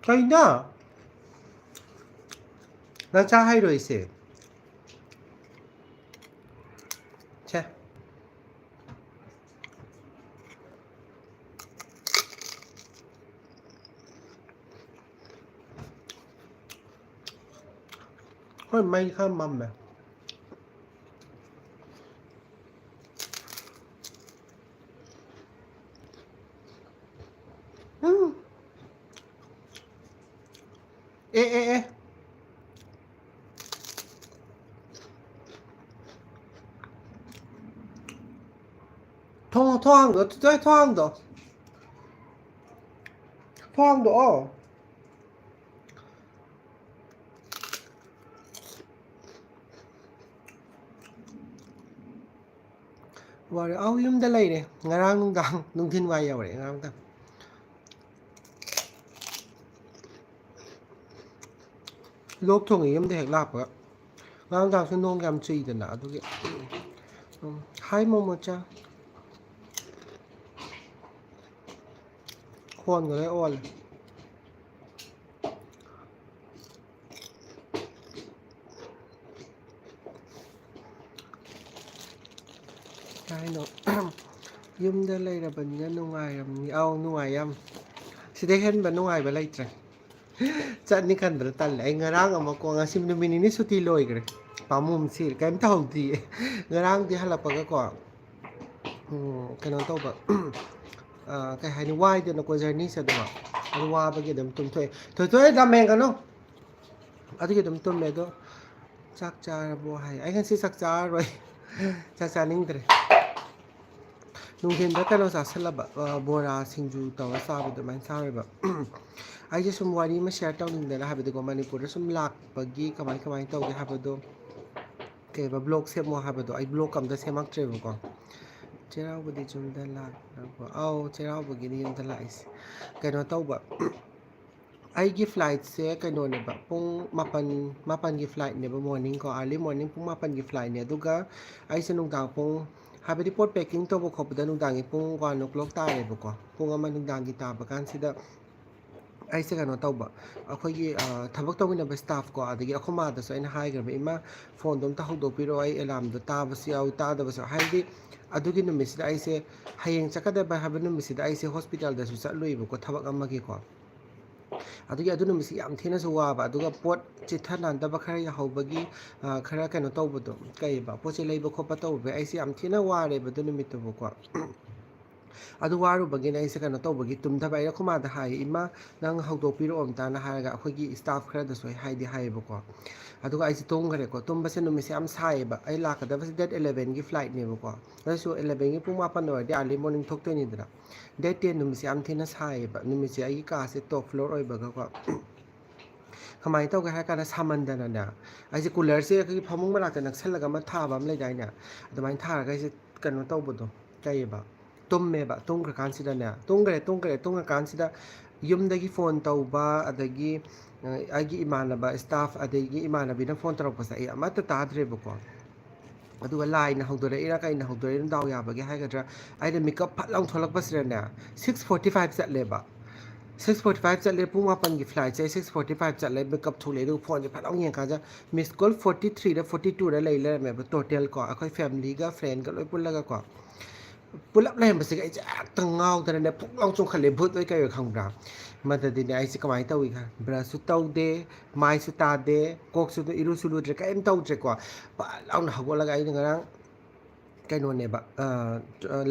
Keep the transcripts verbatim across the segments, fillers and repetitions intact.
ꯀꯩꯅꯣ? ꯅꯪ ꯆꯥ ꯍꯩꯔꯣꯏꯁꯦ꯫ ꯁꯦ꯫ ꯍꯣꯏ, ꯃꯩ ꯈꯔ ꯃꯝꯃꯦ꯫ ꯎꯝ꯫ ꯑꯦ, ꯑꯦ, ꯑꯦ꯫ ꯊꯣꯡ, ꯊꯣꯡ ꯍꯥꯡꯗꯣ, ꯊꯣꯏ, ꯊꯣꯡ ꯍꯥꯡꯗꯣ꯫ ꯊꯣꯡ ꯍꯥꯡꯗꯣꯛꯑꯣ꯫ ꯋꯥꯔꯦ꯫ ꯑꯧ, ꯌꯨꯝꯗ ꯂꯩꯔꯦ꯫ ꯉꯔꯥꯡ ꯅꯨꯡꯗꯥꯡ, ꯅꯨꯡꯊꯤꯟ ꯋꯥꯏ ꯌꯧꯔꯦ, ꯉꯔꯥꯡ ꯅꯨꯡꯗꯥꯡ꯫ ꯂꯣꯛ ꯊꯨꯡꯉꯤ ꯌꯨꯝꯗ ꯍꯦꯛ ꯂꯥꯛꯄꯒ꯫ ꯉꯔꯥꯡ ꯅꯨꯡꯗꯥꯡꯁꯨ ꯅꯣꯡ ꯌꯥꯝ ꯆꯨꯏꯗꯅ, ꯑꯗꯨꯒꯤ꯫ ꯎꯝ꯫ ꯍꯥꯏ, ꯃꯣꯃꯣꯆꯥ꯫ ꯈꯣꯟꯒ ꯂꯣꯏ ꯑꯣꯜꯂꯦ꯫ ꯀꯩ ꯍꯥꯏꯅꯣ? ꯌꯨꯝꯗ ꯂꯩꯔꯕꯅꯤꯅ ꯅꯨꯡꯉꯥꯏꯔꯝꯅꯤ꯫ ꯑꯧ, ꯅꯨꯡꯉꯥꯏ ꯌꯥꯝ꯫ ꯁꯤꯗꯩ ꯍꯦꯟꯕ ꯅꯨꯡꯉꯥꯏꯕ ꯂꯩꯇ꯭ꯔꯦ꯫ ꯆꯠꯅꯤ ꯈꯟꯕꯗ ꯇꯜꯂꯦ꯫ ꯑꯩ ꯉꯔꯥꯡ ꯑꯃꯀꯣ, ꯉꯁꯤ ꯅꯨꯃꯤꯠ ꯅꯤꯅꯤ ꯁꯨꯇꯤ ꯂꯣꯏꯈ꯭ꯔꯦ꯫ ꯄꯥꯝꯃꯨꯝ ꯁꯤꯔꯦ꯫ ꯀꯩꯝ ꯇꯧꯍꯧꯗꯤꯌꯦ꯫ ꯉꯔꯥꯡꯗꯤ ꯍꯜꯂꯛꯄꯒꯀꯣ, ꯎꯝ, ꯀꯩꯅꯣ ꯇꯧꯕ, ꯑ, ꯀꯩ ꯍꯥꯏꯅꯤ, ꯋꯥꯏꯗꯅꯀꯣ, ꯖꯔꯅꯤ ꯆꯠꯄꯗꯣ꯫ ꯑꯗꯨ ꯋꯥꯕꯒꯤ ꯑꯗꯨꯝ ꯇꯨꯝꯊꯣꯛꯑꯦ꯫ ꯊꯣꯏꯊꯣꯏ, ꯗꯝ ꯌꯦꯡꯒꯅꯨ꯫ ꯑꯗꯨꯒꯤ ꯑꯗꯨꯝ ꯇꯨꯝꯃꯦ꯫ ꯑꯗꯣ ꯆꯥꯛ ꯆꯥꯔꯕꯣ ꯍꯥꯏ꯫ ꯑꯩ ꯉꯁꯤ ꯆꯥꯛ ꯆꯥꯔꯔꯣꯏ꯫ ꯆꯥꯛ ꯆꯥꯅꯤꯡꯗ꯭ꯔꯦ꯫ ꯅꯨꯡꯊꯤꯟꯗ ꯀꯩꯅꯣ ꯆꯥꯁꯜꯂꯕ, ꯑ, ꯕꯣꯔꯥ, ꯁꯤꯡꯖꯨ ꯇꯧꯔ ꯆꯥꯕꯗꯣ ꯑꯗꯨꯃꯥꯏꯅ ꯆꯥꯔꯦꯕ꯫ ꯑꯩꯁꯦ ꯁꯨꯝ ꯋꯥꯔꯤ ꯑꯃ share ꯇꯧꯅꯤꯡꯗꯅ, ꯍꯥꯏꯕꯗꯤꯀꯣ, ꯃꯅꯤꯄꯨꯔꯗ ꯁꯨꯝ ꯂꯥꯛꯄꯒꯤ ꯀꯃꯥꯏ ꯀꯃꯥꯏꯅ ꯇꯧꯒꯦ ꯍꯥꯏꯕꯗꯣ, ꯀꯩꯕ, vlog ꯁꯦꯝꯃꯣ ꯍꯥꯏꯕꯗꯣ, ꯑꯩ vlog ꯑꯝꯇ ꯁꯦꯝꯃꯛꯇ꯭ꯔꯦꯕꯀꯣ꯫ ꯆꯩꯔꯥꯎꯕꯗꯤ ꯌꯨꯝꯗ ꯂꯥꯛꯅꯕ-, ꯑꯧ, ꯆꯩꯔꯥꯎꯕꯒꯤꯗꯤ ꯌꯨꯝꯗ ꯂꯥꯛꯏꯁꯦ꯫ ꯀꯩꯅꯣ ꯇꯧꯕ, ꯑꯩꯒꯤ flightꯁꯦ ꯀꯩꯅꯣꯅꯦꯕ, ꯄꯨꯡ ꯃꯥꯄꯟ, ꯃꯥꯄꯟꯒꯤ flightꯅꯦꯕ, morning ꯀꯣ, early morning ꯄꯨꯡ ꯃꯥꯄꯟꯒꯤ flightꯅꯦ꯫ ꯑꯗꯨꯒ ꯑꯩꯁꯦ ꯅꯨꯡꯗꯥꯡ ꯄꯨꯡ, ꯍꯥꯏꯕꯗꯤ ꯄꯣꯠ packing ꯇꯧꯕ ꯈꯣꯠꯄꯗ ꯅꯨꯡꯗꯥꯡꯒꯤ ꯄꯨꯡ one o'clock ꯇꯥꯔꯦꯕꯀꯣ꯫ ꯄꯨꯡ ꯑꯃ ꯅꯨꯡꯗꯥꯡꯒꯤ ꯇꯥꯕ ꯀꯥꯟꯁꯤꯗ ꯑꯩꯁꯦ ꯀꯩꯅꯣ ꯇꯧꯕ, ꯑꯩꯈꯣꯏꯒꯤ ꯊꯕꯛ ꯇꯧꯃꯤꯟꯅꯕ ꯁ꯭ꯇꯥꯐ ꯀꯣ, ꯑꯗꯒꯤ ꯑꯩꯈꯣꯏ ꯃꯥꯗꯁꯨ ꯑꯩꯅ ꯍꯥꯏꯈ꯭ꯔꯕ, "ꯏꯃꯥ, ꯐꯣꯟꯗꯣ ꯑꯝꯇ ꯍꯧꯗꯣꯛꯄꯤꯔꯛꯑꯣ, ꯑꯩ ꯑꯦꯂꯥꯝꯗꯣ ꯇꯥꯕꯁꯨ ꯌꯥꯎꯏ, ꯇꯥꯗꯕꯁꯨ ꯌꯥꯎꯏ"꯫ ꯍꯥꯏꯕꯗꯤ ꯑꯗꯨꯒꯤ ꯅꯨꯃꯤꯠꯁꯤꯗ ꯑꯩꯁꯦ, ꯍꯌꯦꯡ ꯆꯠꯀꯗꯕ ꯍꯥꯏꯕ ꯅꯨꯃꯤꯠꯁꯤꯗ ꯑꯩꯁꯦ ꯍꯣꯁꯄꯤꯇꯥꯜꯗꯁꯨ ꯆꯠꯂꯨꯏꯕꯀꯣ, ꯊꯕꯛ ꯑꯃꯒꯤꯀꯣ꯫ ꯑꯗꯨꯒꯤ ꯑꯗꯨ ꯅꯨꯃꯤꯠꯁꯤ ꯌꯥꯝ ꯊꯤꯅꯁꯨ ꯋꯥꯕ, ꯑꯗꯨꯒ ꯄꯣꯠ ꯆꯤꯠꯊ ꯅꯥꯟꯗꯕ ꯈꯔ ꯌꯥꯍꯧꯕꯒꯤ, ꯈꯔ ꯀꯩꯅꯣ ꯇꯧꯕꯗꯣ, ꯀꯩꯕ, ꯄꯣꯠ ꯆꯩ ꯂꯩꯕ ꯈꯣꯠꯄ ꯇꯧꯕꯒꯤ ꯑꯩꯁꯦ ꯌꯥꯝ ꯊꯤꯅ ꯋꯥꯔꯦꯕ ꯑꯗꯨ ꯅꯨꯃꯤꯠꯇꯨꯕꯨꯀꯣ꯫ ꯑꯗꯨ ꯋꯥꯔꯨꯕꯒꯤꯅꯦ ꯑꯩꯁꯦ ꯀꯩꯅꯣ ꯇꯧꯕꯒꯤ ꯇꯨꯝꯊꯕ꯫ ꯑꯩꯅ ꯑꯩꯈꯣꯏ ꯃꯥꯗ ꯍꯥꯏ, "ꯏꯃꯥ, ꯅꯪ ꯍꯧꯗꯣꯛꯄꯤꯔꯛꯑꯣ ꯑꯝꯇꯅ" ꯍꯥꯏꯔꯒ ꯑꯩꯈꯣꯏꯒꯤ ꯁ꯭ꯇꯥꯐ ꯈꯔꯗꯁꯨ ꯑꯩ ꯍꯥꯏꯗꯤ ꯍꯥꯏꯌꯦꯕꯀꯣ꯫ ꯑꯗꯨꯒ ꯑꯩꯁꯦ ꯇꯨꯝꯈ꯭ꯔꯦꯀꯣ꯫ ꯇꯨꯝꯕꯁꯦ ꯅꯨꯃꯤꯠꯁꯦ ꯌꯥꯝ ꯁꯥꯏꯌꯦꯕ꯫ ꯑꯩ ꯂꯥꯛꯀꯗꯕꯁꯦ ꯗꯦꯠ ꯑꯦꯂꯦꯚꯦꯟꯒꯤ ꯐ꯭ꯂꯥꯏꯠꯅꯦꯕꯀꯣ꯫ ꯑꯗꯨꯁꯨ ꯑꯦꯂꯦꯚꯦꯟꯒꯤ ꯄꯨꯡ ꯃꯥꯄꯟ ꯑꯣꯏꯔꯗꯤ ꯑꯥꯔꯂꯤ ꯃꯣꯔꯅꯤꯡ ꯊꯣꯛꯇꯣꯏꯅꯤꯗꯅ꯫ ꯗꯦꯠ ꯇꯦꯟ ꯅꯨꯃꯤꯠꯁꯦ ꯌꯥꯝ ꯊꯤꯅ ꯁꯥꯏꯌꯦꯕ꯫ ꯅꯨꯃꯤꯠꯁꯦ ꯑꯩꯒꯤ ꯀꯥꯁꯦ ꯇꯣꯞ ꯐ꯭ꯂꯣꯔ ꯑꯣꯏꯕꯒꯀꯣ꯫ ꯀꯃꯥꯏꯅ ꯇꯧꯒꯦ ꯍꯥꯏ ꯀꯥꯟꯗ ꯁꯥꯃꯟꯗꯅꯅꯦ, ꯑꯩꯁꯦ ꯀꯨꯂꯔꯁꯦ ꯑꯩꯈꯣꯏꯒꯤ ꯐꯃꯨꯡ ꯃꯅꯥꯛꯇ ꯅꯛꯁꯜꯂꯒ ꯑꯃ ꯊꯥꯕ ꯑꯃ ꯂꯩꯗꯥꯏꯅꯦ, ꯑꯗꯨꯃꯥꯏꯅ ꯊꯥꯔꯒ ꯑꯩꯁꯦ ꯀꯩꯅꯣ ꯇꯧꯕꯗꯣ, ꯀꯩꯑꯕ, ꯇꯨꯝꯃꯦꯕ꯫ ꯇꯨꯝꯈ꯭ꯔꯀꯥꯟꯁꯤꯗꯅꯦ, ꯇꯨꯝꯈ꯭ꯔꯦ, ꯇꯨꯝꯈ꯭ꯔꯦ, ꯇꯨꯝꯈ꯭ꯔꯀꯥꯟꯁꯤꯗ ꯌꯨꯝꯗꯒꯤ ꯐꯣꯟ ꯇꯧꯕ, ꯑꯗꯒꯤ, ꯑ, ꯑꯩꯒꯤ ꯏꯃꯥꯟꯅꯕ ꯁ꯭ꯇꯥꯐ, ꯑꯗꯒꯤ ꯏꯃꯥꯟꯅꯕꯤꯅ ꯐꯣꯟ ꯇꯧꯔꯛꯄꯁꯦ ꯑꯩ ꯑꯃꯠꯇ ꯇꯥꯗ꯭ꯔꯦꯕꯀꯣ꯫ ꯑꯗꯨꯒ ꯂꯥꯏꯅ ꯍꯧꯗꯣꯔꯛꯏꯔꯥ ꯀꯩꯅ ꯍꯧꯗꯣꯔꯛꯏꯅꯣ, ꯗꯥꯎ ꯌꯥꯕꯒꯤ ꯍꯥꯏꯒꯗ꯭ꯔꯥ, ꯑꯩꯅ ꯃꯤꯀꯞ ꯐꯠ ꯂꯥꯎ ꯊꯣꯛꯂꯛꯄꯁꯤꯗꯅꯦ, ꯁꯤꯛꯁ ꯐꯣꯔꯇꯤ ꯐꯥꯏꯚ ꯆꯠꯂꯦꯕ꯫ ꯁꯤꯛꯁ ꯐꯣꯔꯇꯤ ꯐꯥꯏꯚ ꯆꯠꯂꯦ, ꯄꯨꯡ ꯃꯥꯄꯟꯒꯤ ꯐ꯭ꯂꯥꯏꯠꯁꯦ ꯁꯤꯛꯁ ꯐꯣꯔꯇꯤ ꯐꯥꯏꯚ ꯆꯠꯂꯦ, ꯃꯤꯀꯞ ꯊꯣꯛꯂꯛꯑꯦ꯫ ꯑꯗꯨꯒ ꯐꯣꯟꯁꯦ ꯐꯠ ꯂꯥꯎ ꯌꯦꯡꯀꯥꯟꯗ ꯃꯤꯁ ꯀꯣꯜ ꯐꯣꯔꯇꯤ ꯊ꯭ꯔꯤꯔ ꯐꯣꯔꯇꯤ ꯇꯨꯔ ꯂꯩ ꯂꯩꯔꯝꯃꯦꯕ, ꯇꯣꯇꯦꯜ ꯀꯣ, ꯑꯩꯈꯣꯏ ꯐꯦꯃꯤꯂꯤꯒ ꯐ꯭ꯔꯦꯟꯒ ꯂꯣꯏ ꯄꯨꯜꯂꯒ ꯀꯣ꯫ ꯄꯨꯂꯞ ꯂꯩꯔꯝꯕꯁꯤꯒ ꯑꯩꯁꯦ ꯍꯦꯛꯇ ꯉꯥꯎꯗꯅꯅꯦ, ꯐꯨꯛ ꯂꯥꯎ ꯆꯣꯡꯈꯠꯂꯦ, ꯚꯨꯠ ꯑꯣꯏ ꯀꯩ ꯑꯣꯏ ꯈꯪꯕ꯭ꯔꯥ? ꯃꯗꯗꯤꯅꯦ ꯑꯩꯁꯦ ꯀꯃꯥꯏꯅ ꯇꯧꯏ ꯈꯪ-, ꯕ꯭ꯔꯁꯁꯨ ꯇꯧꯗꯦ, ꯃꯥꯏꯁꯨ ꯇꯥꯗꯦ, ꯀꯣꯛꯁꯨ ꯑꯗꯨ ꯏꯔꯨꯁꯨ ꯂꯨꯗ꯭ꯔꯦ, ꯀꯔꯤꯝ ꯇꯧꯗ꯭ꯔꯦꯀꯣ꯫ ꯐꯠ ꯂꯥꯎꯅ ꯍꯧꯒꯠꯂꯒ ꯑꯩꯅ ꯉꯔꯥꯡ ꯀꯩꯅꯣꯅꯦꯕ, ꯑ,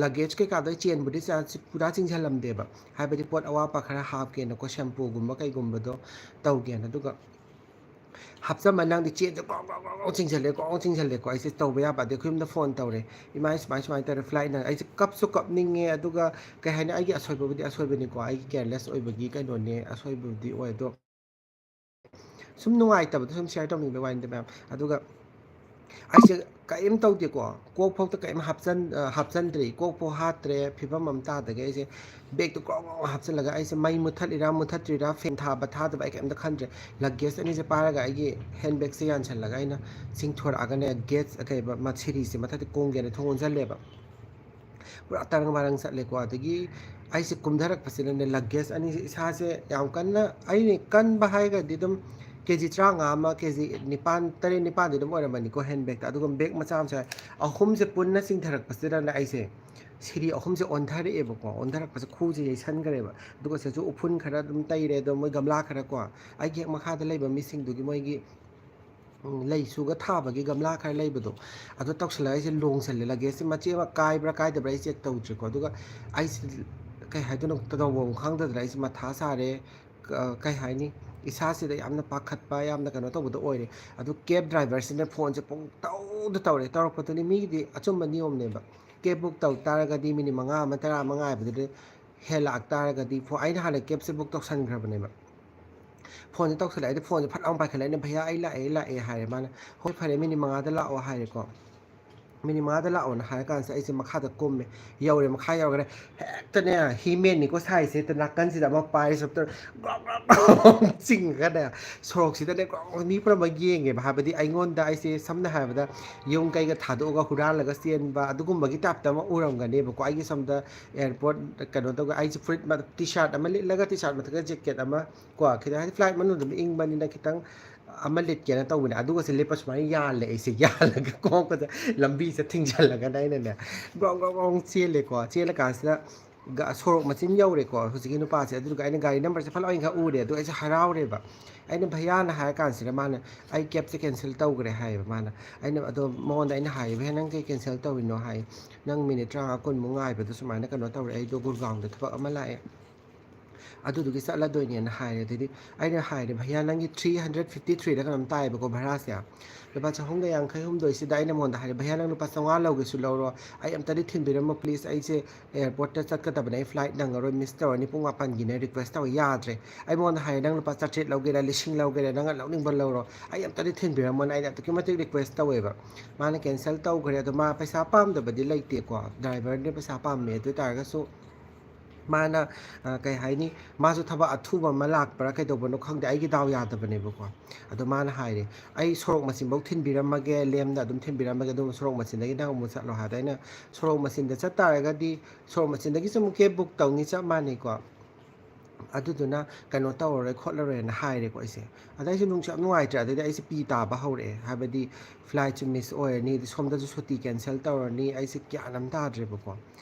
ꯂꯒꯦꯖ ꯀꯩꯀꯥꯗꯣ ꯑꯩ ꯆꯦꯟꯕꯨꯗꯤ ꯆꯥ-, ꯄꯨꯔꯥ ꯆꯤꯡꯁꯤꯜꯂꯝꯗꯦꯕ꯫ ꯍꯥꯏꯕꯗꯤ ꯄꯣꯠ ꯑꯋꯥꯠꯄ ꯈꯔ ꯍꯥꯞꯀꯦꯅꯀꯣ, ꯁꯦꯝꯄꯨꯒꯨꯝꯕ ꯀꯩꯒꯨꯝꯕꯗꯣ ꯇꯧꯒꯦꯅ꯫ ꯑꯗꯨꯒ ꯍꯥꯞꯆꯟꯕ, ꯅꯪꯗꯤ ꯆꯦꯟꯁꯦ ꯒ꯭ꯔꯣꯡ ꯒ꯭ꯔꯣꯡ ꯒ꯭ꯔꯣꯡ ꯆꯤꯡꯁꯤꯜꯂꯦ, ꯒ꯭ꯔꯣꯡ ꯆꯤꯡꯁꯤꯜꯂꯦꯀꯣ꯫ ꯑꯩꯁꯦ ꯇꯧꯕ ꯌꯥꯕ, ꯑꯗꯩ ꯑꯩꯈꯣꯏ ꯌꯨꯝꯗ ꯐꯣꯟ ꯇꯧꯔꯦ, "ꯏꯃꯥ, ꯑꯩ ꯁꯨꯃꯥꯏ ꯁꯨꯃꯥꯏꯅ ꯇꯧꯔꯦ, ꯐ꯭ꯂꯥꯏꯠꯅ"꯫ ꯑꯩꯁꯦ ꯀꯞꯁꯨ ꯀꯞꯅꯤꯡꯉꯦ, ꯑꯗꯨꯒ ꯀꯩ ꯍꯥꯏꯅꯤ, ꯑꯩꯒꯤ ꯑꯁꯣꯏꯕꯕꯨꯗꯤ ꯑꯁꯣꯏꯕꯅꯤꯀꯣ, ꯑꯩꯒꯤ ꯀꯦꯌꯔꯂꯦꯁ ꯑꯣꯏꯕꯒꯤ ꯀꯩꯅꯣꯅꯦ, ꯑꯁꯣꯏꯕꯕꯨꯗꯤ ꯑꯣꯏ꯫ ꯑꯗꯣ ꯁꯨꯝ ꯅꯨꯡꯉꯥꯏꯇꯕꯗꯣ ꯁꯨꯝ ꯁꯤꯌꯔ ꯇꯧꯅꯤꯡꯕꯩ ꯋꯥꯅꯤꯗ, ꯃꯌꯥꯝ꯫ ꯑꯗꯨꯒ ꯑꯩꯁꯦ ꯀꯔꯤꯝ ꯇꯧꯗꯦꯀꯣ, ꯀꯣꯛꯐꯥꯎꯗ ꯀꯔꯤꯝ ꯍꯥꯞꯆꯟ-, ꯑ, ꯍꯥꯞꯆꯟꯗ꯭ꯔꯦ, ꯀꯣꯛꯐꯥꯎ ꯍꯥꯠꯇ꯭ꯔꯦ, ꯐꯤꯕꯝ ꯑꯃ ꯇꯥꯗꯒꯩ ꯑꯩꯁꯦ ꯕꯦꯒꯇꯣ ꯒ꯭ꯔꯣꯡ ꯒ꯭ꯔꯣꯡ ꯍꯥꯞꯆꯜꯂꯒ ꯑꯩꯁꯦ ꯃꯩ ꯃꯨꯠꯊꯠꯂꯤꯔꯥ, ꯃꯨꯠꯊꯠꯇ꯭ꯔꯤꯔꯥ, ꯐꯦꯟ ꯊꯥꯕ ꯊꯥꯗꯕ ꯑꯩ ꯀꯔꯤꯝꯇ ꯈꯟꯗ꯭ꯔꯦ꯫ ꯂꯒꯦꯖ ꯑꯅꯤꯁꯦ ꯄꯥꯏꯔꯒ ꯑꯩꯒꯤ ꯍꯦꯟ ꯕꯦꯒꯁꯦ ꯌꯥꯟꯁꯜꯂꯒ ꯑꯩꯅ ꯆꯤꯡꯊꯣꯔꯛꯑꯒꯅꯦ, ꯒꯦꯠ, ꯀꯩꯕ, ꯃ-, ꯁꯤꯔꯤꯁꯦ ꯃꯊꯛꯇ ꯀꯣꯡꯒꯦꯅ ꯊꯣꯡ ꯂꯣꯟꯁꯜꯂꯦꯕ꯫ ꯄꯨꯔꯥ ꯇꯔꯪ ꯃꯔꯪ ꯆꯠꯂꯦꯀꯣ꯫ ꯑꯗꯒꯤ ꯑꯩꯁꯦ ꯀꯨꯝꯊꯔꯛꯄꯁꯤꯗꯅꯦ, ꯂꯒꯦꯖ ꯑꯅꯤꯁꯦ ꯏꯁꯥꯁꯦ ꯌꯥꯝ ꯀꯟꯅ, ꯑꯩꯅ ꯀꯟꯕ ꯍꯥꯏꯔꯒꯗꯤ ꯑꯗꯨꯝ ꯀꯦ ꯖꯤ ꯇꯔꯥꯃꯉꯥ ꯑꯃ, ꯀꯦ ꯖꯤ ꯅꯤꯄꯥꯟ, ꯇꯔꯦꯠ, ꯅꯤꯄꯥꯟꯗꯤ ꯑꯗꯨꯝ ꯑꯣꯏꯔꯝꯃꯅꯤꯀꯣ, ꯍꯦꯟ ꯕꯦꯒꯇ꯫ ꯑꯗꯨꯒ ꯕꯦꯒ ꯃꯆꯥ ꯃꯆꯥ ꯑꯍꯨꯝꯁꯦ ꯄꯨꯟꯅ ꯆꯤꯡꯊꯔꯛꯄꯁꯤꯗꯅꯦ, ꯑꯩꯁꯦ ꯁꯤꯔꯤ ꯑꯍꯨꯝꯁꯦ ꯑꯣꯟꯊꯔꯛꯑꯦꯕꯀꯣ꯫ ꯑꯣꯟꯊꯔꯛꯄꯁꯦ ꯈꯨꯁꯦ ꯌꯩꯁꯟꯈ꯭ꯔꯦꯕ꯫ ꯑꯗꯨꯒ ꯁꯤꯗꯁꯨ ꯎꯐꯨꯟ ꯈꯔ ꯑꯗꯨꯝ ꯇꯩꯔꯦ꯫ ꯑꯗꯣ ꯃꯣꯏ ꯒꯝꯂꯥ ꯈꯔ ꯀꯣ, ꯑꯩꯒꯤ ꯍꯦꯛ ꯃꯈꯥꯗ ꯂꯩꯕ ꯃꯤꯁꯤꯡꯗꯨꯒꯤ ꯃꯣꯏꯒꯤ ꯎꯝ, ꯂꯩꯁꯨꯒ ꯊꯥꯕꯒꯤ ꯒꯝꯂꯥ ꯈꯔ ꯂꯩꯕꯗꯣ, ꯑꯗꯨ ꯇꯧꯁꯜꯂꯒ ꯑꯩꯁꯦ ꯂꯣꯡꯁꯜꯂꯦ꯫ ꯂꯒꯦꯖꯁꯦ ꯃꯆꯦꯠ ꯑꯃ ꯀꯥꯏꯕ꯭ꯔꯥ ꯀꯥꯏꯗꯕ꯭ꯔꯥ ꯑꯩ ꯆꯦꯛ ꯇꯧꯗ꯭ꯔꯤꯀꯣ꯫ ꯑꯗꯨꯒ ꯑꯩꯁꯦ, ꯀꯩ ꯍꯥꯏꯗꯣꯏꯅꯣ, ꯇꯧꯐꯝ ꯈꯪꯗꯗꯅ ꯑꯩꯁꯦ ꯃꯊꯥ ꯁꯥꯔꯦ꯫ ꯀ-, ꯀꯩ ꯍꯥꯏꯅꯤ, ꯏꯁꯥꯁꯤꯗ ꯌꯥꯝꯅ ꯄꯥꯈꯠꯄ, ꯌꯥꯝꯅ ꯀꯩꯅꯣ ꯇꯧꯕꯗꯣ ꯑꯣꯏꯔꯦ꯫ ꯑꯗꯨ ꯀꯦꯕ ꯗ꯭ꯔꯥꯏꯚꯔꯁꯤꯅ ꯐꯣꯟꯁꯦ ꯄꯨꯡ ꯇꯧꯗ ꯇꯧꯔꯦ꯫ ꯇꯧꯔꯛꯄꯗꯨꯅꯤ, ꯃꯤꯒꯤꯗꯤ ꯑꯆꯨꯝꯕ ꯅꯤꯌꯣꯝꯅꯦꯕ꯫ ꯀꯦꯕ ꯕꯨꯛ ꯇꯧ ꯇꯥꯔꯒꯗꯤ ꯃꯤꯅꯤꯠ ꯃꯉꯥ ꯑꯃ, ꯇꯔꯥ ꯑꯃ ꯉꯥꯏꯕꯗꯨꯗ ꯍꯦꯜꯂꯛ ꯇꯥꯔꯒꯗꯤ, ꯐꯣ-, ꯑꯩꯅ ꯍꯥꯟꯅ ꯀꯦꯕꯁꯦ ꯕꯨꯛ ꯇꯧꯁꯟꯈ꯭ꯔꯕꯅꯦꯕ꯫ ꯐꯣꯟꯁꯦ ꯇꯧꯁꯜꯂꯛꯑꯦ꯫ ꯑꯗꯩ ꯐꯣꯟꯁꯦ ꯐꯠ ꯂꯥꯎꯅ ꯄꯥꯏꯈꯠꯂꯛꯑꯦ꯫ "ꯑꯩꯅ, "ꯚꯩꯌꯥ, ꯑꯩ ꯂꯥꯛꯑꯦ, ꯑꯩ ꯂꯥꯛꯑꯦ" ꯍꯥꯏꯔꯦ ꯃꯥꯅ꯫ "ꯍꯣꯏ, ꯐꯔꯦ, ꯃꯤꯅꯤꯠ ꯃꯉꯥꯗ ꯂꯥꯛꯑꯣ" ꯍꯥꯏꯔꯦꯀꯣ꯫ ꯃꯤꯅꯤꯠ ꯃꯉꯥꯗ ꯂꯥꯛꯑꯣꯅ ꯍꯥꯏꯔ ꯀꯥꯟꯁꯤꯗ ꯑꯩꯁꯦ ꯃꯈꯥꯗ ꯀꯨꯝꯃꯦ꯫ ꯌꯧꯔꯦ, ꯃꯈꯥ ꯌꯧꯔꯒꯅꯦ, ꯍꯦꯛꯇꯅꯦ, ꯍꯤꯃꯦꯟꯅꯤꯀꯣ ꯁꯥꯏꯁꯦ, ꯍꯦꯛꯇ ꯅꯥꯀꯟꯁꯤꯗ ꯑꯃ ꯄꯥꯏꯔꯦ, ꯁꯣꯝꯇ ꯒ꯭ꯔꯣꯡ ꯒ꯭ꯔꯣꯡ ꯒ꯭ꯔꯣꯡ ꯆꯤꯡꯉꯒꯅꯦ, ꯁꯣꯔꯣꯛꯁꯤꯗꯅꯦ, ꯒ꯭ꯔꯣꯡ ꯒ꯭ꯔꯣꯡ ꯃꯤ ꯄꯨꯝꯅꯃꯛ ꯌꯦꯡꯉꯦꯕ꯫ ꯍꯥꯏꯕꯗꯤ ꯑꯩꯉꯣꯟꯗ, ꯑꯩꯁꯦ ꯁꯝꯅ ꯍꯥꯏꯔꯕꯗ ꯌꯨꯝ ꯀꯩꯒ ꯊꯥꯗꯣꯛꯑꯒ ꯍꯨꯔꯥꯜꯂꯒ ꯆꯦꯟꯕ ꯑꯗꯨꯒꯨꯝꯕꯒꯤ ꯇꯥꯏꯞꯇ ꯑꯃ ꯎꯔꯝꯒꯅꯦꯕꯀꯣ꯫ ꯑꯩꯒꯤ ꯁꯣꯝꯗ ꯑꯦꯌꯥꯔꯄꯣꯔꯠ, ꯀꯩꯅꯣ ꯇꯧꯔꯒ, ꯑꯩꯁꯦ ꯐꯨꯔꯤꯠ ꯃ-, ꯇꯤ ꯁꯥꯔꯠ ꯑꯃ ꯂꯤꯠꯂꯒ, ꯇꯤ ꯁꯥꯔꯠ ꯃꯊꯛꯇ ꯖꯦꯀꯦꯠ ꯑꯃ ꯀꯣ, ꯈꯤꯇꯪ, ꯍꯥꯏꯗꯤ, ꯐ꯭ꯂꯥꯏꯠ ꯃꯅꯨꯡꯗ ꯑꯗꯨꯝ ꯏꯪꯕꯅꯤꯅ ꯈꯤꯇꯪ ꯑꯃ ꯂꯤꯠꯀꯦꯅ ꯇꯧꯕꯅꯦ꯫ ꯑꯗꯨꯒꯁꯦ ꯂꯤꯠꯄ ꯁꯨꯃꯥꯏꯅ ꯌꯥꯜꯂꯦ ꯑꯩꯁꯦ꯫ ꯌꯥꯜꯂꯒ ꯈꯣꯡꯀꯁꯦ ꯂꯝꯕꯤꯁꯦ ꯊꯤꯡꯖꯜꯂꯒꯅ ꯑꯩꯅꯅꯦ, ꯒ꯭ꯔꯣꯡ ꯒ꯭ꯔꯣꯡ ꯒ꯭ꯔꯣꯡ ꯆꯦꯜꯂꯦꯀꯣ꯫ ꯆꯦꯜꯂꯀꯥꯟꯁꯤꯗ ꯒ-, ꯁꯣꯔꯣꯛ ꯃꯆꯤꯟ ꯌꯧꯔꯦꯀꯣ ꯍꯧꯖꯤꯛꯀꯤ ꯅꯨꯄꯥꯁꯦ꯫ ꯑꯗꯨꯗꯨꯒ ꯑꯩꯅ ꯒꯥꯔꯤ ꯅꯝꯕꯔꯁꯦ ꯐꯠ ꯂꯥꯎ ꯌꯦꯡꯈꯠ ꯎꯔꯦ꯫ ꯑꯗꯨ ꯑꯩꯁꯦ ꯍꯔꯥꯎꯔꯦꯕ꯫ ꯑꯩꯅ, "ꯚꯩꯌꯥꯅ" ꯍꯥꯏꯔ ꯀꯥꯟꯁꯤꯗ ꯃꯥꯅ, "ꯑꯩ ꯀꯦꯕꯁꯦ ꯀꯦꯟꯁꯦꯜ ꯇꯧꯈ꯭ꯔꯦ" ꯍꯥꯏꯌꯦꯕ ꯃꯥꯅ꯫ ꯑꯩꯅ ꯑꯗꯣ ꯃꯉꯣꯟꯗ ꯑꯩꯅ ꯍꯥꯏꯌꯦ, "ꯚꯩꯌꯥ, ꯅꯪ ꯀꯩ ꯀꯦꯟꯁꯦꯜ ꯇꯧꯔꯤꯅꯣ?" ꯍꯥꯏ꯫ "ꯅꯪ ꯃꯤꯅꯤꯠ ꯇꯔꯥꯃꯉꯥ ꯀꯨꯟꯃꯨꯛ ꯉꯥꯏꯕꯗꯣ ꯁꯨꯃꯥꯏꯅ ꯀꯩꯅꯣ ꯇꯧꯔꯦ, ꯑꯩꯗꯣ ꯒꯨꯔꯒꯥꯎꯟꯗ ꯊꯕꯛ ꯑꯃ ꯂꯥꯛꯑꯦ, ꯑꯗꯨꯗꯨꯒꯤ ꯆꯠꯂꯗꯣꯏꯅꯦꯅ" ꯍꯥꯏꯔꯦ꯫ ꯑꯗꯩꯗꯤ ꯑꯩꯅ ꯍꯥꯏꯔꯦ, "ꯚꯩꯌꯥ, ꯅꯪꯒꯤ ꯊ꯭ꯔꯤ ꯍꯟꯗ꯭ꯔꯦꯠ ꯐꯤꯐꯇꯤ ꯊ꯭ꯔꯤꯗ ꯀꯩꯅꯣꯝ ꯇꯥꯏꯌꯦꯕꯀꯣ ꯚꯔꯥꯁꯦ, ꯂꯨꯄꯥ ꯆꯍꯨꯝꯒ ꯌꯥꯡꯈꯩ ꯍꯨꯝꯗꯣꯏꯁꯤꯗ" ꯑꯩꯅ ꯃꯉꯣꯟꯗ ꯍꯥꯏꯔꯦ, "ꯚꯩꯌꯥ, ꯅꯪ ꯂꯨꯄꯥ ꯆꯥꯝꯃꯉꯥ ꯂꯧꯒꯦꯁꯨ ꯂꯧꯔꯣ, ꯑꯩ ꯑꯝꯇꯗꯤ ꯊꯤꯟꯕꯤꯔꯝꯃꯣ ꯄ꯭ꯂꯤꯁ, ꯑꯩꯁꯦ ꯑꯦꯌꯥꯔꯄꯣꯔꯠꯇ ꯆꯠꯀꯗꯕꯅꯦ, ꯑꯩ ꯐ꯭ꯂꯥꯏꯠ ꯅꯪꯉꯔꯣꯏ, ꯃꯤꯁ ꯇꯧꯔꯅꯤ, ꯄꯨꯡ ꯃꯥꯄꯟꯒꯤꯅꯦ, ꯔꯤꯀ꯭ꯋꯦꯁ ꯇꯧꯋꯦ, ꯌꯥꯗ꯭ꯔꯦ"꯫ ꯑꯩ ꯃꯉꯣꯟꯗ ꯍꯥꯏꯔꯦ, "ꯅꯪ ꯂꯨꯄꯥ ꯆꯥꯇ꯭ꯔꯦꯠ ꯂꯧꯒꯦꯔꯥ, ꯂꯤꯁꯤꯡ ꯂꯧꯒꯦꯔꯥ, ꯅꯪꯅ ꯂꯧꯅꯤꯡꯕ ꯂꯧꯔꯣ, ꯑꯩ ꯑꯝꯇꯗꯤ ꯊꯤꯟꯕꯤꯔꯝꯃꯣꯅ" ꯑꯩꯅ ꯑꯗꯨꯛꯀꯤ ꯃꯇꯤꯛ ꯔꯤꯀ꯭ꯋꯦꯁ ꯇꯧꯋꯦꯕ꯫ ꯃꯥꯅ ꯀꯦꯟꯁꯦꯜ ꯇꯧꯈ꯭ꯔꯦ꯫ ꯑꯗꯣ ꯃꯥ ꯄꯩꯁꯥ ꯄꯥꯝꯗꯕꯗꯤ ꯂꯩꯇꯦꯀꯣ, ꯗ꯭ꯔꯥꯏꯚꯔꯅ ꯄꯩꯁꯥ ꯄꯥꯝꯃꯦ꯫ ꯑꯗꯨ ꯑꯣꯏ ꯇꯥꯔꯒꯁꯨ ꯃꯥꯅ, ꯑ, ꯀꯩ ꯍꯥꯏꯅꯤ, ꯃꯥꯁꯨ ꯊꯕꯛ ꯑꯊꯨꯕ ꯑꯃ ꯂꯥꯛꯄ꯭ꯔꯥ ꯀꯩꯗꯧꯕꯅꯣ ꯈꯪꯗꯦ, ꯑꯩꯒꯤ ꯗꯥꯎ ꯌꯥꯗꯕꯅꯦꯕꯀꯣ꯫ ꯑꯗꯣ ꯃꯥꯅ ꯍꯥꯏꯔꯦ, "ꯑꯩ ꯁꯣꯔꯣꯛ ꯃꯆꯤꯟꯐꯧ ꯊꯤꯟꯕꯤꯔꯝꯃꯒꯦ, ꯂꯦꯝꯅ ꯑꯗꯨꯝ ꯊꯤꯟꯕꯤꯔꯝꯃꯒꯦ, ꯑꯗꯨꯒ ꯁꯣꯔꯣꯛ ꯃꯆꯤꯟꯗꯒꯤ ꯅꯪ ꯑꯃꯨꯛ ꯆꯠꯂꯣ" ꯍꯥꯏꯗ ꯑꯩꯅ, "ꯁꯣꯔꯣꯛ ꯃꯆꯤꯟꯗ ꯆꯠꯇꯥꯔꯒꯗꯤ ꯁꯣꯔꯣꯛ ꯃꯆꯤꯟꯗꯒꯤꯁꯨ ꯑꯃꯨꯛ ꯀꯦꯕ ꯕꯨꯛ ꯇꯧꯅꯤ, ꯆꯞ ꯃꯥꯟꯅꯩꯀꯣ, ꯑꯗꯨꯗꯨꯅ ꯀꯩꯅꯣ ꯇꯧꯔꯔꯣꯏ ꯈꯣꯠꯂꯔꯣꯏꯅ" ꯍꯥꯏꯔꯦꯀꯣ ꯑꯩꯁꯦ꯫ ꯑꯗ ꯑꯩꯁꯦ ꯅꯨꯡꯁꯨ ꯌꯥꯝ ꯅꯨꯡꯉꯥꯏꯇ꯭ꯔꯦ꯫ ꯑꯗꯩꯗꯤ ꯑꯩꯁꯦ ꯄꯤ ꯇꯥꯕ ꯍꯧꯔꯛꯑꯦ, ꯍꯥꯏꯕꯗꯤ ꯐ꯭ꯂꯥꯏꯠꯁꯨ ꯃꯤꯁ ꯑꯣꯏꯔꯅꯤ, ꯑꯗꯩ ꯁꯣꯝꯗꯁꯨ ꯁꯨꯇꯤ ꯀꯦꯟꯁꯦꯜ ꯇꯧꯔꯅꯤ, ꯑꯩꯁꯦ ꯒ꯭ꯌꯥꯟ ꯑꯃ ꯇꯥꯗ꯭ꯔꯦꯕꯀꯣ꯫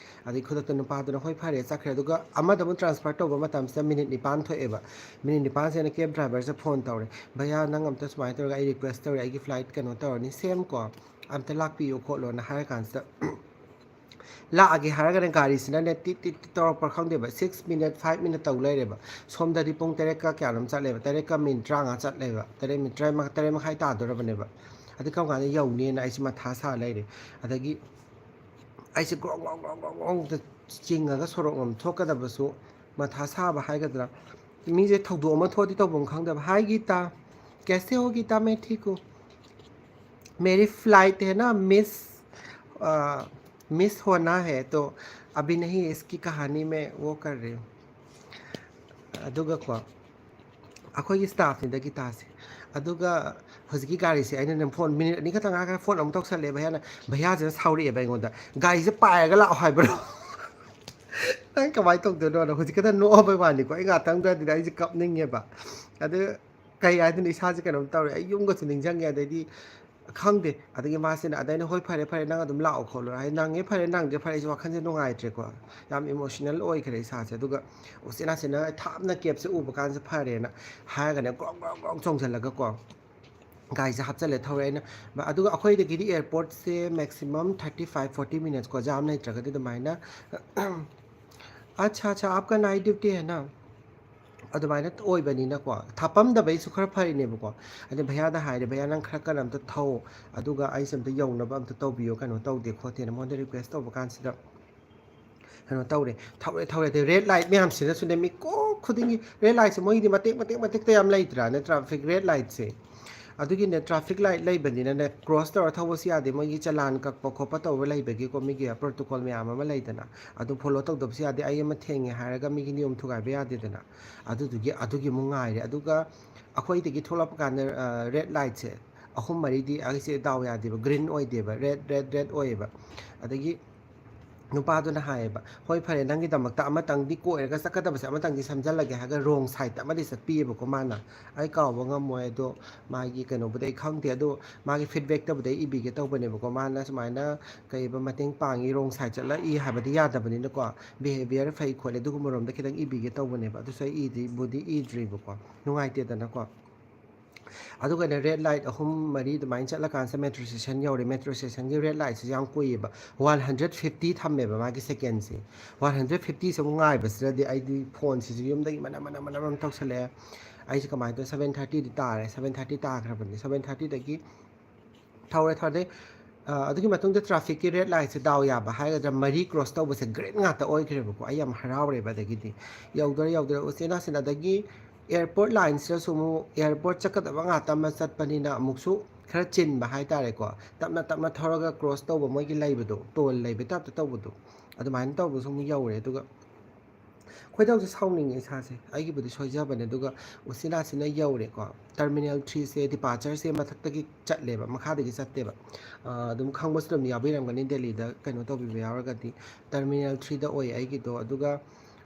ꯑꯗꯩ ꯈꯨꯗꯛꯇ ꯅꯨꯄꯥꯗꯨꯅ "ꯍꯣꯏ, ꯐꯔꯦ", ꯆꯠꯈ꯭ꯔꯦ꯫ ꯑꯗꯨꯒ ꯑꯃꯗ ꯑꯃꯨꯛ ꯇ꯭ꯔꯥꯟꯁꯐꯔ ꯇꯧꯕ ꯃꯇꯝꯁꯤꯗ ꯃꯤꯅꯤꯠ ꯅꯤꯄꯥꯟ ꯊꯣꯛꯑꯦꯕ꯫ ꯃꯤꯅꯤꯠ ꯅꯤꯄꯥꯟꯁꯦ ꯑꯩꯅ ꯀꯦꯕ ꯗ꯭ꯔꯥꯏꯚꯔꯁꯦ ꯐꯣꯟ ꯇꯧꯔꯦ, "ꯚꯩꯌꯥ, ꯅꯪ ꯑꯝꯇ ꯁꯨꯃꯥꯏꯅ ꯇꯧꯔꯒ ꯑꯩ ꯔꯤꯀ꯭ꯋꯦꯁ ꯇꯧꯔꯦ, ꯑꯩꯒꯤ ꯐ꯭ꯂꯥꯏꯠ ꯀꯩꯅꯣ ꯇꯧꯔꯅꯤ, ꯁꯦꯝ ꯀꯣ, ꯑꯝꯇ ꯂꯥꯛꯄꯤꯌꯣ" ꯈꯣꯠꯂꯣꯅ ꯍꯥꯏꯔ ꯀꯥꯟꯁꯤꯗ, ꯂꯥꯛꯑꯒꯦ ꯍꯥꯏꯔꯒꯅ ꯒꯥꯔꯤꯁꯤꯅꯅꯦ ꯇꯤꯠ ꯇꯤꯠ ꯇꯤꯠ ꯇꯧꯔꯛꯄ꯭ꯔꯥ ꯈꯪꯗꯦꯕ, ꯁꯤꯛꯁ ꯃꯤꯅꯠ, ꯐꯥꯏꯚ ꯃꯤꯅꯠ ꯇꯧ ꯂꯩꯔꯦꯕ꯫ ꯁꯣꯝꯗꯗꯤ ꯄꯨꯡ ꯇꯔꯦꯠꯀ ꯀꯌꯥꯅꯣꯝ ꯆꯠꯂꯦꯕ, ꯇꯔꯦꯠꯀ ꯃꯤꯅꯤꯠ ꯇꯔꯥꯃꯉꯥ ꯆꯠꯂꯦꯕ, ꯇꯔꯦꯠ ꯃꯤꯅꯤꯠ ꯇꯔꯥꯃꯉꯥ, ꯇꯔꯦꯠ ꯃꯈꯥꯏ ꯇꯥꯗꯣꯔꯕꯅꯦꯕ꯫ ꯑꯗꯨ ꯀꯔꯝ ꯀꯥꯟꯗ ꯌꯧꯅꯤꯅ ꯑꯩꯁꯦ ꯃꯊꯥ ꯁꯥ ꯂꯩꯔꯦ꯫ ꯑꯗꯒꯤ ꯑꯩꯁꯦ ꯒ꯭ꯔꯣꯡ ꯒ꯭ꯔꯣꯡ ꯒ꯭ꯔꯣꯡ ꯒ꯭ꯔꯣꯡ ꯒ꯭ꯔꯣꯡꯗ ꯆꯤꯡꯉꯒ ꯁꯣꯔꯣꯛ ꯂꯣꯝ ꯊꯣꯛꯀꯗꯕꯁꯨ ꯃꯊꯥ ꯁꯥꯕ ꯍꯥꯏꯒꯗ꯭ꯔꯥ, ꯃꯤꯁꯦ ꯊꯧꯗꯣꯛ ꯑꯃ ꯊꯣꯛꯑꯗꯤ ꯇꯧꯐꯝ ꯈꯪꯗꯕ꯫ "ꯍꯥꯏ ꯒꯤꯇꯥ, ꯀꯦꯁꯦ ꯍꯣ ꯒꯤꯇꯥ? ꯃꯦ ꯊꯤꯛ ꯍꯨ꯫ ꯃꯦꯔꯤ ꯐ꯭ꯂꯥꯏꯠ ꯍꯦ ꯅ ꯃꯤꯁ, ꯑ, ꯃꯤꯁ ꯍꯣꯅꯥ ꯍꯦ, ꯇꯣ ꯑꯕꯤ ꯅꯍꯤ ꯏꯁꯀꯤ ꯀꯍꯥꯅꯤ ꯃꯦ ꯋꯣ ꯀꯔ ꯔꯍꯤ ꯍꯨ"꯫ ꯑꯗꯨꯒꯀꯣ, ꯑꯩꯈꯣꯏꯒꯤ ꯁ꯭ꯇꯥꯐꯅꯤꯗ ꯒꯤꯇꯥꯁꯦ꯫ ꯑꯗꯨꯒ ꯍꯧꯖꯤꯛꯀꯤ ꯒꯥꯔꯤꯁꯦ ꯑꯩꯅꯅꯦ ꯐꯣꯟ ꯃꯤꯅꯤꯠ ꯑꯅꯤ ꯈꯛꯇ ꯉꯥꯏꯈ꯭ꯔꯦ, ꯐꯣꯟ ꯑꯃꯨꯛ ꯇꯧꯁꯜꯂꯛꯑꯦ ꯚꯩꯌꯥꯅ꯫ ꯚꯩꯌꯥꯁꯤꯅ ꯁꯥꯎꯔꯛꯑꯦꯕ ꯑꯩꯉꯣꯟꯗ, "ꯒꯥꯔꯤꯁꯦ ꯄꯥꯏꯔꯒ ꯂꯥꯛꯑꯣ ꯍꯥꯏꯕ꯭ꯔꯣ?" ꯅꯪ ꯀꯃꯥꯏꯅ ꯇꯧꯗꯣꯏꯅꯣꯅ ꯍꯧꯖꯤꯛ ꯈꯛꯇ ꯅꯣꯛꯑꯕꯩ ꯋꯥꯅꯤꯀꯣ, ꯑꯩ ꯉꯥꯛꯇꯪꯗꯨꯗꯗꯤ ꯑꯩꯁꯦ ꯀꯞꯅꯤꯡꯉꯦꯕ꯫ ꯑꯗꯨ ꯀꯩ ꯍꯥꯏꯗꯣꯏꯅꯣ, ꯏꯁꯥꯁꯦ ꯀꯩꯅꯣꯝ ꯇꯧꯔꯦ, ꯑꯩ ꯌꯨꯝꯒꯁꯨ ꯅꯤꯡꯁꯤꯡꯉꯦ꯫ ꯑꯗꯩꯗꯤ ꯈꯪꯗꯦ꯫ ꯑꯗꯒꯤ ꯃꯥꯁꯤꯅ, ꯑꯗ ꯑꯩꯅ, "ꯍꯣꯏ, ꯐꯔꯦ, ꯐꯔꯦ, ꯅꯪ ꯑꯗꯨꯝ ꯂꯥꯛꯑꯣ ꯈꯣꯠꯂꯣ", ꯍꯥꯏ, "ꯅꯪꯉꯦ, ꯐꯔꯦ, ꯅꯪꯗ꯭ꯔꯦ, ꯐꯔꯦ", ꯑꯩꯁꯨ ꯋꯥꯈꯜꯁꯦ ꯅꯨꯡꯉꯥꯏꯇ꯭ꯔꯦꯀꯣ, ꯌꯥꯝ ꯏꯃꯣꯁꯅꯦꯜ ꯑꯣꯏꯈ꯭ꯔꯦ ꯏꯁꯥꯁꯦ꯫ ꯑꯗꯨꯒ ꯎꯆꯤꯟ ꯅꯥꯆꯤꯟꯅ ꯊꯥꯞꯅ ꯀꯦꯞꯁꯦ ꯎꯕ ꯀꯥꯟꯁꯦ ꯐꯔꯦꯅ ꯍꯥꯏꯔꯒꯅꯦ, ꯒ꯭ꯔꯣꯡ ꯒ꯭ꯔꯣꯡ ꯒ꯭ꯔꯣꯡ ꯆꯣꯡꯁꯤꯜꯂꯒꯀꯣ, ꯒꯥꯔꯤꯁꯦ ꯍꯥꯞꯆꯜꯂꯦ, ꯊꯧꯔꯦ꯫ ꯑꯩꯅ, ꯑꯗꯨꯒ ꯑꯩꯈꯣꯏꯗꯒꯤꯗꯤ ꯑꯦꯌꯥꯔꯄꯣꯔꯠꯁꯦ ꯃꯦꯛꯁꯤꯃꯝ ꯊꯥꯔꯇꯤ ꯐꯥꯏꯚ, ꯐꯣꯔꯇꯤ ꯃꯤꯅꯠꯁꯀꯣ, ꯖꯥꯝ ꯂꯩꯇ꯭ꯔꯒꯗꯤ ꯑꯗꯨꯃꯥꯏꯅ꯫ "ꯑꯠꯁꯥ, ꯑꯠꯁꯥ, ꯑꯥꯞꯀꯥ ꯅꯥꯏꯠ ꯗ꯭ꯌꯨꯇꯤ ꯍꯦ ꯅ?" ꯑꯗꯨꯃꯥꯏꯅ ꯑꯣꯏꯕꯅꯤꯅꯀꯣ, ꯊꯥꯞꯄꯝꯗꯕꯩꯁꯨ ꯈꯔ ꯐꯔꯤꯅꯦꯕꯀꯣ꯫ ꯑꯗꯩ ꯚꯩꯌꯥꯗ ꯍꯥꯏꯔꯦ, "ꯚꯩꯌꯥ, ꯅꯪ ꯈꯔ ꯀꯟꯅ ꯑꯝꯇ ꯊꯧ, ꯑꯗꯨꯒ ꯑꯩꯁꯦ ꯑꯝꯇ ꯌꯧꯅꯕ ꯑꯝꯇ ꯇꯧꯕꯤꯌꯣ, ꯀꯩꯅꯣ ꯇꯧꯗꯦ ꯈꯣꯠꯇꯦꯅ" ꯃꯉꯣꯟꯗ ꯔꯤꯀ꯭ꯋꯦꯁ ꯇꯧꯕ ꯀꯥꯟꯁꯤꯗ, ꯀꯩꯅꯣ ꯇꯧꯔꯦ, ꯊꯧꯔꯦ, ꯊꯧꯔꯦ꯫ ꯑꯗꯩ ꯔꯦꯗ ꯂꯥꯏꯠ ꯃꯌꯥꯝꯁꯤꯅꯁꯨꯅꯦ, ꯃꯤꯀꯨꯞ ꯈꯨꯗꯤꯡꯒꯤ ꯔꯦꯗ ꯂꯥꯏꯠꯁꯦ ꯃꯣꯏꯒꯤꯗꯤ ꯃꯇꯦꯛ, ꯃꯇꯦꯛ, ꯃꯇꯦꯛꯇ ꯌꯥꯝ ꯂꯩꯇ꯭ꯔꯥꯅꯦ, ꯇ꯭ꯔꯥꯐꯤꯛ ꯔꯦꯗ ꯂꯥꯏꯠꯁꯦ꯫ ꯑꯗꯨꯒꯤꯅꯦ, ꯇ꯭ꯔꯥꯐꯤꯛ ꯂꯥꯏꯠ ꯂꯩꯕꯅꯤꯅꯅꯦ, ꯀ꯭ꯔꯣꯁ ꯇꯧꯔ ꯊꯧꯕꯁꯨ ꯌꯥꯗꯦ, ꯃꯣꯏꯒꯤ ꯆꯂꯥꯟ ꯀꯛꯄ ꯈꯣꯠꯄ ꯇꯧꯕ ꯂꯩꯕꯒꯤꯀꯣ, ꯃꯤꯒꯤ ꯄ꯭ꯔꯣꯇꯣꯀꯣꯜ ꯃꯌꯥꯝ ꯑꯃ ꯂꯩꯗꯅ, ꯑꯗꯨ ꯐꯣꯂꯣ ꯇꯧꯗꯕꯁꯨ ꯌꯥꯗꯦ꯫ ꯑꯩ ꯑꯃ ꯊꯦꯡꯉꯦ ꯍꯥꯏꯔꯒ ꯃꯤꯒꯤ ꯅꯤꯌꯣꯝ ꯊꯨꯒꯥꯏꯕ ꯌꯥꯗꯦꯗꯅ꯫ ꯑꯗꯨꯗꯨꯒꯤ ꯑꯗꯨꯒꯤ ꯑꯃꯨꯛ ꯉꯥꯏꯔꯦ꯫ ꯑꯗꯨꯒ ꯑꯩꯈꯣꯏꯗꯒꯤ ꯊꯣꯛꯂꯛꯄ ꯀꯥꯟꯗ ꯔꯦꯠ ꯂꯥꯏꯠꯁꯦ ꯑꯍꯨꯝ ꯃꯔꯤꯗꯤ ꯑꯩꯁꯦ ꯗꯥꯎ ꯌꯥꯗꯦꯕ, ꯒ꯭ꯔꯤꯟ ꯑꯣꯏꯗꯦꯕ, ꯔꯦꯠ ꯔꯦꯠ ꯔꯦꯠ ꯑꯣꯏꯌꯦꯕ꯫ ꯑꯗꯒꯤ ꯅꯨꯄꯥꯗꯨꯅ ꯍꯥꯏꯌꯦꯕ, "ꯍꯣꯏ, ꯐꯔꯦ, ꯅꯪꯒꯤꯗꯃꯛꯇ ꯑꯃꯇꯪꯗꯤ ꯀꯣꯏꯔꯒ ꯆꯠꯀꯗꯕꯁꯦ ꯑꯃꯇꯪꯗꯤ ꯁꯝꯖꯜꯂꯒꯦ" ꯍꯥꯏꯔꯒ ꯔꯣꯡ ꯁꯥꯏꯗꯠꯇ ꯑꯃꯗꯤ ꯆꯠꯄꯤꯌꯦꯕꯀꯣ ꯃꯥꯅ꯫ ꯑꯩ ꯀꯥꯎꯕ ꯉꯝꯃꯣꯏ꯫ ꯑꯗꯣ ꯃꯥꯒꯤ ꯀꯩꯅꯣꯕꯨꯗꯤ ꯑꯩ ꯈꯪꯗꯦ, ꯑꯗꯣ ꯃꯥꯒꯤ ꯐꯤꯗꯕꯦꯛꯇꯕꯨꯗꯤ ꯑꯩ ꯏꯕꯤꯒꯦ ꯇꯧꯕꯅꯦꯕꯀꯣ꯫ ꯃꯥꯅ ꯁꯨꯃꯥꯏꯅ ꯀꯩꯕ ꯃꯇꯦꯡ ꯄꯥꯡꯉꯤ, ꯔꯣꯡ ꯁꯥꯏꯗ ꯆꯠꯂꯛꯏ ꯍꯥꯏꯕꯗꯤ ꯌꯥꯗꯕꯅꯤꯅꯀꯣ, ꯕꯤꯍꯦꯕꯤꯌꯔ ꯐꯩ ꯈꯣꯠꯂꯦ, ꯑꯗꯨꯒꯨꯝꯕꯔꯣꯝꯗ ꯈꯤꯇꯪ ꯏꯕꯤꯒꯦ ꯇꯧꯕꯅꯦꯕ꯫ ꯑꯗꯨꯁꯨ ꯑꯩ ꯏꯗ꯭ꯔꯤꯕꯨꯗꯤ ꯏꯗ꯭ꯔꯤꯕꯀꯣ, ꯅꯨꯡꯉꯥꯏꯇꯦꯗꯅꯀꯣ꯫ ꯑꯗꯨꯒꯅꯦ, ꯔꯦꯠ ꯂꯥꯏꯠ ꯑꯍꯨꯝ ꯃꯔꯤ ꯑꯗꯨꯃꯥꯏꯅ ꯆꯠꯂꯀꯥꯟꯁꯤꯗ ꯃꯦꯇ꯭ꯔꯣ ꯁ꯭ꯇꯦꯁꯟ ꯌꯧꯔꯦ꯫ ꯃꯦꯇ꯭ꯔꯣ ꯁ꯭ꯇꯦꯁꯟꯒꯤ ꯔꯦꯠ ꯂꯥꯏꯠꯁꯤ ꯌꯥꯝ ꯀꯨꯏꯌꯦꯕ, ꯋꯥꯟ ꯍꯟꯗ꯭ꯔꯦꯠ ꯐꯤꯐꯇꯤ ꯊꯝꯃꯦꯕ ꯃꯥꯒꯤ ꯁꯦꯀꯦꯟꯁꯤ꯫ ꯋꯥꯟ ꯍꯟꯗ꯭ꯔꯦꯠ ꯐꯤꯐꯇꯤꯁꯦ ꯑꯃꯨꯛ ꯉꯥꯏꯕꯁꯤꯗꯗꯤ ꯑꯩꯗꯤ ꯐꯣꯟꯁꯤꯁꯨ ꯌꯨꯝꯗꯒꯤ ꯃꯅꯝ ꯃꯅꯝ ꯃꯅꯝ ꯃꯅꯝ ꯇꯧꯁꯜꯂꯛꯑꯦ꯫ ꯑꯩꯁꯦ ꯀꯃꯥꯏꯅ ꯇꯧ, ꯁꯚꯦꯟ ꯊꯥꯔꯇꯤꯗꯤ ꯇꯥꯔꯦ, ꯁꯚꯦꯟ ꯊꯥꯔꯇꯤ ꯇꯥꯈ꯭ꯔꯕꯅꯤ꯫ ꯁꯚꯦꯟ ꯊꯥꯔꯇꯤꯗꯒꯤ ꯊꯧꯔꯦ, ꯊꯧꯔꯦ꯫ ꯑ, ꯑꯗꯨꯒꯤ ꯃꯇꯨꯡꯗ ꯇ꯭ꯔꯥꯐꯤꯛꯀꯤ ꯔꯦꯠ ꯂꯥꯏꯠꯁꯦ, ꯗꯥꯎ ꯌꯥꯕ ꯍꯥꯏꯒꯗ꯭ꯔꯥ, ꯃꯔꯤ ꯀ꯭ꯔꯣꯁ ꯇꯧꯕꯁꯦ ꯒ꯭ꯔꯤꯟ ꯉꯥꯛꯇ ꯑꯣꯏꯈ꯭ꯔꯦꯕꯀꯣ꯫ ꯑꯩ ꯌꯥꯝ ꯍꯔꯥꯎꯔꯦꯕ꯫ ꯑꯗꯒꯤꯗꯤ ꯌꯧꯗꯣꯔꯦ, ꯌꯧꯗꯣꯔꯦ, ꯎꯆꯤꯟ ꯅꯥꯆꯤꯟ꯫ ꯑꯗꯒꯤ ꯑꯦꯌꯥꯔꯄꯣꯔꯠ ꯂꯥꯏꯟꯁꯤꯗꯁꯨ ꯑꯃꯨꯛ ꯑꯦꯌꯥꯔꯄꯣꯔꯠ ꯆꯠꯀꯗꯕ ꯉꯥꯛꯇ ꯑꯃ ꯆꯠꯄꯅꯤꯅ ꯑꯃꯨꯛꯁꯨ ꯈꯔ ꯆꯤꯟꯕ ꯍꯥꯏꯇꯥꯔꯦꯀꯣ꯫ ꯇꯞꯅ ꯇꯞꯅ ꯊꯧꯔꯒ ꯀ꯭ꯔꯣꯁ ꯇꯧꯕ ꯃꯣꯏꯒꯤ ꯂꯩꯕꯗꯣ, ꯇꯣꯜ ꯂꯩꯕ ꯇꯥꯏꯞꯇ ꯇꯧꯕꯗꯣ, ꯑꯗꯨꯃꯥꯏꯅ ꯇꯧꯕꯁꯨ ꯑꯃꯨꯛ ꯌꯧꯔꯦ꯫ ꯑꯗꯨꯒ ꯈꯣꯏꯗꯧꯁꯦ ꯁꯥꯎꯅꯤꯡꯉꯦ ꯏꯁꯥꯁꯦ꯫ ꯑꯩꯒꯤꯕꯨꯗꯤ ꯁꯣꯏꯖꯕꯅꯦ꯫ ꯑꯗꯨꯒ ꯎꯆꯤꯟ ꯅꯥꯆꯤꯟꯅ ꯌꯧꯔꯦꯀꯣ꯫ ꯇꯔꯃꯤꯅꯦꯜ ꯊ꯭ꯔꯤꯁꯦ, ꯗꯤꯄꯥꯔꯆꯔꯁꯦ ꯃꯊꯛꯇꯒꯤ ꯆꯠꯂꯦꯕ, ꯃꯈꯥꯗꯒꯤ ꯆꯠꯇꯦꯕ꯫ ꯑ, ꯑꯗꯨꯝ ꯈꯪꯕꯁꯨ ꯑꯗꯨꯝ ꯌꯥꯎꯕꯤꯔꯝꯒꯅꯤ, ꯗꯦꯜꯂꯤꯗ ꯀꯩꯅꯣ ꯇꯧꯕꯤꯕ ꯌꯥꯎꯔꯒꯗꯤ꯫ ꯇꯔꯃꯤꯅꯦꯜ ꯊ꯭ꯔꯤꯗ ꯑꯣꯏ ꯑꯩꯒꯤꯗꯣ꯫ ꯑꯗꯨꯒ,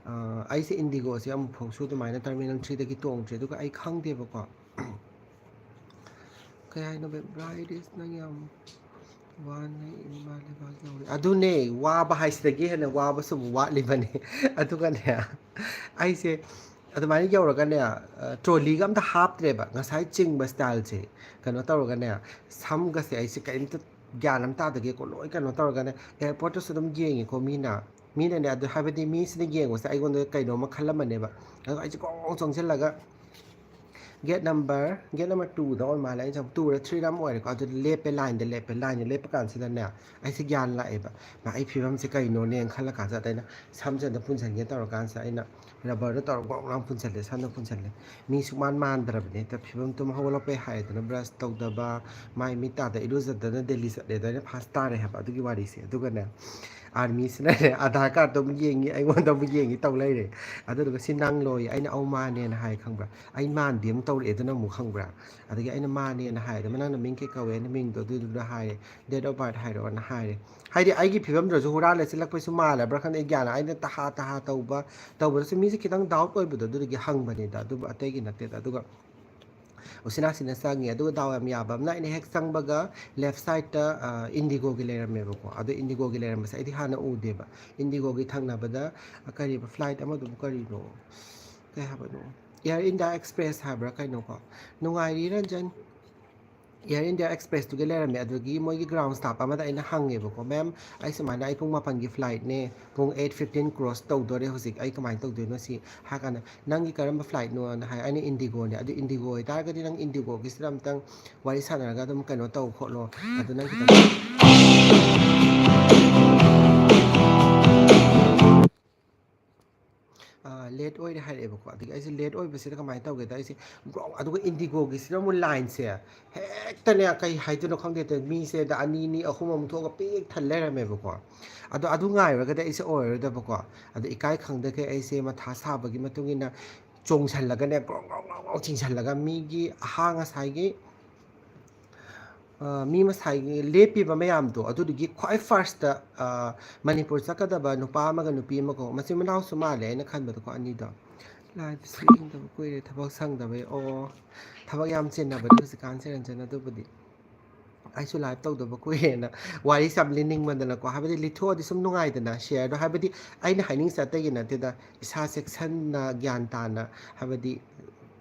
ꯑ, ꯑꯩꯁꯦ ꯏꯟꯗꯤꯒꯣꯁꯦ ꯑꯃꯨꯛꯐꯥꯎꯁꯨ ꯑꯗꯨꯃꯥꯏꯅ ꯇꯔꯃꯤꯅꯦꯜ ꯊ꯭ꯔꯤꯗꯒꯤ ꯇꯣꯡꯗ꯭ꯔꯤ꯫ ꯑꯗꯨꯒ ꯑꯩ ꯈꯪꯗꯦꯕꯀꯣ꯫ ꯀꯩ ꯍꯥꯏꯅꯣ ꯕꯦ? ꯕ꯭ꯔꯥꯏꯠ ꯏꯁ, ꯅꯪ ꯌꯥꯝ ꯋꯥꯅ ꯏꯃꯥ ꯂꯩꯕꯥꯛ ꯌꯧꯔꯦ꯫ ꯑꯗꯨꯅꯦ, ꯋꯥꯕ ꯍꯥꯏꯁꯤꯗꯒꯤ ꯍꯦꯟꯅ ꯋꯥꯕꯁꯨ ꯑꯃꯨꯛ ꯋꯥꯠꯂꯤꯕꯅꯦ꯫ ꯑꯗꯨꯒꯅꯦ, ꯑꯩꯁꯦ ꯑꯗꯨꯃꯥꯏꯅ ꯌꯧꯔꯒꯅꯦ, ꯑ, ꯇ꯭ꯔꯣꯂꯤꯒ ꯑꯝꯇ ꯍꯥꯞꯇ꯭ꯔꯦꯕ꯫ ꯉꯁꯥꯏ ꯆꯤꯡꯕ ꯁ꯭ꯇꯥꯏꯜꯁꯦ ꯀꯩꯅꯣ ꯇꯧꯔꯒꯅꯦ, ꯁꯝꯒꯁꯦ ꯑꯩꯁꯦ ꯀꯔꯤꯝꯇ ꯒ꯭ꯌꯥꯟ ꯑꯃ ꯇꯥꯗꯒꯦꯀꯣ, ꯂꯣꯏ ꯀꯩꯅꯣ ꯇꯧꯔꯒꯅꯦ, ꯑꯦꯌꯥꯔꯄꯣꯔꯠꯇꯁꯨ ꯑꯗꯨꯝ ꯌꯦꯡꯉꯤꯀꯣ ꯃꯤꯅ꯫ ꯃꯤꯅꯅꯦ, ꯑꯗꯨ ꯍꯥꯏꯕꯗꯤ ꯃꯤꯁꯤꯅ ꯌꯦꯡꯕꯁꯦ ꯑꯩꯉꯣꯟꯗ ꯀꯩꯅꯣꯝꯃ ꯈꯜꯂꯝꯃꯅꯦꯕ꯫ ꯑꯗꯣ ꯑꯩꯁꯦ ꯒ꯭ꯔꯣꯡ ꯒ꯭ꯔꯣꯡ ꯆꯪꯁꯤꯜꯂꯒ ꯒꯦꯠ ꯅꯝꯕꯔ ꯒꯦꯠ ꯅꯝꯕꯔ ꯇꯨꯗ ꯑꯣꯏ ꯃꯥꯜꯂꯦ, ꯑꯩꯅ ꯆꯪꯕ ꯇꯨꯔ ꯊ꯭ꯔꯤꯔ ꯑꯃ ꯑꯣꯏꯔꯦꯀꯣ꯫ ꯑꯗꯨꯗ ꯂꯦꯞꯄꯦ, ꯂꯥꯏꯟꯗ ꯂꯦꯞꯄꯦ꯫ ꯂꯥꯏꯟꯗ ꯂꯦꯞꯄ ꯀꯥꯟꯁꯤꯗꯅꯦ, ꯑꯩꯁꯦ ꯒ꯭ꯌꯥꯟ ꯂꯥꯛꯑꯦꯕ, ꯃꯥ, ꯑꯩ ꯐꯤꯕꯝꯁꯦ ꯀꯩꯅꯣꯅꯦꯅ ꯈꯜꯂ ꯀꯥꯟꯁꯤꯗ ꯑꯩꯅ ꯁꯝꯁꯦ ꯑꯝꯇ ꯄꯨꯟꯁꯤꯟꯒꯦ ꯇꯧꯔꯀꯥꯟꯁꯤꯗ ꯑꯩꯅ ꯔꯕꯔꯗꯣ ꯇꯧꯔꯒ ꯒ꯭ꯔꯣꯡ ꯒ꯭ꯔꯣꯡ ꯄꯨꯟꯁꯤꯜꯂꯦ, ꯁꯝꯅ ꯄꯨꯟꯁꯤꯜꯂꯦ꯫ ꯃꯤ ꯁꯨꯛꯃꯥꯟ ꯃꯥꯟꯗ꯭ꯔꯕꯅꯦ꯫ ꯍꯦꯛꯇ ꯐꯤꯕꯝ ꯇꯨꯝ ꯍꯧꯒꯠꯂꯛꯄꯩ ꯍꯥꯏꯗꯅ ꯕ꯭ꯔꯁ ꯇꯧꯗꯕ, ꯃꯥꯏ ꯃꯤꯠ ꯇꯥꯗ ꯏꯔꯨꯖꯗꯅ ꯗꯦꯜꯂꯤ ꯆꯠꯂꯦ꯫ ꯑꯗꯨꯃꯥꯏꯅ ꯐꯥꯁ ꯇꯥꯔꯦ ꯍꯥꯏꯕ ꯑꯗꯨꯒꯤ ꯋꯥꯔꯤꯁꯦ꯫ ꯑꯗꯨꯒꯅꯦ, ꯑꯥꯔꯃꯤꯁꯤꯅꯅꯦ ꯑꯙꯥꯔ ꯀꯥꯔꯗꯇꯣ ꯑꯃꯨꯛ ꯌꯦꯡꯉꯤ, ꯑꯩꯉꯣꯟꯗ ꯑꯃꯨꯛ ꯌꯦꯡꯉꯤ ꯇꯧ ꯂꯩꯔꯦ꯫ ꯑꯗꯨꯗꯨꯒ "ꯁꯤ ꯅꯪ ꯂꯣꯏ?" ꯑꯩꯅ "ꯑꯧ, ꯃꯥꯅꯦꯅ" ꯍꯥꯏ, ꯈꯪꯕ꯭ꯔꯥ? "ꯑꯩ ꯃꯥꯟꯗꯦ" ꯑꯃꯨꯛ ꯇꯧꯔꯛꯑꯦ ꯑꯗꯨꯅ ꯑꯃꯨꯛ, ꯈꯪꯕ꯭ꯔꯥ? ꯑꯗꯒꯤ ꯑꯩꯅ "ꯃꯥꯅꯦꯅ" ꯍꯥꯏꯔꯦ꯫ "ꯃꯅꯥꯎ ꯅꯃꯤꯡ ꯀꯩ ꯀꯧꯋꯦ?" ꯑꯩꯅ ꯃꯤꯡꯗꯣ ꯑꯗꯨꯗꯨꯗ ꯍꯥꯏꯔꯦ꯫ "Date of birth ꯍꯥꯏꯔꯛꯑꯣꯅ" ꯍꯥꯏꯔꯦ꯫ ꯍꯥꯏꯗꯤ ꯑꯩꯒꯤ ꯐꯤꯕꯝꯗꯨꯗꯁꯨ ꯍꯨꯔꯥꯜꯂ ꯆꯦꯜꯂꯛꯄꯩꯁꯨ ꯃꯥꯜꯂꯕ꯭ꯔꯥ ꯈꯪꯗꯦ, ꯑꯩ ꯒ꯭ꯌꯥꯟ, ꯑꯩꯅ ꯇꯍꯥ ꯇꯍꯥ ꯇꯧꯕ, ꯇꯧꯕꯗꯁꯨ ꯃꯤꯁꯦ ꯈꯤꯇꯪ ꯗꯥꯎꯠ ꯑꯣꯏꯕꯗꯣ ꯑꯗꯨꯗꯨꯒꯤ ꯍꯪꯕꯅꯤꯗ, ꯑꯗꯨꯕꯨ ꯑꯇꯩꯒꯤ ꯅꯠꯇꯦꯗ꯫ ꯑꯗꯨꯒ ꯎꯆꯤꯟ ꯅꯥꯆꯤꯟꯅ ꯆꯪꯉꯦ꯫ ꯑꯗꯨꯒ ꯗꯥꯎ ꯌꯥꯝ ꯌꯥꯕ ꯑꯃꯅ, ꯑꯩꯅ ꯍꯦꯛ ꯆꯪꯕꯒ ꯂꯦꯐ ꯁꯥꯏꯠꯇ, ꯑ, ꯏꯟꯗꯤꯒꯣꯒꯤ ꯂꯩꯔꯝꯃꯦꯕꯀꯣ꯫ ꯑꯗꯣ ꯏꯟꯗꯤꯒꯣꯒꯤ ꯂꯩꯔꯝꯕꯁꯦ ꯑꯩꯗꯤ ꯍꯥꯟꯅ ꯎꯗꯦꯕ꯫ ꯏꯟꯗꯤꯒꯣꯒꯤ ꯊꯪꯅꯕꯗ, ꯑ, ꯀꯔꯤꯕ, ꯐ꯭ꯂꯥꯏꯠ ꯑꯃꯗꯨꯕꯨ ꯀꯔꯤꯅꯣ? ꯀꯩ ꯍꯥꯏꯕꯅꯣ? ꯑꯦꯌꯔ ꯏꯟꯗꯤꯌꯥ ꯑꯦꯛꯁꯄ꯭ꯔꯦꯁ ꯍꯥꯏꯕ꯭ꯔꯥ ꯀꯩꯅꯣꯀꯣ? "ꯅꯨꯡꯉꯥꯏꯔꯤ ꯔꯟꯖꯟ?" ꯑꯦꯌꯔ ꯏꯟꯗꯤꯌꯥ ꯑꯦꯛꯁꯄ꯭ꯔꯦꯁꯇꯨꯒꯤ ꯂꯩꯔꯝꯃꯦ꯫ ꯑꯗꯨꯒꯤ ꯃꯣꯏꯒꯤ ꯒ꯭ꯔꯥꯎꯟ ꯁ꯭ꯇꯥꯐ ꯑꯃꯗ ꯑꯩꯅ ꯍꯪꯉꯦꯕꯀꯣ, "ꯃꯦꯝ, ꯑꯩ ꯁꯨꯃꯥꯏꯅ ꯑꯩ ꯄꯨꯡ ꯃꯥꯄꯟꯒꯤ ꯐ꯭ꯂꯥꯏꯠꯅꯦ, ꯄꯨꯡ ꯑꯩꯠ ꯐꯤꯐꯇꯤꯟ ꯀ꯭ꯔꯣꯁ ꯇꯧꯗꯣꯔꯦ ꯍꯧꯖꯤꯛ, ꯑꯩ ꯀꯃꯥꯏꯅ ꯇꯧꯗꯣꯏꯅꯣ ꯁꯤ?" ꯍꯥꯏ ꯀꯥꯟꯗ, "ꯅꯪꯒꯤ ꯀꯔꯝꯕ ꯐ꯭ꯂꯥꯏꯠꯅꯣꯅ?" ꯍꯥꯏ꯫ ꯑꯩꯅ "ꯏꯟꯗꯤꯒꯣꯅꯦ"꯫ "ꯑꯗꯨ ꯏꯟꯗꯤꯒꯣ ꯑꯣꯏꯇꯥꯔꯒꯗꯤ ꯅꯪ ꯏꯟꯗꯤꯒꯣꯒꯤꯁꯤꯗ ꯑꯝꯇꯪ ꯋꯥꯔꯤ ꯁꯥꯟꯅꯔꯒ ꯑꯗꯨꯝ ꯀꯩꯅꯣ ꯇꯧ ꯈꯣꯠꯂꯣ, ꯑꯗꯨ ꯅꯪ ꯈꯤꯇꯪ ꯂꯦꯠ ꯑꯣꯏꯔꯦ" ꯍꯥꯏꯔꯛꯑꯦꯕꯀꯣ꯫ ꯑꯗꯒꯤ ꯑꯩꯁꯦ ꯂꯦꯠ ꯑꯣꯏꯕꯁꯤꯗ ꯀꯃꯥꯏꯅ ꯇꯧꯒꯦꯗ, ꯑꯩꯁꯦ ꯒ꯭ꯔꯣꯡ, ꯑꯗꯨꯒ ꯏꯟꯗꯤꯒꯣꯒꯤꯁꯤꯗ ꯑꯃꯨꯛ ꯂꯥꯏꯟꯁꯦ ꯍꯦꯛꯇꯅꯦ, ꯀꯩ ꯍꯥꯏꯗꯣꯏꯅꯣ ꯈꯪꯗꯦ, ꯃꯤꯁꯦ ꯑꯅꯤ, ꯑꯅꯤ, ꯑꯍꯨꯝ ꯑꯃꯨꯛ ꯊꯣꯛꯑꯒ ꯄꯤꯛ ꯊꯜ ꯂꯩꯔꯝꯃꯦꯕꯀꯣ꯫ ꯑꯗꯣ ꯑꯗꯨ ꯉꯥꯏꯔꯒꯗꯤ ꯑꯩꯁꯦ ꯑꯣꯏꯔꯔꯣꯏꯗꯕꯀꯣ꯫ ꯑꯗꯣ ꯏꯀꯥꯏ ꯈꯪꯗꯈꯩ ꯑꯩꯁꯦ ꯃꯊꯥ ꯁꯥꯕꯒꯤ ꯃꯇꯨꯡ ꯏꯟꯅ ꯆꯣꯡꯁꯜꯂꯒꯅꯦ, ꯒ꯭ꯔꯣꯡ ꯒ꯭ꯔꯣꯡ ꯒ꯭ꯔꯣꯡ ꯒ꯭ꯔꯣꯡ ꯆꯤꯡꯁꯜꯂꯒ ꯃꯤꯒꯤ ꯑꯍꯥ ꯉꯁꯥꯏꯒꯤ ꯑ, ꯃꯤ ꯃꯁꯥꯏꯒꯤ ꯂꯦꯞꯄꯤꯕ ꯃꯌꯥꯝꯗꯣ, ꯑꯗꯨꯗꯨꯒꯤ ꯈ꯭ꯋꯥꯏ ꯐꯥꯔꯁꯇ, ꯑ, ꯃꯅꯤꯄꯨꯔ ꯆꯠꯀꯗꯕ ꯅꯨꯄꯥ ꯑꯃꯒ ꯅꯨꯄꯤ ꯑꯃꯒ, ꯃꯆꯤꯟ ꯃꯅꯥꯎꯁꯨ ꯃꯥꯜꯂꯦ ꯑꯩꯅ ꯈꯟꯕꯗꯀꯣ, ꯑꯅꯤꯗꯣ꯫ ꯂꯥꯏꯚꯁꯤ ꯌꯦꯡꯗꯕ ꯀꯨꯏꯔꯦ, ꯊꯕꯛ ꯁꯪꯗꯕꯩ꯫ ꯑꯣ, ꯊꯕꯛ ꯌꯥꯝ ꯆꯤꯟꯅꯕꯅꯤ ꯍꯧꯖꯤꯛꯀꯥꯟꯁꯦ, ꯔꯟꯖꯟ꯫ ꯑꯗꯨꯕꯨꯗꯤ ꯑꯩꯁꯨ ꯂꯥꯏꯚ ꯇꯧꯗꯕ ꯀꯨꯏꯔꯦꯅ ꯋꯥꯔꯤꯁꯦ ꯌꯥꯝ ꯂꯤꯅꯤꯡꯃꯟꯗꯅꯀꯣ, ꯍꯥꯏꯕꯗꯤ ꯂꯤꯊꯣꯛꯑꯗꯤ ꯁꯨꯝ ꯅꯨꯡꯉꯥꯏꯗꯅ ꯁꯤꯌꯔꯗꯣ꯫ ꯍꯥꯏꯕꯗꯤ ꯑꯩꯅ ꯍꯥꯏꯅꯤꯡꯉꯤꯁꯦ ꯑꯇꯩꯒꯤ ꯅꯠꯇꯦꯗ, ꯏꯁꯥ ꯆꯦꯛꯁꯟꯅ, ꯒ꯭ꯌꯥꯟ ꯇꯥꯅ, ꯍꯥꯏꯕꯗꯤ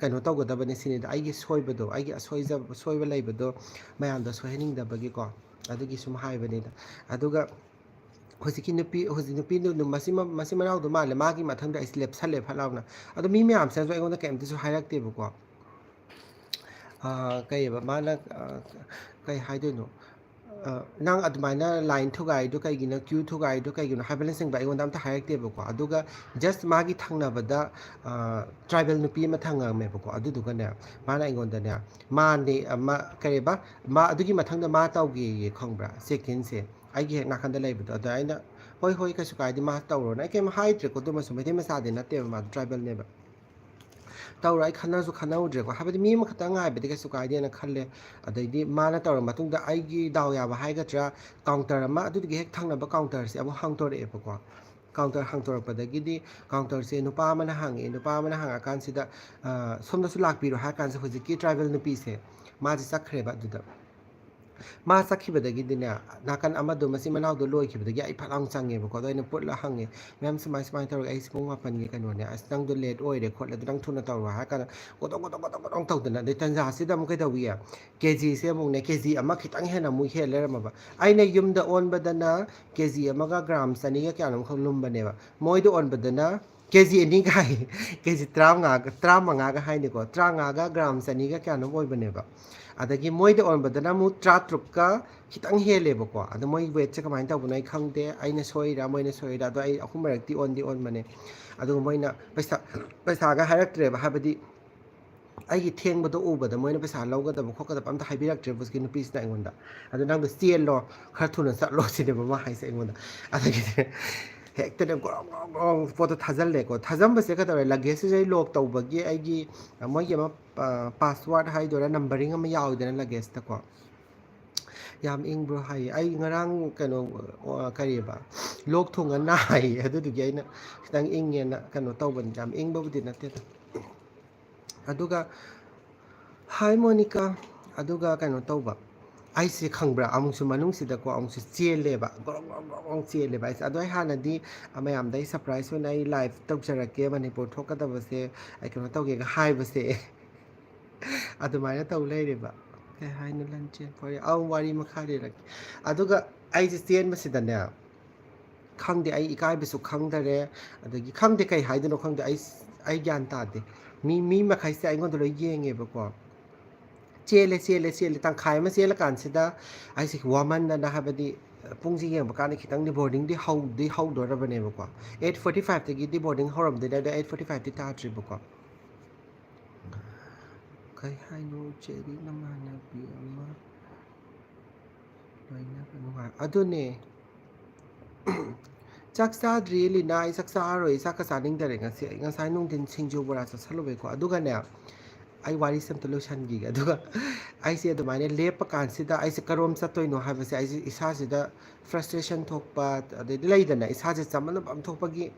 ꯀꯩꯅꯣ ꯇꯧꯒꯗꯕꯅꯤ ꯁꯤꯅꯤꯗ꯫ ꯑꯩꯒꯤ ꯁꯣꯏꯕꯗꯣ, ꯑꯩꯒꯤ ꯑꯁꯣꯏꯖꯕ-, ꯁꯣꯏꯕ ꯂꯩꯕꯗꯣ ꯃꯌꯥꯝꯗ ꯁꯣꯏꯍꯟꯅꯤꯡꯗꯕꯒꯤꯀꯣ, ꯑꯗꯨꯒꯤ ꯁꯨꯝ ꯍꯥꯏꯕꯅꯤꯗ꯫ ꯑꯗꯨꯒ ꯍꯧꯖꯤꯛꯀꯤ ꯅꯨꯄꯤ, ꯍꯧꯖꯤꯛ ꯅꯨꯄꯤꯗꯨ, ꯃꯁꯤ ꯃ-, ꯃꯁꯤ ꯃꯅꯥꯎꯗꯨ ꯃꯥꯜꯂꯦ, ꯃꯥꯒꯤ ꯃꯊꯪꯗ ꯑꯩꯁꯦ ꯂꯦꯞꯁꯜꯂꯦ ꯐꯠ ꯂꯥꯎꯅ꯫ ꯑꯗꯣ ꯃꯤ ꯃꯌꯥꯝꯁꯤꯅꯁꯨ ꯑꯩꯉꯣꯟꯗ ꯀꯩꯝꯇꯁꯨ ꯍꯥꯏꯔꯛꯇꯦꯕꯀꯣ꯫ ꯀꯩꯕ ꯃꯥꯅ, ꯀꯩ ꯍꯥꯏꯗꯣꯏꯅꯣ? "ꯅꯪ ꯑꯗꯨꯃꯥꯏꯅ ꯂꯥꯏꯟ ꯊꯨꯒꯥꯏꯗꯣ ꯀꯩꯒꯤꯅꯣ, ꯀ꯭ꯌꯨ ꯊꯨꯒꯥꯏꯗꯣ ꯀꯩꯒꯤꯅꯣ?" ꯍꯥꯏꯕꯅꯆꯤꯡꯕ ꯑꯩꯉꯣꯟꯗ ꯑꯝꯇ ꯍꯥꯏꯔꯛꯇꯦꯕꯀꯣ꯫ ꯑꯗꯨꯒ ꯖꯁ ꯃꯥꯒꯤ ꯊꯪꯅꯕꯗ ꯇ꯭ꯔꯥꯏꯕꯦꯜ ꯅꯨꯄꯤ ꯑꯃ ꯊꯪꯉꯝꯃꯦꯕꯀꯣ꯫ ꯑꯗꯨꯗꯨꯒꯅꯦ, ꯃꯥꯅ ꯑꯩꯉꯣꯟꯗꯅꯦ, ꯃꯥꯅꯦ ꯑꯃ ꯀꯔꯤꯕ, ꯃꯥ ꯑꯗꯨꯒꯤ ꯃꯊꯪꯗ ꯃꯥ ꯇꯧꯒꯦꯌꯦ, ꯈꯪꯕ꯭ꯔꯥ? ꯆꯦꯛ ꯏꯟꯁꯦ ꯑꯩꯒꯤ ꯍꯦꯛ ꯅꯥꯀꯟꯗ ꯂꯩꯕꯗꯣ꯫ ꯑꯗꯣ ꯑꯩꯅ, "ꯍꯣꯏ ꯍꯣꯏ, ꯀꯩꯁꯨ ꯀꯥꯏꯗꯦ, ꯃꯥ ꯇꯧꯔꯣꯅ", ꯑꯩ ꯀꯩꯝ ꯍꯥꯏꯗ꯭ꯔꯦꯀꯣ꯫ ꯑꯗꯨꯃꯁꯨ ꯃꯩꯇꯩ ꯃꯆꯥꯗꯤ ꯅꯠꯇꯦꯕ, ꯃꯥꯗꯣ ꯇ꯭ꯔꯥꯏꯕꯦꯜꯅꯦꯕ꯫ ꯇꯧꯔꯣ, ꯑꯩ ꯈꯟꯅꯁꯨ ꯈꯟꯅꯍꯧꯗ꯭ꯔꯦꯀꯣ꯫ ꯍꯥꯏꯕꯗꯤ ꯃꯤ ꯑꯃꯈꯛꯇꯪ ꯉꯥꯏꯕꯗꯤ ꯀꯩꯁꯨ ꯀꯥꯏꯗꯦꯅ ꯈꯜꯂꯦ꯫ ꯑꯗꯩꯗꯤ ꯃꯥꯅ ꯇꯧꯔ ꯃꯇꯨꯡꯗ ꯑꯩꯒꯤ ꯗꯥꯎ ꯌꯥꯕ ꯍꯥꯏꯒꯗ꯭ꯔꯥ, ꯀꯥꯎꯟꯇꯔ ꯑꯃ, ꯑꯗꯨꯗꯨꯒꯤ ꯍꯦꯛ ꯊꯪꯅꯕ ꯀꯥꯎꯟꯇꯔꯁꯦ ꯑꯃꯨꯛ ꯍꯥꯡꯇꯣꯔꯛꯑꯦꯕꯀꯣ꯫ ꯀꯥꯎꯟꯇꯔ ꯍꯥꯡꯇꯣꯔꯛꯄꯗꯒꯤꯗꯤ ꯀꯥꯎꯟꯇꯔꯁꯦ ꯅꯨꯄꯥ ꯑꯃꯅ ꯍꯥꯡꯉꯛꯑꯦ꯫ ꯅꯨꯄꯥ ꯑꯃꯅ ꯍꯥꯡꯉꯛꯑꯀꯥꯟꯁꯤꯗ, "ꯁꯣꯝꯗꯁꯨ ꯂꯥꯛꯄꯤꯔꯣ" ꯍꯥꯏꯔ ꯀꯥꯟꯁꯤꯗ ꯍꯧꯖꯤꯛꯀꯤ ꯇ꯭ꯔꯥꯏꯕꯦꯜ ꯅꯨꯄꯤꯁꯦ, ꯃꯥꯁꯦ ꯆꯠꯈ꯭ꯔꯦꯕ꯫ ꯑꯗꯨꯗ ꯃꯥ ꯆꯠꯈꯤꯕꯗꯒꯤꯗꯤꯅꯦ, ꯅꯥꯀꯟ ꯑꯃꯗꯣ ꯃꯆꯤꯟ ꯃꯅꯥꯎꯗꯣ ꯂꯣꯏꯈꯤꯕꯗꯒꯤ ꯑꯩ ꯐꯠ ꯂꯥꯎꯅ ꯆꯪꯉꯦꯕꯀꯣ꯫ ꯑꯗꯣ ꯑꯩꯅ ꯄꯨꯠꯂ ꯍꯪꯉꯦ, "ꯃꯦꯝ, ꯁꯨꯃꯥꯏ ꯁꯨꯃꯥꯏꯅ ꯇꯧꯔꯒ ꯑꯩꯁꯦ ꯄꯨꯡ ꯃꯥꯄꯟꯒꯤ ꯀꯩꯅꯣꯅꯦ, ꯑꯁ, ꯅꯪꯗꯣ ꯂꯦꯠ ꯑꯣꯏꯔꯦ ꯈꯣꯠꯂꯦ, ꯑꯗꯨ ꯅꯪ ꯊꯨꯅ ꯇꯧꯔꯣ" ꯍꯥꯏꯔ ꯀꯥꯟꯗ ꯒꯣꯗꯣꯡ ꯒꯣꯗꯣꯡ ꯒꯣꯗꯣꯡ ꯒꯣꯗꯣꯡ ꯇꯧꯗꯅ, ꯑꯗꯩ ꯇꯟꯖꯥꯁꯤꯗ ꯑꯃꯨꯛ ꯀꯩꯗꯧꯏꯌꯦ, ꯀꯦ ꯖꯤꯁꯦ ꯑꯃꯨꯛꯅꯦ, ꯀꯦ ꯖꯤ ꯑꯃ ꯈꯤꯇꯪ ꯍꯦꯟꯅ ꯑꯃꯨꯛ ꯍꯦꯜ ꯂꯩꯔꯝꯃꯕ꯫ ꯑꯩꯅ ꯌꯨꯝꯗ ꯑꯣꯟꯕꯗꯅ ꯀꯦ ꯖꯤ ꯑꯃꯒ ꯒ꯭ꯔꯥꯝ ꯆꯅꯤꯒ ꯀꯌꯥꯅꯣꯝꯈꯛ ꯂꯨꯝꯕꯅꯦꯕ꯫ ꯃꯣꯏꯗ ꯑꯣꯟꯕꯗꯅ ꯀꯦ ꯖꯤ ꯑꯅꯤꯒ ꯍꯥꯏ, ꯀꯦ ꯖꯤ ꯇꯔꯥꯃꯉꯥꯒ, ꯇꯔꯥꯃꯉꯥꯒ ꯍꯥꯏꯅꯤꯀꯣ, ꯇꯔꯥꯃꯉꯥꯒ ꯒ꯭ꯔꯥꯝ ꯆꯅꯤꯒ ꯀꯌꯥꯅꯣꯝ ꯑꯣꯏꯕꯅꯦꯕ꯫ ꯑꯗꯒꯤ ꯃꯣꯏꯗ ꯑꯣꯟꯕꯗꯅ ꯑꯃꯨꯛ ꯇꯔꯥꯇꯔꯨꯛꯀ ꯈꯤꯇꯪ ꯍꯦꯜꯂꯦꯕꯀꯣ꯫ ꯑꯗꯣ ꯃꯣꯏ ꯋꯦꯠꯁꯦ ꯀꯃꯥꯏꯅ ꯇꯧꯕꯅꯣ ꯑꯩ ꯈꯪꯗꯦ, ꯑꯩꯅ ꯁꯣꯏꯔꯤꯔꯥ ꯃꯣꯏꯅ ꯁꯣꯏꯔꯤꯔꯥ, ꯑꯗꯣ ꯑꯩ ꯑꯍꯨꯝ ꯃꯔꯛꯇꯤ ꯑꯣꯟꯗꯤ ꯑꯣꯟꯕꯅꯦ꯫ ꯑꯗꯨꯒ ꯃꯣꯏꯅ ꯄꯩꯁꯥ, ꯄꯩꯁꯥꯒ ꯍꯥꯏꯔꯛꯇ꯭ꯔꯦꯕ, ꯍꯥꯏꯕꯗꯤ ꯑꯩꯒꯤ ꯊꯦꯡꯕꯗꯣ ꯎꯕꯗ ꯃꯣꯏꯅ ꯄꯩꯁꯥ ꯂꯧꯒꯗꯕ ꯈꯣꯠꯀꯗꯕ ꯑꯝꯇ ꯍꯥꯏꯕꯤꯔꯛꯇ꯭ꯔꯦꯕ ꯍꯧꯖꯤꯛꯀꯤ ꯅꯨꯄꯤꯁꯤꯅ ꯑꯩꯉꯣꯟꯗ꯫ "ꯑꯗꯣ ꯅꯪꯗꯣ ꯆꯦꯜꯂꯣ, ꯈꯔ ꯊꯨꯅ ꯆꯠꯂꯣ" ꯁꯤꯅꯦꯕ ꯃꯥ ꯍꯥꯏꯁꯦ ꯑꯩꯉꯣꯟꯗ꯫ ꯑꯗꯒꯤꯗꯤ ꯍꯦꯛꯇꯅꯦ ꯒ꯭ꯔꯣꯡ ꯒ꯭ꯔꯣꯡ ꯒ꯭ꯔꯣꯡ ꯄꯣꯠꯇꯣ ꯊꯥꯖꯤꯜꯂꯦꯀꯣ꯫ ꯊꯥꯖꯤꯟꯕꯁꯦ ꯀꯩꯗꯧꯔꯦ, ꯂꯒꯦꯖꯁꯤꯁꯨ ꯑꯩ ꯂꯣꯛ ꯇꯧꯕꯒꯤ ꯑꯩꯒꯤ, ꯃꯣꯏꯒꯤ ꯑꯃ, ꯄꯥꯁꯋꯥꯔꯗ ꯍꯥꯏꯗꯣꯏꯔꯥ, ꯅꯝꯕꯔꯤꯡ ꯑꯃ ꯌꯥꯎꯋꯤꯗꯅ ꯂꯒꯦꯖꯇꯀꯣ꯫ "ꯌꯥꯝ ꯏꯪꯕ꯭ꯔꯣ?" ꯍꯥꯏꯌꯦ꯫ ꯑꯩ ꯉꯔꯥꯡ ꯀꯩꯅꯣ, ꯑ, ꯀꯔꯤꯕ, ꯂꯣꯛ ꯊꯨꯡꯉ ꯅꯥꯏꯌꯦ, ꯑꯗꯨꯗꯨꯒꯤ ꯑꯩꯅ ꯈꯤꯇꯪ ꯏꯪꯉꯦꯅ ꯀꯩꯅꯣ ꯇꯧꯕꯅꯤ, ꯌꯥꯝ ꯏꯪꯕꯕꯨꯗꯤ ꯅꯠꯇꯦꯗ꯫ ꯑꯗꯨꯒ, "ꯍꯥꯏ ꯃꯣꯅꯤꯀꯥ", ꯑꯗꯨꯒ ꯀꯩꯅꯣ ꯇꯧꯕ, ꯑꯩꯁꯦ ꯈꯪꯕ꯭ꯔꯥ, ꯑꯃꯨꯛꯁꯨ ꯃꯅꯨꯡꯁꯤꯗꯀꯣ ꯑꯃꯨꯛꯁꯨ ꯆꯦꯜꯂꯦꯕ, ꯒ꯭ꯔꯣꯡ ꯒ꯭ꯔꯣꯡ ꯒ꯭ꯔꯣꯡ ꯒ꯭ꯔꯣꯡ ꯆꯦꯜꯂꯦꯕ ꯑꯩꯁꯦ꯫ ꯑꯗꯣ ꯑꯩ ꯍꯥꯟꯅꯗꯤ ꯃꯌꯥꯝꯗ ꯑꯩ ꯁꯔꯄ꯭ꯔꯥꯏꯁ ꯑꯣꯏꯅ ꯑꯩ ꯂꯥꯏꯚ ꯇꯧꯖꯔꯛꯀꯦ, ꯃꯅꯤꯄꯨꯔ ꯊꯣꯛꯀꯗꯕꯁꯦ ꯑꯩ ꯀꯩꯅꯣ ꯇꯧꯒꯦꯒ ꯍꯥꯏꯕꯁꯦ꯫ ꯑꯗꯨꯃꯥꯏꯅ ꯇꯧ ꯂꯩꯔꯦꯕ꯫ ꯀꯩ ꯍꯥꯏꯅꯣ, ꯂꯟꯆꯦꯟ ꯐꯣꯔꯦ-, ꯑꯧ, ꯋꯥꯔꯤ ꯃꯈꯥ ꯂꯤꯔꯛꯀꯦ꯫ ꯑꯗꯨꯒ ꯑꯩꯁꯦ ꯆꯦꯟꯕꯁꯤꯗꯅꯦ, ꯈꯪꯗꯦ, ꯑꯩ ꯏꯀꯥꯏꯕꯁꯨ ꯈꯪꯗꯔꯦ, ꯑꯗꯒꯤ ꯈꯪꯗꯦ ꯀꯩ ꯍꯥꯏꯗꯣꯏꯅꯣ ꯈꯪꯗꯦ, ꯑꯩ, ꯑꯩ ꯒ꯭ꯌꯥꯟ ꯇꯥꯗꯦ꯫ ꯃꯤ, ꯃꯤ ꯃꯈꯩꯁꯦ ꯑꯩꯉꯣꯟꯗ ꯂꯣꯏ ꯌꯦꯡꯉꯦꯕꯀꯣ꯫ ꯆꯦꯜꯂꯦ, ꯆꯦꯜꯂꯦ, ꯆꯦꯜꯂꯦ꯫ ꯇꯪꯈꯥꯏ ꯑꯃ ꯆꯦꯜꯂꯀꯥꯟꯁꯤꯗ ꯑꯩꯁꯦ ꯋꯥꯃꯟꯗꯅ, ꯍꯥꯏꯕꯗꯤ, ꯄꯨꯡꯁꯦ ꯌꯦꯡꯕ ꯀꯥꯟꯗ ꯈꯤꯇꯪꯗꯤ ꯕꯣꯔꯗꯤꯡꯗꯤ ꯍꯧꯗꯤ ꯍꯧꯗꯣꯔꯕꯅꯦꯕꯀꯣ꯫ ꯑꯩꯠ ꯐꯣꯔꯇꯤ ꯐꯥꯏꯚꯇꯒꯤꯗꯤ ꯕꯣꯔꯗꯤꯡ ꯍꯧꯔꯝꯗꯣꯏꯅꯦ, ꯑꯗꯣ ꯑꯩꯠ ꯐꯣꯔꯇꯤ ꯐꯥꯏꯚꯇꯤ ꯇꯥꯗ꯭ꯔꯤꯕꯀꯣ꯫ ꯀꯩ ꯍꯥꯏꯅꯣ, ꯆꯦꯔꯤ ꯅꯃꯥꯟꯅꯕꯤ ꯑꯃ ꯂꯣꯏꯅꯕ ꯅꯨꯡꯉꯥꯏ꯫ ꯑꯗꯨꯅꯦ꯫ ꯆꯥꯛ ꯆꯥꯗ꯭ꯔꯤ, ꯂꯤꯅꯥ꯫ ꯑꯩ ꯆꯥꯛ ꯆꯥꯔꯔꯣꯏ꯫ ꯆꯥꯛꯀ ꯆꯥꯅꯤꯡꯗꯔꯦ ꯉꯁꯤ꯫ ꯑꯩ ꯉꯁꯥꯏ ꯅꯨꯡꯊꯤꯟ ꯁꯤꯡꯖꯨ ꯕꯣꯔꯥ ꯆꯥꯁꯜꯂꯨꯕꯩꯀꯣ꯫ ꯑꯗꯨꯒꯅꯦ, ꯑꯩ ꯋꯥꯔꯤꯁꯦ ꯑꯝꯇ ꯂꯣꯏꯁꯟꯈꯤꯒꯦ꯫ ꯑꯗꯨꯒ ꯑꯩꯁꯦ ꯑꯗꯨꯃꯥꯏꯅ ꯂꯦꯞꯄ ꯀꯥꯟꯁꯤꯗ, ꯑꯩꯁꯦ ꯀꯔꯣꯝ ꯆꯠꯇꯣꯏꯅꯣ ꯍꯥꯏꯕꯁꯦ, ꯑꯩꯁꯦ ꯏꯁꯥꯁꯤꯗ frustration ꯊꯣꯛꯄ, ꯑꯗꯩꯗꯤ ꯂꯩꯗꯅ, ꯏꯁꯥꯁꯦ ꯆꯃꯝꯅꯕ ꯑꯃ ꯊꯣꯛꯄꯒꯤ,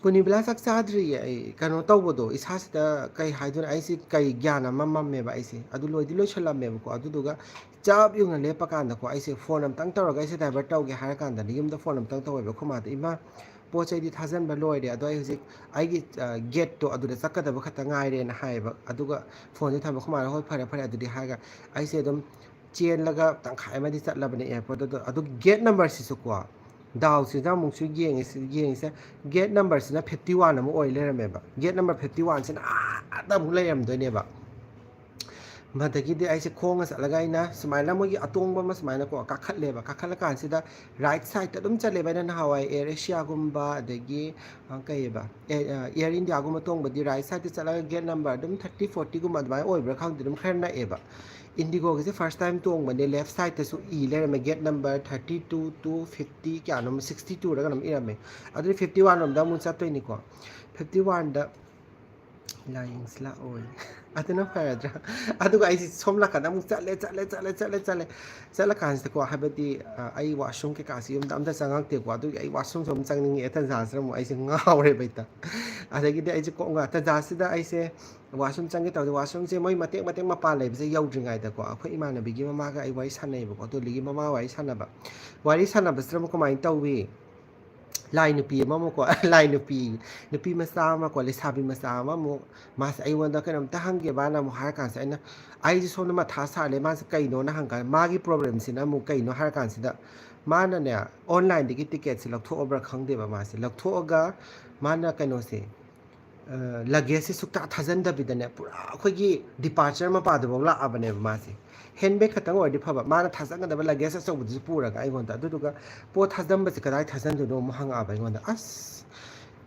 "ꯄꯨꯅꯤꯕꯂꯥ, ꯆꯥꯛ ꯆꯥꯗ꯭ꯔꯤꯌꯦ ꯑꯩ", ꯀꯩꯅꯣ ꯇꯧꯕꯗꯣ, ꯏꯁꯥꯁꯤꯗ ꯀꯩ ꯍꯥꯏꯗꯣꯏꯅꯣ, ꯑꯩꯁꯦ ꯀꯩ ꯒ꯭ꯌꯥꯟ ꯑꯃ ꯃꯝꯃꯦꯕ ꯑꯩꯁꯦ꯫ ꯑꯗꯨ ꯂꯣꯏꯗꯤ ꯂꯣꯏꯁꯜꯂꯝꯃꯦꯕꯀꯣ꯫ ꯑꯗꯨꯗꯨꯒ ꯆꯞ ꯌꯨꯡꯅ ꯂꯦꯞꯄ ꯀꯥꯟꯗꯀꯣ, ꯑꯩꯁꯦ ꯐꯣꯟ ꯑꯝꯇꯪ ꯇꯧꯔꯒ ꯑꯩꯁꯦ divert ꯇꯧꯒꯦ ꯍꯥꯏꯔ ꯀꯥꯟꯗꯅꯦ, ꯌꯨꯝꯗ ꯐꯣꯟ ꯑꯝꯇꯪ ꯇꯧꯋꯦꯕ ꯑꯩꯈꯣꯏ ꯃꯥꯗ, "ꯏꯃꯥ, ꯄꯣꯠ ꯆꯩꯗꯤ ꯊꯥꯖꯟꯕ ꯂꯣꯏꯔꯦ, ꯑꯗꯣ ꯑꯩ ꯍꯧꯖꯤꯛ ꯑꯩꯒꯤ, ꯑ, gateꯇꯣ ꯑꯗꯨꯗ ꯆꯠꯀꯗꯕ ꯈꯛꯇ ꯉꯥꯏꯔꯦꯅ" ꯍꯥꯏꯌꯦꯕ꯫ ꯑꯗꯨꯒ ꯐꯣꯟꯁꯦ ꯊꯝꯕ ꯑꯩꯈꯣꯏ ꯃꯥꯅ, "ꯍꯣꯏ, ꯐꯔꯦ, ꯐꯔꯦ, ꯑꯗꯨꯗꯤ" ꯍꯥꯏꯔꯒ ꯑꯩꯁꯦ ꯑꯗꯨꯝ ꯆꯦꯜꯂꯒ ꯇꯪꯈꯥꯏ ꯑꯃꯗꯤ ꯆꯠꯂꯕꯅꯦ airport ꯑꯗꯣ꯫ ꯑꯗꯨ gate numberꯁꯤꯁꯨꯀꯣ, ꯗꯥꯎꯁꯤꯗ ꯑꯃꯨꯛꯁꯨ ꯌꯦꯡꯉꯤꯁꯤ, ꯌꯦꯡꯉꯤꯁꯦ, gate numberꯁꯤꯅ fifty one ꯑꯃ ꯑꯣꯏ ꯂꯩꯔꯝꯃꯦꯕ꯫ Gate number fifty oneꯁꯤꯅ ꯑꯥꯗ ꯑꯃꯨꯛ ꯂꯩꯔꯝꯗꯣꯏꯅꯦꯕ꯫ ꯃꯗꯒꯤꯗꯤ ꯑꯩꯁꯦ ꯈꯣꯡꯅ ꯆꯠꯂꯒ, ꯑꯩꯅ ꯁꯨꯃꯥꯏꯅ ꯃꯣꯏꯒꯤ ꯑꯇꯣꯡꯕ ꯑꯃ ꯁꯨꯃꯥꯏꯅꯀꯣ ꯀꯥꯈꯠꯂꯦꯕ꯫ ꯀꯥꯈꯠꯂꯀꯥꯟꯁꯤꯗ right sideꯇ ꯑꯗꯨꯝ ꯆꯠꯂꯦꯕ꯫ ꯑꯩꯅ ꯅꯍꯥꯟꯋꯥꯏ Air Asiaꯒꯨꯝꯕ, ꯑꯗꯒꯤ, ꯑ, ꯀꯩꯑꯕ, ꯑꯦ, ꯑ, Air Indiaꯒꯨꯝꯕ ꯇꯣꯡꯕꯗꯤ right sideꯇ ꯆꯠꯂꯒ gate number ꯑꯗꯨꯝ thirty fortyꯒꯨꯝꯕ ꯑꯗꯨꯃꯥꯏꯅ ꯑꯣꯏꯕ꯭ꯔꯥ ꯈꯪꯗꯦ, ꯑꯗꯨꯝ ꯈꯔ ꯅꯛꯑꯦꯕ꯫ Indigoꯒꯤꯁꯦ first time ꯇꯣꯡꯕꯅꯦ, left sideꯇꯁꯨ ꯏ ꯂꯩꯔꯝꯃꯦ, gate number thirty two to fifty ꯀꯌꯥꯅꯣꯝ, sixty twoꯔ ꯀꯩꯅꯣꯝ ꯏꯔꯝꯃꯦ꯫ ꯑꯗꯨꯗꯤ fifty one ꯔꯣꯝꯗ ꯑꯃꯨꯛ ꯆꯠꯇꯣꯏꯅꯤꯀꯣ꯫ Fifty oneꯗ ꯂꯥꯏꯌꯦꯡꯁꯤ ꯂꯥꯛꯑꯣꯏ꯫ ꯑꯗꯨꯅ ꯐꯔꯗ꯭ꯔꯥ? ꯑꯗꯨꯒ ꯑꯩꯁꯦ ꯁꯣꯝ ꯅꯥꯀꯟꯗ ꯑꯃꯨꯛ ꯆꯠꯂꯦ, ꯆꯠꯂꯦ, ꯆꯠꯂꯦ, ꯆꯠꯂꯦ, ꯆꯠꯂꯦ꯫ ꯆꯠꯂꯀꯥꯟꯁꯤꯗꯀꯣ, ꯍꯥꯏꯕꯗꯤ, ꯑ, ꯑꯩ washroom ꯀꯩꯀꯥꯁꯤ ꯌꯨꯝꯗ ꯑꯝꯇ ꯆꯪꯉꯛꯇꯦꯀꯣ꯫ ꯑꯗꯨꯒꯤ ꯑꯩ washroomꯁꯨ ꯑꯃꯨꯛ ꯆꯪꯅꯤꯡꯉꯛꯑꯦ꯫ ꯇꯟꯖꯥꯁꯤꯗ ꯑꯃꯨꯛ ꯑꯩꯁꯦ ꯉꯥꯎꯔꯦꯕ ꯍꯦꯛꯇ꯫ ꯑꯗꯒꯤꯗꯤ ꯑꯩꯁꯦ ꯀꯣꯛ ꯉꯥꯎ-, ꯇꯟꯖꯥꯁꯤꯗ ꯑꯩꯁꯦ washroom ꯆꯪꯒꯦ ꯇꯧꯕꯗ, washroomꯁꯦ ꯃꯣꯏ ꯃꯇꯦꯛ ꯃꯇꯦꯛ ꯃꯄꯥꯟ ꯂꯩꯕꯁꯦ ꯌꯧꯗ꯭ꯔꯤꯉꯩꯗꯀꯣ, ꯑꯩꯈꯣꯏ ꯏꯃꯥꯟꯅꯕꯤꯒꯤ ꯃꯃꯥꯒ ꯑꯩ ꯋꯥꯔꯤ ꯁꯥꯟꯅꯩꯌꯦꯕꯀꯣ꯫ ꯗꯣꯂꯤꯒꯤ ꯃꯃꯥ ꯋꯥꯔꯤ ꯁꯥꯟꯅꯕ꯫ ꯋꯥꯔꯤ ꯁꯥꯟꯅꯕꯁꯤꯗ ꯑꯃꯨꯛ ꯀꯃꯥꯏꯅ ꯇꯧꯋꯤ? ꯂꯥꯏ ꯅꯨꯄꯤ ꯑꯃꯃꯨꯛꯀꯣ, ꯂꯥꯏ ꯅꯨꯄꯤ, ꯅꯨꯄꯤ ꯃꯆꯥ ꯑꯃꯀꯣ, ꯂꯩꯁꯥꯕꯤ ꯃꯆꯥ ꯑꯃꯃꯨꯛ, ꯃꯥꯁꯦ ꯑꯩꯉꯣꯟꯗ "ꯀꯩꯅꯣꯝꯇ ꯍꯪꯒꯦꯕꯅ" ꯑꯃꯨꯛ ꯍꯥꯏꯔ ꯀꯥꯟꯁꯤꯗ, ꯑꯩꯅ, ꯑꯩꯁꯦ ꯁꯣꯝꯗ ꯃꯊꯥ ꯁꯥꯔꯦ, ꯃꯥꯁꯦ ꯀꯩꯅꯣꯅ ꯍꯪꯀꯥꯟꯗ, ꯃꯥꯒꯤ problemꯁꯤꯅ ꯑꯃꯨꯛ ꯀꯩꯅꯣ ꯍꯥꯏꯔ ꯀꯥꯟꯁꯤꯗ, ꯃꯥꯅꯅꯦ, onlineꯗꯒꯤ ticketꯁꯦ ꯂꯧꯊꯣꯛꯑꯕ꯭ꯔꯥ ꯈꯪꯗꯦꯕ ꯃꯥꯁꯦ꯫ ꯂꯧꯊꯣꯛꯑꯒ ꯃꯥꯅ ꯀꯩꯅꯣꯁꯦ, ꯂꯒꯦꯖꯁꯦ ꯁꯨꯛꯊꯥ ꯊꯥꯖꯟꯗꯕꯤꯗꯅꯦ, ꯄꯨꯔꯥ ꯑꯩꯈꯣꯏꯒꯤ ꯗꯤꯄꯥꯔꯆꯔ ꯃꯄꯥꯗꯨꯐꯥꯎ ꯂꯥꯛꯑꯕꯅꯦꯕ ꯃꯥꯁꯦ꯫ ꯍꯦꯟꯕꯦꯒ ꯈꯛꯇꯪ ꯑꯣꯏꯔꯗꯤ ꯐꯕ, ꯃꯥꯅ ꯊꯥꯖꯟꯒꯗꯕ ꯂꯒꯦꯖ ꯑꯆꯧꯕꯗꯨꯁꯨ ꯄꯨꯔꯒ ꯑꯩꯉꯣꯟꯗ꯫ ꯑꯗꯨꯗꯨꯒ ꯄꯣꯠ ꯊꯥꯖꯟꯕꯁꯦ ꯀꯗꯥꯏ ꯊꯥꯖꯟꯗꯣꯏꯅꯣ ꯑꯃꯨꯛ ꯍꯪꯉꯛꯑꯕ ꯑꯩꯉꯣꯟꯗ꯫ ꯑꯁ,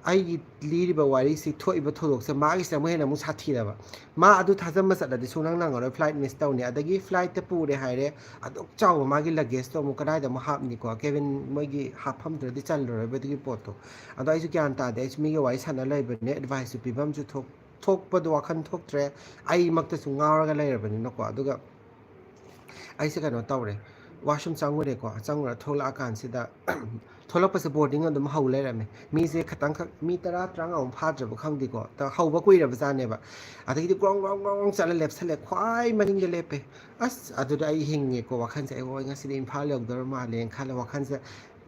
ꯑꯩꯒꯤ ꯂꯤꯔꯤꯕ ꯋꯥꯔꯤꯁꯤ, ꯊꯣꯛꯏꯕ ꯊꯧꯗꯣꯛꯁꯦ ꯃꯥꯒꯤꯁꯤꯅ ꯑꯃꯨꯛ ꯍꯦꯟꯅ ꯑꯃꯨꯛ ꯁꯥꯊꯤꯔꯕ꯫ ꯃꯥ ꯑꯗꯨ ꯊꯥꯖꯟꯕ ꯆꯠꯂꯗꯤ ꯁꯨꯡꯅꯪ ꯅꯪꯉꯔꯣꯏ, ꯐ꯭ꯂꯥꯏꯠ ꯃꯤꯁ ꯇꯧꯅꯤ꯫ ꯑꯗꯒꯤ ꯐ꯭ꯂꯥꯏꯠꯇ ꯄꯨꯔꯦ ꯍꯥꯏꯔꯦ, ꯑꯗꯨꯛ ꯆꯥꯎꯕ ꯃꯥꯒꯤ ꯂꯒꯦꯖꯇꯣ ꯑꯃꯨꯛ ꯀꯗꯥꯏꯗ ꯑꯃꯨꯛ ꯍꯥꯞꯅꯤꯀꯣ? ꯀꯦꯕꯤꯟ ꯃꯣꯏꯒꯤ ꯍꯥꯞꯐꯝꯗꯨꯗꯗꯤ ꯆꯜꯂꯔꯣꯏꯕ ꯑꯗꯨꯒꯤ ꯄꯣꯠꯇꯣ꯫ ꯑꯗꯣ ꯑꯩꯁꯨ ꯒ꯭ꯌꯥꯟ ꯇꯥꯗꯦ, ꯑꯩꯁꯨ ꯃꯤꯒ ꯋꯥꯔꯤ ꯁꯥꯟꯅ ꯂꯩꯕꯅꯦ, ꯑꯦꯗꯚꯥꯏꯁꯁꯨ ꯄꯤꯐꯝꯁꯨ ꯊꯣꯛ ꯊꯣꯛꯄꯗꯣ ꯋꯥꯈꯜ ꯊꯣꯛꯇ꯭ꯔꯦ꯫ ꯑꯩꯃꯛꯇꯁꯨ ꯉꯥꯎꯔꯒ ꯂꯩꯔꯕꯅꯤꯅꯀꯣ꯫ ꯑꯗꯨꯒ ꯑꯩꯁꯦ ꯀꯩꯅꯣ ꯇꯧꯔꯦ, ꯋꯥꯁꯔꯨꯝ ꯆꯪꯉꯨꯔꯦꯀꯣ꯫ ꯆꯪꯉꯨꯔ ꯊꯣꯛꯂꯛꯑꯀꯥꯟꯁꯤꯗ ꯊꯣꯛꯂꯛꯄꯁꯦ ꯕꯣꯔꯗꯤꯡ ꯑꯗꯨꯝ ꯍꯧ ꯂꯩꯔꯝꯃꯦ꯫ ꯃꯤꯁꯦ ꯈꯤꯇꯪꯈꯛ, ꯃꯤ ꯇꯔꯥ ꯇꯔꯥꯃꯉꯥꯃꯨꯛ ꯐꯥꯗ꯭ꯔꯕ ꯈꯪꯗꯦꯀꯣ꯫ ꯇ-, ꯍꯧꯕ ꯀꯨꯏꯔꯕꯖꯥꯠꯅꯦꯕ꯫ ꯑꯗꯒꯤꯗꯤ ꯒ꯭ꯔꯣꯡ ꯒ꯭ꯔꯣꯡ ꯒ꯭ꯔꯣꯡ ꯆꯠꯂ ꯂꯦꯞꯁꯜꯂꯦ, ꯈ꯭ꯋꯥꯏ ꯃꯅꯤꯡꯗ ꯂꯦꯞꯄꯦ꯫ ꯑꯁ, ꯑꯗꯨꯗ ꯑꯩ ꯍꯤꯡꯉꯦꯀꯣ꯫ ꯋꯥꯈꯜꯁꯦ, "ꯑꯩ, ꯍꯣꯏ, ꯉꯁꯤꯗꯤ ꯏꯝꯐꯥꯜ ꯌꯧꯗꯧꯔ ꯃꯥꯜꯂꯦꯅ" ꯈꯜꯂꯦ꯫ ꯋꯥꯈꯜꯁꯦ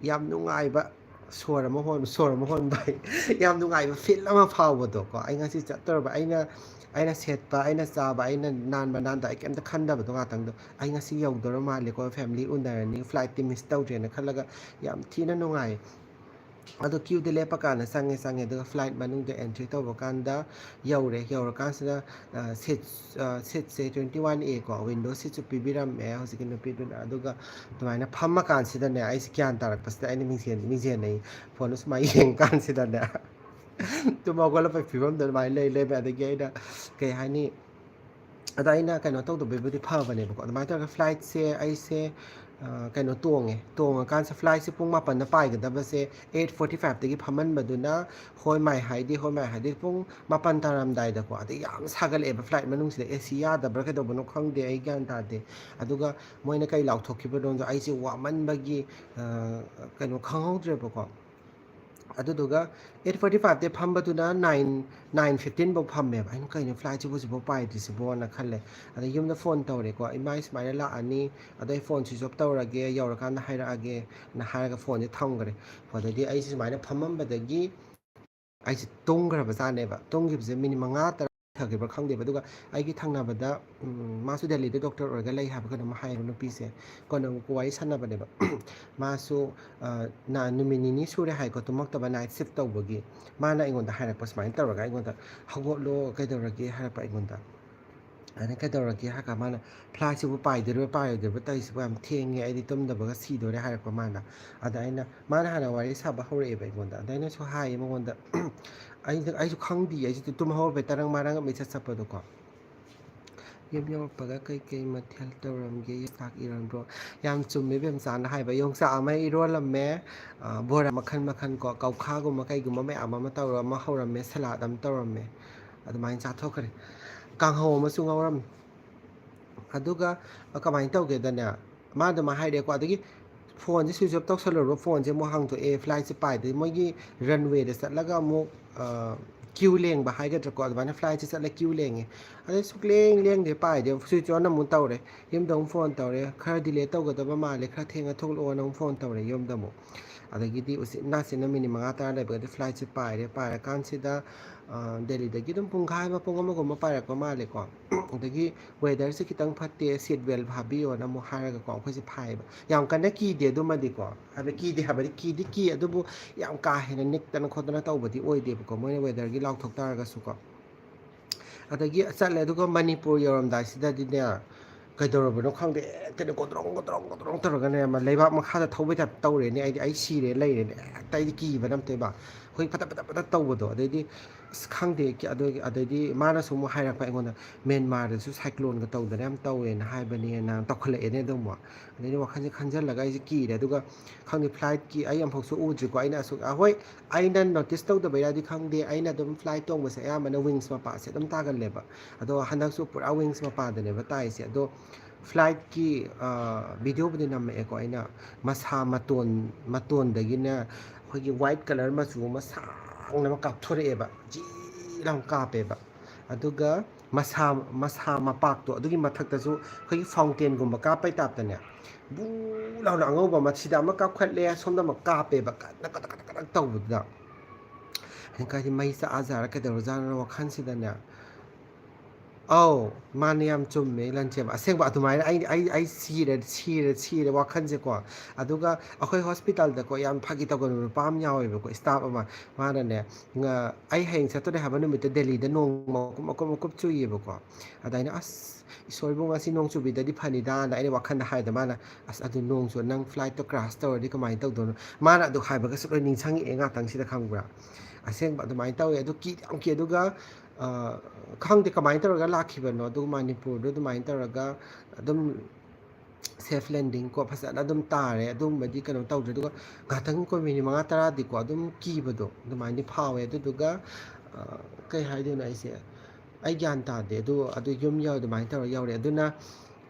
ꯌꯥꯝ ꯅꯨꯡꯉꯥꯏꯕ, ꯁꯣꯔ ꯑꯃ ꯍꯣꯟ-, ꯁꯣꯔ ꯑꯃ ꯍꯣꯟꯕ ꯍꯥꯏ, ꯌꯥꯝ ꯅꯨꯡꯉꯥꯏꯕ ꯐꯤꯜ ꯑꯃ ꯐꯥꯎꯕꯗꯣꯀꯣ꯫ ꯑꯩ ꯉꯁꯤ ꯆꯠꯇꯧꯔꯕ, ꯑꯩꯅ, ꯑꯩꯅ ꯁꯦꯠꯄ, ꯑꯩꯅ ꯆꯥꯕ, ꯑꯩꯅ ꯅꯥꯟꯕ ꯅꯥꯟꯗ, ꯑꯩ ꯀꯩꯝꯇ ꯈꯟꯗꯕꯗꯣ ꯉꯥꯛꯇꯪꯗꯣ꯫ "ꯑꯩ ꯉꯁꯤ ꯌꯧꯗꯧꯔ ꯃꯥꯜꯂꯦꯀꯣ, ꯐꯦꯃꯤꯂꯤ ꯎꯅꯔꯅꯤ, ꯐ꯭ꯂꯥꯏꯠꯇꯤ ꯃꯤꯁ ꯇꯧꯗ꯭ꯔꯦꯅ" ꯈꯜꯂꯒ ꯌꯥꯝ ꯊꯤꯅ ꯅꯨꯡꯉꯥꯏ꯫ ꯑꯗꯣ ꯀ꯭ꯌꯨꯗ ꯂꯦꯞꯄ ꯀꯥꯟꯗ ꯆꯪꯉꯦ, ꯆꯪꯉꯦ, ꯑꯗꯨꯒ ꯐ꯭ꯂꯥꯏꯠ ꯃꯅꯨꯡꯗ ꯑꯦꯟꯇ꯭ꯔꯤ ꯇꯧꯕ ꯀꯥꯟꯗ ꯌꯧꯔꯦ꯫ ꯌꯧꯔꯀꯥꯟꯁꯤꯗ, ꯑ, ꯁꯤꯠ, ꯑ, ꯁꯤꯠꯁꯦ twenty one A ꯀꯣ, ꯋꯤꯟꯗꯣ ꯁꯤꯠꯁꯨ ꯄꯤꯕꯤꯔꯝꯃꯦ ꯍꯧꯖꯤꯛꯀꯤ ꯅꯨꯄꯤꯗꯨꯅ꯫ ꯑꯗꯨꯒ ꯑꯗꯨꯃꯥꯏꯅ ꯐꯝꯃ ꯀꯥꯟꯁꯤꯗꯅꯦ, ꯑꯩꯁꯦ ꯒ꯭ꯌꯥꯟ ꯇꯥꯔꯛꯄꯁꯤꯗ ꯑꯩꯅ ꯃꯤꯡꯁꯦꯟ, ꯃꯤꯡꯁꯦꯟꯅ ꯐꯣꯟꯗꯣ ꯁꯨꯃꯥꯏꯅ ꯌꯦꯡ ꯀꯥꯟꯁꯤꯗꯅꯦ, ꯇꯨꯝ ꯍꯧꯒꯠꯂꯛꯄꯒꯤ ꯐꯤꯕꯝꯗ ꯑꯗꯨꯃꯥꯏꯅ ꯂꯩ ꯂꯩꯔꯝꯃꯦ꯫ ꯑꯗꯒꯤ ꯑꯩꯅ, ꯀꯩ ꯍꯥꯏꯅꯤ, ꯑꯗ ꯑꯩꯅ ꯀꯩꯅꯣ ꯇꯧꯗꯕꯩꯕꯨꯗꯤ ꯐꯕꯅꯦꯕꯀꯣ꯫ ꯑꯗꯨꯃꯥꯏꯅ ꯇꯧꯔꯒ ꯐ꯭ꯂꯥꯏꯠꯁꯦ ꯑꯩꯁꯦ, ꯑ, ꯀꯩꯅꯣ ꯇꯣꯡꯉꯦ꯫ ꯇꯣꯡꯉꯀꯥꯟꯁꯤꯗ ꯐ꯭ꯂꯥꯏꯠꯁꯦ ꯄꯨꯡ ꯃꯥꯄꯟꯗ ꯄꯥꯏꯒꯗꯕꯁꯦ eight forty five ꯇꯒꯤ ꯐꯝꯍꯟꯕꯗꯨꯅ, ꯍꯣꯏ ꯃꯥꯏ ꯍꯥꯏꯗꯤ, ꯍꯣꯏ ꯃꯥꯏ ꯍꯥꯏꯗꯤ ꯄꯨꯡ ꯃꯥꯄꯟ ꯇꯥꯔꯝꯗꯥꯏꯗꯀꯣ꯫ ꯑꯗꯩ ꯌꯥꯝ ꯁꯥꯒꯠꯂꯛꯑꯦꯕ ꯐ꯭ꯂꯥꯏꯠ ꯃꯅꯨꯡꯁꯤꯗ, ꯑꯦ ꯁꯤ ꯌꯥꯗꯕ꯭ꯔꯥ ꯀꯩꯗꯧꯕꯅꯣ ꯈꯪꯗꯦ, ꯑꯩ ꯒ꯭ꯌꯥꯟ ꯇꯥꯗꯦ꯫ ꯑꯗꯨꯒ ꯃꯣꯏꯅ ꯀꯩ ꯂꯥꯎꯊꯣꯛꯈꯤꯕꯅꯣꯗꯣ ꯑꯩꯁꯦ ꯋꯥꯃꯟꯕꯒꯤ, ꯑ, ꯀꯩꯅꯣ ꯈꯪꯍꯧꯗ꯭ꯔꯦꯕꯀꯣ꯫ ꯑꯗꯨꯗꯨꯒ eight forty five ꯇꯩ ꯐꯝꯕꯗꯨꯅ nine, nine fifteen ꯐꯥꯎ ꯐꯝꯃꯦꯕ꯫ ꯑꯩꯅ, "ꯀꯩꯅꯣ, ꯐ꯭ꯂꯥꯏꯠꯁꯤꯕꯨ ꯍꯧꯖꯤꯛꯐꯥꯎ ꯄꯥꯏꯗ꯭ꯔꯤꯁꯤꯕꯣꯅ" ꯈꯜꯂꯦ꯫ ꯑꯗꯩ ꯌꯨꯝꯗ ꯐꯣꯟ ꯇꯧꯔꯦꯀꯣ, "ꯏꯃꯥ, ꯑꯩ ꯁꯨꯃꯥꯏꯅ ꯂꯥꯛꯑꯅꯤ, ꯑꯗꯣ ꯑꯩ ꯐꯣꯟ ꯁ꯭ꯋꯤꯆ ꯑꯣꯐ ꯇꯧꯔꯒꯦ, ꯌꯧꯔꯀꯥꯟꯗ ꯍꯥꯏꯔꯛꯑꯒꯦꯅ" ꯍꯥꯏꯔꯒ ꯐꯣꯟꯁꯦ ꯊꯝꯈ꯭ꯔꯦ꯫ ꯑꯗꯩꯗꯤ ꯑꯩꯁꯦ ꯁꯨꯃꯥꯏꯅ ꯐꯝꯃꯝꯕꯗꯒꯤ ꯑꯩꯁꯦ ꯇꯨꯝꯈ꯭ꯔꯕ ꯖꯥꯠꯅꯦꯕ꯫ ꯇꯨꯝꯈꯤꯕꯁꯦ ꯃꯤꯅꯤꯠ ꯃꯉꯥ, ꯇꯔꯥ ꯊꯈꯤꯕ꯭ꯔꯥ ꯈꯪꯗꯦꯕ꯫ ꯑꯗꯨꯒ ꯑꯩꯒꯤ ꯊꯪꯅꯕꯗ, ꯎꯝ, ꯃꯥꯁꯨ ꯗꯦꯜꯂꯤꯗ ꯗꯣꯛꯇꯔ ꯑꯣꯏꯔꯒ ꯂꯩ ꯍꯥꯏꯕ ꯀꯩꯅꯣꯝ ꯍꯥꯏꯌꯦꯕ ꯅꯨꯄꯤꯁꯦ꯫ ꯀꯣꯟꯅ ꯑꯃꯨꯛ ꯋꯥꯔꯤ ꯁꯥꯟꯅꯕꯅꯦꯕ꯫ ꯃꯥꯁꯨ, ꯑ, ꯅ-, ꯅꯨꯃꯤꯠ ꯅꯤꯅꯤ ꯁꯨꯔꯦ ꯍꯥꯏꯀꯣ ꯇꯨꯝꯃꯛꯇꯕ, ꯅꯥꯏꯠ ꯁꯤꯐ ꯇꯧꯕꯒꯤ꯫ ꯃꯥꯅ ꯑꯩꯉꯣꯟꯗ ꯍꯥꯏꯔꯛꯄ ꯁꯨꯃꯥꯏꯅ ꯇꯧꯔꯒ, ꯑꯩꯉꯣꯟꯗ, "ꯍꯧꯒꯠꯂꯣ, ꯀꯩꯗꯧꯔꯒꯦ?" ꯍꯥꯏꯔꯛꯄ ꯑꯩꯉꯣꯟꯗ꯫ ꯑꯗ "ꯀꯩꯗꯧꯔꯒꯦ?" ꯍꯥꯏꯔꯒ ꯃꯥꯅ, "ꯐ꯭ꯂꯥꯏꯠꯁꯤꯕꯨ ꯄꯥꯏꯗꯣꯔꯤꯕ꯭ꯔꯥ ꯄꯥꯏꯔꯣꯏꯗꯣꯔꯤꯕ꯭ꯔꯥ ꯇꯧꯔꯤꯁꯤꯕꯨ, ꯌꯥꯝ ꯊꯦꯡꯉꯦ, ꯑꯩꯗꯤ ꯇꯨꯝꯗꯕꯒ ꯁꯤꯗꯣꯔꯦ" ꯍꯥꯏꯔꯛꯄ ꯃꯥꯅ꯫ ꯑꯗ ꯑꯩꯅ, ꯃꯥꯅ ꯍꯥꯟꯅ ꯋꯥꯔꯤ ꯁꯥꯕ ꯍꯧꯔꯛꯑꯦꯕ ꯑꯩꯉꯣꯟꯗ꯫ ꯑꯗ ꯑꯩꯅꯁꯨ ꯍꯥꯏꯌꯦ ꯃꯉꯣꯟꯗ, "ꯑꯩꯗꯤ, ꯑꯩꯁꯨ ꯈꯪꯗꯤꯌꯦ, ꯑꯩꯁꯨ ꯇꯨꯝ ꯍꯧꯔꯛꯄꯩ ꯇꯔꯪ ꯃꯔꯪ ꯑꯃ ꯏꯆꯠ ꯆꯠꯄꯗꯣꯀꯣ"꯫ ꯌꯨꯝ ꯌꯧꯔꯛꯄꯒ ꯀꯩꯀꯩ ꯃꯊꯦꯜ ꯇꯧꯔꯝꯒꯦ? ꯌꯣꯡꯆꯥꯛ ꯏꯔꯣꯟꯕ꯭ꯔꯣ? ꯌꯥꯝ ꯆꯨꯝꯃꯦ ꯏꯕꯦꯝꯆꯥꯅ ꯍꯥꯏꯕ꯫ ꯌꯣꯡꯆꯥꯛ ꯑꯃ ꯏꯔꯣꯜꯂꯝꯃꯦ, ꯑ, ꯕꯣꯔꯥ ꯃꯈꯜ ꯃꯈꯜ ꯀꯣ, ꯀꯧꯈꯥꯒꯨꯝꯕ ꯀꯩꯒꯨꯝꯕ ꯃꯌꯥꯝ ꯑꯃ ꯇꯧꯔꯒ ꯑꯃ ꯍꯧꯔꯝꯃꯦ, ꯁꯂꯥꯗ ꯑꯃ ꯇꯧꯔꯝꯃꯦ꯫ ꯑꯗꯨꯃꯥꯏꯅ ꯆꯥꯊꯣꯛꯈ꯭ꯔꯦ꯫ ꯀꯥꯡꯍꯧ ꯑꯃꯁꯨ ꯉꯧꯔꯝꯃꯦ꯫ ꯑꯗꯨꯒ ꯀꯃꯥꯏꯅ ꯇꯧꯒꯦꯗꯅꯦ, ꯃꯥ ꯑꯗꯨꯃꯥꯏꯅ ꯍꯥꯏꯔꯦꯀꯣ, ꯑꯗꯒꯤ ꯐꯣꯟꯁꯦ ꯁ꯭ꯋꯤꯆ ꯑꯣꯐ ꯇꯧꯁꯜꯂꯨꯔꯕ, ꯐꯣꯟꯁꯦ ꯑꯃꯨꯛ ꯍꯥꯡꯗꯣꯛꯑꯦ, ꯐ꯭ꯂꯥꯏꯠꯁꯦ ꯄꯥꯏꯗꯦ꯫ ꯃꯣꯏꯒꯤ ꯔꯟꯋꯦꯗ ꯆꯠꯂꯒ ꯑꯃꯨꯛ, ꯑ, ꯀ꯭ꯌꯨ ꯂꯦꯡꯕ ꯍꯥꯏꯒꯗ꯭ꯔꯥꯀꯣ, ꯑꯗꯨꯃꯥꯏꯅ ꯐ꯭ꯂꯥꯏꯠꯁꯦ ꯆꯠꯂ ꯀ꯭ꯌꯨ ꯂꯦꯡꯉꯦ꯫ ꯑꯗꯩ ꯁꯨꯛꯂꯦꯡ ꯂꯦꯡꯗꯦ, ꯄꯥꯏꯗꯦ꯫ ꯁ꯭ꯋꯤꯆ ꯑꯣꯟ ꯑꯃꯨꯛ ꯇꯧꯔꯦ, ꯌꯨꯝꯗ ꯑꯃꯨꯛ ꯐꯣꯟ ꯇꯧꯔꯦ, "ꯈꯔ ꯗꯤꯂꯦ ꯇꯧꯒꯗꯕ ꯃꯥꯜꯂꯦ, ꯈꯔ ꯊꯦꯡꯅ ꯊꯣꯛꯂꯛꯑꯣꯅ" ꯑꯃꯨꯛ ꯐꯣꯟ ꯇꯧꯔꯦ ꯌꯨꯝꯗ ꯑꯃꯨꯛ꯫ ꯑꯗꯒꯤꯗꯤ ꯎꯆꯤꯟ ꯅꯥꯆꯤꯟꯅ ꯃꯤꯅꯤꯠ ꯃꯉꯥ ꯇꯔꯥ ꯂꯩꯕꯒꯗꯤ ꯐ꯭ꯂꯥꯏꯠꯁꯦ ꯄꯥꯏꯔꯦ꯫ ꯄꯥꯏꯔꯀꯥꯟꯁꯤꯗ, ꯑ, ꯗꯦꯜꯂꯤꯗꯒꯤ ꯑꯗꯨꯝ ꯄꯨꯡꯈꯥꯏ ꯑꯃ, ꯄꯨꯡ ꯑꯃꯒꯨꯝꯕ ꯄꯥꯏꯔꯛꯄ ꯃꯥꯜꯂꯦꯀꯣ꯫ ꯑꯗꯒꯤ ꯋꯦꯗꯔꯁꯦ ꯈꯤꯇꯪ ꯐꯠꯇꯦ, ꯁꯤꯠ ꯕꯦꯜ ꯐꯥꯕꯤꯌꯣꯅ ꯑꯃꯨꯛ ꯍꯥꯏꯔꯒꯀꯣ, ꯑꯩꯈꯣꯏꯁꯦ ꯐꯥꯏꯌꯦꯕ꯫ ꯌꯥꯝ ꯀꯟꯅ ꯀꯤꯗꯦ ꯑꯗꯨꯃꯗꯤꯀꯣ, ꯍꯥꯏꯕꯗꯤ ꯀꯤꯗꯦ ꯍꯥꯏꯕꯗꯤ ꯀꯤꯗꯤ ꯀꯤ, ꯑꯗꯨꯕꯨ ꯌꯥꯝ ꯀꯥ ꯍꯦꯟꯅ ꯅꯤꯛꯇꯅ ꯈꯣꯠꯇꯅ ꯇꯧꯕꯗꯤ ꯑꯣꯏꯗꯦꯕꯀꯣ, ꯃꯣꯏꯅ ꯋꯦꯗꯔꯒꯤ ꯂꯥꯎꯊꯣꯛ ꯇꯥꯔꯒꯁꯨꯀꯣ꯫ ꯑꯗꯒꯤ ꯆꯠꯂꯦ, ꯑꯗꯨꯒ ꯃꯅꯤꯄꯨꯔ ꯌꯧꯔꯝꯗꯥꯏꯁꯤꯗꯗꯤꯅꯦ, ꯀꯩꯗꯧꯔꯕꯅꯣ ꯈꯪꯗꯦ, ꯍꯦꯛꯇꯅꯦ ꯒꯣꯗ꯭ꯔꯣꯡ ꯒꯣꯗ꯭ꯔꯣꯡ ꯒꯣꯗ꯭ꯔꯣꯡ ꯇꯧꯔꯒꯅꯦ, ꯑꯃ ꯂꯩꯕꯥꯛ ꯃꯈꯥꯗ ꯊꯧꯕꯩ ꯇꯥꯏꯞ ꯇꯧꯔꯦꯅꯦ꯫ ꯑꯩꯗꯤ ꯑꯩ ꯁꯤꯔꯦ ꯂꯩꯔꯦꯅꯦ, ꯍꯦꯛꯇ ꯑꯩꯗꯤ ꯀꯤꯕꯅ ꯑꯝꯇꯣꯏꯕ꯫ ꯑꯩꯈꯣꯏ ꯐꯠꯇ ꯐꯠꯇ ꯐꯠꯇ ꯇꯧꯕꯗꯣ꯫ ꯑꯗꯩꯗꯤ ꯑꯁ ꯈꯪꯗꯦ, ꯀꯤ-, ꯑꯗꯨ, ꯑꯗꯩꯗꯤ ꯃꯥꯅꯁꯨ ꯑꯃꯨꯛ ꯍꯥꯏꯔꯛꯄ ꯑꯩꯉꯣꯟꯗ, "ꯃꯦꯟꯃꯥꯔꯗꯁꯨ ꯁꯥꯏꯀ꯭ꯂꯣꯟꯒ ꯇꯧꯗꯅ ꯌꯥꯝ ꯇꯧꯋꯦꯅ ꯍꯥꯏꯕꯅꯦꯅ" ꯇꯧꯈꯠꯂꯛꯑꯦꯅꯦ ꯑꯗꯨ ꯑꯃꯨꯛ꯫ ꯑꯗꯩꯗꯤ ꯋꯥꯈꯜꯁꯦ ꯈꯟꯖꯜꯂꯒ ꯑꯩꯁꯦ ꯀꯤꯔꯦ꯫ ꯑꯗꯨꯒ ꯈꯪꯗꯦ, ꯐ꯭ꯂꯥꯏꯠꯀꯤ ꯑꯩ ꯑꯃꯨꯛꯐꯥꯎꯁꯨ ꯎꯗ꯭ꯔꯤꯀꯣ꯫ ꯑꯩꯅ ꯑꯁꯨꯛ, ꯑ, ꯍꯣꯏ, ꯑꯩꯅ ꯅꯣꯇꯤꯁ ꯇꯧꯗꯕꯩꯔꯗꯤ ꯈꯪꯗꯦ, ꯑꯩꯅ ꯑꯗꯨꯝ ꯐ꯭ꯂꯥꯏꯠ ꯇꯣꯡꯕꯁꯦ ꯑꯌꯥꯝꯕꯅ ꯋꯤꯡꯁ ꯃꯄꯥꯁꯦ ꯑꯗꯨꯝ ꯇꯥꯒꯜꯂꯦꯕ꯫ ꯑꯗꯣ ꯍꯟꯗꯛꯁꯨ ꯄꯨꯔꯥ ꯋꯤꯡꯁ ꯃꯄꯥꯗꯅꯦꯕ ꯇꯥꯏꯁꯦ꯫ ꯑꯗꯣ ꯐ꯭ꯂꯥꯏꯠꯀꯤ, ꯑ, ꯚꯤꯗꯤꯑꯣꯕꯨꯗꯤ ꯅꯝꯃꯛꯑꯦꯀꯣ ꯑꯩꯅ꯫ ꯃꯁꯥ ꯃꯇꯣꯟ, ꯃꯇꯣꯟꯗꯒꯤꯅꯦ ꯑꯩꯈꯣꯏꯒꯤ ꯋꯥꯏꯠ ꯀꯂꯔ ꯃꯆꯨ ꯑꯃ ꯁꯥꯡꯅ ꯑꯃ ꯀꯥꯞꯊꯣꯔꯛꯑꯦꯕ, ꯖꯤ ꯂꯥꯎ ꯀꯥꯞꯄꯦꯕ꯫ ꯑꯗꯨꯒ ꯃꯁꯥ, ꯃꯁꯥ ꯃꯄꯥꯛꯇꯣ ꯑꯗꯨꯒꯤ ꯃꯊꯛꯇꯁꯨ ꯑꯩꯈꯣꯏꯒꯤ ꯐꯥꯎꯟꯇꯦꯟꯒꯨꯝꯕ ꯀꯥꯞꯄꯩ ꯇꯥꯏꯞꯇꯅꯦ, ꯕꯨ ꯂꯥꯎꯅ ꯑꯉꯧꯕ ꯑꯃ ꯁꯤꯗ ꯑꯃ ꯀꯥꯞꯈꯠꯂꯦ, ꯁꯣꯝꯗ ꯑꯃ ꯀꯥꯞꯄꯦꯕ, ꯀꯟꯅ ꯀꯗꯛ ꯀꯗꯛ ꯀꯗꯛ ꯇꯧꯕꯗꯨꯗ꯫ ꯑꯩꯅ ꯀꯥꯏꯗꯤ ꯃꯩ ꯆꯥꯛꯑꯖꯥꯔ ꯀꯩꯗꯧꯔꯖꯥꯠꯅꯣ ꯋꯥꯈꯜꯁꯤꯗꯅꯦ, ꯑꯧ, ꯃꯥꯅꯦ, ꯌꯥꯝ ꯆꯨꯝꯃꯦ ꯂꯟꯆꯦꯝꯕ꯫ ꯑꯁꯦꯡꯕ ꯑꯗꯨꯃꯥꯏꯅ ꯑꯩ, ꯑꯩ, ꯑꯩ ꯁꯤꯔꯦ, ꯁꯤꯔꯦ, ꯁꯤꯔꯦ ꯋꯥꯈꯜꯁꯦꯀꯣ꯫ ꯑꯗꯨꯒ ꯑꯩꯈꯣꯏ ꯍꯣꯁꯄꯤꯇꯥꯜꯗꯀꯣ, ꯌꯥꯝ ꯐꯥꯒꯤ ꯇꯧꯒꯟꯕ ꯅꯨꯄꯥ ꯑꯃ ꯌꯥꯎꯋꯦꯕꯀꯣ, ꯁ꯭ꯇꯥꯐ ꯑꯃ꯫ ꯃꯥꯅꯅꯦ, ꯉ-, ꯑꯩ ꯍꯌꯦꯡ ꯆꯠꯇꯣꯔꯦ ꯍꯥꯏꯕ ꯅꯨꯃꯤꯠꯇ ꯗꯦꯜꯂꯤꯗ ꯅꯣꯡ ꯃꯀꯨꯞ, ꯃꯀꯨꯞ, ꯃꯀꯨꯞ ꯆꯨꯏꯌꯦꯕꯀꯣ꯫ ꯑꯗ ꯑꯩꯅ, "ꯑꯁ, ꯏꯁꯣꯔ ꯏꯕꯨꯡ, ꯉꯁꯤ ꯅꯣꯡ ꯆꯨꯕꯤꯗꯗꯤ ꯐꯅꯤꯗꯥꯅ" ꯑꯩꯅ ꯋꯥꯈꯜꯗ ꯍꯥꯏꯗ, ꯃꯥꯅ, "ꯑꯁ, ꯑꯗꯨ ꯅꯣꯡ ꯆꯨ, ꯅꯪ ꯐ꯭ꯂꯥꯏꯠꯇꯣ ꯀ꯭ꯔꯥꯁ ꯇꯧꯔꯗꯤ ꯀꯃꯥꯏꯅ ꯇꯧꯗꯣꯏꯅꯣ?" ꯃꯥꯅ ꯑꯗꯨ ꯍꯥꯏꯕꯒꯁꯨ ꯂꯣꯏ ꯅꯤꯡꯁꯤꯡꯉꯛꯑꯦ ꯉꯥꯛꯇꯪꯁꯤꯗ, ꯈꯪꯕ꯭ꯔꯥ? ꯑꯁꯦꯡꯕ ꯑꯗꯨꯃꯥꯏꯅ ꯇꯧꯋꯦ꯫ ꯑꯗꯨ ꯀꯤꯗꯤ ꯌꯥꯝ ꯀꯤ꯫ ꯑꯗꯨꯒ, ꯑ, ꯈꯪꯗꯦ ꯀꯃꯥꯏꯅ ꯇꯧꯔꯒ ꯂꯥꯛꯈꯤꯕꯅꯣ, ꯑꯗꯨꯒ ꯃꯅꯤꯄꯨꯔꯗ ꯑꯗꯨꯃꯥꯏꯅ ꯇꯧꯔꯒ ꯑꯗꯨꯝ ꯁꯦꯐ ꯂꯦꯟꯗꯤꯡ ꯀꯣ, ꯐꯖꯅ ꯑꯗꯨꯝ ꯇꯥꯔꯦ꯫ ꯑꯗꯨꯒꯨꯝꯕꯗꯤ ꯀꯩꯅꯣ ꯇꯧꯗ꯭ꯔꯦ꯫ ꯑꯗꯨꯒ ꯉꯥꯏꯍꯥꯛꯇꯪ ꯀꯣ, ꯃꯤꯅꯤꯠ ꯃꯉꯥ ꯇꯔꯥꯗꯤꯀꯣ ꯑꯗꯨꯝ ꯀꯤꯕꯗꯣ ꯑꯗꯨꯃꯥꯏꯅꯗꯤ ꯐꯥꯎꯋꯦ꯫ ꯑꯗꯨꯗꯨꯒ, ꯑ, ꯀꯩ ꯍꯥꯏꯗꯣꯏꯅꯣ ꯑꯩꯁꯦ, ꯑꯩ ꯒ꯭ꯌꯥꯟ ꯇꯥꯗꯦ꯫ ꯑꯗꯨ, ꯑꯗꯨ ꯌꯨꯝ ꯌꯧ-, ꯑꯗꯨꯃꯥꯏꯅ ꯇꯧꯔ ꯌꯧꯔꯦ꯫ ꯑꯗꯨꯅ,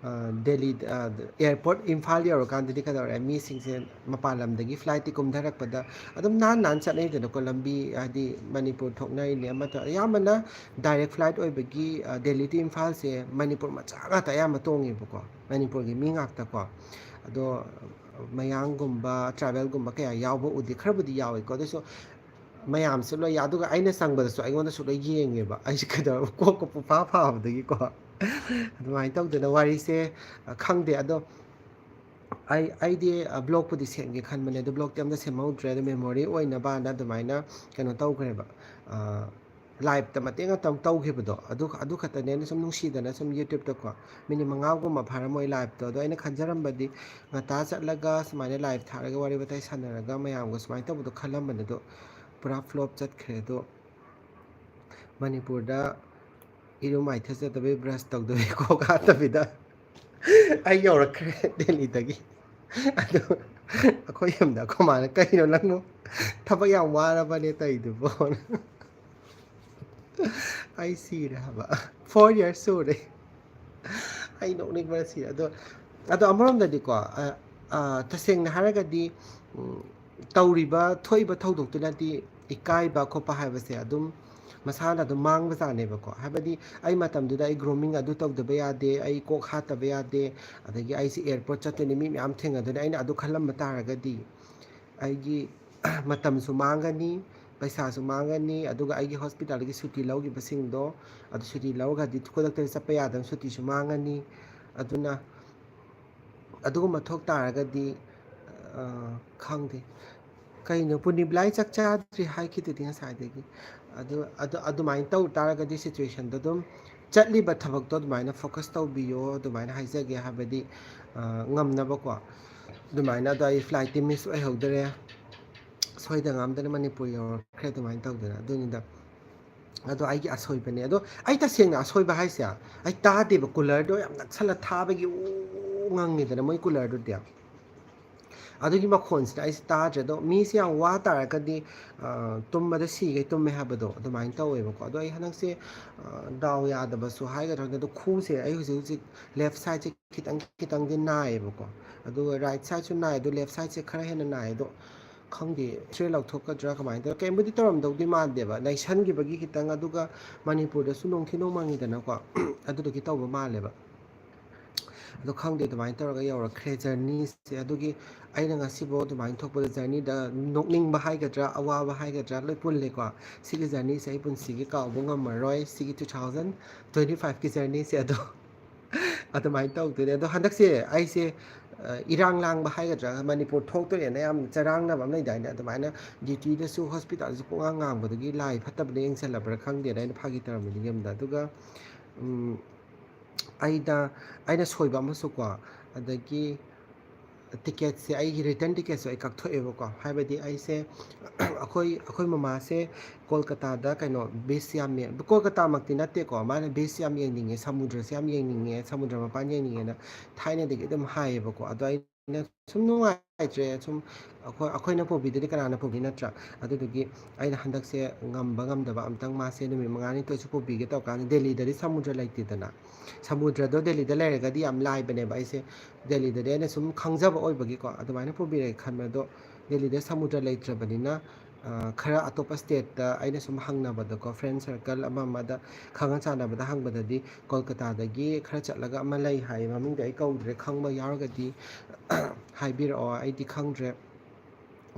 ꯑ, ꯗꯦꯜꯂꯤ, ꯑ, ꯑꯦꯌꯔꯄꯣꯔꯠ ꯏꯝꯐꯥꯜ ꯌꯧꯔꯀꯥꯟꯗꯗꯤ ꯀꯩꯗꯧꯔꯦ, ꯃꯤꯁꯤꯡꯁꯦ ꯃꯄꯥꯟ ꯂꯝꯗꯒꯤ ꯐ꯭ꯂꯥꯏꯠꯇꯤ ꯀꯨꯝꯊꯔꯛꯄꯗ ꯑꯗꯨꯝ ꯅꯥꯟ ꯅꯥꯟ ꯆꯠꯅꯩꯗꯅꯀꯣ, ꯂꯝꯕꯤ ꯍꯥꯏꯗꯤ ꯃꯅꯤꯄꯨꯔ ꯊꯣꯛꯅꯔꯤꯅꯦ ꯑꯃ ꯇꯧ-, ꯑꯌꯥꯝꯕꯅ ꯗꯥꯏꯔꯦꯛ ꯐ꯭ꯂꯥꯏꯠ ꯑꯣꯏꯕꯒꯤ, ꯑ, ꯗꯦꯜꯂꯤ to ꯏꯝꯐꯥꯜꯁꯦ ꯃꯅꯤꯄꯨꯔ ꯃꯆꯥ ꯉꯥꯛꯇ ꯑꯌꯥꯝꯕ ꯇꯣꯡꯉꯦꯕꯀꯣ, ꯃꯅꯤꯄꯨꯔꯒꯤ ꯃꯤ ꯉꯥꯛꯇꯀꯣ꯫ ꯑꯗꯣ ꯃꯌꯥꯡꯒꯨꯝꯕ, ꯇ꯭ꯔꯥꯏꯕꯦꯜꯒꯨꯝꯕ ꯀꯌꯥ ꯌꯥꯎꯕ ꯎꯗꯦ꯫ ꯈꯔꯕꯨꯗꯤ ꯌꯥꯎꯋꯦꯀꯣ, ꯑꯗꯨꯁꯨ ꯃꯌꯥꯝꯁꯨ ꯂꯣꯏ ꯌꯥ-, ꯑꯗꯨꯒ ꯑꯩꯅ ꯆꯪꯕꯗꯁꯨ ꯑꯩꯉꯣꯟꯗꯁꯨ ꯂꯣꯏ ꯌꯦꯡꯉꯦꯕ꯫ ꯑꯩꯁꯦ ꯀꯩꯗꯧꯔꯕ, ꯀꯣꯛꯀ ꯄꯨꯐꯥ ꯐꯥꯕꯗꯒꯤꯀꯣ꯫ ꯑꯗꯨꯃꯥꯏꯅ ꯇꯧꯗꯅ ꯋꯥꯔꯤꯁꯦ, ꯑ, ꯈꯪꯗꯦ꯫ ꯑꯗꯣ ꯑꯩ, ꯑꯩꯗꯤ, ꯑ, ꯕ꯭ꯂꯣꯒꯄꯨꯗꯤ ꯁꯦꯝꯒꯦ ꯈꯟꯕꯅꯦ, ꯑꯗꯣ ꯕ꯭ꯂꯣꯒꯇꯤ ꯑꯝꯇ ꯁꯦꯝꯍꯧꯗ꯭ꯔꯦ꯫ ꯑꯗꯣ ꯃꯦꯃꯣꯔꯤ ꯑꯣꯏꯅꯕꯅ ꯑꯗꯨꯃꯥꯏꯅ ꯀꯩꯅꯣ ꯇꯧꯈ꯭ꯔꯦꯕ꯫ ꯑ, ꯂꯥꯏꯞꯇ ꯃꯇꯦꯛ ꯑꯃꯇꯪ ꯇꯧꯈꯤꯕꯗꯣ, ꯑꯗꯨ, ꯑꯗꯨ ꯈꯛꯇꯅꯦ ꯑꯩꯅ ꯁꯨꯝ ꯅꯨꯡꯁꯤꯗꯅ ꯁꯨꯝ YouTubeꯇꯀꯣ꯫ ꯃꯤꯅꯤꯠ ꯃꯉꯥꯒꯨꯝꯕ ꯐꯥꯔꯝꯃꯣꯏ ꯂꯥꯏꯞꯇꯣ꯫ ꯑꯗꯣ ꯑꯩꯅ ꯈꯟꯖꯔꯝꯕꯗꯤ ꯉꯟꯇꯥ ꯆꯠꯂꯒ ꯁꯨꯃꯥꯏꯅ ꯂꯥꯏꯞ ꯊꯥꯔꯒ ꯋꯥꯔꯤ ꯋꯥꯇꯥꯏ ꯁꯥꯟꯅꯔꯒ ꯃꯌꯥꯝꯒ ꯁꯨꯃꯥꯏꯅ ꯇꯧꯕꯗꯣ ꯈꯜꯂꯝꯕꯅꯦ꯫ ꯑꯗꯣ ꯄꯨꯔꯥ ꯐ꯭ꯂꯣꯞ ꯆꯠꯈ꯭ꯔꯦ꯫ ꯑꯗꯣ ꯃꯅꯤꯄꯨꯔꯗ ꯏꯔꯨ ꯃꯥꯏꯊꯖꯗꯕꯤ, ꯕ꯭ꯔꯁ ꯇꯧꯗꯕꯤ, ꯈꯣꯡ ꯍꯥꯝꯗꯕꯤꯗ ꯑꯩ ꯌꯧꯔꯛꯈ꯭ꯔꯦ ꯗꯦꯜꯂꯤꯗꯒꯤ꯫ ꯑꯗꯨ ꯑꯩꯈꯣꯏ ꯌꯨꯝꯗ ꯑꯩꯈꯣꯏ ꯃꯥꯅ, "ꯀꯩꯅꯣ ꯅꯪꯕꯨ ꯊꯕꯛ ꯌꯥꯝ ꯋꯥꯔꯕꯅꯦ ꯇꯧꯔꯤꯗꯨꯕꯣꯅ?" ꯑꯩ ꯁꯤꯔꯦ ꯍꯥꯏꯕ꯫ Four years ꯁꯨꯔꯦ꯫ ꯑꯩ ꯅꯣꯛꯅꯤꯡꯕꯅ ꯁꯤꯔꯦ꯫ ꯑꯗꯣ, ꯑꯗꯣ ꯑꯃꯔꯣꯝꯗꯗꯤꯀꯣ, ꯑ, ꯑ, ꯇꯁꯦꯡꯅ ꯍꯥꯏꯔꯒꯗꯤ, ꯎꯝ, ꯇꯧꯔꯤꯕ, ꯊꯣꯛꯏꯕ ꯊꯧꯗꯣꯛꯇꯨꯅꯗꯤ ꯏꯀꯥꯏꯕ ꯈꯣꯠꯄ ꯍꯥꯏꯕꯁꯦ ꯑꯗꯨꯝ ꯃꯁꯥꯅ ꯑꯗꯨꯝ ꯃꯥꯡꯕꯖꯥꯠꯅꯦꯕꯀꯣ꯫ ꯍꯥꯏꯕꯗꯤ ꯑꯩ ꯃꯇꯝꯗꯨꯗ ꯑꯩ grooming ꯑꯗꯨ ꯇꯧꯗꯕ ꯌꯥꯗꯦ, ꯑꯩ ꯀꯣꯛ ꯍꯥꯠꯇꯕ ꯌꯥꯗꯦ, ꯑꯗꯒꯤ ꯑꯩꯁꯦ airport ꯆꯠꯇꯣꯏꯅꯤ, ꯃꯤ ꯃꯌꯥꯝ ꯊꯦꯡꯅꯗꯣꯏꯅꯤ, ꯑꯩꯅ ꯑꯗꯨ ꯈꯜꯂꯝꯕ ꯇꯥꯔꯒꯗꯤ ꯑꯩꯒꯤ ꯃꯇꯝꯁꯨ ꯃꯥꯡꯒꯅꯤ, ꯄꯩꯁꯥꯁꯨ ꯃꯥꯡꯉꯅꯤ, ꯑꯗꯨꯒ ꯑꯩꯒꯤ ꯍꯣꯁꯄꯤꯇꯥꯜꯒꯤ ꯁꯨꯇꯤ ꯂꯧꯈꯤꯕꯁꯤꯡꯗꯣ, ꯑꯗꯨ ꯁꯨꯇꯤ ꯂꯧꯔꯒꯗꯤ ꯈꯨꯗꯛꯇ ꯆꯠꯄ ꯌꯥꯗꯕ ꯁꯨꯇꯤꯁꯨ ꯃꯥꯡꯉꯅꯤ꯫ ꯑꯗꯨꯅ ꯑꯗꯨꯒꯨꯝꯕ ꯊꯣꯛ ꯇꯥꯔꯒꯗꯤ, ꯑ, ꯈꯪꯗꯦ꯫ ꯀꯩꯅꯣ, ꯄꯨꯅꯤꯕꯂꯥꯏ ꯆꯥꯛ ꯆꯥꯗ꯭ꯔꯤ ꯍꯥꯏꯈꯤꯗꯨꯗꯤ ꯉꯁꯥꯏꯗꯒꯤ? ꯑꯗꯨ, ꯑꯗꯨ, ꯑꯗꯨꯃꯥꯏꯅ ꯇꯧ ꯇꯥꯔꯒꯗꯤ ꯁꯤꯆꯨꯋꯦꯁꯟꯗꯣ ꯑꯗꯨꯝ ꯆꯠꯂꯤꯕ ꯊꯕꯛꯇꯣ ꯑꯗꯨꯃꯥꯏꯅ ꯐꯣꯀꯁ ꯇꯧꯕꯤꯌꯣ, ꯑꯗꯨꯃꯥꯏꯅ ꯍꯥꯏꯖꯒꯦ꯫ ꯍꯥꯏꯕꯗꯤ, ꯑ, ꯉꯝꯅꯕꯀꯣ꯫ ꯑꯗꯨꯃꯥꯏꯅ ꯑꯗꯣ ꯑꯩ ꯐ꯭ꯂꯥꯏꯠꯇꯤ ꯃꯤꯁ ꯑꯣꯏꯍꯧꯗꯔꯦ꯫ ꯁꯣꯏꯗ ꯉꯥꯝꯗꯅ ꯃꯅꯤꯄꯨꯔ ꯌꯧꯔꯛꯈ꯭ꯔꯦ ꯑꯗꯨꯃꯥꯏꯅ ꯇꯧꯗꯅ꯫ ꯑꯗꯨꯅꯤꯗ꯫ ꯑꯗꯣ ꯑꯩꯒꯤ ꯑꯁꯣꯏꯕꯅꯦ꯫ ꯑꯗꯣ ꯑꯩ ꯇꯁꯦꯡꯅ ꯑꯁꯣꯏꯕ ꯍꯥꯏꯁꯦ, ꯑꯩ ꯇꯥꯗꯦꯕ, ꯀꯨꯂꯔꯗꯣ ꯌꯥꯝ ꯅꯛꯁꯜꯂ ꯊꯥꯕꯒꯤ ꯎ ꯉꯪꯉꯤꯗꯅ ꯃꯣꯏ ꯀꯨꯂꯔꯗꯨꯗꯤ꯫ ꯑꯗꯨꯒꯤ ꯃꯈꯣꯟꯁꯤꯅ ꯑꯩꯁꯦ ꯇꯥꯗ꯭ꯔꯦ꯫ ꯑꯗꯣ ꯃꯤꯁꯦ ꯌꯥꯝ ꯋꯥ ꯇꯥꯔꯒꯗꯤ, ꯑ, ꯇꯨꯝꯕꯗ ꯁꯤꯒꯩ ꯇꯨꯝꯃꯦ ꯍꯥꯏꯕꯗꯣ ꯑꯗꯨꯃꯥꯏꯅ ꯇꯧꯋꯦꯕꯀꯣ꯫ ꯑꯗꯣ ꯑꯩ ꯍꯟꯗꯛꯁꯦ, ꯑ, ꯗꯥꯎ ꯌꯥꯗꯕꯁꯨ ꯍꯥꯏꯒꯗ꯭ꯔꯥ ꯈꯪꯗꯦ, ꯑꯗꯣ ꯈꯨꯎꯁꯦ ꯑꯩ ꯍꯧꯖꯤꯛ ꯍꯧꯖꯤꯛ ꯂꯦꯐ ꯁꯥꯏꯠꯁꯦ ꯈꯤꯇꯪ ꯈꯤꯇꯪꯗꯤ ꯅꯥꯏꯌꯦꯕꯀꯣ꯫ ꯑꯗꯨꯒ ꯔꯥꯏꯠ ꯁꯥꯏꯠꯁꯨ ꯅꯥꯏ, ꯑꯗꯣ ꯂꯦꯐ ꯁꯥꯏꯠꯁꯦ ꯈꯔ ꯍꯦꯟꯅ ꯅꯥꯏ꯫ ꯑꯗꯣ ꯈꯪꯗꯦ, ꯁꯤꯔ ꯂꯧꯊꯣꯛꯀꯗ꯭ꯔꯥ ꯀꯃꯥꯏꯅ ꯇꯧꯔ, ꯀꯩꯝꯕꯨꯗꯤ ꯇꯧꯔꯝꯗꯧꯗꯤ ꯃꯥꯟꯗꯦꯕ, ꯅꯩꯁꯟꯈꯤꯕꯒꯤ ꯈꯤꯇꯪ, ꯑꯗꯨꯒ ꯃꯅꯤꯄꯨꯔꯗꯁꯨ ꯅꯣꯡꯊꯤ ꯅꯣꯡꯃꯪꯉꯤꯗꯅꯀꯣ꯫ ꯑꯗꯨꯗꯨꯒꯤ ꯇꯧꯕ ꯃꯥꯜꯂꯦꯕ꯫ ꯑꯗꯣ ꯈꯪꯗꯦ, ꯑꯗꯨꯃꯥꯏꯅ ꯇꯧꯔꯒ ꯌꯧꯔꯛꯈ꯭ꯔꯦ ꯖꯔꯅꯤꯁꯦ꯫ ꯑꯗꯨꯒꯤ ꯑꯩꯅ ꯉꯁꯤꯐꯥꯎ ꯑꯗꯨꯃꯥꯏꯅ ꯊꯣꯛꯄꯗ ꯖꯔꯅꯤꯗ ꯅꯣꯛꯅꯤꯡꯕ ꯍꯥꯏꯒꯗ꯭ꯔꯥ, ꯑꯋꯥꯕ ꯍꯥꯏꯒꯗ꯭ꯔꯥ, ꯂꯣꯏ ꯄꯨꯜꯂꯦꯀꯣ꯫ ꯁꯤꯒꯤ ꯖꯔꯅꯤꯁꯦ ꯑꯩ ꯄꯨꯟꯁꯤꯒꯤ ꯀꯥꯎꯕ ꯉꯝꯃꯔꯣꯏ꯫ ꯁꯤꯒꯤ two thousand twenty fiveꯀꯤ ꯖꯔꯅꯤꯁꯦ꯫ ꯑꯗꯣ ꯑꯗꯨꯃꯥꯏꯅ ꯇꯧꯗꯣꯏꯅꯦ꯫ ꯑꯗꯣ ꯍꯟꯗꯛꯁꯦ ꯑꯩꯁꯦ, ꯑ, ꯏꯔꯥꯡ ꯂꯥꯡꯕ ꯍꯥꯏꯒꯗ꯭ꯔꯥ, ꯃꯅꯤꯄꯨꯔ ꯊꯣꯛꯇꯣꯔꯦꯅ ꯌꯥꯝ ꯆꯔꯥꯡꯅꯕ ꯑꯃ ꯂꯩꯗꯥꯏꯅꯦ? ꯑꯗꯨꯃꯥꯏꯅ ꯗ꯭ꯌꯨꯇꯤꯗꯁꯨ ꯍꯣꯁꯄꯤꯇꯥꯜꯗꯁꯨ ꯄꯨꯡꯉꯥꯡ ꯉꯥꯡꯕꯗꯒꯤ ꯂꯥꯏ ꯐꯠꯇꯕꯅ ꯌꯦꯡꯁꯤꯜꯂꯕ꯭ꯔꯥ ꯈꯪꯗꯦꯅ ꯑꯩꯅ ꯐꯥꯒꯤ ꯇꯧꯔꯝꯃꯤꯅꯤ ꯌꯨꯝꯗ꯫ ꯑꯗꯨꯒ, ꯎꯝ, ꯑꯩꯗ, ꯑꯩꯅ ꯁꯣꯏꯕ ꯑꯃꯁꯨꯀꯣ, ꯑꯗꯒꯤ ꯇꯤꯀꯦꯠꯁꯦ, ꯑꯩꯒꯤ ꯔꯤꯇꯔꯟ ꯇꯤꯀꯦꯠꯁꯨ ꯑꯩ ꯀꯛꯊꯣꯛꯑꯦꯕꯀꯣ꯫ ꯍꯥꯏꯕꯗꯤ ꯑꯩꯁꯦ ꯑꯩꯈꯣꯏ, ꯑꯩꯈꯣꯏ ꯃꯃꯥꯁꯦ ꯀꯣꯜꯀꯇꯥꯗ ꯀꯩꯅꯣ ꯕꯤꯁ ꯌꯥꯝ ꯌꯦꯡ-, ꯀꯣꯜꯀꯇꯥꯃꯛꯇꯤ ꯅꯠꯇꯦꯀꯣ, ꯃꯥꯅ ꯕꯤꯁ ꯌꯥꯝ ꯌꯦꯡꯅꯤꯡꯉꯦ, ꯁꯃꯨꯗ꯭ꯔꯁꯦ ꯌꯥꯝ ꯌꯦꯡꯅꯤꯡꯉꯦ, ꯁꯃꯨꯗ꯭ꯔ ꯃꯄꯥꯟ ꯌꯦꯡꯅꯤꯡꯉꯦꯅ ꯊꯥꯏꯅꯗꯒꯤ ꯑꯗꯨꯝ ꯍꯥꯏꯌꯦꯕꯀꯣ꯫ ꯑꯗꯣ ꯑꯩꯅ ꯁꯨꯝ ꯅꯨꯡꯉꯥꯏꯇ꯭ꯔꯦ, ꯁꯨꯝ ꯑꯩꯈꯣꯏ, ꯑꯩꯈꯣꯏꯅ ꯄꯨꯕꯤꯗꯗꯤ ꯀꯅꯥꯅ ꯄꯨꯕꯤ ꯅꯠꯇ꯭ꯔꯥ? ꯑꯗꯨꯗꯨꯒꯤ ꯑꯩꯅ ꯍꯟꯗꯛꯁꯦ ꯉꯝꯕ ꯉꯝꯗꯕ ꯑꯝꯇꯪ ꯃꯥꯁꯦ ꯅꯨꯃꯤꯠ ꯃꯉꯥꯅꯤ ꯇꯣꯏꯁꯨ ꯄꯨꯕꯤꯒꯦ ꯇꯧꯔꯀꯥꯟꯗ, ꯗꯦꯜꯂꯤꯗꯗꯤ ꯁꯃꯨꯗ꯭ꯔ ꯂꯩꯇꯦꯗꯅ꯫ ꯁꯃꯨꯗ꯭ꯔꯗꯣ ꯗꯦꯜꯂꯤꯗ ꯂꯩꯔꯒꯗꯤ ꯌꯥꯝ ꯂꯥꯏꯕꯅꯦꯕ꯫ ꯑꯩꯁꯦ ꯗꯦꯜꯂꯤꯗꯗꯤ ꯑꯩꯅ ꯁꯨꯝ ꯈꯪꯖꯕ ꯑꯣꯏꯕꯒꯤꯀꯣ ꯑꯗꯨꯃꯥꯏꯅ ꯄꯨꯕꯤꯔꯒꯦ ꯈꯟꯕ꯫ ꯑꯗꯣ ꯗꯦꯜꯂꯤꯗ ꯁꯃꯨꯗ꯭ꯔ ꯂꯩꯇ꯭ꯔꯕꯅꯤꯅ, ꯑ, ꯈꯔ ꯑꯇꯣꯞꯄ ꯁ꯭ꯇꯦꯠꯇ ꯑꯩꯅ ꯁꯨꯝ ꯍꯪꯅꯕꯗꯀꯣ, ꯐ꯭ꯔꯦꯟ ꯁꯔꯀꯜ ꯑꯃ ꯑꯃꯗ ꯈꯪꯅ ꯆꯥꯟꯅꯕꯗ ꯍꯪꯕꯗꯗꯤ ꯀꯣꯜꯀꯇꯥꯗꯒꯤ ꯈꯔ ꯆꯠꯂꯒ ꯑꯃ ꯂꯩ ꯍꯥꯏꯌꯦ꯫ ꯃꯃꯤꯡꯗꯤ ꯑꯩ ꯀꯧꯗ꯭ꯔꯦ, ꯈꯪꯕ ꯌꯥꯎꯔꯒꯗꯤ ꯍꯥꯏꯕꯤꯔꯛꯑꯣ, ꯑꯩꯗꯤ ꯈꯪꯗ꯭ꯔꯦ꯫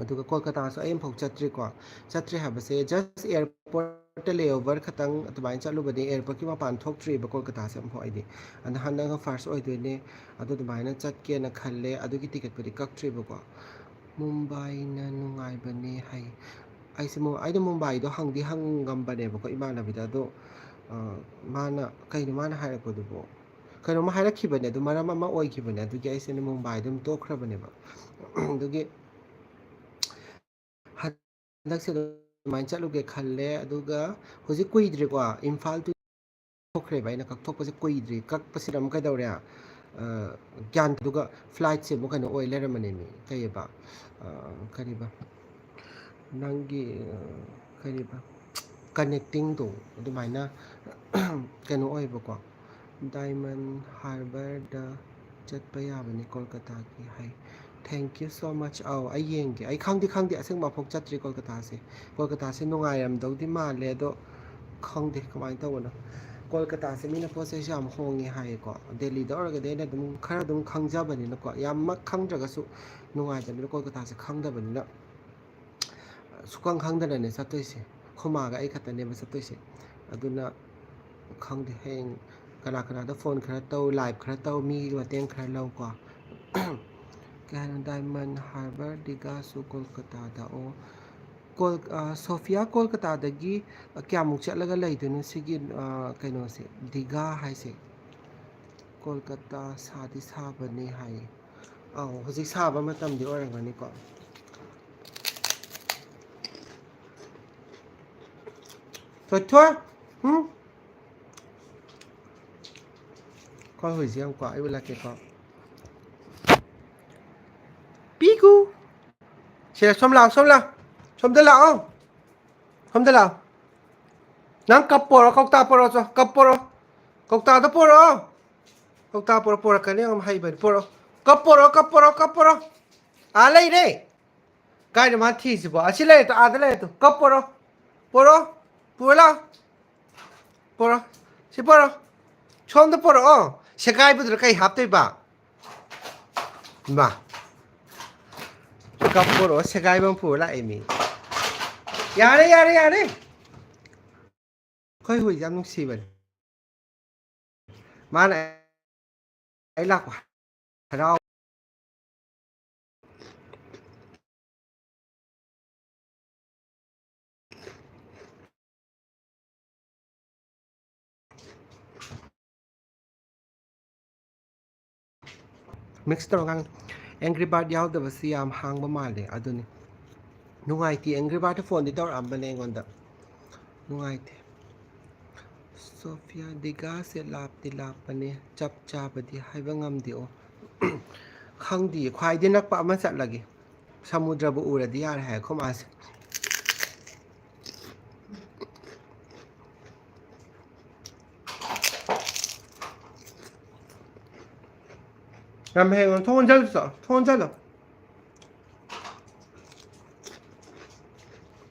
ꯑꯗꯨꯒ ꯀꯣꯜꯀꯇꯥꯁꯨ ꯑꯩ ꯑꯃꯐꯥꯎ ꯆꯠꯇ꯭ꯔꯤꯀꯣ꯫ ꯆꯠꯇ꯭ꯔꯤ ꯍꯥꯏꯕꯁꯦ, just airportꯇ layover ꯈꯛꯇꯪ ꯑꯗꯨꯃꯥꯏꯅ ꯆꯠꯂꯨꯕꯅꯦ꯫ Airportꯀꯤ ꯃꯄꯥꯟ ꯊꯣꯛꯇ꯭ꯔꯤꯕ ꯀꯣꯜꯀꯇꯥꯁꯦ ꯑꯃꯐꯥꯎ ꯑꯩꯗꯤ꯫ ꯑꯗ ꯍꯟꯗꯛꯅ first ꯑꯣꯏꯗꯣꯏꯅꯦ꯫ ꯑꯗꯨ ꯑꯗꯨꯃꯥꯏꯅ ꯆꯠꯀꯦꯅ ꯈꯜꯂꯦ꯫ ꯑꯗꯨꯒꯤ ticketꯄꯨꯗꯤ ꯀꯛꯇ꯭ꯔꯤꯕꯀꯣ꯫ ꯃꯨꯝꯕꯥꯏꯅ ꯅꯨꯡꯉꯥꯏꯕꯅꯦ ꯍꯥꯏ꯫ ꯑꯩꯁꯦ ꯃꯨ-, ꯑꯩꯗꯣ ꯃꯨꯝꯕꯥꯏꯗꯣ ꯍꯪꯗꯤ ꯍꯪꯉꯝꯕꯅꯦꯕꯀꯣ ꯏꯃꯥꯟꯅꯕꯤꯗ꯫ ꯑꯗꯣ, ꯑ, ꯃꯥꯅ, ꯀꯩꯅꯣ ꯃꯥꯅ ꯍꯥꯏꯔꯛꯄꯗꯨꯕꯣ? ꯀꯩꯅꯣꯝꯃ ꯍꯥꯏꯔꯛꯈꯤꯕꯅꯦ, ꯑꯗꯨ ꯃꯔꯝ ꯑꯃ ꯑꯣꯏꯈꯤꯕꯅꯦ꯫ ꯑꯗꯨꯒꯤ ꯑꯩꯁꯦ ꯃꯨꯝꯕꯥꯏꯗ ꯑꯗꯨꯝ ꯇꯣꯛꯈ꯭ꯔꯕꯅꯦꯕ꯫ ꯑꯗꯨꯒꯤ ꯍꯟꯗꯛꯁꯦ ꯑꯗꯨꯃꯥꯏꯅ ꯆꯠꯂꯨꯒꯦ ꯈꯜꯂꯦ꯫ ꯑꯗꯨꯒ ꯍꯧꯖꯤꯛ ꯀꯨꯏꯗ꯭ꯔꯤꯀꯣ, ꯏꯝꯐꯥꯜ to ꯊꯣꯛꯈ꯭ꯔꯦꯕ꯫ ꯑꯩꯅ ꯀꯛꯊꯣꯛꯄꯁꯦ ꯀꯨꯏꯗ꯭ꯔꯤ꯫ ꯀꯛꯄꯁꯤꯗ ꯑꯃꯨꯛ ꯀꯩꯗꯧꯔꯦ? ꯑ, ꯒ꯭ꯌꯥꯟ, ꯑꯗꯨꯒ flightꯁꯦ ꯑꯃꯨꯛ ꯀꯩꯅꯣ ꯑꯣꯏ ꯂꯩꯔꯝꯕꯅꯦꯃꯤ꯫ ꯀꯩꯑꯕ? ꯑ, ꯀꯔꯤꯕ? ꯅꯪꯒꯤ, ꯑ, ꯀꯔꯤꯕ? Connectingꯗꯣ ꯑꯗꯨꯃꯥꯏꯅ ꯀꯩꯅꯣ ꯑꯣꯏꯕꯀꯣ꯫ Diamond Harbourꯗ ꯆꯠꯄ ꯌꯥꯕꯅꯤ ꯀꯣꯜꯀꯇꯥꯒꯤ ꯍꯥꯏ꯫ Thank you so much꯫ ꯑꯧ, ꯑꯩ ꯌꯦꯡꯒꯦ꯫ ꯑꯩ ꯈꯪꯗꯤ ꯈꯪꯗꯦ, ꯑꯁꯦꯡꯕ ꯑꯃꯐꯥꯎ ꯆꯠꯇ꯭ꯔꯤ ꯀꯣꯜꯀꯇꯥꯁꯦ꯫ ꯀꯣꯜꯀꯇꯥꯁꯦ ꯅꯨꯡꯉꯥꯏꯔꯝꯗꯧꯗꯤ ꯃꯥꯜꯂꯦ, ꯑꯗꯣ ꯈꯪꯗꯦ ꯀꯃꯥꯏꯅ ꯇꯧꯕꯅꯣ꯫ ꯀꯣꯜꯀꯇꯥꯁꯦ ꯃꯤꯅ ꯄꯣꯠ ꯆꯩꯁꯨ ꯌꯥꯝ ꯍꯣꯡꯉꯦ ꯍꯥꯏꯌꯦꯀꯣ꯫ ꯗꯦꯜꯂꯤꯗ ꯑꯣꯏꯔꯒꯗꯤ ꯑꯩꯅ ꯑꯗꯨꯝ ꯈꯔ ꯑꯗꯨꯝ ꯈꯪꯖꯕꯅꯤꯅꯀꯣ, ꯌꯥꯝꯃꯛ ꯈꯪꯗ꯭ꯔꯒꯁꯨ ꯅꯨꯡꯉꯥꯏꯗꯅ ꯀꯣꯜꯀꯇꯥꯁꯦ ꯈꯪꯗꯕꯅꯤꯅ꯫ ꯁꯨꯛꯈꯪ ꯈꯪꯗꯅꯅꯦ ꯆꯠꯇꯣꯏꯁꯦ꯫ ꯑꯩꯈꯣꯏ ꯃꯥꯒ ꯑꯩ ꯈꯛꯇꯅꯦꯕ ꯆꯠꯇꯣꯏꯁꯦ꯫ ꯑꯗꯨꯅ ꯈꯪꯗꯦ, ꯍꯌꯦꯡ ꯀꯅꯥ ꯀꯅꯥꯗ phone ꯈꯔ ꯇꯧ, live ꯈꯔ ꯇꯧ, ꯃꯤꯒꯤ ꯃꯇꯦꯡ ꯈꯔ ꯂꯧꯀꯣ꯫ ꯀꯩ ꯍꯥꯏꯅꯣ? Diamond Harbour, ꯗꯤꯒꯥꯁꯨ ꯀꯣꯜꯀꯇꯥꯗ꯫ ꯑꯣ, ꯀꯣꯜ-, ꯑ, ꯁꯣꯐꯤꯌꯥ, ꯀꯣꯜꯀꯇꯥꯗꯒꯤ ꯀꯌꯥꯃꯨꯛ ꯆꯠꯂꯒ ꯂꯩꯗꯣꯏꯅꯣ ꯁꯤꯒꯤ, ꯑ, ꯀꯩꯅꯣꯁꯦ, ꯗꯤꯒꯥ ꯍꯥꯏꯁꯦ? ꯀꯣꯜꯀꯇꯥ ꯁꯥꯗꯤ ꯁꯥꯕꯅꯦ ꯍꯥꯏꯌꯦ꯫ ꯑꯧ, ꯍꯧꯖꯤꯛ ꯁꯥꯕ ꯃꯇꯝꯗꯤ ꯑꯣꯏꯔꯝꯒꯅꯤꯀꯣ꯫ ꯊꯣꯏꯊꯣꯏ, ꯎꯝ? ꯑꯩꯈꯣꯏ ꯍꯨꯏꯁꯦ ꯌꯦꯡꯉꯨꯀꯣ, ꯑꯩ ꯎꯠꯂꯛꯀꯦꯀꯣ꯫ ꯄꯤꯀꯨ! ꯁꯦ, ꯁꯣꯝ ꯂꯥꯛꯑꯣ, ꯁꯣꯝ ꯂꯥꯛꯑꯣ꯫ ꯁꯣꯝꯗ ꯂꯥꯛꯑꯣ꯫ ꯁꯣꯝꯗ ꯂꯥꯛꯑꯣ꯫ ꯅꯪ cup ꯄꯣꯔꯛꯑꯣ, ꯀꯧꯇꯥ ꯄꯣꯔꯛꯑꯣ ꯆꯣ, cup ꯄꯣꯔꯛꯑꯣ꯫ ꯀꯧꯇꯥꯗꯣ ꯄꯣꯔꯛꯑꯣ꯫ ꯀꯧꯇꯥ ꯄꯣꯔꯛꯑꯣ, ꯄꯣꯔꯛꯀꯅꯤ, ꯌꯥꯝ ꯍꯩꯕꯅꯤ꯫ ꯄꯣꯔꯛꯑꯣ꯫ Cup ꯄꯣꯔꯛꯑꯣ, cup ꯄꯣꯔꯛꯑꯣ, cup ꯄꯣꯔꯛꯑꯣ꯫ ꯑꯥ ꯂꯩꯔꯦ꯫ ꯀꯥꯏꯗ ꯃꯥ ꯊꯤꯁꯤꯕꯣ? ꯑꯁꯤ ꯂꯩꯔꯦ ꯇꯣ, ꯑꯥꯗ ꯂꯩꯔꯦ ꯇꯣ꯫ Cup ꯄꯣꯔꯛꯑꯣ꯫ ꯄꯣꯔꯛꯑꯣ꯫ ꯄꯨꯔ ꯂꯥꯛꯑꯣ꯫ ꯄꯣꯔꯛꯑꯣ꯫ ꯁꯤ ꯄꯣꯔꯛꯑꯣ꯫ ꯁꯣꯝꯗ ꯄꯣꯔꯛꯑꯣ꯫ ꯁꯦꯒꯥꯏꯕꯗꯨꯗ ꯀꯩ ꯍꯥꯞꯇꯣꯏꯕ? ꯏꯃꯥ꯫ ꯀꯞꯄꯣꯔꯣ, ꯁꯦꯒꯥꯏꯕ ꯑꯃ ꯄꯨꯔ ꯂꯥꯛꯑꯦ ꯃꯤ꯫ ꯌꯥꯔꯦ, ꯌꯥꯔꯦ, ꯌꯥꯔꯦ꯫ ꯑꯩꯈꯣꯏ ꯍꯨꯏꯁꯦ ꯌꯥꯝ ꯅꯨꯡꯁꯤꯕꯅꯦ꯫ ꯃꯥꯅ ꯑꯩ ꯂꯥꯛꯄ ꯍꯔꯥꯎ꯫ ꯃꯤꯛꯁ ꯇꯧꯔꯀꯥꯟꯗ ꯑꯦꯡꯒ꯭ꯔꯤ ꯕꯥꯔꯠ ꯌꯥꯎꯗꯕꯁꯤ ꯌꯥꯝ ꯍꯥꯡꯕ ꯃꯥꯜꯂꯦ꯫ ꯑꯗꯨꯅꯤ ꯅꯨꯡꯉꯥꯏꯇꯦ꯫ ꯑꯦꯡꯒ꯭ꯔꯤ ꯕꯥꯔꯠꯇ ꯐꯣꯟꯗꯤ ꯇꯧꯔꯛꯑꯝꯕꯅꯦ ꯑꯩꯉꯣꯟꯗ꯫ ꯅꯨꯡꯉꯥꯏꯇꯦ꯫ ꯁꯣꯐꯤꯌꯥ ꯗꯤꯒꯥꯁꯦ ꯂꯥꯞꯇꯤ ꯂꯥꯞꯄꯅꯦ, ꯆꯞ ꯆꯥꯕꯗꯤ ꯍꯥꯏꯕ ꯉꯝꯗꯦ꯫ ꯑꯣ, ꯈꯪꯗꯤꯌꯦ꯫ ꯈ꯭ꯋꯥꯏꯗꯩ ꯅꯛꯄ ꯑꯃ ꯆꯠꯂꯒꯦ꯫ ꯁꯃꯨꯗ꯭ꯔꯕꯨ ꯎꯔꯗꯤ ꯌꯥꯔꯦ ꯍꯥꯏ ꯑꯩꯈꯣꯏ ꯃꯥꯁꯦ꯫ ꯌꯥꯝ ꯍꯦꯡꯉꯣ꯫ ꯊꯣꯡ ꯂꯣꯟꯁꯤꯜꯂꯨ ꯆꯣ꯫ ꯊꯣꯡ ꯂꯣꯟꯁꯤꯜꯂꯣ꯫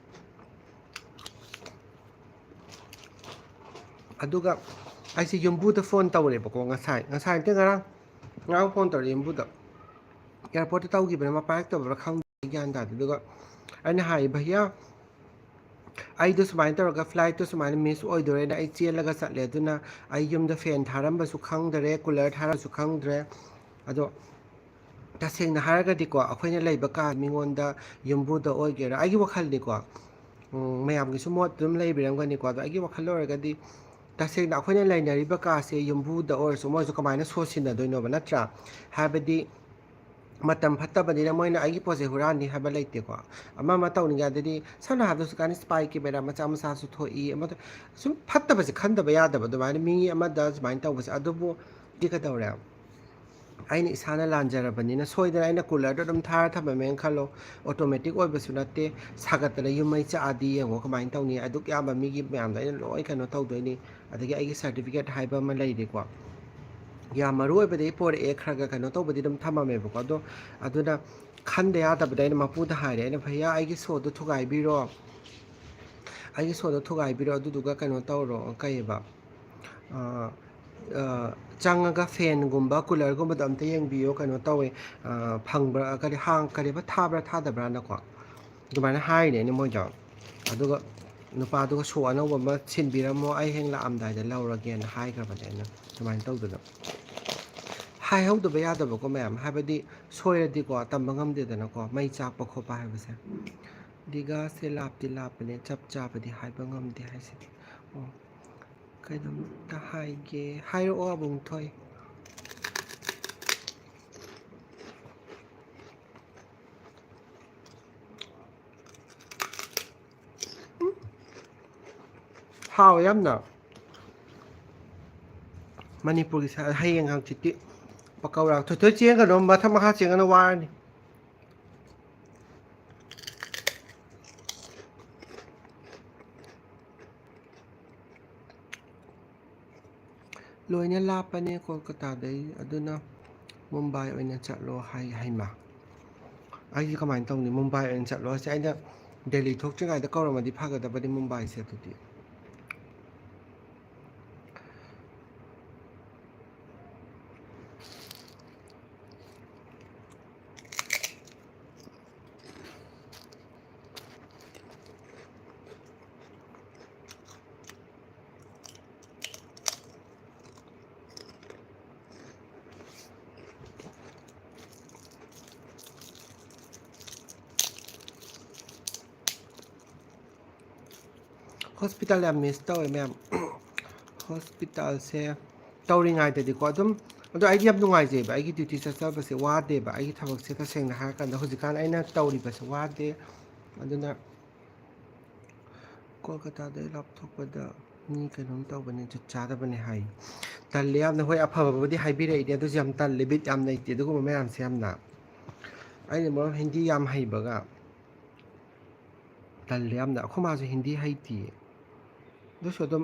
ꯑꯗꯨꯒ ꯑꯩꯁꯦ ꯌꯨꯝꯕꯨꯗ ꯐꯣꯟ ꯇꯧꯔꯦꯕꯀꯣ ꯉꯁꯥꯏ꯫ ꯉꯁꯥꯏ ꯅꯠꯇꯦ, ꯉꯔꯥꯡ꯫ ꯉꯔꯥꯡ ꯐꯣꯟ ꯇꯧꯔꯦ ꯌꯨꯝꯕꯨꯗ꯫ ꯑꯦꯌꯥꯔꯄꯣꯔꯠꯇ ꯇꯧꯈꯤꯕꯅꯦ, ꯃꯄꯥ ꯍꯦꯛ ꯇꯧꯕ꯭ꯔꯥ ꯈꯪꯗꯦ, ꯒ꯭ꯌꯥꯟ ꯇꯥꯗꯦ꯫ ꯑꯗꯨꯒ ꯑꯩꯅ ꯍꯥꯏ, "ꯚꯩꯌꯥ, ꯑꯩꯗꯣ ꯁꯨꯃꯥꯏꯅ ꯇꯧꯔꯒ ꯐ꯭ꯂꯥꯏꯠꯇꯣ ꯁꯨꯃꯥꯏꯅ ꯃꯤꯁ ꯑꯣꯏꯗꯣꯔꯦꯅ ꯑꯩ ꯆꯦꯜꯂꯒ ꯆꯠꯂꯦ꯫ ꯑꯗꯨꯅ ꯑꯩ ꯌꯨꯝꯗ ꯐꯦꯟ ꯊꯥꯔꯝꯕꯁꯨ ꯈꯪꯗ꯭ꯔꯦ, ꯀꯨꯂꯔ ꯊꯥꯔꯝꯕꯁꯨ ꯈꯪꯗ꯭ꯔꯦ꯫ ꯑꯗꯣ ꯇꯁꯦꯡꯅ ꯍꯥꯏꯔꯒꯗꯤꯀꯣ, ꯑꯩꯈꯣꯏꯅ ꯂꯩꯕ ꯀꯥ ꯃꯤꯉꯣꯟꯗ, ꯌꯨꯝꯕꯨꯗ ꯑꯣꯏꯒꯦꯔꯥ", ꯑꯩꯒꯤ ꯋꯥꯈꯜꯅꯤꯀꯣ, ꯎꯝ, ꯃꯌꯥꯝꯒꯤꯁꯨ ꯃꯣꯠ ꯑꯗꯨꯝ ꯂꯩꯕꯤꯔꯝꯒꯅꯤꯀꯣ꯫ ꯑꯗꯣ ꯑꯩꯒꯤ ꯋꯥꯈꯜ ꯑꯣꯏꯔꯒꯗꯤ, ꯇꯁꯦꯡꯅ ꯑꯩꯈꯣꯏꯅ ꯂꯩꯅꯔꯤꯕ ꯀꯥꯁꯦ ꯌꯨꯝꯕꯨꯗ ꯑꯣꯏꯔꯁꯨ ꯃꯣꯏꯁꯨ ꯀꯃꯥꯏꯅ ꯁꯣ ꯁꯤꯟꯅꯗꯣꯏꯅꯣꯕ, ꯅꯠꯇ꯭ꯔꯥ? ꯍꯥꯏꯕꯗꯤ ꯃꯇꯝ ꯐꯠꯇꯕꯅꯤꯅ ꯃꯣꯏꯅ ꯑꯩꯒꯤ ꯄꯣꯠꯁꯦ ꯍꯨꯔꯥꯟꯅꯤ ꯍꯥꯏꯕ ꯂꯩꯇꯦꯀꯣ꯫ ꯑꯃ ꯑꯃ ꯇꯧꯅꯤꯡꯉꯥꯏꯗꯗꯤ, ꯁꯝꯅ ꯍꯥꯏꯔꯕꯗ ꯍꯧꯖꯤꯛꯀꯥꯟ ꯁ꯭ꯄꯥꯏ ꯀꯦꯃꯦꯔꯥ ꯃꯆꯥ ꯃꯆꯥꯁꯨ ꯊꯣꯛꯏ, ꯑꯃ ꯁꯨꯝ ꯐꯠꯇꯕꯁꯦ ꯈꯟꯗꯕ ꯌꯥꯗꯕ, ꯑꯗꯨꯃꯥꯏꯅ ꯃꯤ ꯑꯃꯗ ꯁꯨꯃꯥꯏꯅ ꯇꯧꯕꯁꯦ꯫ ꯑꯗꯨꯕꯨ ꯗꯤ ꯀꯩꯗꯧꯔꯦ? ꯑꯩꯅ ꯏꯁꯥꯅ ꯂꯥꯟꯖꯔꯕꯅꯤꯅ, ꯁꯣꯏꯗꯅ ꯑꯩꯅ ꯀꯨꯂꯔꯗꯣ ꯑꯗꯨꯝ ꯊꯥꯔ ꯊꯝꯃꯝꯃꯦꯅ ꯈꯜꯂꯣ, ꯑꯣꯇꯣꯃꯦꯇꯤꯛ ꯑꯣꯏꯕꯁꯨ ꯅꯠꯇꯦ, ꯁꯥꯒꯠꯇꯅ ꯌꯨꯝ ꯃꯩ ꯆꯥꯛꯑꯗꯤ ꯌꯦꯡꯉꯣ ꯀꯃꯥꯏꯅ ꯇꯧꯅꯤ? ꯑꯗꯨꯛ ꯌꯥꯝꯕ ꯃꯤꯒꯤ ꯃꯌꯥꯝꯗꯣ ꯑꯩꯅ ꯂꯣꯏ ꯀꯩꯅꯣ ꯇꯧꯗꯣꯏꯅꯤ꯫ ꯑꯗꯒꯤ ꯑꯩꯒꯤ ꯁꯥꯔꯇꯤꯐꯤꯀꯦꯠ ꯍꯥꯏꯕ ꯑꯃ ꯂꯩꯔꯤꯀꯣ, ꯌꯥꯝ ꯃꯔꯨ ꯑꯣꯏꯕꯗꯒꯤ ꯄꯣꯔꯛꯑꯦ, ꯈꯔ ꯈꯔ ꯀꯩꯅꯣ ꯇꯧꯕꯗꯤ ꯑꯗꯨꯝ ꯊꯝꯃꯝꯃꯦꯕꯀꯣ꯫ ꯑꯗꯣ ꯑꯗꯨꯅ ꯈꯟꯗ ꯌꯥꯗꯕꯗ ꯑꯩꯅ ꯃꯄꯨꯗ ꯍꯥꯏꯔꯦ, ꯑꯩꯅ, "ꯚꯩꯌꯥ, ꯑꯩꯒꯤ ꯁꯣꯗꯣ ꯊꯨꯒꯥꯏꯕꯤꯔꯣ, ꯑꯩꯒꯤ ꯁꯣꯗꯣ ꯊꯨꯒꯥꯏꯕꯤꯔꯣ, ꯑꯗꯨꯗꯨꯒ ꯀꯩꯅꯣ ꯇꯧꯔꯣ, ꯀꯩꯑꯕ, ꯑꯥ, ꯑ, ꯆꯪꯉꯒ ꯐꯦꯟꯒꯨꯝꯕ ꯀꯨꯂꯔꯒꯨꯝꯕꯗꯣ ꯑꯝꯇ ꯌꯦꯡꯕꯤꯌꯣ, ꯀꯩꯅꯣ ꯇꯧꯋꯦ, ꯑ, ꯐꯪꯕ꯭ꯔꯥ, ꯀꯔꯤ ꯍꯥꯡ-, ꯀꯔꯤꯕ, ꯊꯥꯕ꯭ꯔꯥ ꯊꯥꯗꯕ꯭ꯔꯥꯅꯀꯣ, ꯑꯗꯨꯃꯥꯏꯅ ꯍꯥꯏꯔꯤꯅꯦ ꯃꯣꯏꯗꯣ꯫ ꯑꯗꯨꯒ ꯅꯨꯄꯥꯗꯨꯒ ꯁꯣ ꯑꯅꯧꯕ ꯑꯃ ꯁꯤꯟꯕꯤꯔꯝꯃꯣ, ꯑꯩ ꯍꯌꯦꯡ ꯂꯥꯛꯑꯝꯗꯥꯏꯗ ꯂꯧꯔꯒꯦꯅ ꯍꯥꯏꯈ꯭ꯔꯕꯅꯦ ꯑꯩꯅ꯫ ꯑꯗꯨꯃꯥꯏꯅ ꯇꯧꯗꯅ ꯍꯥꯏꯍꯧꯗꯕ ꯌꯥꯗꯕꯀꯣ ꯃꯌꯥꯝ, ꯍꯥꯏꯕꯗꯤ ꯁꯣꯏꯔꯗꯤꯀꯣ ꯇꯝꯕ ꯉꯝꯗꯦꯗꯅꯀꯣ, ꯃꯩ ꯆꯥꯛꯄ ꯈꯣꯠꯄ ꯍꯥꯏꯕꯁꯦ꯫ ꯗꯤꯒꯥꯁꯦ ꯂꯥꯞꯇꯤ ꯂꯥꯞꯄꯅꯦ, ꯆꯞ ꯆꯥꯕꯗꯤ ꯍꯥꯏꯕ ꯉꯝꯗꯦ ꯍꯥꯏꯁꯤꯗꯤ꯫ ꯑꯣ, ꯀꯩꯅꯣꯝꯇ ꯍꯥꯏꯒꯦ꯫ ꯍꯥꯏꯔꯛꯑꯣ, ꯑꯕꯨꯡꯊꯣꯏ꯫ ꯍꯥꯎꯋꯦ ꯌꯥꯝꯅ꯫ ꯃꯅꯤꯄꯨꯔꯒꯤ ꯁꯥ-, ꯍꯌꯦꯡ ꯍꯪꯆꯤꯠꯇꯤ ꯄꯀꯧꯔꯥ꯫ ꯊꯣꯏꯊꯣꯏ ꯆꯦꯟꯒꯅꯨ, ꯃꯊꯛ ꯃꯈꯥ ꯆꯦꯟꯒꯅꯨ, ꯋꯥꯔꯅꯤ꯫ ꯂꯣꯏꯅ ꯂꯥꯞꯄꯅꯦ ꯀꯣꯜꯀꯇꯥꯗꯩ, ꯑꯗꯨꯅ ꯃꯨꯝꯕꯥꯏ ꯑꯣꯏꯅ ꯆꯠꯂꯣ ꯍꯥꯏ꯫ ꯍꯩꯃꯥ, ꯑꯩꯁꯦ ꯀꯃꯥꯏꯅ ꯇꯧꯅꯤ? ꯃꯨꯝꯕꯥꯏ ꯑꯣꯏꯅ ꯆꯠꯂꯣ ꯍꯥꯏꯁꯦ, ꯑꯩꯅ ꯗꯦꯜꯂꯤ ꯊꯣꯛꯇ꯭ꯔꯤꯉꯩꯗ ꯀꯧꯔꯝꯃꯗꯤ ꯐꯒꯗꯕꯅꯤ ꯃꯨꯝꯕꯥꯏꯁꯦ ꯑꯗꯨꯗꯤ꯫ ꯍꯣꯁꯄꯤꯇꯥꯜ ꯌꯥꯝ ꯃꯤꯁ ꯇꯧꯋꯦ ꯃꯌꯥꯝ꯫ ꯍꯣꯁꯄꯤꯇꯥꯜꯁꯦ ꯇꯧꯔꯤꯉꯩꯗꯗꯤꯀꯣ ꯑꯗꯨꯝ, ꯑꯗꯣ ꯑꯩꯗꯤ ꯌꯥꯝ ꯅꯨꯡꯉꯥꯏꯖꯩꯕ, ꯑꯩꯒꯤ ꯗ꯭ꯌꯨꯇꯤ ꯆꯠꯆꯕꯁꯦ ꯋꯥꯗꯦꯕ, ꯑꯩꯒꯤ ꯊꯕꯛꯁꯦ ꯇꯁꯦꯡꯅ ꯍꯥꯏꯔꯀꯥꯟꯗ ꯍꯧꯖꯤꯛꯀꯥꯟ ꯑꯩꯅ ꯇꯧꯔꯤꯕꯁꯦ ꯋꯥꯗꯦ꯫ ꯑꯗꯨꯅ ꯀꯣꯜꯀꯇꯥꯗꯩ ꯂꯥꯞꯊꯣꯛꯄꯗ ꯃꯤ ꯀꯩꯅꯣꯝ ꯇꯧꯕꯅꯦ, ꯖꯨꯠ ꯆꯥꯗꯕꯅꯦ ꯍꯥꯏ꯫ ꯇꯜꯂꯦ ꯌꯥꯝꯅ꯫ ꯍꯣꯏ, ꯑꯐꯕꯕꯨꯗꯤ ꯍꯥꯏꯕꯤꯔꯛꯏꯅꯦ, ꯑꯗꯨꯁꯨ ꯌꯥꯝ ꯇꯜꯂꯦ, ꯕꯤꯠ ꯌꯥꯝ ꯂꯩꯇꯦ ꯑꯗꯨꯒꯨꯝꯕ ꯃꯌꯥꯝꯁꯦ ꯌꯥꯝꯅ꯫ ꯑꯩꯅ ꯃꯔꯣꯟ ꯍꯤꯟꯗꯤ ꯌꯥꯝ ꯍꯩꯕꯒ ꯇꯜꯂꯦ ꯌꯥꯝꯅ꯫ ꯑꯩꯈꯣꯏ ꯃꯥꯁꯨ ꯍꯤꯟꯗꯤ ꯍꯩꯇꯤꯌꯦ꯫ ꯑꯗꯨꯁꯨ ꯑꯗꯨꯝ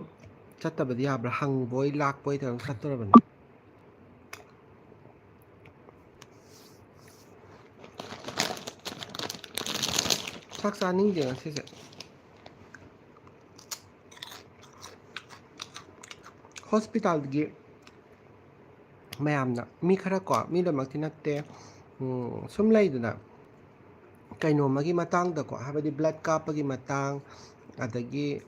ꯆꯠꯇꯕꯗꯤ ꯌꯥꯕ꯭ꯔꯥ ꯍꯪꯕꯣꯏ ꯂꯥꯛꯄꯣꯏ ꯇꯧꯔꯒ ꯆꯠꯇꯣꯔꯕꯅꯤ꯫ ꯆꯥꯛ ꯆꯥꯅꯤꯡꯗꯦ ꯉꯁꯤꯁꯦ꯫ ꯍꯣꯁꯄꯤꯇꯥꯜꯒꯤ ꯃꯌꯥꯝꯅ, ꯃꯤ ꯈꯔ ꯀꯣ, ꯃꯤ ꯂꯣꯏꯅꯃꯛꯇꯤ ꯅꯠꯇꯦ, ꯎꯝ, ꯁꯨꯝ ꯂꯩꯗꯅ, ꯀꯩꯅꯣꯝꯃꯒꯤ ꯃꯇꯥꯡꯗꯀꯣ, ꯍꯥꯏꯕꯗꯤ blood ꯀꯥꯞꯄꯒꯤ ꯃꯇꯥꯡ, ꯑꯗꯒꯤ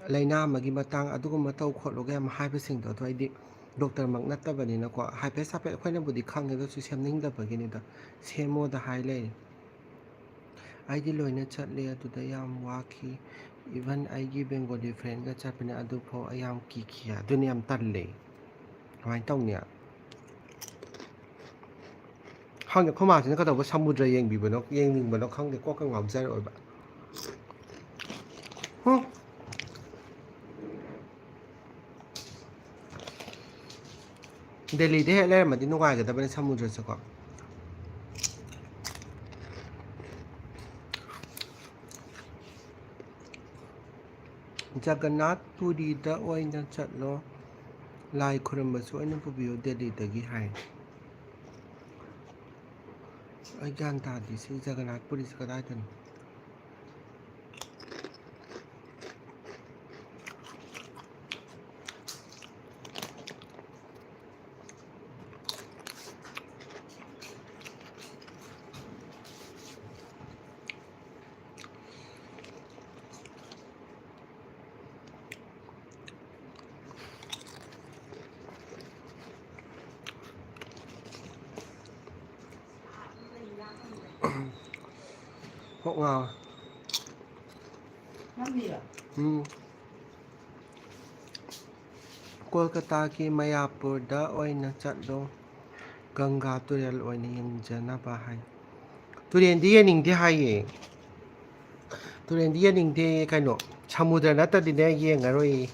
ꯂꯥꯏꯅꯥ ꯑꯃꯒꯤ ꯃꯇꯥꯡ, ꯑꯗꯨꯒꯨꯝꯕ ꯇꯧ ꯈꯣꯠꯂꯨꯒ ꯌꯥꯝ ꯍꯥꯏꯕꯁꯤꯡꯗꯣ, ꯑꯗꯣ ꯑꯩꯗꯤ ꯗꯣꯛꯇꯔꯃꯛ ꯅꯠꯇꯕꯅꯤꯅꯀꯣ, ꯍꯥꯏꯐꯦꯠ ꯍꯥꯏꯐꯦꯠ ꯑꯩꯈꯣꯏꯅꯕꯨꯗꯤ ꯈꯪꯉꯦ, ꯑꯗꯨꯁꯨ ꯁꯦꯝꯅꯤꯡꯗꯕꯒꯤꯅꯤꯗ, ꯁꯦꯝꯃꯣꯗ ꯍꯥꯏ ꯂꯩꯔꯦ꯫ ꯑꯩꯗꯤ ꯂꯣꯏꯅ ꯆꯠꯂꯦ, ꯑꯗꯨꯗ ꯌꯥꯝ ꯋꯥꯈꯤ꯫ Even ꯑꯩꯒꯤ Bengali friendꯒ ꯆꯠꯄꯅꯦ, ꯑꯗꯨꯐꯥꯎ ꯑꯩ ꯌꯥꯝ ꯀꯤꯈꯤ꯫ ꯑꯗꯨꯅ ꯌꯥꯝ ꯇꯜꯂꯦ꯫ ꯀꯃꯥꯏꯅ ꯇꯧꯅꯤ? ꯈꯪꯗꯦ, ꯑꯩꯈꯣꯏ ꯃꯥꯁꯤꯅ ꯀꯩꯗꯧꯕ ꯁꯃꯨꯗ꯭ꯔ ꯌꯦꯡꯕꯤꯕꯅꯣ, ꯌꯦꯡꯅꯤꯡꯕꯅꯣ ꯈꯪꯗꯦ, ꯀꯣꯛꯀ ꯉꯥꯎꯖꯔꯛꯑꯣꯏꯕ꯫ ꯍꯨꯝ꯫ ꯗꯦꯜꯂꯤꯗ ꯍꯦꯛ ꯂꯩꯔꯝꯃꯗꯤ ꯅꯨꯡꯉꯥꯏꯒꯗꯕꯅꯦ ꯁꯃꯨꯗ꯭ꯔꯁꯦꯀꯣ꯫ ꯖꯒꯟꯅꯥꯊ ꯄꯨꯔꯤꯗ ꯑꯣꯏꯅ ꯆꯠꯂꯣ, ꯂꯥꯏ ꯈꯨꯔꯨꯝꯕꯁꯨ ꯑꯣꯏꯅ ꯄꯨꯕꯤꯌꯨ ꯗꯦꯜꯂꯤꯗꯒꯤ ꯍꯥꯏ꯫ ꯑꯩ ꯒ꯭ꯌꯥꯟ ꯇꯥꯗꯦ, ꯁꯤ ꯖꯒꯟꯅꯥꯊ ꯄꯨꯔꯤꯁꯤ ꯀꯗꯥꯏꯗꯅꯣ? ꯀꯣꯛ ꯉꯥꯎꯋꯦ꯫ ꯎꯝ꯫ ꯀꯣꯜꯀꯇꯥꯒꯤ ꯃꯌꯥꯄꯨꯔꯗ ꯑꯣꯏꯅ ꯆꯠꯂꯣ, ꯒꯪꯒꯥ ꯇꯨꯔꯦꯜ ꯑꯣꯏꯅ ꯌꯦꯡꯖꯅꯕ ꯍꯥꯏ꯫ ꯇꯨꯔꯦꯜꯗꯤ ꯌꯦꯡꯅꯤꯡꯗꯦ ꯍꯥꯏꯌꯦ꯫ ꯇꯨꯔꯦꯜꯗꯤ ꯌꯦꯡꯅꯤꯡꯗꯦ, ꯀꯩꯅꯣ, ꯁꯃꯨꯗ꯭ꯔ ꯅꯠꯇꯗꯤꯅꯦ ꯌꯦꯡꯉꯔꯣꯏ꯫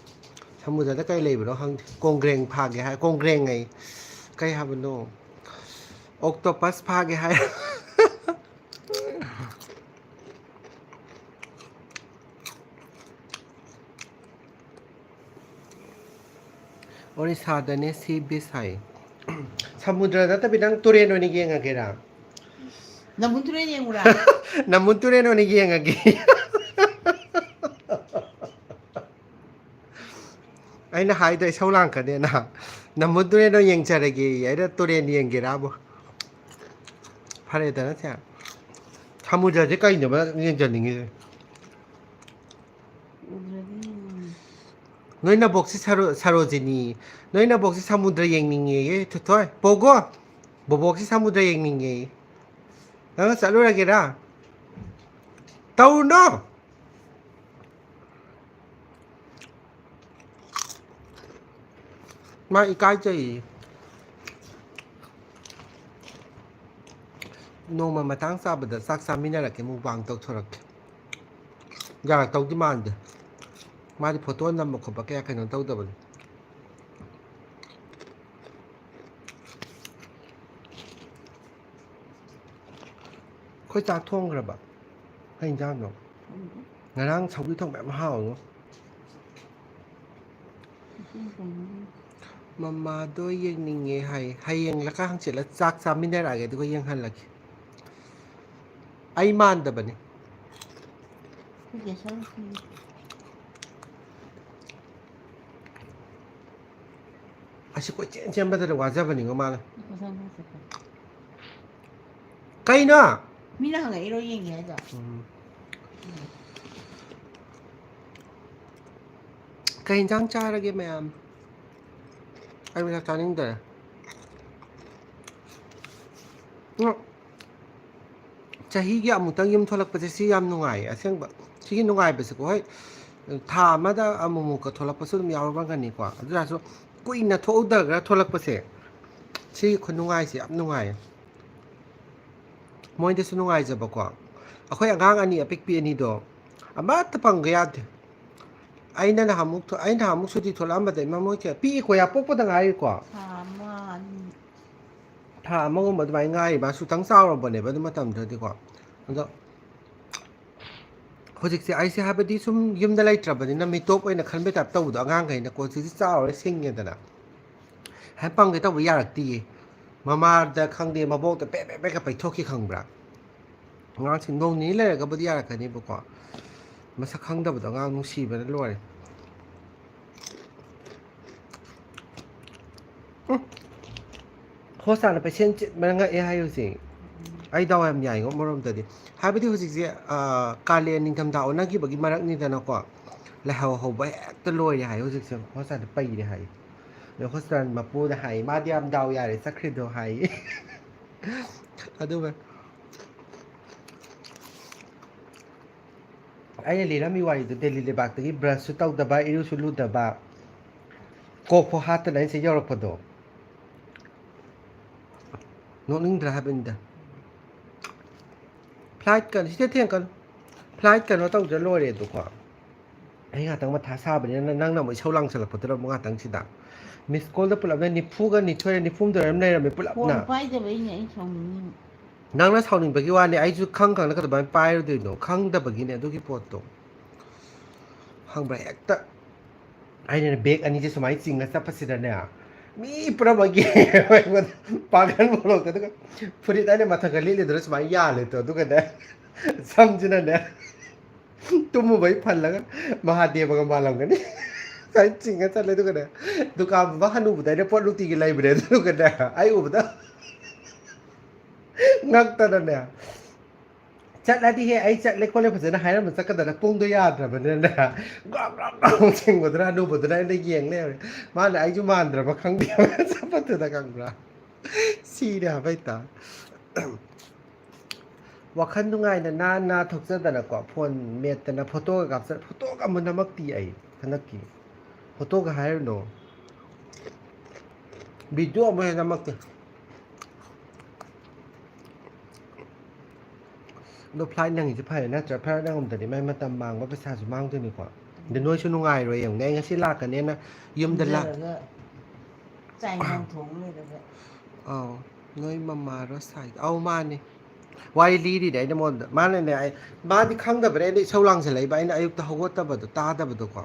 ꯁꯃꯨꯗ꯭ꯔꯗ ꯀꯩ ꯂꯩꯕꯅꯣ ꯈꯪꯗꯦ꯫ ꯀꯣꯡꯒ꯭ꯔꯦꯡ ꯐꯥꯒꯦ ꯍꯥꯏ, ꯀꯣꯡꯒ꯭ꯔꯦꯡ ꯑꯩ ꯀꯩ ꯍꯥꯏꯕꯅꯣ? Octopus ꯐꯥꯒꯦ ꯍꯥꯏ꯫ ꯑꯣꯔꯤꯁꯥꯗꯅꯦ sea beach ꯍꯥꯏ꯫ ꯁꯃꯨꯗ꯭ꯔ ꯅꯠꯇꯕꯤ ꯅꯪ ꯇꯨꯔꯦꯟ ꯑꯣꯏꯅ ꯌꯦꯡꯉꯒꯦꯔꯥ? ꯅꯝꯕꯨꯜ ꯇꯨꯔꯦꯜ ꯌꯦꯡꯉꯨꯔꯥ? ꯅꯝꯕꯨꯜ ꯇꯨꯔꯦꯜ ꯑꯣꯏꯅ ꯌꯦꯡꯉꯒꯦ꯫ ꯑꯩꯅ ꯍꯥꯏꯗ꯭ꯔ ꯏꯁꯧ ꯂꯥꯡꯀꯅꯦꯅ꯫ ꯅꯝꯃꯨ ꯇꯨꯔꯦꯟ ꯑꯣꯏꯅ ꯌꯦꯡꯖꯔꯒꯦ꯫ ꯑꯩꯅ ꯇꯨꯔꯦꯟ ꯌꯦꯡꯒꯦꯔꯥꯕꯨ? ꯐꯔꯦꯗꯅ ꯁꯦ꯫ ꯁꯃꯨꯗ꯭ꯔꯁꯦ ꯀꯩꯅꯣꯕ ꯌꯦꯡꯖꯅꯤꯡꯉꯤꯁꯦ? ꯎꯗ꯭ꯔꯗꯤ ꯌꯦꯡꯉꯣ꯫ ꯅꯣꯏ ꯅꯕꯣꯛꯁꯤ ꯁꯔꯣ-, ꯁꯔꯣꯖꯤꯅꯤ꯫ ꯅꯣꯏ ꯅꯕꯣꯛꯁꯤ ꯁꯃꯨꯗ꯭ꯔ ꯌꯦꯡꯅꯤꯡꯉꯦꯌꯦ, ꯊꯣꯏꯊꯣꯏ꯫ ꯄꯣꯒꯣ! ꯕꯣꯕꯣꯛꯁꯤ ꯁꯃꯨꯗ꯭ꯔ ꯌꯦꯡꯅꯤꯡꯉꯦꯌꯦ꯫ ꯅꯪ ꯆꯠꯂꯨꯔꯒꯦꯔꯥ? ꯇꯧꯔꯨꯅꯣ! ꯃꯥ ꯏꯀꯥꯏꯖꯩꯌꯦ꯫ ꯅꯣꯡꯃ ꯃꯇꯥꯡ ꯆꯥꯕꯗ ꯆꯥꯛ ꯆꯥꯃꯤꯟꯅꯔꯛꯀꯦ, mukbang ꯇꯧꯊꯣꯔꯛꯀꯦ꯫ ꯌꯥꯔꯛꯇꯧꯗꯤ ꯃꯥꯟꯗꯦ꯫ ꯃꯥꯗꯤ photo ꯅꯝꯕ ꯈꯣꯠꯄ ꯀꯌꯥ ꯀꯩꯅꯣ ꯇꯧꯗꯕꯅꯤ꯫ ꯑꯩꯈꯣꯏ ꯆꯥꯛ ꯊꯣꯡꯈ꯭ꯔꯕ? ꯀꯩ ꯏꯟꯖꯥꯡꯅꯣ? ꯈꯪꯗꯦ꯫ ꯉꯔꯥꯡ ꯁꯧꯒ꯭ꯔꯤ ꯊꯣꯡꯕ ꯌꯥꯝ ꯍꯥꯎꯉꯣ꯫ ꯏꯁꯤꯡ ꯀꯩꯅꯣ? ꯃꯃꯥꯗꯣ ꯌꯦꯡꯅꯤꯡꯉꯦ ꯍꯥꯏ꯫ ꯍꯌꯦꯡꯂ ꯀ ꯍꯪꯆꯤꯠꯂ ꯆꯥꯛ ꯆꯥꯃꯤꯟꯅꯔꯛꯑꯒꯦ, ꯑꯗꯨꯒ ꯌꯦꯡꯍꯜꯂꯒꯦ꯫ ꯑꯩ ꯃꯥꯟꯗꯕꯅꯤ꯫ ꯑꯩꯈꯣꯏ ꯆꯦ ꯁꯔꯨꯛꯀꯤ꯫ ꯑꯁꯤ ꯀꯣꯏꯆꯦꯟ ꯆꯦꯟꯕꯗꯗ ꯋꯥꯖꯕꯅꯤꯉꯣ ꯃꯥꯅ꯫ ꯃꯁꯥ ꯃꯁꯥ ꯆꯠꯄ꯫ ꯀꯩꯅꯣ? ꯃꯤꯅ ꯍꯪꯉꯛꯏꯔꯣ ꯌꯦꯡꯒꯦ ꯍꯥꯏꯗꯣ? ꯎꯝ꯫ ꯀꯩ ꯏꯟꯖꯥꯡ ꯆꯥꯔꯒꯦ ꯃꯌꯥꯝ? ꯑꯩ ꯃꯁꯛ ꯆꯥꯅꯤꯡꯗꯔꯦ꯫ ꯎꯝ꯫ ꯆꯍꯤꯒꯤ ꯑꯃꯨꯛꯇꯪ ꯌꯨꯝ ꯊꯣꯛꯂꯛꯄꯁꯦ ꯁꯤ ꯌꯥꯝ ꯅꯨꯡꯉꯥꯏꯌꯦ ꯑꯁꯦꯡꯕ꯫ ꯁꯤꯒꯤ ꯅꯨꯡꯉꯥꯏꯕꯁꯦꯀꯣ, ꯍꯣꯏ, ꯊꯥ ꯑꯃꯗ ꯑꯃꯨꯛꯃꯨꯛꯀ ꯊꯣꯛꯂꯛꯄꯁꯨ ꯑꯗꯨꯝ ꯌꯥꯎꯔꯝꯒꯅꯤꯀꯣ꯫ ꯑꯗꯨ ꯑꯣꯏꯔꯁꯨ ꯀꯨꯏꯅ ꯊꯣꯛꯎꯗ꯭ꯔꯒ ꯊꯣꯛꯂꯛꯄꯁꯦ, ꯁꯤꯒꯤ ꯈꯨꯅꯨꯡꯉꯥꯏꯁꯦ ꯌꯥꯝ ꯅꯨꯡꯉꯥꯏꯌꯦ꯫ ꯃꯣꯏꯗꯁꯨ ꯅꯨꯡꯉꯥꯏꯖꯕꯀꯣ꯫ ꯑꯩꯈꯣꯏ ꯑꯉꯥꯡ ꯑꯅꯤ, ꯑꯄꯤꯛꯄꯤ ꯑꯅꯤꯗꯣ ꯑꯃꯠꯇ ꯄꯪꯒ ꯌꯥꯗꯦ꯫ ꯑꯩꯅ ꯅꯍꯥꯟꯃꯨꯛ ꯊꯣ-, ꯑꯩ ꯅꯍꯥꯟꯃꯨꯛ ꯁꯨꯇꯤ ꯊꯣꯛꯂꯛꯑꯝꯕꯗ ꯏꯃꯥ ꯃꯣꯏ ꯀꯌꯥ ꯄꯤꯛꯏꯀꯣ, ꯌꯥꯝ ꯄꯣꯛꯄꯗ ꯉꯥꯏꯔꯤꯀꯣ꯫ ꯊꯥ ꯑꯃ, ꯑꯅꯤ꯫ ꯊꯥ ꯑꯃꯒꯨꯝꯕ ꯑꯗꯨꯃꯥꯏꯅ ꯉꯥꯏꯔꯤꯕ, ꯑꯁꯨꯛꯇꯪ ꯆꯥꯎꯔꯕꯅꯦꯕ ꯑꯗꯨ ꯃꯇꯝꯗꯨꯗꯗꯤꯀꯣ꯫ ꯑꯗꯣ ꯍꯧꯖꯤꯛꯁꯦ ꯑꯩꯁꯦ ꯍꯥꯏꯕꯗꯤ ꯁꯨꯝ ꯌꯨꯝꯗ ꯂꯩꯇ꯭ꯔꯕꯅꯤꯅ ꯃꯤꯇꯣꯞ ꯑꯣꯏꯅ ꯈꯟꯕꯩ ꯇꯥꯏꯞ ꯇꯧꯕꯗꯣ ꯑꯉꯥꯡꯈꯩꯅꯀꯣ꯫ ꯍꯧꯖꯤꯛꯁꯤ ꯆꯥꯎꯔꯦ, ꯁꯤꯡꯉꯦꯗꯅ꯫ ꯍꯦꯛ ꯄꯪꯒꯦ ꯇꯧꯕ ꯌꯥꯔꯛꯇꯤꯌꯦ꯫ ꯃꯃꯥꯗ ꯈꯪꯗꯦ, ꯃꯕꯣꯛꯇ ꯄꯦ ꯄꯦ ꯄꯦꯒ ꯄꯩꯊꯣꯛꯈꯤ ꯈꯪꯕ꯭ꯔꯥ? ꯑꯉꯥꯡꯁꯤꯡ ꯅꯣꯡ ꯅꯤꯅꯤ ꯂꯩꯔꯒꯕꯨꯗꯤ ꯌꯥꯔꯛꯀꯅꯦꯕꯀꯣ꯫ ꯃꯁꯛ ꯈꯪꯗꯕꯗꯣ ꯑꯉꯥꯡ ꯅꯨꯡꯁꯤꯕꯅ ꯂꯣꯏꯔꯦ꯫ ꯍꯣꯁꯇꯥꯅ ꯄꯦꯁꯦꯟ ꯆꯤꯟꯕꯅ ꯉꯛꯑꯦ ꯍꯥꯏ ꯍꯧꯖꯤꯛ꯫ ꯑꯩ ꯗꯥꯎ ꯌꯥꯝ ꯌꯥꯏꯉꯣ ꯑꯃꯔꯣꯝꯗꯗꯤ꯫ ꯍꯥꯏꯕꯗꯤ ꯍꯧꯖꯤꯛꯁꯦ, ꯑ, ꯀꯥꯂꯦꯟ ꯅꯤꯡꯊꯝꯊꯥ ꯑꯣꯟꯅꯈꯤꯕꯒꯤ ꯃꯔꯛꯅꯤꯗꯅꯀꯣ꯫ ꯂꯥꯏꯍꯧ ꯍꯧꯕ ꯍꯦꯛꯇ ꯂꯣꯏꯔꯦ ꯍꯥꯏ ꯍꯧꯖꯤꯛꯁꯦ꯫ ꯍꯣꯁꯇꯥꯗ ꯄꯩꯔꯦ ꯍꯥꯏ꯫ ꯑꯗꯣ ꯍꯣꯁꯇꯥꯜ ꯃꯄꯨꯅ ꯍꯥꯏ, "ꯃꯥꯗꯤ ꯌꯥꯝ ꯗꯥꯎ ꯌꯥꯔꯦ ꯆꯠꯈ꯭ꯔꯤꯗꯣ" ꯍꯥꯏ꯫ ꯑꯗꯨꯒ ꯑꯩꯅ ꯂꯤꯔꯝꯃꯤ ꯋꯥꯔꯤꯗꯣ, ꯗꯦꯜꯂꯤ ꯂꯩꯕꯥꯛꯇꯒꯤ ꯕ꯭ꯔꯁꯁꯨ ꯇꯧꯗꯕ, ꯏꯔꯨꯁꯨ ꯂꯨꯗꯕ, ꯀꯣꯛꯐꯥꯎ ꯍꯥꯠꯇꯅ ꯑꯩꯁꯦ ꯌꯧꯔꯛꯄꯗꯣ꯫ ꯅꯣꯛꯅꯤꯡꯗ꯭ꯔꯥ ꯍꯥꯏꯕꯅꯤꯗ꯫ ꯐ꯭ꯂꯥꯏꯠ ꯀꯩꯅꯣ, ꯁꯤꯗ ꯊꯦꯡꯀꯅꯨ꯫ ꯐ꯭ꯂꯥꯏꯠ ꯀꯩꯅꯣ ꯇꯧꯗ꯭ꯔ ꯂꯣꯏꯔꯦ ꯑꯗꯨꯀꯣ꯫ ꯑꯩ ꯉꯥꯛꯇꯪ ꯃꯊꯥ ꯁꯥꯕꯅꯤꯅ ꯅꯪ-, ꯅꯪꯅ ꯑꯃꯨꯛ ꯏꯁꯧ ꯂꯥꯡꯁꯜꯂꯛꯄꯗꯨꯅ ꯑꯃꯨꯛ ꯉꯥꯛꯇꯪꯁꯤꯗ꯫ ꯃꯤꯁ ꯀꯣꯜꯗ ꯄꯨꯂꯞꯅ ꯅꯤꯐꯨꯒ ꯅꯤꯊꯣꯏꯔ ꯅꯤꯐꯨ ꯍꯨꯝꯗꯣꯏꯔ ꯑꯃ ꯂꯩꯔꯝꯃꯦ ꯄꯨꯂꯞꯅ꯫ ꯐꯣꯟ ꯄꯥꯏꯗꯕꯩꯅꯦ ꯑꯩ ꯁꯥꯎꯅꯤꯡꯉꯤꯅꯦ꯫ ꯅꯪꯅ ꯁꯥꯎꯅꯤꯡꯕꯒꯤ ꯋꯥꯅꯤ, ꯑꯩꯁꯨ ꯈꯪ ꯈꯪꯅ ꯀꯃꯥꯏꯅ ꯄꯥꯏꯔꯨꯗꯣꯏꯅꯣ? ꯈꯪꯗꯕꯒꯤꯅꯦ ꯑꯗꯨꯒꯤ ꯄꯣꯠꯇꯣ꯫ ꯈꯪꯕ꯭ꯔꯥ? ꯍꯦꯛꯇ ꯑꯩꯅ ꯕꯦꯒ ꯑꯅꯤꯁꯦ ꯁꯨꯃꯥꯏꯅ ꯆꯤꯡꯉ ꯆꯠꯄꯁꯤꯗꯅꯦ, ꯃꯤ ꯄꯨꯝꯅꯃꯛ ꯌꯦꯡꯉꯦꯕ ꯑꯩꯉꯣꯟꯗ, ꯄꯥꯒꯜ ꯃꯣꯂꯣꯛꯇ꯫ ꯑꯗꯨꯒ ꯐꯨꯔꯤꯠ ꯑꯩꯅ ꯃꯊꯛꯇ ꯂꯤꯠꯂꯤꯗꯨꯅ ꯁꯨꯃꯥꯏꯅ ꯌꯥꯜꯂꯦ ꯇꯣ, ꯑꯗꯨꯒꯅꯦ ꯁꯝꯁꯤꯅꯅꯦ ꯇꯨꯝꯃꯨꯕꯩ ꯐꯜꯂꯒ ꯃꯍꯥꯗꯦꯕꯒ ꯃꯥꯜꯂꯝꯒꯅꯤ꯫ ꯁꯨꯃꯥꯏꯅ ꯆꯤꯡꯉ ꯆꯠꯂꯦ꯫ ꯑꯗꯨꯒꯅꯦ ꯗꯨꯀꯥꯟ ꯐꯝꯕ ꯍꯅꯨꯕꯗ ꯑꯩꯅ ꯄꯣꯠ ꯅꯨꯡꯇꯤꯒꯤ ꯂꯩꯕꯅꯦ꯫ ꯑꯗꯨꯒꯅꯦ ꯑꯩ ꯎꯕꯗ ꯉꯛꯇꯅꯅꯦ, ꯆꯠꯂꯗꯤꯍꯦ, ꯑꯩ ꯆꯠꯂꯦ ꯈꯣꯠꯂꯦ ꯐꯖꯅ ꯍꯥꯏꯔꯝꯕ ꯆꯠꯀꯗꯕꯅꯦ꯫ ꯄꯨꯡꯗꯣ ꯌꯥꯗ꯭ꯔꯕꯅꯤꯅꯅꯦ, ꯒ꯭ꯔꯣꯡ ꯒ꯭ꯔꯣꯡ ꯒ꯭ꯔꯣꯡ ꯆꯤꯡꯕꯗꯨꯅ ꯍꯅꯨꯕꯗꯨꯅ ꯑꯩꯅ ꯌꯦꯡ ꯂꯩꯔꯦ꯫ ꯃꯥꯅ ꯑꯩꯁꯨ ꯃꯥꯟꯗ꯭ꯔꯕ ꯈꯪꯗꯦ ꯆꯠꯄꯗꯨꯗ, ꯈꯪꯕ꯭ꯔꯥ? ꯁꯤꯔꯦ ꯍꯥꯏꯕ ꯍꯦꯛꯇ꯫ ꯋꯥꯈꯜ ꯅꯨꯡꯉꯥꯏꯅ ꯅꯥꯟꯅ ꯊꯣꯛꯆꯗꯅꯀꯣ, ꯐꯣꯟ ꯃꯦꯠꯇꯅ ꯐꯣꯇꯣꯒ ꯀꯥꯞꯆ-, ꯐꯣꯇꯣꯒ ꯑꯃꯨꯛ ꯅꯝꯃꯛꯇꯤ ꯑꯩ ꯍꯟꯗꯛꯀꯤ꯫ ꯐꯣꯇꯣꯒ ꯍꯥꯏꯔꯨꯅꯨ, ꯚꯤꯗꯤꯑꯣ ꯑꯃꯨꯛ ꯍꯦꯟꯅ ꯅꯝꯃꯛꯇꯦ꯫ ꯑꯗꯣ ꯐ꯭ꯂꯥꯏꯠ ꯅꯪꯉꯤꯁꯦ ꯐꯔꯦ ꯅꯠꯇ꯭ꯔꯥ? ꯐ꯭ꯂꯥꯏꯠ ꯅꯪꯉꯝꯗꯗꯤ ꯃꯥꯏ ꯃꯇꯝ ꯃꯥꯡꯕ, ꯄꯩꯁꯥꯁꯨ ꯃꯥꯡꯗꯣꯏꯅꯤꯀꯣ꯫ ꯑꯗ ꯅꯣꯏꯁꯨ ꯅꯨꯡꯉꯥꯏꯔꯣꯏ ꯌꯦꯡꯉꯨꯅꯦ, ꯑꯩ ꯉꯁꯤ ꯂꯥꯛꯀꯅꯦꯅ ꯌꯨꯝꯗ ꯂꯥꯛ-, ꯇꯨꯝꯖꯔꯒ ꯆꯥꯛ ꯏꯟꯖꯥꯡ ꯊꯣꯡ ꯂꯣꯏꯔꯒ꯫ ꯑꯧ, ꯅꯣꯏ ꯃꯃꯥꯔꯣ ꯁꯥꯏꯗꯣ? ꯑꯧ, ꯃꯥꯅꯦ꯫ ꯋꯥꯔꯤ ꯂꯤꯔꯤꯅꯦ ꯑꯩꯅ ꯃꯉꯣꯟꯗ꯫ ꯃꯥꯅꯅꯦ, ꯑꯩ, ꯃꯥꯗꯤ ꯈꯪꯗꯕꯅꯦ ꯑꯩꯅ ꯏꯁꯧ ꯂꯥꯡꯁꯜꯂꯛꯏꯕ, ꯑꯩꯅ ꯑꯌꯨꯛꯇ ꯍꯧꯒꯠꯇꯕꯗꯣ, ꯇꯥꯗꯕꯗꯣꯀꯣ꯫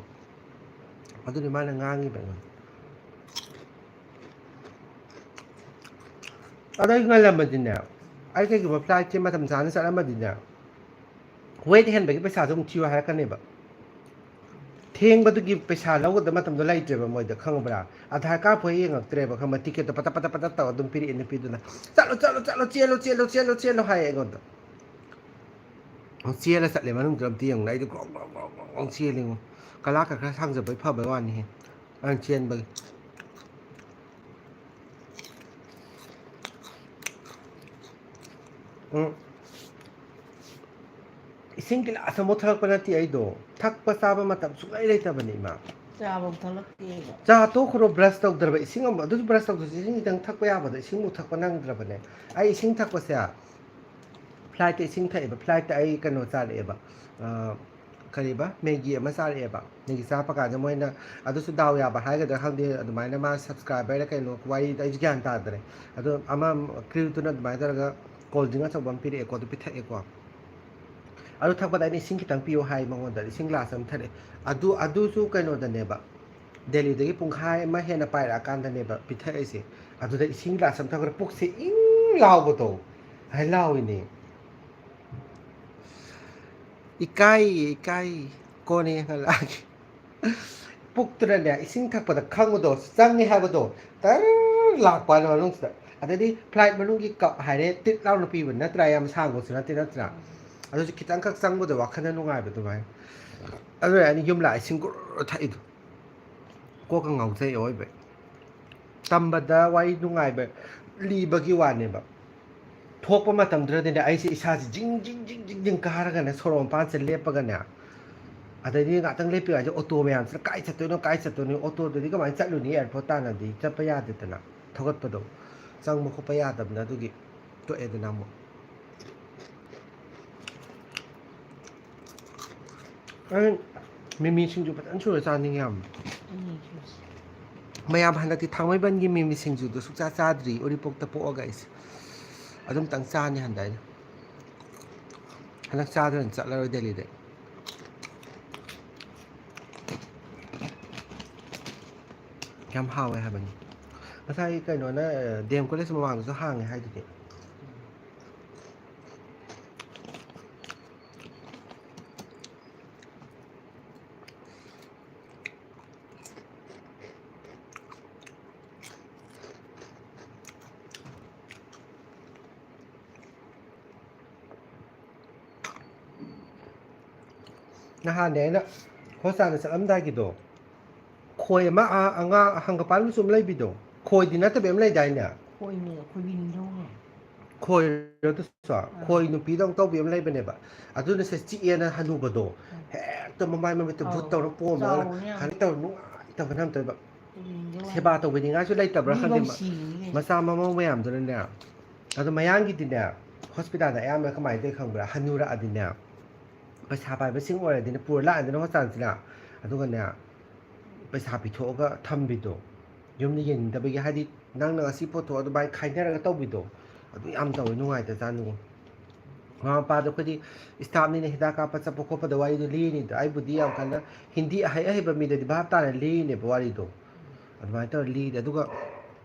ꯑꯗꯨꯅꯤ ꯃꯥꯅ ꯉꯥꯡꯉꯤꯕ ꯑꯩꯉꯣꯟꯗ꯫ ꯑꯗꯣ ꯑꯩ ꯉꯜꯂꯝꯃꯗꯤꯅꯦ, ꯑꯩ ꯀꯩꯒꯨꯝꯕ ꯐ꯭ꯂꯥꯏꯠꯁꯦ ꯃꯇꯝ ꯆꯥꯅ ꯆꯠꯂꯝꯃꯗꯤꯅꯦ, ꯋꯦꯠ ꯍꯦꯟꯕꯒꯤ ꯄꯩꯁꯥꯁꯨ ꯑꯃꯨꯛ ꯊꯤꯌꯨ ꯍꯥꯏꯔꯛꯀꯅꯦꯕ꯫ ꯊꯦꯡꯕꯗꯨꯒꯤ ꯄꯩꯁꯥ ꯂꯧꯒꯗꯕ ꯃꯇꯝꯗꯣ ꯂꯩꯇ꯭ꯔꯦꯕ ꯃꯣꯏꯗ, ꯈꯪꯕ꯭ꯔꯥ? ꯑꯙꯥꯔ ꯀꯥꯔꯗ ꯐꯥꯎ ꯌꯦꯡꯉꯛꯇ꯭ꯔꯦꯕ, ꯈꯪꯕ꯭ꯔꯥ? ꯇꯤꯀꯦꯠꯇꯣ ꯄꯇꯠ ꯄꯇꯠ ꯄꯇꯠ ꯇꯧꯔ ꯑꯗꯨꯝ ꯄꯤꯔꯛꯑꯦ ꯅꯨꯄꯤꯗꯨꯅ꯫ "ꯆꯠꯂꯣ, ꯆꯠꯂꯣ, ꯆꯠꯂꯣ, ꯆꯦꯜꯂꯣ, ꯆꯦꯜꯂꯣ, ꯆꯦꯜꯂꯣ, ꯆꯦꯜꯂꯣ" ꯍꯥꯏꯌꯦ ꯑꯩꯉꯣꯟꯗ꯫ ꯆꯦꯜꯂ ꯆꯠꯂꯦ, ꯃꯅꯨꯡꯗ ꯑꯝꯇ ꯌꯦꯡꯉꯨꯅꯦ꯫ ꯑꯩꯗꯤ ꯒ꯭ꯔꯣꯡ ꯒ꯭ꯔꯣꯡ ꯒ꯭ꯔꯣꯡ ꯒ꯭ꯔꯣꯡ ꯒ꯭ꯔꯣꯡ ꯆꯦꯜꯂꯤꯉꯣ꯫ ꯀꯂꯥꯛꯀ ꯈꯔ ꯁꯥꯡꯖꯕꯩ ꯐꯕꯩ ꯋꯥꯅꯤꯍꯦ, ꯑꯩꯅ ꯆꯦꯟꯕꯒꯤ꯫ ꯎꯝ꯫ ꯏꯁꯤꯡ ꯒꯤꯂꯥꯁ ꯑꯃ ꯊꯛꯂꯛꯄ ꯅꯠꯇꯦ ꯑꯩꯗꯣ꯫ ꯊꯛꯄ ꯆꯥꯕ ꯃꯇꯝ ꯁꯨꯡꯂꯩ ꯂꯩꯇꯕꯅꯦ, ꯏꯃꯥ꯫ ꯆꯥꯐꯧ ꯊꯛꯂꯛꯇꯦ ꯑꯩꯗꯣ꯫ ꯆꯥ ꯇꯣꯛꯈ꯭ꯔꯣ, ꯕ꯭ꯔꯁ ꯇꯧꯗ꯭ꯔꯕ ꯏꯁꯤꯡ ꯑꯃ, ꯑꯗꯨꯁꯨ ꯕ꯭ꯔꯁ ꯇꯧꯗ꯭ꯔꯁꯨ ꯏꯁꯤꯡ ꯈꯤꯇꯪ ꯊꯛꯄ ꯌꯥꯕꯗꯣ, ꯏꯁꯤꯡꯕꯨ ꯊꯛꯄ ꯅꯪꯗ꯭ꯔꯕꯅꯦ꯫ ꯑꯩ ꯏꯁꯤꯡ ꯊꯛꯄꯁꯦ, ꯐ꯭ꯂꯥꯏꯠꯇ ꯏꯁꯤꯡ ꯊꯛꯑꯦꯕ, ꯐ꯭ꯂꯥꯏꯠꯇ ꯑꯩ ꯀꯩꯅꯣ ꯆꯥꯔꯛꯑꯦꯕ, ꯑ, ꯀꯔꯤꯕ, ꯃꯦꯒꯤ ꯑꯃ ꯆꯥꯔꯛꯑꯦꯕ꯫ ꯃꯦꯒꯤ ꯆꯥꯔꯛꯄ ꯀꯥꯟꯗ ꯃꯣꯏꯅ, ꯑꯗꯨꯁꯨ ꯗꯥꯎ ꯌꯥꯕ ꯍꯥꯏꯒꯗ꯭ꯔꯥ ꯈꯪꯗꯦ, ꯑꯗꯨꯃꯥꯏꯅ ꯃꯥ ꯁꯕꯁꯀ꯭ꯔꯥꯏꯕꯔ ꯀꯩꯅꯣ, ꯋꯥꯔꯤꯗ ꯑꯩꯁꯨ ꯒ꯭ꯌꯥꯟ ꯇꯥꯗ꯭ꯔꯦ꯫ ꯑꯗꯣ ꯑꯃ ꯀ꯭ꯔꯤꯌꯨꯗꯨꯅ ꯑꯗꯨꯃꯥꯏꯅ ꯇꯧꯔꯒ ꯀꯣꯜ ꯗ꯭ꯔꯤꯡ ꯑꯆꯧꯕ ꯑꯃ ꯄꯤꯔꯛꯑꯦꯀꯣ, ꯑꯗꯨ ꯄꯤꯊꯛꯑꯦꯀꯣ꯫ ꯑꯗꯨ ꯊꯛꯄꯗ ꯑꯩꯅ ꯏꯁꯤꯡ ꯈꯤꯇꯪ ꯄꯤꯌꯣ ꯍꯥꯏ ꯃꯉꯣꯟꯗ, ꯏꯁꯤꯡ ꯒ꯭ꯂꯥꯁ ꯑꯃ ꯊꯛꯑꯦ꯫ ꯑꯗꯨ, ꯑꯗꯨꯁꯨ ꯀꯩꯅꯣꯗꯅꯦꯕ, ꯗꯦꯜꯂꯤꯗꯒꯤ ꯄꯨꯡꯈꯥꯏ ꯑꯃ ꯍꯦꯟꯅ ꯄꯥꯏꯔꯛꯑꯀꯥꯟꯗꯅꯦꯕ ꯄꯤꯊꯛꯏꯁꯦ꯫ ꯑꯗꯨꯗ ꯏꯁꯤꯡ ꯒ꯭ꯂꯥꯁ ꯑꯃ ꯊꯛꯄꯗ ꯄꯨꯛꯁꯦ ꯏꯪ ꯂꯥꯎꯕꯗꯣ, ꯍꯥꯏ ꯂꯥꯎꯏꯅꯦ꯫ ꯏꯀꯥꯏꯌꯦ, ꯏꯀꯥꯏꯌꯦ꯫ ꯀꯣꯟꯅ ꯌꯦꯡꯍꯜꯂꯛꯑꯒꯦ꯫ ꯄꯨꯛꯇꯨꯅꯅꯦ, ꯏꯁꯤꯡ ꯊꯛꯄꯗ ꯈꯪꯕꯗꯣ, ꯆꯪꯉꯦ ꯍꯥꯏꯕꯗꯣ, ꯇꯔ ꯂꯥꯛꯄ ꯍꯥꯏꯅ ꯃꯅꯨꯡꯁꯤꯗ꯫ ꯑꯗꯩꯗꯤ ꯐ꯭ꯂꯥꯏꯠ ꯃꯅꯨꯡꯒꯤ ꯀꯞ ꯍꯥꯏꯔꯦ, ꯇꯤꯠ ꯂꯥꯎꯅ ꯄꯤꯕ ꯅꯠꯇ꯭ꯔꯥ, ꯌꯥꯝ ꯁꯥꯡꯕꯁꯨ ꯅꯠꯇꯦ ꯅꯠꯇ꯭ꯔꯥ? ꯑꯗꯨꯁꯨ ꯈꯤꯇꯪꯈꯛ ꯆꯪꯕꯗꯣ ꯋꯥꯈꯜꯗ ꯅꯨꯡꯉꯥꯏꯕ ꯑꯗꯨꯃꯥꯏꯅ꯫ ꯑꯗꯨꯅ ꯑꯩꯅ ꯌꯨꯝ ꯂꯥꯛꯑ ꯏꯁꯤꯡ ꯒꯨꯔꯨ ꯊꯛꯏꯗꯣ꯫ ꯀꯣꯛꯀ ꯉꯥꯎꯖꯩ ꯑꯑꯣꯏꯕ꯫ ꯇꯝꯕꯗ ꯋꯥꯔꯤ ꯅꯨꯡꯉꯥꯏꯕ ꯂꯤꯕꯒꯤ ꯋꯥꯅꯦꯕ꯫ ꯊꯣꯛꯄ ꯃꯇꯝꯗꯨꯗꯗꯤꯅꯦ, ꯑꯩꯁꯦ ꯏꯁꯥꯁꯦ ꯖꯤꯡ ꯖꯤꯡ ꯖꯤꯡ ꯖꯤꯡ ꯖꯤꯡ ꯀꯥꯔꯒꯅꯦ, ꯁꯣꯔꯣꯛ ꯃꯄꯥꯟꯁꯤꯗ ꯂꯦꯞꯄꯒꯅꯦ, ꯑꯗꯩꯗꯤ ꯉꯥꯛꯇꯪ ꯂꯦꯞꯄꯤꯉꯩꯗ ꯑꯣꯇꯣ ꯃꯌꯥꯝꯁꯤꯅ ꯀꯥꯏ ꯆꯠꯇꯣꯏꯅꯣ, ꯀꯥꯏ ꯆꯠꯇꯣꯏꯅꯣ, ꯑꯣꯇꯣꯗꯨꯗꯤ ꯀꯃꯥꯏꯅ ꯆꯠꯂꯨꯅꯤ, ꯑꯦꯌꯥꯔꯄꯣꯔꯠ ꯇꯥꯟꯅꯗꯤ ꯆꯠꯄ ꯌꯥꯗꯦꯗꯅ, ꯊꯧꯒꯠꯄꯗꯣ ꯆꯪꯕ ꯈꯣꯠꯄ ꯌꯥꯗꯕꯅ, ꯑꯗꯨꯒꯤ ꯇꯣꯛꯑꯦꯗꯅ ꯑꯃꯨꯛ꯫ ꯑꯩ ꯃꯤꯃꯤ ꯁꯤꯡꯖꯨ ꯐꯖꯅ ꯁꯨꯔ ꯆꯥꯅꯤꯡꯉꯦ ꯌꯥꯝ꯫ ꯎꯝ, ꯁꯨꯔꯁꯤ꯫ ꯃꯌꯥꯝ, ꯍꯟꯗꯛꯇꯤ ꯊꯥꯡꯃꯩꯕꯟꯒꯤ ꯃꯤꯃꯤ ꯁꯤꯡꯖꯨꯗꯣ ꯁꯨꯛꯆꯥ ꯆꯥꯗ꯭ꯔꯤ, ꯎꯔꯤꯄꯣꯛꯇ ꯄꯣꯛꯑꯒ ꯑꯩꯁꯦ꯫ ꯑꯗꯨꯝꯇꯪ ꯆꯥꯅꯤ ꯍꯟꯗꯛ ꯑꯩꯅ꯫ ꯍꯟꯗꯛ ꯆꯥꯗꯅ ꯆꯠꯂꯔꯣꯏ ꯗꯦꯜꯂꯤꯗ꯫ ꯌꯥꯝ ꯍꯥꯎꯋꯦ ꯍꯥꯏꯕꯅꯤ꯫ ꯉꯁꯥꯏ ꯀꯩꯅꯣꯅ, ꯗꯤ ꯑꯦꯝ ꯀꯣꯂꯦꯖ ꯃꯃꯥꯡꯗꯁꯨ ꯍꯥꯡꯉꯦ ꯍꯥꯏꯗꯨꯗꯤ꯫ ꯅꯍꯥꯟꯅꯦ ꯑꯩꯅ ꯍꯣꯁꯄꯤꯇꯥꯜꯗ ꯆꯠꯂꯝꯗꯥꯏꯒꯤꯗꯣ, ꯈꯣꯏ ꯑꯃ, ꯑꯥ, ꯑꯉꯥꯡ ꯍꯪꯒꯄꯥꯟ ꯃꯆꯨ ꯑꯃ ꯂꯩꯕꯤꯗꯣ, ꯈꯣꯏꯗꯤ ꯅꯠꯇꯕꯤ ꯑꯃ ꯂꯩꯗꯥꯏꯅꯦ? ꯈꯣꯏꯅꯦ, ꯈꯣꯏꯕꯤꯅꯤꯗꯧꯅꯦ꯫ ꯈꯣꯏꯔꯣ ꯑꯗꯨꯁꯨ? ꯑꯥ꯫ ꯈꯣꯏ ꯅꯨꯄꯤꯗꯧ ꯇꯧꯕꯤ ꯑꯃ ꯂꯩꯕꯅꯦꯕ꯫ ꯑꯗꯨꯅ ꯁꯦ ꯆꯤꯛꯑꯦꯅ ꯍꯅꯨꯕꯗꯣ, ꯎꯝ꯫ ꯍꯦꯛꯇ ꯃꯃꯥꯏ ꯃꯃꯤꯠꯇ ꯕꯨꯠ ꯑꯧ, ꯇꯧꯔ ꯄꯣꯝꯃꯒ ꯆꯥꯎꯕꯅꯦ ꯌꯥꯝ꯫ ꯍꯥꯏ ꯇꯧꯔ ꯅꯨꯡꯉꯥꯏꯇꯕꯅ ꯑꯝꯇ ꯑꯣꯏꯕ꯫ ꯈꯣꯏꯕꯤꯅꯤꯗꯧ ꯁꯦꯕꯥ ꯍꯥꯏ꯫ ꯇꯧꯕꯤꯅꯤꯉꯥꯏꯁꯨ ꯂꯩꯇꯕ꯭ꯔꯥ ꯃꯤꯐꯧ ꯈꯪꯗꯦ, ꯃ-, ꯁꯤꯔꯤꯅꯤ ꯀꯩꯅꯣ꯫ ꯃꯆꯥ ꯃꯃꯧ ꯃꯌꯥꯝꯗꯨꯅꯅꯦ꯫ ꯑꯗꯣ ꯃꯌꯥꯡꯒꯤꯗꯤꯅꯦ, ꯍꯣꯁꯄꯤꯇꯥꯜꯗ ꯑꯌꯥꯝꯕ ꯀꯃꯥꯏꯅ ꯇꯧꯋꯤ ꯈꯪꯕ꯭ꯔꯥ? ꯍꯅꯨꯔꯛꯑꯗꯤꯅꯦ, ꯄꯩꯁꯥ ꯄꯥꯏꯕꯁꯤꯡ ꯑꯣꯏꯔꯗꯤꯅꯦ, ꯄꯨꯔ ꯂꯥꯛꯑꯦꯗꯅ ꯍꯣꯁꯄꯤꯇꯥꯜꯁꯤꯗ, ꯑꯗꯨꯒꯅꯦ, ꯄꯩꯁꯥ ꯄꯤꯊꯣꯛꯑꯒ ꯊꯝꯕꯤꯗꯣ, ꯌꯨꯝꯗ ꯌꯦꯡꯅꯤꯡꯗꯕꯒꯤ, ꯍꯥꯏꯗꯤ ꯅꯪꯅ ꯉꯁꯤ ꯄꯣꯠꯊꯣꯛ ꯑꯗꯨꯃꯥꯏꯅ ꯈꯥꯏꯅꯔꯒ ꯇꯧꯕꯤꯗꯣ, ꯑꯗꯨ ꯌꯥꯝ ꯇꯧꯋꯤ, ꯅꯨꯡꯉꯥꯏꯇꯖꯥꯠꯅꯤꯉꯣ꯫ ꯃꯃꯥ ꯃꯄꯥꯗꯣ ꯑꯩꯈꯣꯏꯗꯤ ꯏꯁꯇꯥꯐꯅꯤꯅ ꯍꯤꯗꯥꯛ ꯀꯥꯞꯄ ꯆꯠꯄ ꯈꯣꯠꯄꯗ ꯋꯥꯔꯤꯗꯣ ꯂꯤꯔꯤꯅꯤꯗꯣ, ꯑꯩꯕꯨꯗꯤ ꯌꯥꯝ ꯀꯟꯅ ꯍꯤꯟꯗꯤ ꯑꯍꯩ ꯑꯍꯩꯕ ꯃꯤꯗꯗꯤ ꯚꯥꯞ ꯇꯥꯅ ꯂꯤꯔꯤꯅꯦꯕ ꯋꯥꯔꯤꯗꯣ, ꯑꯗꯨꯃꯥꯏꯅ ꯇꯧꯔ ꯂꯤꯔꯦ꯫ ꯑꯗꯨꯒ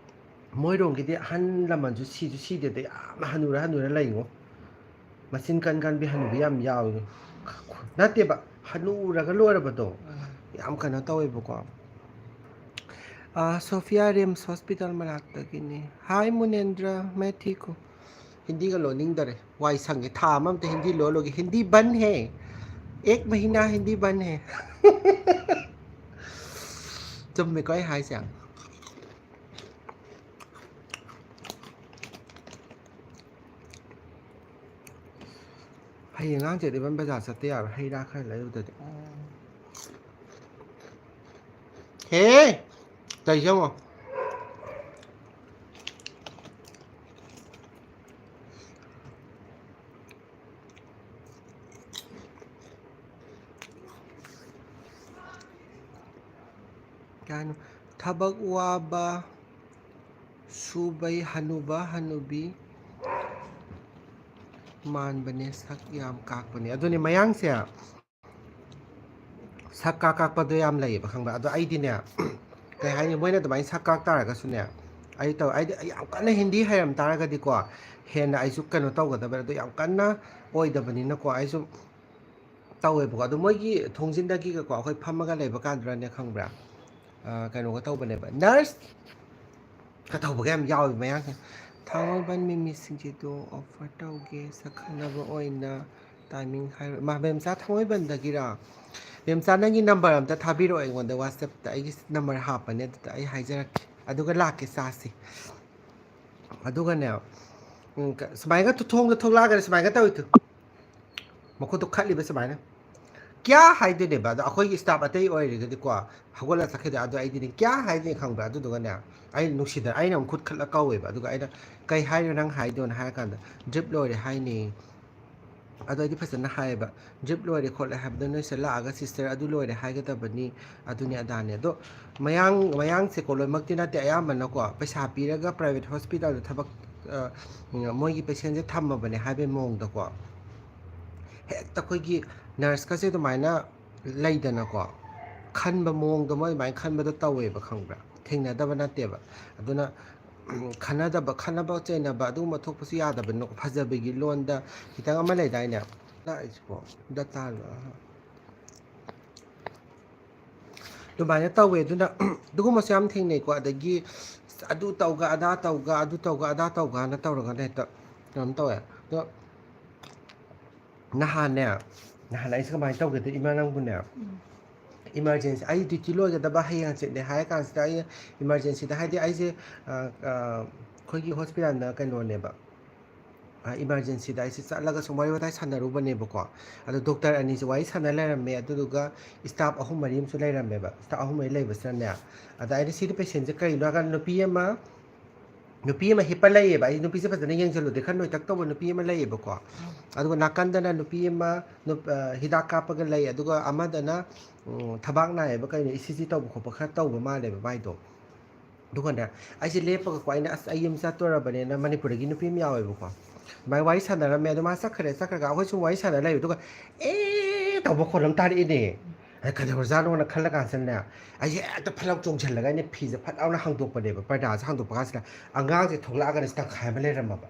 ꯃꯣꯏꯔꯣꯝꯒꯤꯗꯤ ꯑꯍꯜ ꯂꯃꯟꯁꯨ ꯁꯤꯁꯨ ꯁꯤꯗꯦꯗ, ꯌꯥꯝꯅ ꯍꯅꯨꯔ ꯍꯅꯨꯔ ꯂꯩꯉꯣ꯫ ꯃꯆꯤꯟ ꯀꯟ ꯀꯟꯕꯤ ꯍꯅꯨꯕꯤ ꯌꯥꯝ ꯌꯥꯎꯏ꯫ ꯅꯠꯇꯦꯕ, ꯍꯅꯨꯔꯒ ꯂꯣꯏꯔꯕꯗꯣ꯫ ꯎꯝ꯫ ꯌꯥꯝ ꯀꯩꯅꯣ ꯇꯧꯋꯦꯕꯀꯣ꯫ ꯑꯥ, ꯁꯣꯐꯤꯌꯥ ꯔꯤꯝꯁ ꯍꯣꯁꯄꯤꯇꯥꯜ ꯃꯅꯥꯛꯇꯒꯤꯅꯤ꯫ ꯍꯥꯏ ꯃꯨꯅꯦꯟꯗ꯭ꯔ, ꯃꯦꯊꯤ ꯀꯣ꯫ ꯍꯤꯟꯗꯤꯒ ꯂꯣꯟꯅꯤꯡꯗꯔꯦ꯫ ꯋꯥꯏ ꯁꯪꯉꯦ꯫ ꯊꯥ ꯑꯃ ꯑꯝꯇ ꯍꯤꯟꯗꯤ ꯂꯣꯜꯂꯨꯒꯦ꯫ ꯍꯤꯟꯗꯤ ꯕꯟ ꯍꯦ꯫ ꯑꯦꯛ ꯃꯍꯤꯅꯥ ꯍꯤꯟꯗꯤ ꯕꯟ ꯍꯦ꯫ ꯆꯨꯝꯃꯦꯀꯣ ꯑꯩ ꯍꯥꯏꯁꯦ? ꯍꯌꯦꯡ ꯑꯉꯥꯡ ꯆꯠꯂꯤꯕ ꯕꯖꯥꯔ ꯆꯠꯇ ꯌꯥꯔꯣꯏ, ꯍꯩ ꯔꯥ ꯈꯔ ꯂꯩꯔꯨꯗꯗꯤ꯫ ꯍꯦ! ꯇꯧꯏꯁꯦ ꯌꯦꯡꯉꯣ꯫ ꯀꯩ ꯍꯥꯏꯅꯣ? ꯊꯕꯛ ꯋꯥꯕ ꯁꯨꯕꯩ ꯍꯅꯨꯕ ꯍꯅꯨꯕꯤ ꯃꯥꯟꯕꯅꯦ, ꯁꯛ ꯌꯥꯝ ꯀꯥꯛꯄꯅꯦ꯫ ꯑꯗꯨꯅꯦ ꯃꯌꯥꯡꯁꯦ, ꯁꯛ ꯀꯥꯛ ꯀꯥꯛꯄꯗꯣ ꯌꯥꯝ ꯂꯩꯌꯦꯕ, ꯈꯪꯕ꯭ꯔꯥ? ꯑꯗꯣ ꯑꯩꯗꯤꯅꯦ, ꯀꯩ ꯍꯥꯏꯅꯤ, ꯃꯣꯏꯅ ꯑꯗꯨꯃꯥꯏꯅ ꯁꯛ ꯀꯥꯛ ꯇꯥꯔꯒꯁꯨꯅꯦ, ꯑꯩ ꯇꯧ-, ꯑꯩꯗꯤ ꯌꯥꯝ ꯀꯟꯅ ꯍꯤꯟꯗꯤ ꯍꯩꯔꯝ ꯇꯥꯔꯒꯗꯤꯀꯣ, ꯍꯦꯟꯅ ꯑꯩꯁꯨ ꯀꯩꯅꯣ ꯇꯧꯒꯗꯕꯅꯦ꯫ ꯑꯗꯣ ꯌꯥꯝ ꯀꯟꯅ ꯑꯣꯏꯗꯕꯅꯤꯅꯀꯣ, ꯑꯩꯁꯨ ꯇꯧꯋꯦꯕꯀꯣ꯫ ꯑꯗꯣ ꯃꯣꯏꯒꯤ ꯊꯣꯡꯖꯤꯟꯗꯒꯤꯒꯀꯣ ꯑꯩꯈꯣꯏ ꯐꯝꯃꯒ ꯂꯩꯕ ꯀꯥꯟꯗꯨꯗꯅꯦ, ꯈꯪꯕ꯭ꯔꯥ? ꯑ, ꯀꯩꯅꯣꯒ ꯇꯧꯕꯅꯦꯕ, ꯅꯔꯁ ꯀ ꯇꯧꯕꯒ ꯌꯥꯝ ꯌꯥꯎꯋꯦꯕ ꯃꯌꯥꯡꯁꯦ꯫ ꯊꯥꯡꯃꯩꯕꯟ ꯃꯤꯃꯤ ꯁꯤꯡꯖꯨꯗꯣ ꯑꯣꯐꯔ ꯇꯧꯒꯦ, ꯁꯛ ꯈꯪꯅꯕ ꯑꯣꯏꯅ ꯇꯥꯏꯃꯤꯡ ꯍꯥꯏꯔꯣ꯫ ꯏꯃꯥ, ꯕꯦꯝꯆꯥ ꯊꯥꯡꯃꯩꯕꯟꯗꯒꯤꯔꯣ? ꯕꯦꯝꯆꯥ, ꯅꯪꯒꯤ ꯅꯝꯕꯔ ꯑꯝꯇ ꯊꯥꯕꯤꯔꯛꯑꯣ ꯑꯩꯉꯣꯟꯗ WhatsApp-ꯇ꯫ ꯑꯩꯒꯤ ꯅꯝꯕꯔ ꯍꯥꯞꯄꯅꯦ, ꯑꯗꯨꯗ ꯑꯩ ꯍꯥꯏꯖꯔꯛꯀꯦ, ꯑꯗꯨꯒ ꯂꯥꯛꯀꯦ, ꯆꯥꯁꯤ꯫ ꯑꯗꯨꯒꯅꯦ, ꯎꯝ, ꯀ-, ꯁꯨꯃꯥꯏꯅ ꯊꯣ-, ꯊꯣꯡꯗ ꯊꯣꯛꯂꯛꯑꯒꯅꯦ ꯁꯨꯃꯥꯏꯅ ꯇꯧꯏ ꯇꯨ꯫ ꯃꯈꯨꯠꯇꯣ ꯈꯠꯂꯤꯕ ꯁꯨꯃꯥꯏꯅ꯫ ꯀ꯭ꯌꯥ ꯍꯥꯏꯗꯣꯏꯅꯦꯕ? ꯑꯗꯣ ꯑꯩꯈꯣꯏꯒꯤ staff ꯑꯇꯩ ꯑꯣꯏꯔꯒꯗꯤꯀꯣ, ꯍꯧꯒꯠꯂ ꯆꯠꯈꯤꯗꯣꯏ꯫ ꯑꯗꯣ ꯑꯩꯗꯤꯅꯦ, "ꯀ꯭ꯌꯥ" ꯍꯥꯏꯗꯣꯏꯅꯦ ꯈꯪꯕ꯭ꯔꯥ? ꯑꯗꯨꯗꯨꯒꯅꯦ, ꯑꯩ ꯅꯨꯡꯁꯤꯗꯅ ꯑꯩꯅ ꯑꯃꯨꯛ ꯈꯨꯠ ꯈꯠꯂ ꯀꯧꯋꯦꯕ꯫ ꯑꯗꯨꯒ ꯑꯩꯅ, "ꯀꯩ ꯍꯥꯏꯅꯣ ꯅꯪ ꯍꯥꯏꯗꯣꯅ?" ꯍꯥꯏꯔ ꯀꯥꯟꯗ, "Drip ꯂꯣꯏꯔꯦ" ꯍꯥꯏꯅꯦ꯫ ꯑꯗꯣ ꯑꯩꯗꯤ ꯐꯖꯅ ꯍꯥꯏꯌꯦꯕ, "Drip ꯂꯣꯏꯔꯦ ꯈꯣꯠꯂꯦ ꯍꯥꯏꯕꯗꯣ ꯅꯣꯏ ꯁꯤꯗ ꯂꯥꯛꯑꯒ 'Sister, ꯑꯗꯨ ꯂꯣꯏꯔꯦ' ꯍꯥꯏꯒꯗꯕꯅꯤ, ꯑꯗꯨꯅꯤ ꯑꯗꯥꯅꯤ"꯫ ꯑꯗꯣ ꯃꯌꯥꯡ, ꯃꯌꯥꯡꯁꯦꯀꯣ, ꯂꯣꯏꯅꯃꯛꯇꯤ ꯅꯠꯇꯦ, ꯑꯌꯥꯝꯕꯅꯀꯣ, ꯄꯩꯁꯥ ꯄꯤꯔꯒ private hospital-ꯗ ꯊꯕꯛ, ꯑ, ꯃꯣꯏꯒꯤ patient-ꯁꯦ ꯊꯝꯃꯕꯅꯦ ꯍꯥꯏꯕꯩ ꯃꯑꯣꯡꯗꯀꯣ, ꯍꯦꯛꯇ ꯑꯩꯈꯣꯏꯒꯤ nurse-ꯀꯁꯦ ꯑꯗꯨꯃꯥꯏꯅ ꯂꯩꯗꯅꯀꯣ, ꯈꯟꯕ ꯃꯑꯣꯡꯗꯣ, ꯃꯣꯏ ꯑꯗꯨꯃꯥꯏꯅ ꯈꯟꯕꯗꯣ ꯇꯧꯋꯦꯕ, ꯈꯪꯕ꯭ꯔꯥ? ꯊꯦꯡꯅꯗꯕ ꯅꯠꯇꯦꯕ꯫ ꯑꯗꯨꯅ, ꯎꯝ, ꯈꯟꯅꯗꯕ, ꯈꯟꯅꯕ ꯆꯩꯅꯕ ꯑꯗꯨꯒꯨꯝꯕ ꯊꯣꯛꯄꯁꯨ ꯌꯥꯗꯕꯅꯤꯅꯀꯣ꯫ ꯐꯖꯕꯒꯤ ꯂꯣꯟꯗ ꯈꯤꯇꯪ ꯑꯃ ꯂꯩꯗꯥꯏꯅꯦ? ꯂꯥꯛꯏꯁꯤꯕꯣ? ꯗꯇꯥ ꯂꯣ? ꯑꯗꯨꯃꯥꯏꯅ ꯇꯧꯋꯦ꯫ ꯑꯗꯨꯅ ꯑꯗꯨꯒꯨꯝꯕꯁꯨ ꯌꯥꯝ ꯊꯦꯡꯅꯩꯀꯣ꯫ ꯑꯗꯒꯤ ꯑꯗꯨ ꯇꯧꯒ, ꯑꯗꯥ ꯇꯧꯒ, ꯑꯗꯨ ꯇꯧꯒ, ꯑꯗꯥ ꯇꯧꯒꯅ ꯇꯧꯔꯒꯅ ꯍꯦꯛꯇ ꯀꯩꯅꯣꯝ ꯇꯧꯋꯦ꯫ ꯑꯗꯣ ꯅꯍꯥꯟꯅꯦ, ꯅꯍꯥꯟ ꯑꯩꯁꯦ ꯀꯃꯥꯏꯅ ꯇꯧꯒꯦꯗ, ꯏꯃꯥ, ꯅꯪꯕꯨꯅꯦ, ꯎꯝ꯫ Emergency, ꯑꯩ duty ꯂꯣꯏꯒꯗꯕ ꯍꯌꯦꯡ ꯍꯪꯆꯤꯠꯅꯦ ꯍꯥꯏꯔ ꯀꯥꯟꯁꯤꯗ, ꯑꯩꯅ emergency-ꯗ, ꯍꯥꯏꯗꯤ ꯑꯩꯁꯦ, ꯑ, ꯑ, ꯑꯩꯈꯣꯏꯒꯤ hospital-ꯗ ꯀꯩꯅꯣꯅꯦꯕ, ꯑ, emergency-ꯗ ꯑꯩꯁꯦ ꯆꯠꯂꯒ ꯁꯨꯝ ꯋꯥꯔꯤ ꯋꯥꯇꯥꯏ ꯁꯥꯟꯅꯔꯨꯕꯅꯦꯕꯀꯣ꯫ ꯑꯗꯣ doctor ꯑꯅꯤꯁꯦ ꯋꯥꯔꯤ ꯁꯥꯟꯅ ꯂꯩꯔꯝꯃꯦ, ꯑꯗꯨꯗꯨꯒ staff ꯑꯍꯨꯝ ꯃꯔꯤ ꯑꯃꯁꯨ ꯂꯩꯔꯝꯃꯦꯕ꯫ Staff ꯑꯍꯨꯝ ꯃꯔꯤ ꯂꯩꯕꯁꯤꯅꯅꯦ, ꯑꯗ ꯑꯩꯅ ꯁꯤꯗ patient-ꯁꯦ ꯀꯩꯅꯣ ꯍꯥꯏꯔꯀꯥꯟꯗ, ꯅꯨꯄꯤ ꯑꯃ, ꯅꯨꯄꯤ ꯑꯃ ꯍꯤꯞꯄ ꯂꯩꯌꯦꯕ꯫ ꯑꯩ ꯅꯨꯄꯤꯁꯦ ꯐꯖꯅ ꯌꯦꯡꯁꯤꯜꯂꯨꯗꯦ, ꯈꯔ ꯅꯣꯏꯇꯛ ꯇꯧꯕ ꯅꯨꯄꯤ ꯑꯃ ꯂꯩꯌꯦꯕꯀꯣ꯫ ꯑꯗꯨꯒ ꯅꯥꯀꯟꯗꯅ ꯅꯨꯄꯤ ꯑꯃ, ꯅꯨꯞ-, ꯑ, ꯍꯤꯗꯥꯛ ꯀꯥꯞꯄꯒ ꯂꯩ, ꯑꯗꯨꯒ ꯑꯃꯗꯅ, ꯎꯝ, ꯊꯕꯥꯛ ꯅꯥꯏꯌꯦꯕ, ꯀꯩꯅꯣ, E C G ꯇꯧꯕ ꯈꯣꯠꯄ ꯈꯔ ꯇꯧꯕ ꯃꯥꯜꯂꯦꯕ ꯃꯥꯏꯗꯣ꯫ ꯑꯗꯨꯒꯅꯦ, ꯑꯩꯁꯦ ꯂꯦꯞꯄꯒꯀꯣ, ꯑꯩꯅ, "ꯑꯁ, ꯑꯩ ꯌꯨꯝ ꯆꯠꯇꯣꯔꯕꯅꯦꯅ", ꯃꯅꯤꯄꯨꯔꯗꯒꯤ ꯅꯨꯄꯤ ꯑꯃ ꯌꯥꯎꯋꯦꯕꯀꯣ꯫ ꯑꯗꯨꯃꯥꯏꯅ ꯋꯥꯔꯤ ꯁꯥꯟꯅꯔꯝꯃꯦ, ꯑꯗꯣ ꯃꯥ ꯆꯠꯈ꯭ꯔꯦ, ꯆꯠꯈ꯭ꯔꯒ ꯑꯩꯈꯣꯏ ꯁꯨꯝ ꯋꯥꯔꯤ ꯁꯥꯟꯅ ꯂꯩꯕ, ꯑꯗꯨꯒ "ꯑꯦ" ꯇꯧꯕ ꯈꯣꯟ ꯑꯃ ꯇꯥꯔꯛꯏꯅꯦ꯫ ꯑꯩ ꯀꯩꯗꯧꯔꯖꯥꯠꯅꯣꯅ ꯈꯜꯂ ꯀꯥꯟꯁꯤꯗꯅꯦ, ꯑꯩꯁꯦ ꯍꯦꯛꯇ ꯐꯠ ꯂꯥꯎ ꯆꯣꯡꯁꯤꯜꯂꯒ ꯑꯩꯅ ꯐꯤꯁꯦ ꯐꯠ ꯂꯥꯎꯅ ꯍꯥꯡꯗꯣꯛꯄꯅꯦꯕ꯫ ꯄꯔꯗꯥꯁꯦ ꯍꯥꯡꯗꯣꯛꯄ ꯀꯥꯟꯁꯤꯗ ꯑꯉꯥꯡꯁꯦ ꯊꯣꯛꯂꯛꯑꯒꯅꯦ ꯇꯪꯈꯥꯏ ꯑꯃ ꯂꯩꯔꯝꯃꯕ꯫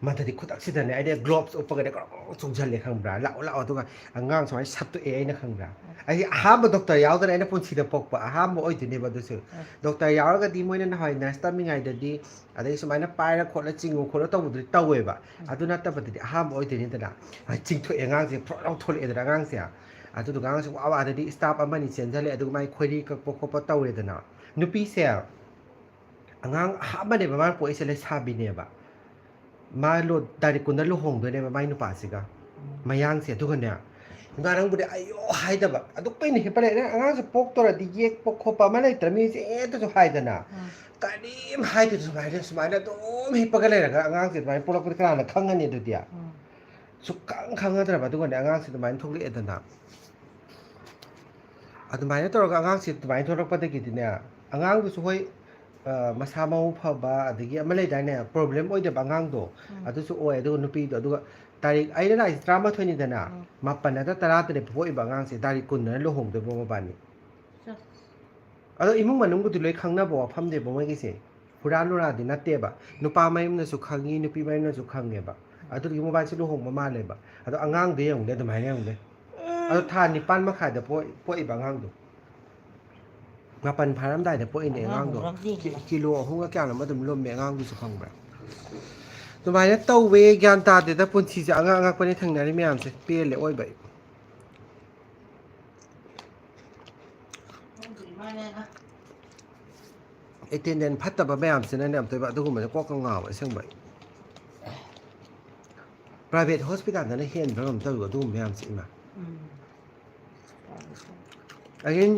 ꯃꯊꯛꯇꯤ ꯈꯨꯗꯛꯁꯤꯗꯅꯦ ꯑꯩꯅ ꯒ꯭ꯂꯣꯞꯁ ꯎꯞꯄꯒꯅꯦ ꯀ꯭ꯔꯣꯛ ꯀ꯭ꯔꯣꯛ ꯆꯣꯡꯁꯤꯜꯂꯦ ꯈꯪꯕ꯭ꯔꯥ? "ꯂꯥꯛꯑꯣ, ꯂꯥꯛꯑꯣ"꯫ ꯑꯗꯨꯒ ꯑꯉꯥꯡ ꯁꯨꯃꯥꯏꯅ ꯁꯠꯇꯣꯛꯑꯦ ꯑꯩꯅ ꯈꯪꯕ꯭ꯔꯥ? ꯑꯩ ꯑꯍꯥꯟꯕ ꯗꯣꯛꯇꯔ ꯌꯥꯎꯗꯅ ꯑꯩꯅ ꯄꯨꯟꯁꯤꯗ ꯄꯣꯛꯄ ꯑꯍꯥꯟꯕ ꯑꯣꯏꯗꯣꯏꯅꯦꯕ ꯑꯗꯨꯁꯨ꯫ ꯗꯣꯛꯇꯔ ꯌꯥꯎꯔꯒꯗꯤ ꯃꯣꯏꯅ ꯅꯍꯥꯟꯋꯥꯏ ꯅꯔꯁ ꯇꯝꯃꯤꯉꯩꯗꯗꯤ ꯑꯗꯩ ꯁꯨꯃꯥꯏꯅ ꯄꯥꯏꯔ ꯈꯣꯠꯂ ꯆꯤꯡꯉꯨ ꯈꯣꯠꯂꯨ ꯇꯧꯕꯗꯨꯗꯤ ꯇꯧꯋꯦꯕ꯫ ꯑꯗꯨ ꯅꯠꯇꯕꯗꯗꯤ ꯑꯍꯥꯟꯕ ꯑꯣꯏꯗꯣꯏꯅꯤꯗꯅ꯫ ꯆꯤꯡꯊꯣꯛꯑꯦ ꯑꯉꯥꯡꯁꯦ, ꯐ꯭ꯔꯣꯛ ꯂꯥꯎ ꯊꯣꯛꯂꯛꯑꯦꯗꯅ ꯑꯉꯥꯡꯁꯦ꯫ ꯑꯗꯨꯗꯨꯒ ꯑꯉꯥꯡꯁꯦ ꯋꯥ ꯋꯥꯗꯗꯤ ꯁ꯭ꯇꯥꯐ ꯑꯃꯅꯤ ꯆꯦꯟꯁꯤꯜꯂꯦ, ꯑꯗꯨꯒ ꯃꯥꯏ ꯈꯣꯏꯔꯤ ꯀꯛꯄ ꯈꯣꯠꯄ ꯇꯧꯔꯦꯗꯅ꯫ ꯅꯨꯄꯤꯁꯦ ꯑꯉꯥꯡ ꯑꯍꯥꯟꯕꯅꯦꯕ ꯃꯥꯅ ꯄꯣꯛꯏꯁꯦ, ꯂꯩꯁꯥꯕꯤꯅꯦꯕ꯫ ꯃꯥ ꯂꯣ-, ꯇꯥꯔꯤꯛ ꯀꯨꯟꯗ ꯂꯨꯍꯣꯡꯗꯣꯏꯅꯦꯕ ꯃꯥꯏ ꯅꯨꯄꯥꯁꯤꯒ꯫ ꯃꯌꯥꯡꯁꯦ꯫ ꯑꯗꯨꯒꯅꯦ, ꯏꯃꯥ ꯅꯪꯕꯨꯗꯤ ꯑꯌꯣ ꯍꯥꯏꯗꯕ꯫ ꯑꯗꯨꯛ ꯀꯨꯏꯅ ꯍꯤꯞꯄ ꯂꯩꯔꯦ꯫ ꯑꯉꯥꯡꯁꯦ ꯄꯣꯛꯇꯣꯔꯗꯤ ꯌꯦꯛꯄ ꯈꯣꯠꯄ ꯑꯃ ꯂꯩꯇ꯭ꯔ ꯃꯤꯁꯦ ꯑꯦꯇꯁꯨ ꯍꯥꯏꯗꯅ꯫ ꯀꯔꯤꯝ ꯍꯥꯏꯗꯦ꯫ ꯁꯨꯃꯥꯏꯅ, ꯁꯨꯃꯥꯏꯅ ꯑꯗꯨꯝ ꯍꯤꯞꯄꯒ ꯂꯩꯔꯒ ꯑꯉꯥꯡꯁꯦ ꯑꯗꯨꯃꯥꯏꯅ ꯄꯣꯛꯂꯛꯄꯗꯤ ꯀꯅꯥꯅ ꯈꯪꯉꯅꯤ ꯑꯗꯨꯗꯤ? ꯁꯨꯛꯈꯪ ꯈꯪꯅꯗ꯭ꯔꯕ꯫ ꯑꯗꯨꯒꯅꯦ ꯑꯉꯥꯡꯁꯦ ꯑꯗꯨꯃꯥꯏꯅ ꯊꯣꯛꯂꯛꯑꯦꯗꯅ꯫ ꯑꯗꯨꯃꯥꯏꯅ ꯇꯧꯔꯒ ꯑꯉꯥꯡꯁꯦ ꯑꯗꯨꯃꯥꯏꯅ ꯊꯣꯛꯂꯛꯄꯗꯒꯤꯗꯤꯅꯦ, ꯑꯉꯥꯡꯗꯨꯁꯨ ꯍꯣꯏ, ꯑ, ꯃꯁꯥ ꯃꯎ ꯐꯕ, ꯑꯗꯒꯤ ꯑꯃ ꯂꯩꯗꯥꯏꯅꯦ, ꯄ꯭ꯔꯣꯕ꯭ꯂꯦꯝ ꯑꯣꯏꯗꯕ ꯑꯉꯥꯡꯗꯣ, ꯎꯝ꯫ ꯑꯗꯨꯁꯨ ꯑꯣꯏ꯫ ꯑꯗꯨꯒ ꯅꯨꯄꯤꯗꯣ, ꯑꯗꯨꯒ ꯇꯥꯔꯤꯛ, ꯑꯩꯅ ꯂꯥꯛꯏꯁꯦ ꯇꯔꯥꯃꯥꯊꯣꯏꯅꯤꯗꯅ, ꯎꯝ꯫ ꯃꯥꯄꯟ ꯅꯠꯇ꯭ꯔ ꯇꯔꯥ ꯇꯔꯦꯠ ꯄꯣꯛꯏꯕ ꯑꯉꯥꯡꯁꯦ ꯇꯥꯔꯤꯛ ꯀꯨꯟꯗꯅ ꯂꯨꯍꯣꯡꯗꯣꯏꯕ ꯃꯕꯥꯅꯤ꯫ ꯆꯁ꯫ ꯑꯗꯣ ꯏꯃꯨꯡ ꯃꯅꯨꯡꯕꯨꯗꯤ ꯂꯣꯏ ꯈꯪꯅꯕ ꯋꯥꯐꯝꯅꯦꯕ ꯃꯣꯏꯒꯤꯁꯦ꯫ ꯍꯨꯔꯥꯟ ꯂꯨꯔꯥꯟꯗꯤ ꯅꯠꯇꯦꯕ꯫ ꯅꯨꯄꯥ ꯃꯌꯨꯝꯅꯁꯨ ꯈꯪꯉꯤ, ꯅꯨꯄꯤ ꯃꯌꯨꯝꯅꯁꯨ ꯈꯪꯉꯦꯕ꯫ ꯑꯗꯨꯗꯨꯒꯤ ꯃꯣꯕꯥꯏꯜꯁꯦ ꯂꯨꯍꯣꯡꯕ ꯃꯥꯜꯂꯦꯕ꯫ ꯑꯗꯣ ꯑꯉꯥꯡꯗꯣ ꯌꯦꯡꯉꯨꯅꯦ, ꯑꯗꯨꯃꯥꯏꯅ ꯌꯦꯡꯉꯨꯅꯦ꯫ ꯑꯗꯣ ꯊꯥ ꯅꯤꯄꯥꯟ ꯃꯈꯥꯏꯗ ꯄꯣꯛ-, ꯄꯣꯛꯏꯕ ꯑꯉꯥꯡꯗꯣ꯫ ꯃꯥꯄꯟ ꯐꯥꯔꯝꯗꯥꯏꯗ ꯄꯣꯛꯏꯅꯦ ꯑꯉꯥꯡ ꯑꯉꯥꯡꯗꯣ꯫ ꯍꯧꯔꯝꯗꯦ꯫ ꯀꯤ-, ꯀꯤꯂꯣ ꯑꯍꯨꯝꯒ ꯀꯌꯥꯅꯣꯝ ꯑꯗꯨꯝ ꯂꯨꯝꯃꯦ ꯑꯉꯥꯡꯗꯨꯁꯨ, ꯈꯪꯕ꯭ꯔꯥ? ꯑꯗꯨꯃꯥꯏꯅ ꯇꯧꯋꯦ, ꯒ꯭ꯌꯥꯟ ꯇꯥꯗꯦꯗ ꯄꯨꯟꯁꯤꯁꯦ꯫ ꯑꯉꯥꯡ ꯑꯉꯛꯄꯅꯦ ꯊꯦꯡꯅꯔꯤ ꯃꯌꯥꯝꯁꯦ꯫ ꯄꯦꯜꯂꯦ ꯑꯣꯏꯕ ꯑꯩ꯫ ꯑꯦꯇꯦꯟꯗꯦꯟ ꯐꯠꯇꯕ ꯃꯌꯥꯝꯁꯤꯅꯅꯦ, ꯑꯝꯇꯣꯏꯕ, ꯑꯗꯨꯒꯨꯝꯕꯁꯦ ꯀꯣꯛꯀ ꯉꯥꯎꯋꯦ ꯑꯁꯦꯡꯕ꯫ ꯄ꯭ꯔꯥꯏꯚꯦꯠ ꯍꯣꯁꯄꯤꯇꯥꯜꯗꯅ ꯍꯦꯟꯕ꯭ꯔꯥ ꯀꯩꯅꯣꯝ ꯇꯧꯋꯤꯀꯣ ꯑꯗꯨꯒꯨꯝꯕ ꯃꯌꯥꯝꯁꯦ, ꯏꯃꯥ꯫ ꯎꯝ꯫ ꯑꯗꯩ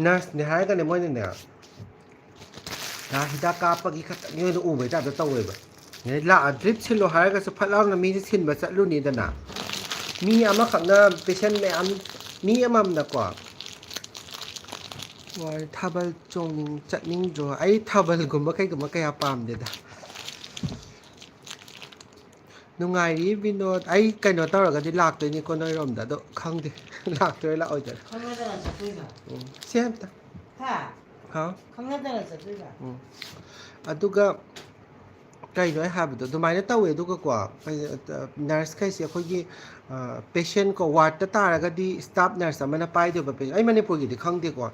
ꯅꯔꯁꯅꯦ ꯍꯥꯏꯔꯒꯅꯦ, ꯃꯣꯏꯅꯅꯦ, ꯅꯍꯥꯟ ꯍꯤꯗꯥꯛ ꯀꯥꯞꯄꯒꯤ ꯈꯛꯇꯪꯒꯤ ꯑꯣꯏꯅ ꯎꯕꯩ ꯇꯥꯏꯞꯇ ꯇꯧꯋꯦꯕ꯫ ꯑꯗꯩ ꯂꯥꯛꯑ ꯗ꯭ꯔꯤꯞ ꯁꯤꯜꯂꯣ ꯍꯥꯏꯔꯒꯁꯨ ꯐꯠ ꯂꯥꯎꯅ ꯃꯤꯁꯦ ꯁꯤꯟꯕ ꯆꯠꯂꯨꯅꯤꯗꯅ꯫ ꯃꯤ ꯑꯃꯈꯛꯅ ꯄꯦꯁꯦꯟ ꯃꯌꯥꯝ, ꯃꯤ ꯑꯃꯃꯝꯅꯀꯣ꯫ ꯍꯣꯏ, ꯊꯥꯕꯜ ꯆꯣꯡꯅꯤꯡ-, ꯆꯠꯅꯤꯡꯗ꯭ꯔꯣ? ꯑꯩ ꯊꯥꯕꯜꯒꯨꯝꯕ ꯀꯩꯒꯨꯝꯕ ꯀꯌꯥ ꯄꯥꯝꯗꯦꯗ꯫ ꯅꯨꯡꯉꯥꯏꯔꯤ ꯕꯤꯅꯣꯗ꯫ ꯑꯩ ꯀꯩꯅꯣ ꯇꯧꯔꯒꯗꯤ ꯂꯥꯛꯇꯣꯏꯅꯤꯀꯣ ꯅꯣꯏꯔꯣꯝꯗ, ꯑꯗꯣ ꯈꯪꯗꯦ꯫ ꯂꯥꯛꯇꯣꯏꯔꯥ ꯂꯥꯛꯑꯣꯏꯗꯣꯏꯔꯥ꯫ ꯈꯪꯅꯗꯅ ꯆꯠꯇꯣꯏꯕ? ꯎꯝ꯫ ꯁꯦ ꯑꯝꯇ꯫ ꯍꯥ? ꯍꯥꯎ? ꯈꯪꯅꯗꯅ ꯆꯠꯇꯣꯏꯕ? ꯎꯝ꯫ ꯑꯗꯨꯒ ꯀꯩꯅꯣ ꯑꯩ ꯍꯥꯏꯕꯗꯣ ꯑꯗꯨꯃꯥꯏꯅ ꯇꯧꯋꯦ꯫ ꯑꯗꯨꯒꯀꯣ, ꯅꯔꯁꯈꯩꯁꯦ ꯑꯩꯈꯣꯏꯒꯤ ꯄꯦꯁꯦꯟ ꯀꯣ, ꯋꯥꯔꯗꯇ ꯇꯥꯔꯒꯗꯤ ꯁ꯭ꯇꯥꯐ ꯅꯔꯁ ꯑꯃꯅ ꯄꯥꯏꯗꯣꯏꯕ ꯄꯦꯁꯦꯟ꯫ ꯑꯩ ꯃꯅꯤꯄꯨꯔꯒꯤꯗꯤ ꯈꯪꯗꯦꯀꯣ,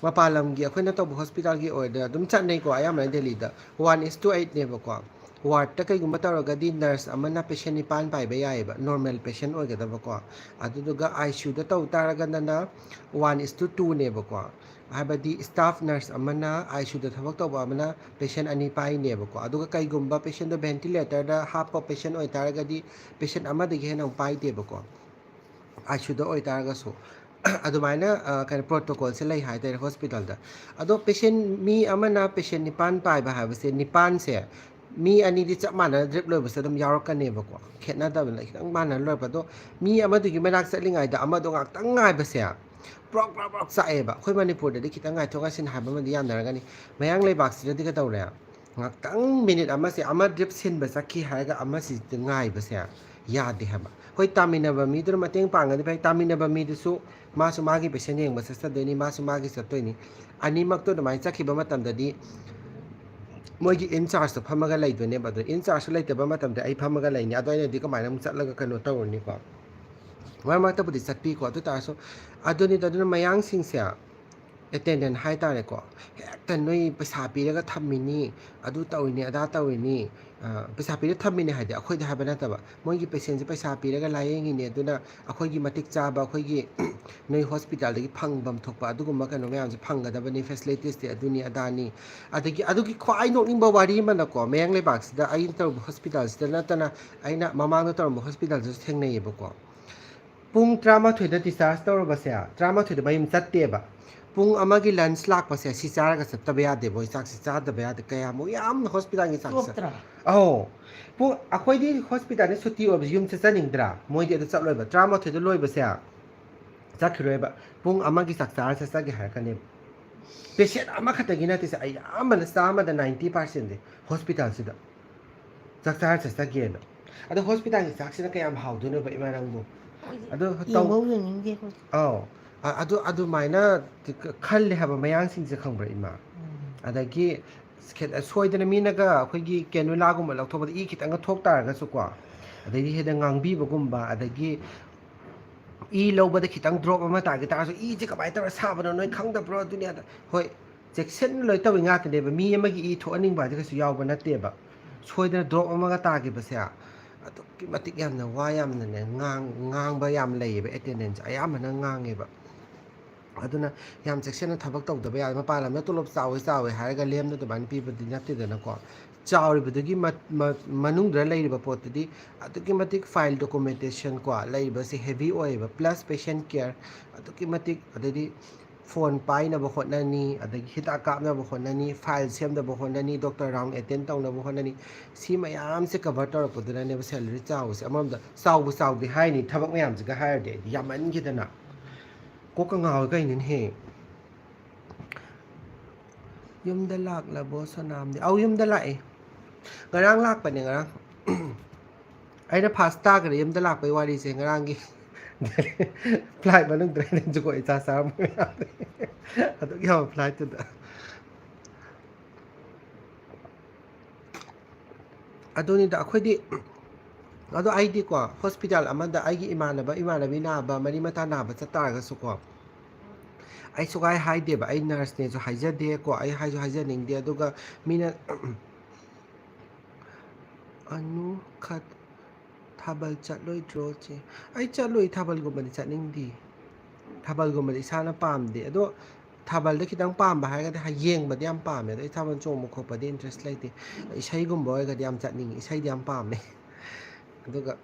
ꯃꯄꯥꯟ ꯂꯝꯒꯤ ꯑꯩꯈꯣꯏꯅ ꯇꯧꯕ ꯍꯣꯁꯄꯤꯇꯥꯜꯒꯤ ꯑꯣꯏꯔꯗꯤ ꯑꯗꯨꯝ ꯆꯠꯅꯩꯀꯣ, ꯑꯌꯥꯝꯕꯅ ꯗꯦꯜꯂꯤꯗ꯫ ꯋꯥꯟ ꯏꯁ ꯇꯨ ꯑꯩꯠꯅꯦꯕꯀꯣ꯫ ꯋꯥꯔꯗꯇ ꯀꯩꯒꯨꯝꯕ ꯇꯧꯔꯒꯗꯤ ꯅꯔꯁ ꯑꯃꯅ ꯄꯦꯁꯦꯟ ꯅꯤꯄꯥꯟ ꯄꯥꯏꯕ ꯌꯥꯏꯑꯕ, ꯅꯣꯔꯃꯦꯜ ꯄꯦꯁꯦꯟ ꯑꯣꯏꯒꯗꯕꯀꯣ꯫ ꯑꯗꯨꯗꯨꯒ ꯑꯥꯏ ꯁꯤ ꯌꯨꯗ ꯇꯧ ꯇꯥꯔꯒꯅꯅ ꯋꯥꯟ ꯏꯁ ꯇꯨ ꯇꯨꯅꯦꯕꯀꯣ꯫ ꯍꯥꯏꯕꯗꯤ ꯁ꯭ꯇꯥꯐ ꯅꯔꯁ ꯑꯃꯅ ꯑꯥꯏ ꯁꯤ ꯌꯨꯗ ꯊꯕꯛ ꯇꯧꯕ ꯑꯃꯅ ꯄꯦꯁꯦꯟ ꯑꯅꯤ ꯄꯥꯏꯅꯦꯕꯀꯣ꯫ ꯑꯗꯨꯒ ꯀꯩꯒꯨꯝꯕ ꯄꯦꯁꯦꯟꯗꯣ ꯚꯦꯟꯇꯤꯂꯦꯇꯔꯗ ꯍꯥꯞꯄ ꯄꯦꯁꯦꯟ ꯑꯣꯏꯇꯥꯔꯒꯗꯤ ꯄꯦꯁꯦꯟ ꯑꯃꯗꯒꯤ ꯍꯦꯟꯅ ꯑꯃꯨꯛ ꯄꯥꯏꯗꯦꯕꯀꯣ, ꯑꯥꯏ ꯁꯤ ꯌꯨꯗ ꯑꯣꯏꯇꯥꯔꯒꯁꯨ꯫ ꯑꯗꯨꯃꯥꯏꯅ, ꯑ, ꯀꯩꯅꯣ, ꯄ꯭ꯔꯣꯇꯣꯀꯣꯜꯁꯦ ꯂꯩ ꯍꯥꯏꯇꯥꯔꯦ ꯍꯣꯁꯄꯤꯇꯥꯜꯗ꯫ ꯑꯗꯣ ꯄꯦꯁꯦꯟ, ꯃꯤ ꯑꯃꯅ ꯄꯦꯁꯦꯟ ꯅꯤꯄꯥꯟ ꯄꯥꯏꯕ ꯍꯥꯏꯕꯁꯦ, ꯅꯤꯄꯥꯟꯁꯦ ꯃꯤ ꯑꯅꯤꯗꯤ ꯆꯞ ꯃꯥꯟꯅꯅ ꯗ꯭ꯔꯤꯞ ꯂꯣꯏꯕꯁꯦ ꯑꯗꯨꯝ ꯌꯥꯎꯔꯛꯀꯅꯦꯕꯀꯣ, ꯈꯦꯠꯅꯗꯕꯅ ꯈꯤꯇꯪ ꯃꯥꯟꯅꯅ ꯂꯣꯏꯔꯛꯄ꯫ ꯑꯗꯣ ꯃꯤ ꯑꯃꯗꯨꯒꯤ ꯃꯅꯥꯛ ꯆꯠꯂꯤꯉꯩꯗ ꯑꯃꯗꯣ ꯉꯥꯛꯇꯪ ꯉꯥꯏꯕꯁꯦ ꯄ꯭ꯔꯣꯛ ꯄ꯭ꯔꯣꯛ ꯄ꯭ꯔꯣꯛ ꯆꯥꯛꯑꯦꯕ꯫ ꯑꯩꯈꯣꯏ ꯃꯅꯤꯄꯨꯔꯗꯗꯤ ꯈꯤꯇꯪ ꯉꯥꯏꯊꯣꯛ ꯉꯥꯏꯁꯤꯟ ꯍꯥꯏꯕ ꯑꯃꯗꯤ ꯌꯥꯅꯔꯒꯅꯤ꯫ ꯃꯌꯥꯡ ꯂꯩꯕꯥꯛꯁꯤꯗꯗꯤ ꯀꯩꯗꯧꯔꯦ? ꯉꯥꯛꯇꯪ ꯃꯤꯅꯤꯠ ꯑꯃꯁꯦ ꯑꯃ ꯗ꯭ꯔꯤꯞ ꯁꯤꯟꯕ ꯆꯠꯈꯤ ꯍꯥꯏꯔꯒ ꯑꯃꯁꯤ ꯉꯥꯏꯕꯁꯦ ꯌꯥꯗꯦ ꯍꯥꯏꯕ꯫ ꯍꯣꯏ, ꯇꯥꯃꯤꯟꯅꯕ ꯃꯤꯗꯨꯅ ꯃꯇꯦꯡ ꯄꯥꯡꯒꯗꯤ ꯐꯩ, ꯇꯥꯃꯤꯟꯅꯕ ꯃꯤꯗꯨꯁꯨ ꯃꯥꯁꯨ ꯃꯥꯒꯤ ꯄꯦꯁꯦꯟ ꯌꯦꯡꯕ ꯆꯠꯆꯗꯣꯏꯅꯤ, ꯃꯥꯁꯨ ꯃꯥꯒꯤ ꯆꯠꯇꯣꯏꯅꯤ꯫ ꯑꯅꯤꯃꯛꯇꯣ ꯑꯗꯨꯃꯥꯏꯅ ꯆꯠꯈꯤꯕ ꯃꯇꯝꯗꯗꯤ ꯃꯣꯏꯒꯤ ꯏꯟ ꯆꯥꯔꯖꯇꯣ ꯐꯝꯃꯒ ꯂꯩꯗꯣꯏꯅꯦꯕ꯫ ꯑꯗꯣ ꯏꯟ ꯆꯥꯔꯖꯁꯨ ꯂꯩꯇꯕ ꯃꯇꯝꯗ ꯑꯩ ꯐꯝꯃꯒ ꯂꯩꯅꯤ, ꯑꯗꯣ ꯑꯩꯅꯗꯤ ꯀꯃꯥꯏꯅ ꯑꯃꯨꯛ ꯆꯠꯂꯒ ꯀꯩꯅꯣ ꯇꯧꯔꯨꯅꯤꯀꯣ? ꯃꯔꯛ ꯃꯔꯛꯇꯕꯨꯗꯤ ꯆꯠꯄꯤꯀꯣ, ꯑꯗꯨ ꯇꯥꯔꯁꯨ ꯑꯗꯨꯅꯤꯗ꯫ ꯑꯗꯨꯅ ꯃꯌꯥꯡꯁꯤꯡꯁꯦ, ꯑꯦꯇꯦꯟꯗꯦꯟ ꯍꯥꯏꯇꯥꯔꯦꯀꯣ, ꯍꯦꯛꯇ ꯅꯣꯏ ꯄꯩꯁꯥ ꯄꯤꯔꯒ ꯊꯝꯃꯤꯅꯤ, ꯑꯗꯨ ꯇꯧꯔꯤꯅꯤ, ꯑꯗꯥ ꯇꯧꯔꯤꯅꯤ, ꯑ, ꯄꯩꯁꯥ ꯄꯤꯔꯒ ꯊꯝꯃꯤꯅꯤ ꯍꯥꯏꯗꯤ ꯑꯩꯈꯣꯏꯗ ꯍꯥꯏꯕ ꯅꯠꯇꯕ, ꯃꯣꯏꯒꯤ ꯄꯦꯁꯦꯟꯁꯦ ꯄꯩꯁꯥ ꯄꯤꯔꯒ ꯂꯥꯌꯦꯡꯉꯤꯅꯦ, ꯑꯗꯨꯅ ꯑꯩꯈꯣꯏꯒꯤ ꯃꯇꯤꯛ ꯆꯥꯕ, ꯑꯩꯈꯣꯏꯒꯤ ꯅꯣꯏ ꯍꯣꯁꯄꯤꯇꯥꯜꯗꯒꯤ ꯐꯪꯐꯝ ꯊꯣꯛꯄ ꯑꯗꯨꯒꯨꯝꯕ ꯀꯩꯅꯣ ꯃꯌꯥꯝꯁꯦ ꯐꯪꯒꯗꯕꯅꯤ, ꯐꯦꯁꯤꯂꯤꯇꯤꯁꯇꯤ ꯑꯗꯨꯅꯤ ꯑꯗꯥꯅꯤ꯫ ꯑꯗꯒꯤ ꯑꯗꯨꯒꯤ ꯈ꯭ꯋꯥꯏ ꯅꯣꯛꯅꯤꯡꯕ ꯋꯥꯔꯤ ꯑꯃꯅꯀꯣ, ꯃꯌꯥꯡ ꯂꯩꯕꯥꯛꯁꯤꯗ ꯑꯩꯅ ꯇꯧꯔꯨꯕ ꯍꯣꯁꯄꯤꯇꯥꯜꯁꯤꯗ ꯅꯠꯇꯅ ꯑꯩꯅ ꯃꯃꯥꯡꯗ ꯇꯧꯔꯝꯕ ꯍꯣꯁꯄꯤꯇꯥꯜꯗꯁꯨ ꯊꯦꯡꯅꯩꯌꯦꯕꯀꯣ꯫ ꯄꯨꯡ ꯇꯔꯥꯃꯥꯊꯣꯏꯗ ꯗꯤꯁꯆꯥꯔꯖ ꯇꯧꯔꯕꯁꯦ, ꯇꯔꯥꯃꯥꯊꯣꯏꯗ ꯃꯌꯨꯝ ꯆꯠꯇꯦꯕ꯫ ꯄꯨꯡ ꯑꯃꯒꯤ ꯂꯟꯁ ꯂꯥꯛꯄꯁꯦ, ꯁꯤ ꯆꯥꯔꯒ ꯆꯠꯇꯕ ꯌꯥꯗꯦꯕ꯫ ꯍꯣꯏ, ꯆꯥꯛꯁꯤ ꯆꯥꯗꯕ ꯌꯥꯗꯦ꯫ ꯀꯌꯥꯃꯨꯛ ꯌꯥꯝꯅ ꯍꯣꯁꯄꯤꯇꯥꯜꯒꯤ ꯆꯥꯛꯁꯦ꯫ ꯆꯣꯞꯇ꯭ꯔꯥ? ꯑꯧ꯫ ꯄꯨꯡ, ꯑꯩꯈꯣꯏꯗꯤ ꯍꯣꯁꯄꯤꯇꯥꯜꯗ ꯁꯨꯇꯤ ꯑꯣꯏꯕꯁꯦ ꯌꯨꯝ ꯆꯠꯆꯅꯤꯡꯗ꯭ꯔꯥ? ꯃꯣꯏꯗꯤ ꯑꯗꯨ ꯆꯠꯂꯣꯏꯕ꯫ ꯇꯔꯥꯃꯥꯊꯣꯏꯗ ꯂꯣꯏꯕꯁꯦ ꯆꯠꯈꯤꯔꯣꯏꯕ꯫ ꯄꯨꯡ ꯑꯃꯒꯤ ꯆꯥꯛ ꯆꯥꯔ ꯆꯠꯆꯒꯦ ꯍꯥꯏꯔꯛꯀꯅꯦꯕ꯫ ꯄꯦꯁꯦꯟ ꯑꯃꯈꯛꯇꯒꯤ ꯅꯠꯇꯦꯁꯦ, ꯑꯌꯥꯝꯕꯅ ꯆꯥꯝꯃꯗ ꯅꯥꯏꯟꯇꯤ ꯄꯥꯔꯁꯦꯟꯁꯦ ꯍꯣꯁꯄꯤꯇꯥꯜꯁꯤꯗ ꯆꯥꯛ ꯆꯥꯔ ꯆꯠꯆꯒꯦꯅ꯫ ꯑꯗꯣ ꯍꯣꯁꯄꯤꯇꯥꯜꯒꯤ ꯆꯥꯛꯁꯤꯅ ꯀꯌꯥꯝ ꯍꯥꯎꯗꯣꯏꯅꯣꯕ, ꯏꯃꯥ ꯅꯪꯕꯨ? ꯑꯩꯈꯣꯏꯗꯤ ꯑꯗꯣ ꯇꯧ- ꯌꯦꯡꯕꯧ ꯌꯦꯡꯅꯤꯡꯗꯦ ꯑꯩꯈꯣꯏ꯫ ꯑꯧ꯫ ꯑ-, ꯑꯗꯨ ꯑꯗꯨꯃꯥꯏꯅ ꯈꯜꯂꯦ ꯍꯥꯏꯕ ꯃꯌꯥꯡꯁꯤꯡꯁꯦ, ꯈꯪꯕ꯭ꯔꯥ, ꯏꯃꯥ? ꯎꯝ꯫ ꯑꯗꯒꯤ ꯁꯣꯏꯗꯅ ꯃꯤꯅꯒ ꯑꯩꯈꯣꯏꯒꯤ ꯀꯦꯅꯨꯂꯥꯒꯨꯝꯕ ꯂꯧꯊꯣꯛꯄꯗ ꯏ ꯈꯤꯇꯪꯒ ꯊꯣꯛ ꯇꯥꯔꯒꯁꯨꯀꯣ, ꯑꯗꯩꯗꯤ ꯍꯦꯟꯅ ꯉꯥꯡꯕꯤꯕꯒꯨꯝꯕ, ꯑꯗꯒꯤ ꯏ ꯂꯧꯕꯗ ꯈꯤꯇꯪ ꯗ꯭ꯔꯣꯞ ꯑꯃ ꯇꯥꯒꯦ ꯇꯥꯔꯁꯨ, "ꯏꯁꯦ ꯀꯃꯥꯏꯅ ꯇꯧꯔ ꯁꯥꯕꯅꯣ, ꯅꯣꯏ ꯈꯪꯗꯕ꯭ꯔꯣ?" ꯑꯗꯨꯅꯤ ꯑꯗ, ꯍꯣꯏ, ꯆꯦꯛꯁꯤꯟꯅ ꯂꯣꯏ ꯇꯧꯏ ꯉꯥꯛꯇꯅꯦꯕ꯫ ꯃꯤ ꯑꯃꯒꯤ ꯏ ꯊꯣꯛꯍꯟꯅꯤꯡꯕ ꯍꯥꯏꯁꯦ ꯀꯩꯁꯨ ꯌꯥꯎꯕ ꯅꯠꯇꯦꯕ꯫ ꯁꯣꯏꯗꯅ ꯗ꯭ꯔꯣꯞ ꯑꯃꯒ ꯇꯥꯈꯤꯕꯁꯦ ꯑꯗꯨꯛꯀꯤ ꯃꯇꯤꯛ ꯌꯥꯝꯅ ꯋꯥ, ꯌꯥꯝꯅꯅꯦ ꯉꯥꯡ-, ꯉꯥꯡꯕ ꯌꯥꯝ ꯂꯩꯌꯦꯕ, ꯑꯦꯇꯦꯟꯗꯦꯟꯁ ꯑꯌꯥꯝꯕꯅ ꯉꯥꯡꯉꯦꯕ꯫ ꯑꯗꯨꯅ ꯌꯥꯝ ꯆꯦꯛꯁꯤꯟꯅ ꯊꯕꯛ ꯇꯧꯗꯕ ꯌꯥꯗꯦ꯫ ꯃꯄꯥꯟ ꯂꯝꯗ ꯇꯣꯂꯣꯞ ꯆꯥꯎꯋꯦ ꯆꯥꯎꯋꯦ ꯍꯥꯏꯔꯒ ꯂꯦꯝꯅ ꯑꯗꯨꯃꯥꯏꯅ ꯄꯤꯕꯗꯤ ꯅꯠꯇꯦꯗꯅꯀꯣ꯫ ꯆꯥꯎꯔꯤꯕꯗꯨꯒꯤ ꯃ-, ꯃ-, ꯃꯅꯨꯡꯗ ꯂꯩꯔꯤꯕ ꯄꯣꯠꯇꯨꯗꯤ ꯑꯗꯨꯛꯀꯤ ꯃꯇꯤꯛ ꯐꯥꯏꯜ ꯗꯣꯀꯨꯃꯦꯟꯇꯦꯁꯟ ꯀꯣ ꯂꯩꯔꯤꯕꯁꯦ ꯍꯦꯚꯤ ꯑꯣꯏꯌꯦꯕ, ꯄ꯭ꯂꯁ ꯄꯦꯁꯦꯟ ꯀꯦꯌꯔ ꯑꯗꯨꯛꯀꯤ ꯃꯇꯤꯛ, ꯑꯗꯩꯗꯤ ꯐꯣꯟ ꯄꯥꯏꯅꯕ ꯍꯣꯠꯅꯅꯤ, ꯑꯗꯒꯤ ꯍꯤꯗꯥꯛ ꯀꯥꯞꯅꯕ ꯍꯣꯠꯅꯅꯤ, ꯐꯥꯏꯜ ꯁꯦꯝꯅꯕ ꯍꯣꯠꯅꯅꯤ, ꯗꯣꯛꯇꯔ ꯔꯥꯎꯟ ꯑꯦꯇꯦꯟ ꯇꯧꯅꯕ ꯍꯣꯠꯅꯅꯤ꯫ ꯁꯤ ꯃꯌꯥꯝꯁꯦ ꯀꯚꯔ ꯇꯧꯔꯛꯄꯗꯨꯅꯅꯦꯕ ꯁꯦꯂꯔꯤ ꯆꯥꯎꯕꯁꯦ꯫ ꯑꯃꯔꯣꯝꯗ ꯆꯥꯎꯕ ꯆꯥꯎꯗꯦ ꯍꯥꯏꯅꯤ, ꯊꯕꯛ ꯃꯌꯥꯝꯁꯤꯒ ꯍꯥꯏꯔꯗꯤ ꯑꯩꯗꯤ ꯌꯥꯝꯃꯟꯈꯤꯗꯅ꯫ ꯀꯣꯛꯀ ꯉꯥꯎꯋꯦ ꯀꯩꯅꯣꯅꯦꯍꯦ꯫ ꯌꯨꯝꯗ ꯂꯥꯛꯂꯕꯣ ꯁꯣꯅꯥꯝꯗꯤ? ꯑꯧ, ꯌꯨꯝꯗ ꯂꯥꯛꯑꯦ꯫ ꯉꯔꯥꯡ ꯂꯥꯛꯄꯅꯦ, ꯉꯔꯥꯡ꯫ ꯑꯩꯅ ꯐꯥꯁ ꯇꯥꯈ꯭ꯔꯦ ꯌꯨꯝꯗ ꯂꯥꯛꯄꯩ ꯋꯥꯔꯤꯁꯦ ꯉꯔꯥꯡꯒꯤ꯫ ꯐ꯭ꯂꯥꯏꯠ ꯃꯅꯨꯡꯗ ꯑꯩꯅ ꯖꯨꯒꯣꯠ ꯏꯆꯥ ꯆꯥꯔꯝꯕ ꯃꯌꯥꯝꯗꯣ꯫ ꯑꯗꯨꯛ ꯌꯥꯝꯕ ꯐ꯭ꯂꯥꯏꯠꯇꯨꯗ꯫ ꯑꯗꯨꯅꯤꯗ ꯑꯩꯈꯣꯏꯗꯤ꯫ ꯑꯗꯣ ꯑꯩꯗꯤꯀꯣ, ꯍꯣꯁꯄꯤꯇꯥꯜ ꯑꯃꯗ ꯑꯩꯒꯤ ꯏꯃꯥꯟꯅꯕ, ꯏꯃꯥꯟꯅꯕꯤ ꯅꯥꯕ, ꯃꯔꯤ ꯃꯇꯥ ꯅꯥꯕ ꯆꯠ ꯇꯥꯔꯒꯁꯨꯀꯣ, ꯑꯩ ꯁꯨꯛꯍꯥꯏ ꯍꯥꯏꯗꯦꯕ꯫ ꯑꯩ ꯅꯔꯁꯅꯦꯁꯨ ꯍꯥꯏꯖꯗꯦꯀꯣ, ꯑꯩ ꯍꯥꯏꯁꯨ ꯍꯥꯏꯖꯅꯤꯡꯗꯦ꯫ ꯑꯗꯨꯒ ꯃꯤꯅ, "ꯑꯅꯨ ꯈꯠ ꯊꯥꯕꯜ ꯆꯠꯂꯣꯏꯗ꯭ꯔꯣ ꯆꯦ?" ꯑꯩ ꯆꯠꯂꯣꯏ, ꯊꯥꯕꯜꯒꯨꯝꯕꯗꯤ ꯆꯠꯅꯤꯡꯗꯦ꯫ ꯊꯥꯕꯜꯒꯨꯝꯕꯗꯤ ꯏꯁꯥꯅ ꯄꯥꯝꯗꯦ꯫ ꯑꯗꯣ ꯊꯥꯕꯜꯗ ꯈꯤꯇꯪ ꯄꯥꯝꯕ ꯍꯥꯏꯔꯒꯗꯤ ꯍꯥꯏ-, ꯌꯦꯡꯕꯗꯤ ꯌꯥꯝ ꯄꯥꯝꯃꯦ꯫ ꯑꯗꯣ ꯑꯩ ꯊꯥꯕꯜ ꯆꯣꯡꯕ ꯈꯣꯠꯄꯗꯤ ꯏꯟꯇꯔꯦꯁ ꯂꯩꯇꯦ꯫ ꯏꯁꯩꯒꯨꯝꯕ ꯑꯣꯏꯔꯒꯗꯤ ꯌꯥꯝ ꯆꯠꯅꯤꯡꯉꯤ, ꯏꯁꯩꯗꯤ ꯌꯥꯝ ꯄꯥꯝꯃꯦ꯫ ꯑꯗꯨꯒ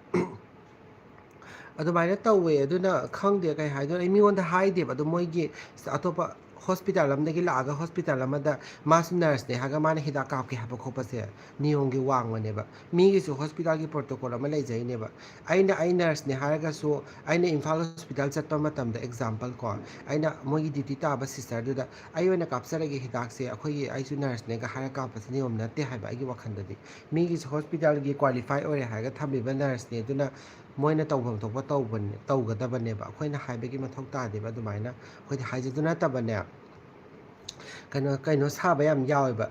ꯑꯗꯨꯃꯥꯏꯅ ꯇꯧꯋꯦ꯫ ꯑꯗꯨꯅ ꯈꯪꯗꯦ ꯀꯩ ꯍꯥꯏꯗꯣꯏꯅꯣ, ꯑꯩ ꯃꯤꯉꯣꯟꯗ ꯍꯥꯏꯗꯦꯕ꯫ ꯑꯗꯣ ꯃꯣꯏꯒꯤ ꯑꯇꯣꯞꯄ ꯍꯣꯁꯄꯤꯇꯥꯜ ꯑꯃꯗꯒꯤ ꯂꯥꯛꯑꯒ ꯍꯣꯁꯄꯤꯇꯥꯜ ꯑꯃꯗ ꯃꯥꯁꯨ ꯅꯔꯁꯅꯦ ꯍꯥꯏꯔꯒ ꯃꯥꯅ ꯍꯤꯗꯥꯛ ꯀꯥꯞꯀꯦ ꯍꯥꯏꯕ ꯈꯣꯠꯄꯁꯦ ꯅꯤꯌꯣꯝꯒꯤ ꯋꯥꯡꯃꯅꯦꯕ꯫ ꯃꯤꯒꯤꯁꯨ ꯍꯣꯁꯄꯤꯇꯥꯜꯒꯤ ꯄ꯭ꯔꯣꯇꯣꯀꯣꯜ ꯑꯃ ꯂꯩꯖꯩꯅꯦꯕ꯫ ꯑꯩꯅ, ꯑꯩ ꯅꯔꯁꯅꯦ ꯍꯥꯏꯔꯒꯁꯨ, ꯑꯩꯅ ꯏꯝꯐꯥꯜ ꯍꯣꯁꯄꯤꯇꯥꯜ ꯆꯠꯄ ꯃꯇꯝꯗ, ꯑꯦꯛꯖꯥꯝꯄꯜ ꯀꯣ, ꯑꯩꯅ ꯃꯣꯏꯒꯤ ꯗ꯭ꯌꯨꯇꯤ ꯇꯥꯕ ꯁꯤꯁꯇꯔꯗꯨꯗ, "ꯑꯩ ꯑꯣꯏꯅ ꯀꯥꯞꯆꯔꯒꯦ ꯍꯤꯗꯥꯛꯁꯦ, ꯑꯩꯈꯣꯏꯒꯤ, ꯑꯩꯁꯨ ꯅꯔꯁꯅꯦꯒ" ꯍꯥꯏꯔꯒ ꯀꯥꯞꯄꯁꯦ ꯅꯤꯌꯣꯝ ꯅꯠꯇꯦ ꯍꯥꯏꯕ ꯑꯩꯒꯤ ꯋꯥꯈꯜꯗꯗꯤ꯫ ꯃꯤꯒꯤꯁꯨ ꯍꯣꯁꯄꯤꯇꯥꯜꯒꯤ ꯀ꯭ꯋꯥꯂꯤꯐꯥꯏ ꯑꯣꯏꯔꯦ ꯍꯥꯏꯔꯒ ꯊꯝꯃꯤꯕ ꯅꯔꯁꯅꯦ, ꯑꯗꯨꯅ ꯃꯣꯏꯅ ꯇꯧꯐꯝ ꯊꯣꯛꯄ ꯇꯧꯕꯅꯦ, ꯇꯧꯒꯗꯕꯅꯦꯕ꯫ ꯑꯩꯈꯣꯏꯅ ꯍꯥꯏꯕꯒꯤ ꯃꯊꯧ ꯇꯥꯗꯦꯕ ꯑꯗꯨꯃꯥꯏꯅ꯫ ꯑꯩꯈꯣꯏꯗꯤ ꯍꯥꯏꯖꯗꯨ ꯅꯠꯇꯕꯅꯦ, ꯀꯩꯅꯣ ꯀꯩꯅꯣ ꯁꯥꯕ ꯌꯥꯝ ꯌꯥꯎꯋꯦꯕ꯫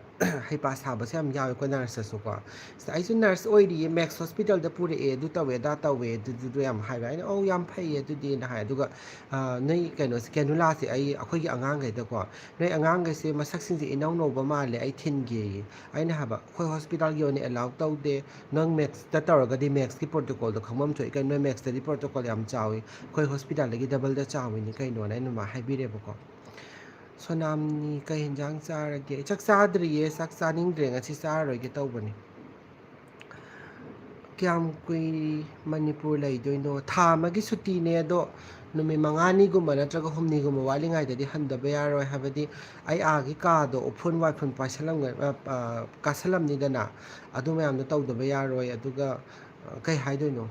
ꯍꯩꯄꯥ ꯁꯥꯕꯁꯨ ꯌꯥꯝ ꯌꯥꯎꯋꯦꯀꯣ ꯅꯔꯁꯇꯁꯨꯀꯣ꯫ "ꯑꯁ, ꯑꯩꯁꯨ ꯅꯔꯁ ꯑꯣꯏꯔꯤꯌꯦ, ꯃꯦꯛꯁ ꯍꯣꯁꯄꯤꯇꯥꯜꯗ ꯄꯨꯔꯛꯑꯦ, ꯑꯗꯨ ꯇꯧꯋꯦ ꯑꯗꯥ ꯇꯧꯋꯦ" ꯑꯗꯨꯗꯨꯗꯣ ꯌꯥꯝ ꯍꯥꯏꯕ꯫ ꯑꯩꯅ, "ꯑꯧ, ꯌꯥꯝ ꯐꯩꯌꯦ ꯑꯗꯨꯗꯤꯅ" ꯍꯥꯏ꯫ ꯑꯗꯨꯒ ꯑ, "ꯅꯣꯏ ꯀꯩꯅꯣꯁꯦ, ꯀꯦꯅꯨꯂꯥꯁꯦ ꯑꯩ, ꯑꯩꯈꯣꯏꯒꯤ ꯑꯉꯥꯡꯈꯩꯗꯀꯣ, ꯅꯣꯏ ꯑꯉꯥꯡꯈꯩꯁꯦ ꯃꯁꯛꯁꯤꯡꯁꯦ ꯏꯅꯧ ꯅꯧꯕ ꯃꯥꯜꯂꯦ, ꯑꯩ ꯊꯤꯟꯒꯦꯌꯦ"꯫ ꯑꯩꯅ ꯍꯥꯏꯕ, "ꯑꯩꯈꯣꯏ ꯍꯣꯁꯄꯤꯇꯥꯜꯒꯤ ꯑꯣꯏꯅ ꯑꯦꯂꯥꯎ ꯇꯧꯗꯦ, ꯅꯪ ꯃꯦꯛꯁꯇ ꯇꯧꯔꯒꯗꯤ ꯃꯦꯛꯁꯀꯤ ꯄ꯭ꯔꯣꯇꯣꯀꯣꯜꯗꯣ ꯈꯪꯐꯝ ꯊꯣꯛꯏ ꯀꯩꯅꯣ, ꯅꯣꯏ ꯃꯦꯛꯁꯇꯗꯤ ꯄ꯭ꯔꯣꯇꯣꯀꯣꯜ ꯌꯥꯝ ꯆꯥꯎꯋꯤ, ꯑꯩꯈꯣꯏ ꯍꯣꯁꯄꯤꯇꯥꯜꯗꯒꯤ ꯗꯕꯜꯗ ꯆꯥꯎꯋꯤꯅꯤ ꯀꯩꯅꯣꯅ" ꯑꯩꯅ ꯑꯗꯨꯃꯥꯏꯅ ꯍꯥꯏꯕꯤꯔꯦꯕꯀꯣ꯫ ꯁꯣꯅꯥꯝꯅꯤ, "ꯀꯩ ꯍꯤꯟꯖꯥꯡ ꯆꯥꯔꯒꯦ?" "ꯆꯥꯛ ꯆꯥꯗ꯭ꯔꯤꯌꯦ, ꯆꯥꯛ ꯆꯥꯅꯤꯡꯗ꯭ꯔꯦ, ꯉꯁꯤ ꯆꯥꯔꯔꯣꯏꯒꯦ ꯇꯧꯕꯅꯤ"꯫ ꯀꯌꯥꯝ ꯀꯨꯏ ꯃꯅꯤꯄꯨꯔ ꯂꯩꯗꯣꯏꯅꯣ? ꯊꯥ ꯑꯃꯒꯤ ꯁꯨꯇꯤꯅꯦ, ꯑꯗꯣ ꯅꯨꯃꯤꯠ ꯃꯉꯥꯅꯤꯒꯨꯝꯕ ꯅꯠꯇ꯭ꯔꯒ ꯍꯨꯝꯅꯤꯒꯨꯝꯕ ꯋꯥꯠꯂꯤꯉꯩꯗꯗꯤ ꯍꯟꯗꯕ ꯌꯥꯔꯣꯏ꯫ ꯍꯥꯏꯕꯗꯤ ꯑꯩ ꯑꯥꯒꯤ ꯀꯥꯗꯣ ꯎꯐꯨꯟ ꯋꯥꯏꯐꯨꯟ ꯄꯥꯏꯁꯜꯂꯝꯒ-, ꯑ, ꯑ, ꯀꯥꯁꯜꯂꯝꯅꯤꯗꯅ, ꯑꯗꯨ ꯃꯌꯥꯝꯗꯣ ꯇꯧꯗꯕ ꯌꯥꯔꯣꯏ꯫ ꯑꯗꯨꯒ, ꯑ, ꯀꯩ ꯍꯥꯏꯗꯣꯏꯅꯣ?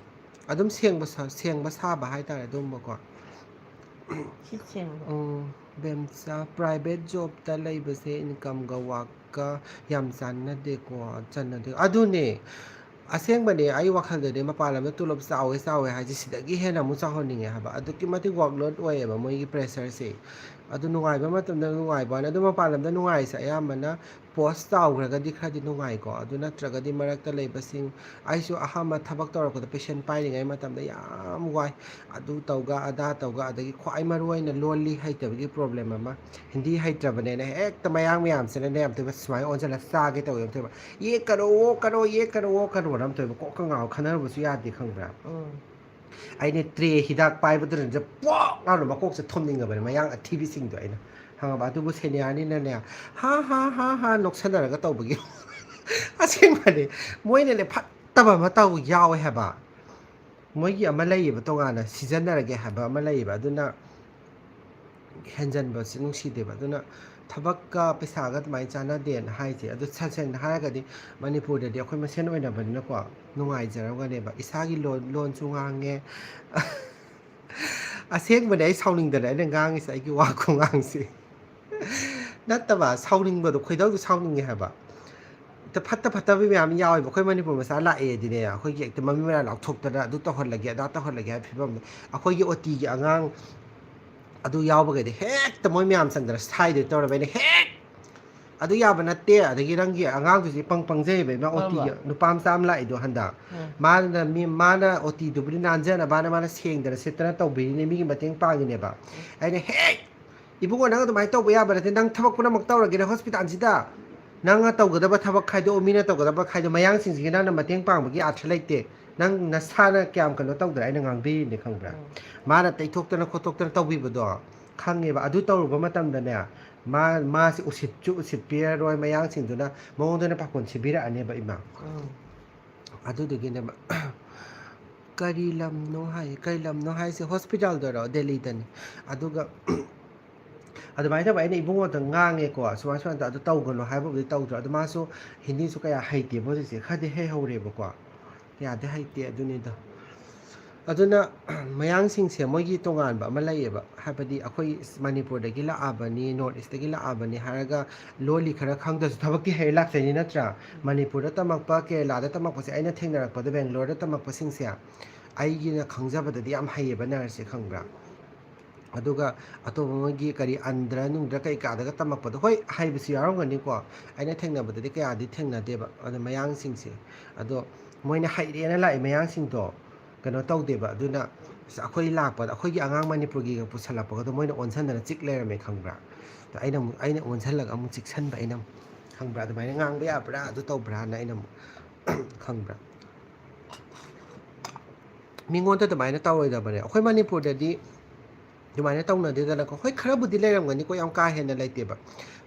ꯑꯗꯨꯝ ꯁꯦꯡꯕ ꯁꯥ-, ꯁꯦꯡꯕ ꯁꯥꯕ ꯍꯥꯏꯇꯥꯔꯦ, ꯑꯗꯨꯒꯨꯝꯕꯀꯣ꯫ ꯁꯤ ꯁꯦꯡꯕ꯫ ꯎꯝ, ꯕꯦꯝꯆꯥ, private jobꯇ ꯂꯩꯕꯁꯦ incomeꯒ workꯀ ꯌꯥꯝ ꯆꯥꯟꯅꯗꯦꯀꯣ, ꯆꯟꯅꯗꯦ꯫ ꯑꯗꯨꯅꯦ, ꯑꯁꯦꯡꯕꯅꯦ, ꯑꯩ ꯋꯥꯈꯜꯗꯗꯤ ꯃꯄꯥꯟ ꯂꯝꯗ ꯇꯣꯂꯣꯞ ꯆꯥꯎꯋꯦ, ꯆꯥꯎꯋꯦ ꯍꯥꯏꯁꯦ ꯁꯤꯗꯒꯤ ꯍꯦꯟꯅ ꯑꯃꯨꯛ ꯆꯥꯎꯍꯟꯅꯤꯡꯉꯦ ꯍꯥꯏꯕ꯫ ꯑꯗꯨꯛꯀꯤ ꯃꯇꯤꯛ workload ꯑꯣꯏꯌꯦꯕ ꯃꯣꯏꯒꯤ pressureꯁꯦ꯫ ꯑꯗꯨ ꯅꯨꯡꯉꯥꯏꯕ ꯃꯇꯝꯗ ꯅꯨꯡꯉꯥꯏꯕ ꯋꯥꯅꯤ꯫ ꯑꯗꯨ ꯃꯄꯥꯟ ꯂꯝꯗ ꯅꯨꯡꯉꯥꯏꯔꯤꯁꯦ ꯑꯌꯥꯝꯕꯅ post ꯆꯥꯎꯈ꯭ꯔꯒꯗꯤ ꯈꯔꯗꯤ ꯅꯨꯡꯉꯥꯏꯀꯣ꯫ ꯑꯗꯨ ꯅꯠꯇ꯭ꯔꯒꯗꯤ ꯃꯔꯛꯇ ꯂꯩꯕꯁꯤꯡ, ꯑꯩꯁꯨ ꯑꯍꯥꯟꯕ ꯊꯕꯛ ꯇꯧꯔꯛꯄꯗ patient ꯄꯥꯏꯔꯤꯉꯩ ꯃꯇꯝꯗ ꯌꯥꯝ ꯋꯥꯏ꯫ ꯑꯗꯨ ꯇꯧꯒ, ꯑꯗꯥ ꯇꯧꯒ, ꯑꯗꯒꯤ ꯈ꯭ꯋꯥꯏ ꯃꯔꯨ ꯑꯣꯏꯅ ꯂꯣꯜꯂꯤ ꯍꯩꯇꯕꯒꯤ problem ꯑꯃ꯫ ꯍꯤꯟꯗꯤ ꯍꯩꯇ꯭ꯔꯕꯅꯦꯅ ꯍꯦꯛꯇ ꯃꯌꯥꯡ ꯃꯌꯥꯝꯁꯤꯅꯅꯦ ꯌꯥꯝ ꯇꯣꯏꯕ ꯁꯨꯃꯥꯏꯅ ꯑꯣꯟꯁꯤꯜꯂ ꯆꯥꯒꯦ ꯇꯧꯋꯦ ꯌꯥꯝ ꯇꯣꯏꯕ꯫ "ꯌꯦ ꯀꯔꯣ, ꯀꯔꯣ, ꯌꯦ ꯀꯔꯣ, ꯀꯔꯣꯅ" ꯑꯃ ꯇꯣꯏꯕ꯫ ꯀꯣꯛꯀ ꯉꯥꯎ, ꯈꯟꯅꯔꯨꯕꯁꯨ ꯌꯥꯗꯦ, ꯈꯪꯕ꯭ꯔꯥ? ꯎꯝ꯫ ꯑꯩꯅ tray ꯍꯤꯗꯥꯛ ꯄꯥꯏꯕꯗꯨꯅ ꯄꯣꯛ ꯂꯥꯎꯅ ꯃꯀꯣꯛꯁꯦ ꯊꯣꯝꯅꯤꯡꯉꯕꯅꯦ, ꯃꯌꯥꯡ ꯑꯊꯤꯕꯤꯁꯤꯡꯗꯣ ꯑꯩꯅ꯫ ꯈꯪꯉꯕ? ꯑꯗꯨꯕꯨ seniorꯅꯤꯅꯅꯦ, ꯍꯥ, ꯍꯥ, ꯍꯥ, ꯍꯥ, ꯅꯣꯛꯁꯟꯅꯔꯒ ꯇꯧꯕꯒꯤ꯫ ꯑꯁꯦꯡꯕꯅꯦ꯫ ꯃꯣꯏꯅꯅꯦ, ꯐꯠꯇꯕ ꯑꯃ ꯇꯧ ꯌꯥꯎꯋꯦ ꯍꯥꯏꯕ꯫ ꯃꯣꯏꯒꯤ ꯑꯃ ꯂꯩꯌꯦꯕ, ꯇꯣꯉꯥꯟꯅ ꯁꯤꯖꯤꯟꯅꯔꯒꯦ ꯍꯥꯏꯕ ꯑꯃ ꯂꯩꯌꯦꯕ꯫ ꯑꯗꯨꯅ ꯍꯦꯟꯖꯟꯕꯁꯦ ꯅꯨꯡꯁꯤꯗꯦꯕ꯫ ꯑꯗꯨꯅ ꯊꯕꯛꯀ ꯄꯩꯁꯥꯒ ꯑꯗꯨꯃꯥꯏꯅ ꯆꯥꯟꯅꯗꯦꯅ ꯍꯥꯏꯁꯦ꯫ ꯑꯗꯨ ꯁ-, ꯁꯦꯡꯅ ꯍꯥꯏꯔꯒꯗꯤ ꯃꯅꯤꯄꯨꯔꯗꯗꯤ ꯑꯩꯈꯣꯏ ꯃꯁꯦꯟ ꯑꯣꯏꯅꯕꯅꯤꯅꯀꯣ, ꯅꯨꯡꯉꯥꯏꯖꯔꯝꯒꯅꯦꯕ꯫ ꯏꯁꯥꯒꯤ ꯂꯣꯟ, ꯂꯣꯟꯁꯨ ꯉꯥꯡꯉꯦ꯫ ꯑꯁꯦꯡꯕꯅꯦ, ꯑꯩ ꯁꯥꯎꯅꯤꯡꯗꯅ ꯑꯩꯅ ꯉꯥꯡꯉꯤꯁꯦ, ꯑꯩꯒꯤ ꯋꯥ ꯈꯨꯉꯥꯡꯁꯦ꯫ ꯅꯠꯇꯕ, ꯁꯥꯎꯅꯤꯡꯕꯗꯣ, ꯈꯣꯏꯗꯧꯗꯣ ꯁꯥꯎꯅꯤꯡꯉꯦ ꯍꯥꯏꯕ꯫ ꯍꯦꯛꯇ ꯐꯠꯇ ꯐꯠꯇꯕ ꯃꯌꯥꯝ ꯌꯥꯎꯋꯦꯕ꯫ ꯑꯩꯈꯣꯏ ꯃꯅꯤꯄꯨꯔ ꯃꯆꯥ ꯂꯥꯛꯑꯦꯗꯤꯅꯦ, ꯑꯩꯈꯣꯏꯒꯤ ꯍꯦꯛꯇ ꯃꯃꯤ ꯃꯔꯥ ꯂꯥꯎꯊꯣꯛꯇꯅ ꯑꯗꯨ ꯇꯧꯍꯜꯂꯒꯦ, ꯑꯗꯥ ꯇꯧꯍꯜꯂꯒꯦ ꯍꯥꯏꯕ ꯐꯤꯕꯝꯗ꯫ ꯑꯩꯈꯣꯏꯒꯤ OTꯒꯤ ꯑꯉꯥꯡ ꯑꯗꯨ ꯌꯥꯎꯕꯈꯩꯗꯤ ꯍꯦꯛꯇ ꯃꯣꯏ ꯃꯌꯥꯝ ꯆꯪꯗꯅ ꯁꯥꯏꯗꯣꯏ ꯇꯧꯔꯕ꯫ ꯑꯩꯅ ꯍꯦꯛ, "ꯑꯗꯨ ꯌꯥꯕ ꯅꯠꯇꯦ, ꯑꯗꯒꯤ ꯅꯪꯒꯤ ꯑꯉꯥꯡꯗꯨꯁꯨ ꯏꯄꯪ ꯄꯪꯖꯩꯕ, ꯏꯃꯥ, ꯑꯣꯇꯤꯒꯤ ꯅꯨꯄꯥ ꯃꯆꯥ ꯑꯃ ꯂꯥꯛꯏꯗꯣ ꯍꯟꯗꯛ꯫ ꯃꯥꯅ ꯃꯤ, ꯃꯥꯅ ꯑꯣꯇꯤꯗꯨꯕꯨꯗꯤ ꯅꯥꯟꯖꯅꯕꯅ ꯃꯥꯅ ꯁꯦꯡꯗꯅ ꯁꯤꯠꯇꯅ ꯇꯧꯕꯤꯔꯤꯅꯦ, ꯃꯤꯒꯤ ꯃꯇꯦꯡ ꯄꯥꯡꯉꯤꯅꯦꯕ"꯫ ꯑꯩꯅ ꯍꯦꯛ, "ꯏꯕꯨꯡꯉꯣ, ꯅꯪ ꯑꯗꯨꯃꯥꯏꯅ ꯇꯧꯕ ꯌꯥꯕ ꯅꯠꯇꯦ, ꯅꯪ ꯊꯕꯛ ꯄꯨꯝꯅꯃꯛ ꯇꯧꯔꯒꯦꯅ ꯍꯣꯁꯄꯤꯇꯥꯜꯁꯤꯗ ꯅꯪꯅ ꯇꯧꯒꯗꯕ ꯊꯕꯛ ꯈꯥꯏꯗꯣꯛꯑꯣ, ꯃꯤꯅ ꯇꯧꯒꯗꯕ ꯈꯥꯏꯗꯣꯛꯑꯣ, ꯃꯌꯥꯡꯁꯤꯡꯁꯤꯒꯤ ꯅꯪꯅ ꯃꯇꯦꯡ ꯄꯥꯡꯕꯒꯤ ꯑꯥꯔꯊ ꯂꯩꯇꯦ, ꯅꯪ ꯅꯁꯥꯅ ꯀꯌꯥꯝ ꯀꯩꯅꯣ ꯇꯧꯗꯅ" ꯑꯩꯅ ꯉꯥꯡꯕꯤꯔꯤꯅꯦ, ꯈꯪꯕ꯭ꯔꯥ? ꯃꯥꯅ ꯇꯩꯊꯣꯛꯇꯅ ꯈꯣꯠꯇꯣꯛꯇꯅ ꯇꯧꯕꯤꯕꯗꯣ ꯈꯪꯉꯦꯕ꯫ ꯑꯗꯨ ꯇꯧꯔꯨꯕ ꯃꯇꯝꯗꯅꯦ, ꯃꯥ, ꯃꯥꯁꯤ ꯎꯁꯤꯠꯁꯨ ꯎꯁꯤꯠꯄꯤꯔꯔꯣꯏ, ꯃꯌꯥꯡꯁꯤꯡꯗꯨꯅ ꯃꯉꯣꯟꯗ ꯑꯣꯏꯅ ꯄꯥꯈꯣꯟ ꯁꯤꯕꯤꯔꯛꯑꯅꯦꯕ, ꯏꯃꯥ꯫ ꯑꯗꯨꯗꯨꯒꯤꯅꯦꯕ꯫ "ꯀꯔꯤ ꯂꯝꯅꯣ?" ꯍꯥꯏ꯫ "ꯀꯔꯤ ꯂꯝꯅꯣ ꯍꯥꯏꯁꯦ?" "ꯍꯣꯁꯄꯤꯇꯥꯜꯗꯔꯣ?" "ꯗꯦꯜꯂꯤꯗꯅꯤ"꯫ ꯑꯗꯨꯒ ꯑꯗꯨꯃꯥꯏꯅ ꯇꯧꯕ ꯑꯩꯅ ꯏꯕꯨꯡꯉꯣꯗ ꯉꯥꯡꯉꯦꯀꯣ, "ꯁꯨꯃꯥꯏ ꯁꯨꯃꯥꯏꯅ ꯇꯧ-, ꯑꯗꯨ ꯇꯧꯒꯅꯨ" ꯍꯥꯏꯕꯕꯨꯗꯤ ꯇꯧꯗ꯭ꯔꯣ꯫ ꯑꯗꯣ ꯃꯥꯁꯨ ꯍꯤꯟꯗꯤꯁꯨ ꯀꯌꯥ ꯍꯩꯇꯦꯕ ꯍꯧꯖꯤꯛꯁꯦ, ꯈꯔꯗꯤ ꯍꯩꯍꯧꯔꯦꯕꯀꯣ, ꯀꯌꯥꯗꯤ ꯍꯩꯇꯦ, ꯑꯗꯨꯅꯤꯗ꯫ ꯑꯗꯨꯅ ꯃꯌꯥꯡꯁꯤꯡꯁꯦ ꯃꯣꯏꯒꯤ ꯇꯣꯉꯥꯟꯕ ꯑꯃ ꯂꯩꯌꯦꯕ, ꯍꯥꯏꯕꯗꯤ ꯑꯩꯈꯣꯏ ꯃꯅꯤꯄꯨꯔꯗꯒꯤ ꯂꯥꯛꯑꯕꯅꯤ, ꯅꯣꯔꯠ ꯏꯁꯇꯒꯤ ꯂꯥꯛꯑꯕꯅꯤ ꯍꯥꯏꯔꯒ ꯂꯣꯜꯂꯤ ꯈꯔ ꯈꯪꯗ꯭ꯔꯁꯨ ꯊꯕꯛꯇꯤ ꯍꯩꯔ ꯂꯥꯛꯆꯩꯅꯤ, ꯅꯠꯇ꯭ꯔꯥ? ꯃꯅꯤꯄꯨꯔꯗ ꯇꯝꯃꯛꯄ, ꯀꯦꯔꯦꯂꯥꯗ ꯇꯝꯃꯛꯄꯁꯦ ꯑꯩꯅ ꯊꯦꯡꯅꯔꯛꯄꯗ, ꯕꯦꯡꯒ꯭ꯂꯣꯔꯗ ꯇꯝꯃꯛꯄꯁꯤꯡꯁꯦ, ꯑꯩꯒꯤꯅ ꯈꯪꯖꯕꯗꯗꯤ ꯌꯥꯝ ꯍꯩꯌꯦꯕ ꯅꯔꯁꯁꯦ, ꯈꯪꯕ꯭ꯔꯥ? ꯑꯗꯨꯒ ꯑꯇꯣꯞꯄ ꯃꯣꯏꯒꯤ ꯀꯔꯤ ꯑꯟꯗ꯭ꯔ ꯅꯨꯡꯗ꯭ꯔ ꯀꯩꯀꯥꯗꯒ ꯇꯝꯃꯛꯄꯗꯣ, ꯍꯣꯏ, ꯍꯩꯕꯁꯨ ꯌꯥꯎꯔꯝꯒꯅꯤꯀꯣ, ꯑꯩꯅ ꯊꯦꯡꯅꯕꯗꯗꯤ ꯀꯌꯥꯗꯤ ꯊꯦꯡꯅꯗꯦꯕ꯫ ꯑꯗꯣ ꯃꯌꯥꯡꯁꯤꯡꯁꯦ, ꯑꯗꯣ ꯃꯣꯏꯅ ꯍꯩꯔꯦꯅ ꯂꯥꯛꯏ ꯃꯌꯥꯡꯁꯤꯡꯗꯣ, ꯀꯩꯅꯣ ꯇꯧꯗꯦꯕ꯫ ꯑꯗꯨꯅ ꯑꯁ, ꯑꯩꯈꯣꯏ ꯂꯥꯛꯄꯗ ꯑꯩꯈꯣꯏꯒꯤ ꯑꯉꯥꯡ ꯃꯅꯤꯄꯨꯔꯒꯤꯒ ꯄꯨꯁꯜꯂꯛꯄꯒꯗꯣ ꯃꯣꯏꯅ ꯑꯣꯟꯁꯟꯗꯅ ꯆꯤꯛ ꯂꯩꯔꯝꯃꯦ, ꯈꯪꯕ꯭ꯔꯥ? ꯑꯗ ꯑꯩꯅ ꯑꯃꯨꯛ, ꯑꯩꯅ ꯑꯣꯟꯁꯜꯂꯒ ꯑꯃꯨꯛ ꯆꯤꯛꯁꯟꯕ ꯑꯩꯅ ꯑꯃꯨꯛ, ꯈꯪꯕ꯭ꯔꯥ? "ꯑꯗꯨꯃꯥꯏꯅ ꯉꯥꯡꯕ ꯌꯥꯕ꯭ꯔꯥ? ꯑꯗꯨ ꯇꯧꯕ꯭ꯔꯥꯅ?" ꯑꯩꯅ ꯑꯃꯨꯛ, ꯈꯪꯕ꯭ꯔꯥ? ꯃꯤꯉꯣꯟꯗ ꯑꯗꯨꯃꯥꯏꯅ ꯇꯧꯔꯣꯏꯗꯕꯅꯦ꯫ ꯑꯩꯈꯣꯏ ꯃꯅꯤꯄꯨꯔꯗꯗꯤ ꯑꯗꯨꯃꯥꯏꯅ ꯇꯧꯅꯗꯦꯗꯅꯀꯣ꯫ ꯍꯣꯏ, ꯈꯔꯕꯨꯗꯤ ꯂꯩꯔꯝꯒꯅꯤꯀꯣ, ꯌꯥꯝ ꯀꯥ ꯍꯦꯟꯅ ꯂꯩꯇꯦꯕ꯫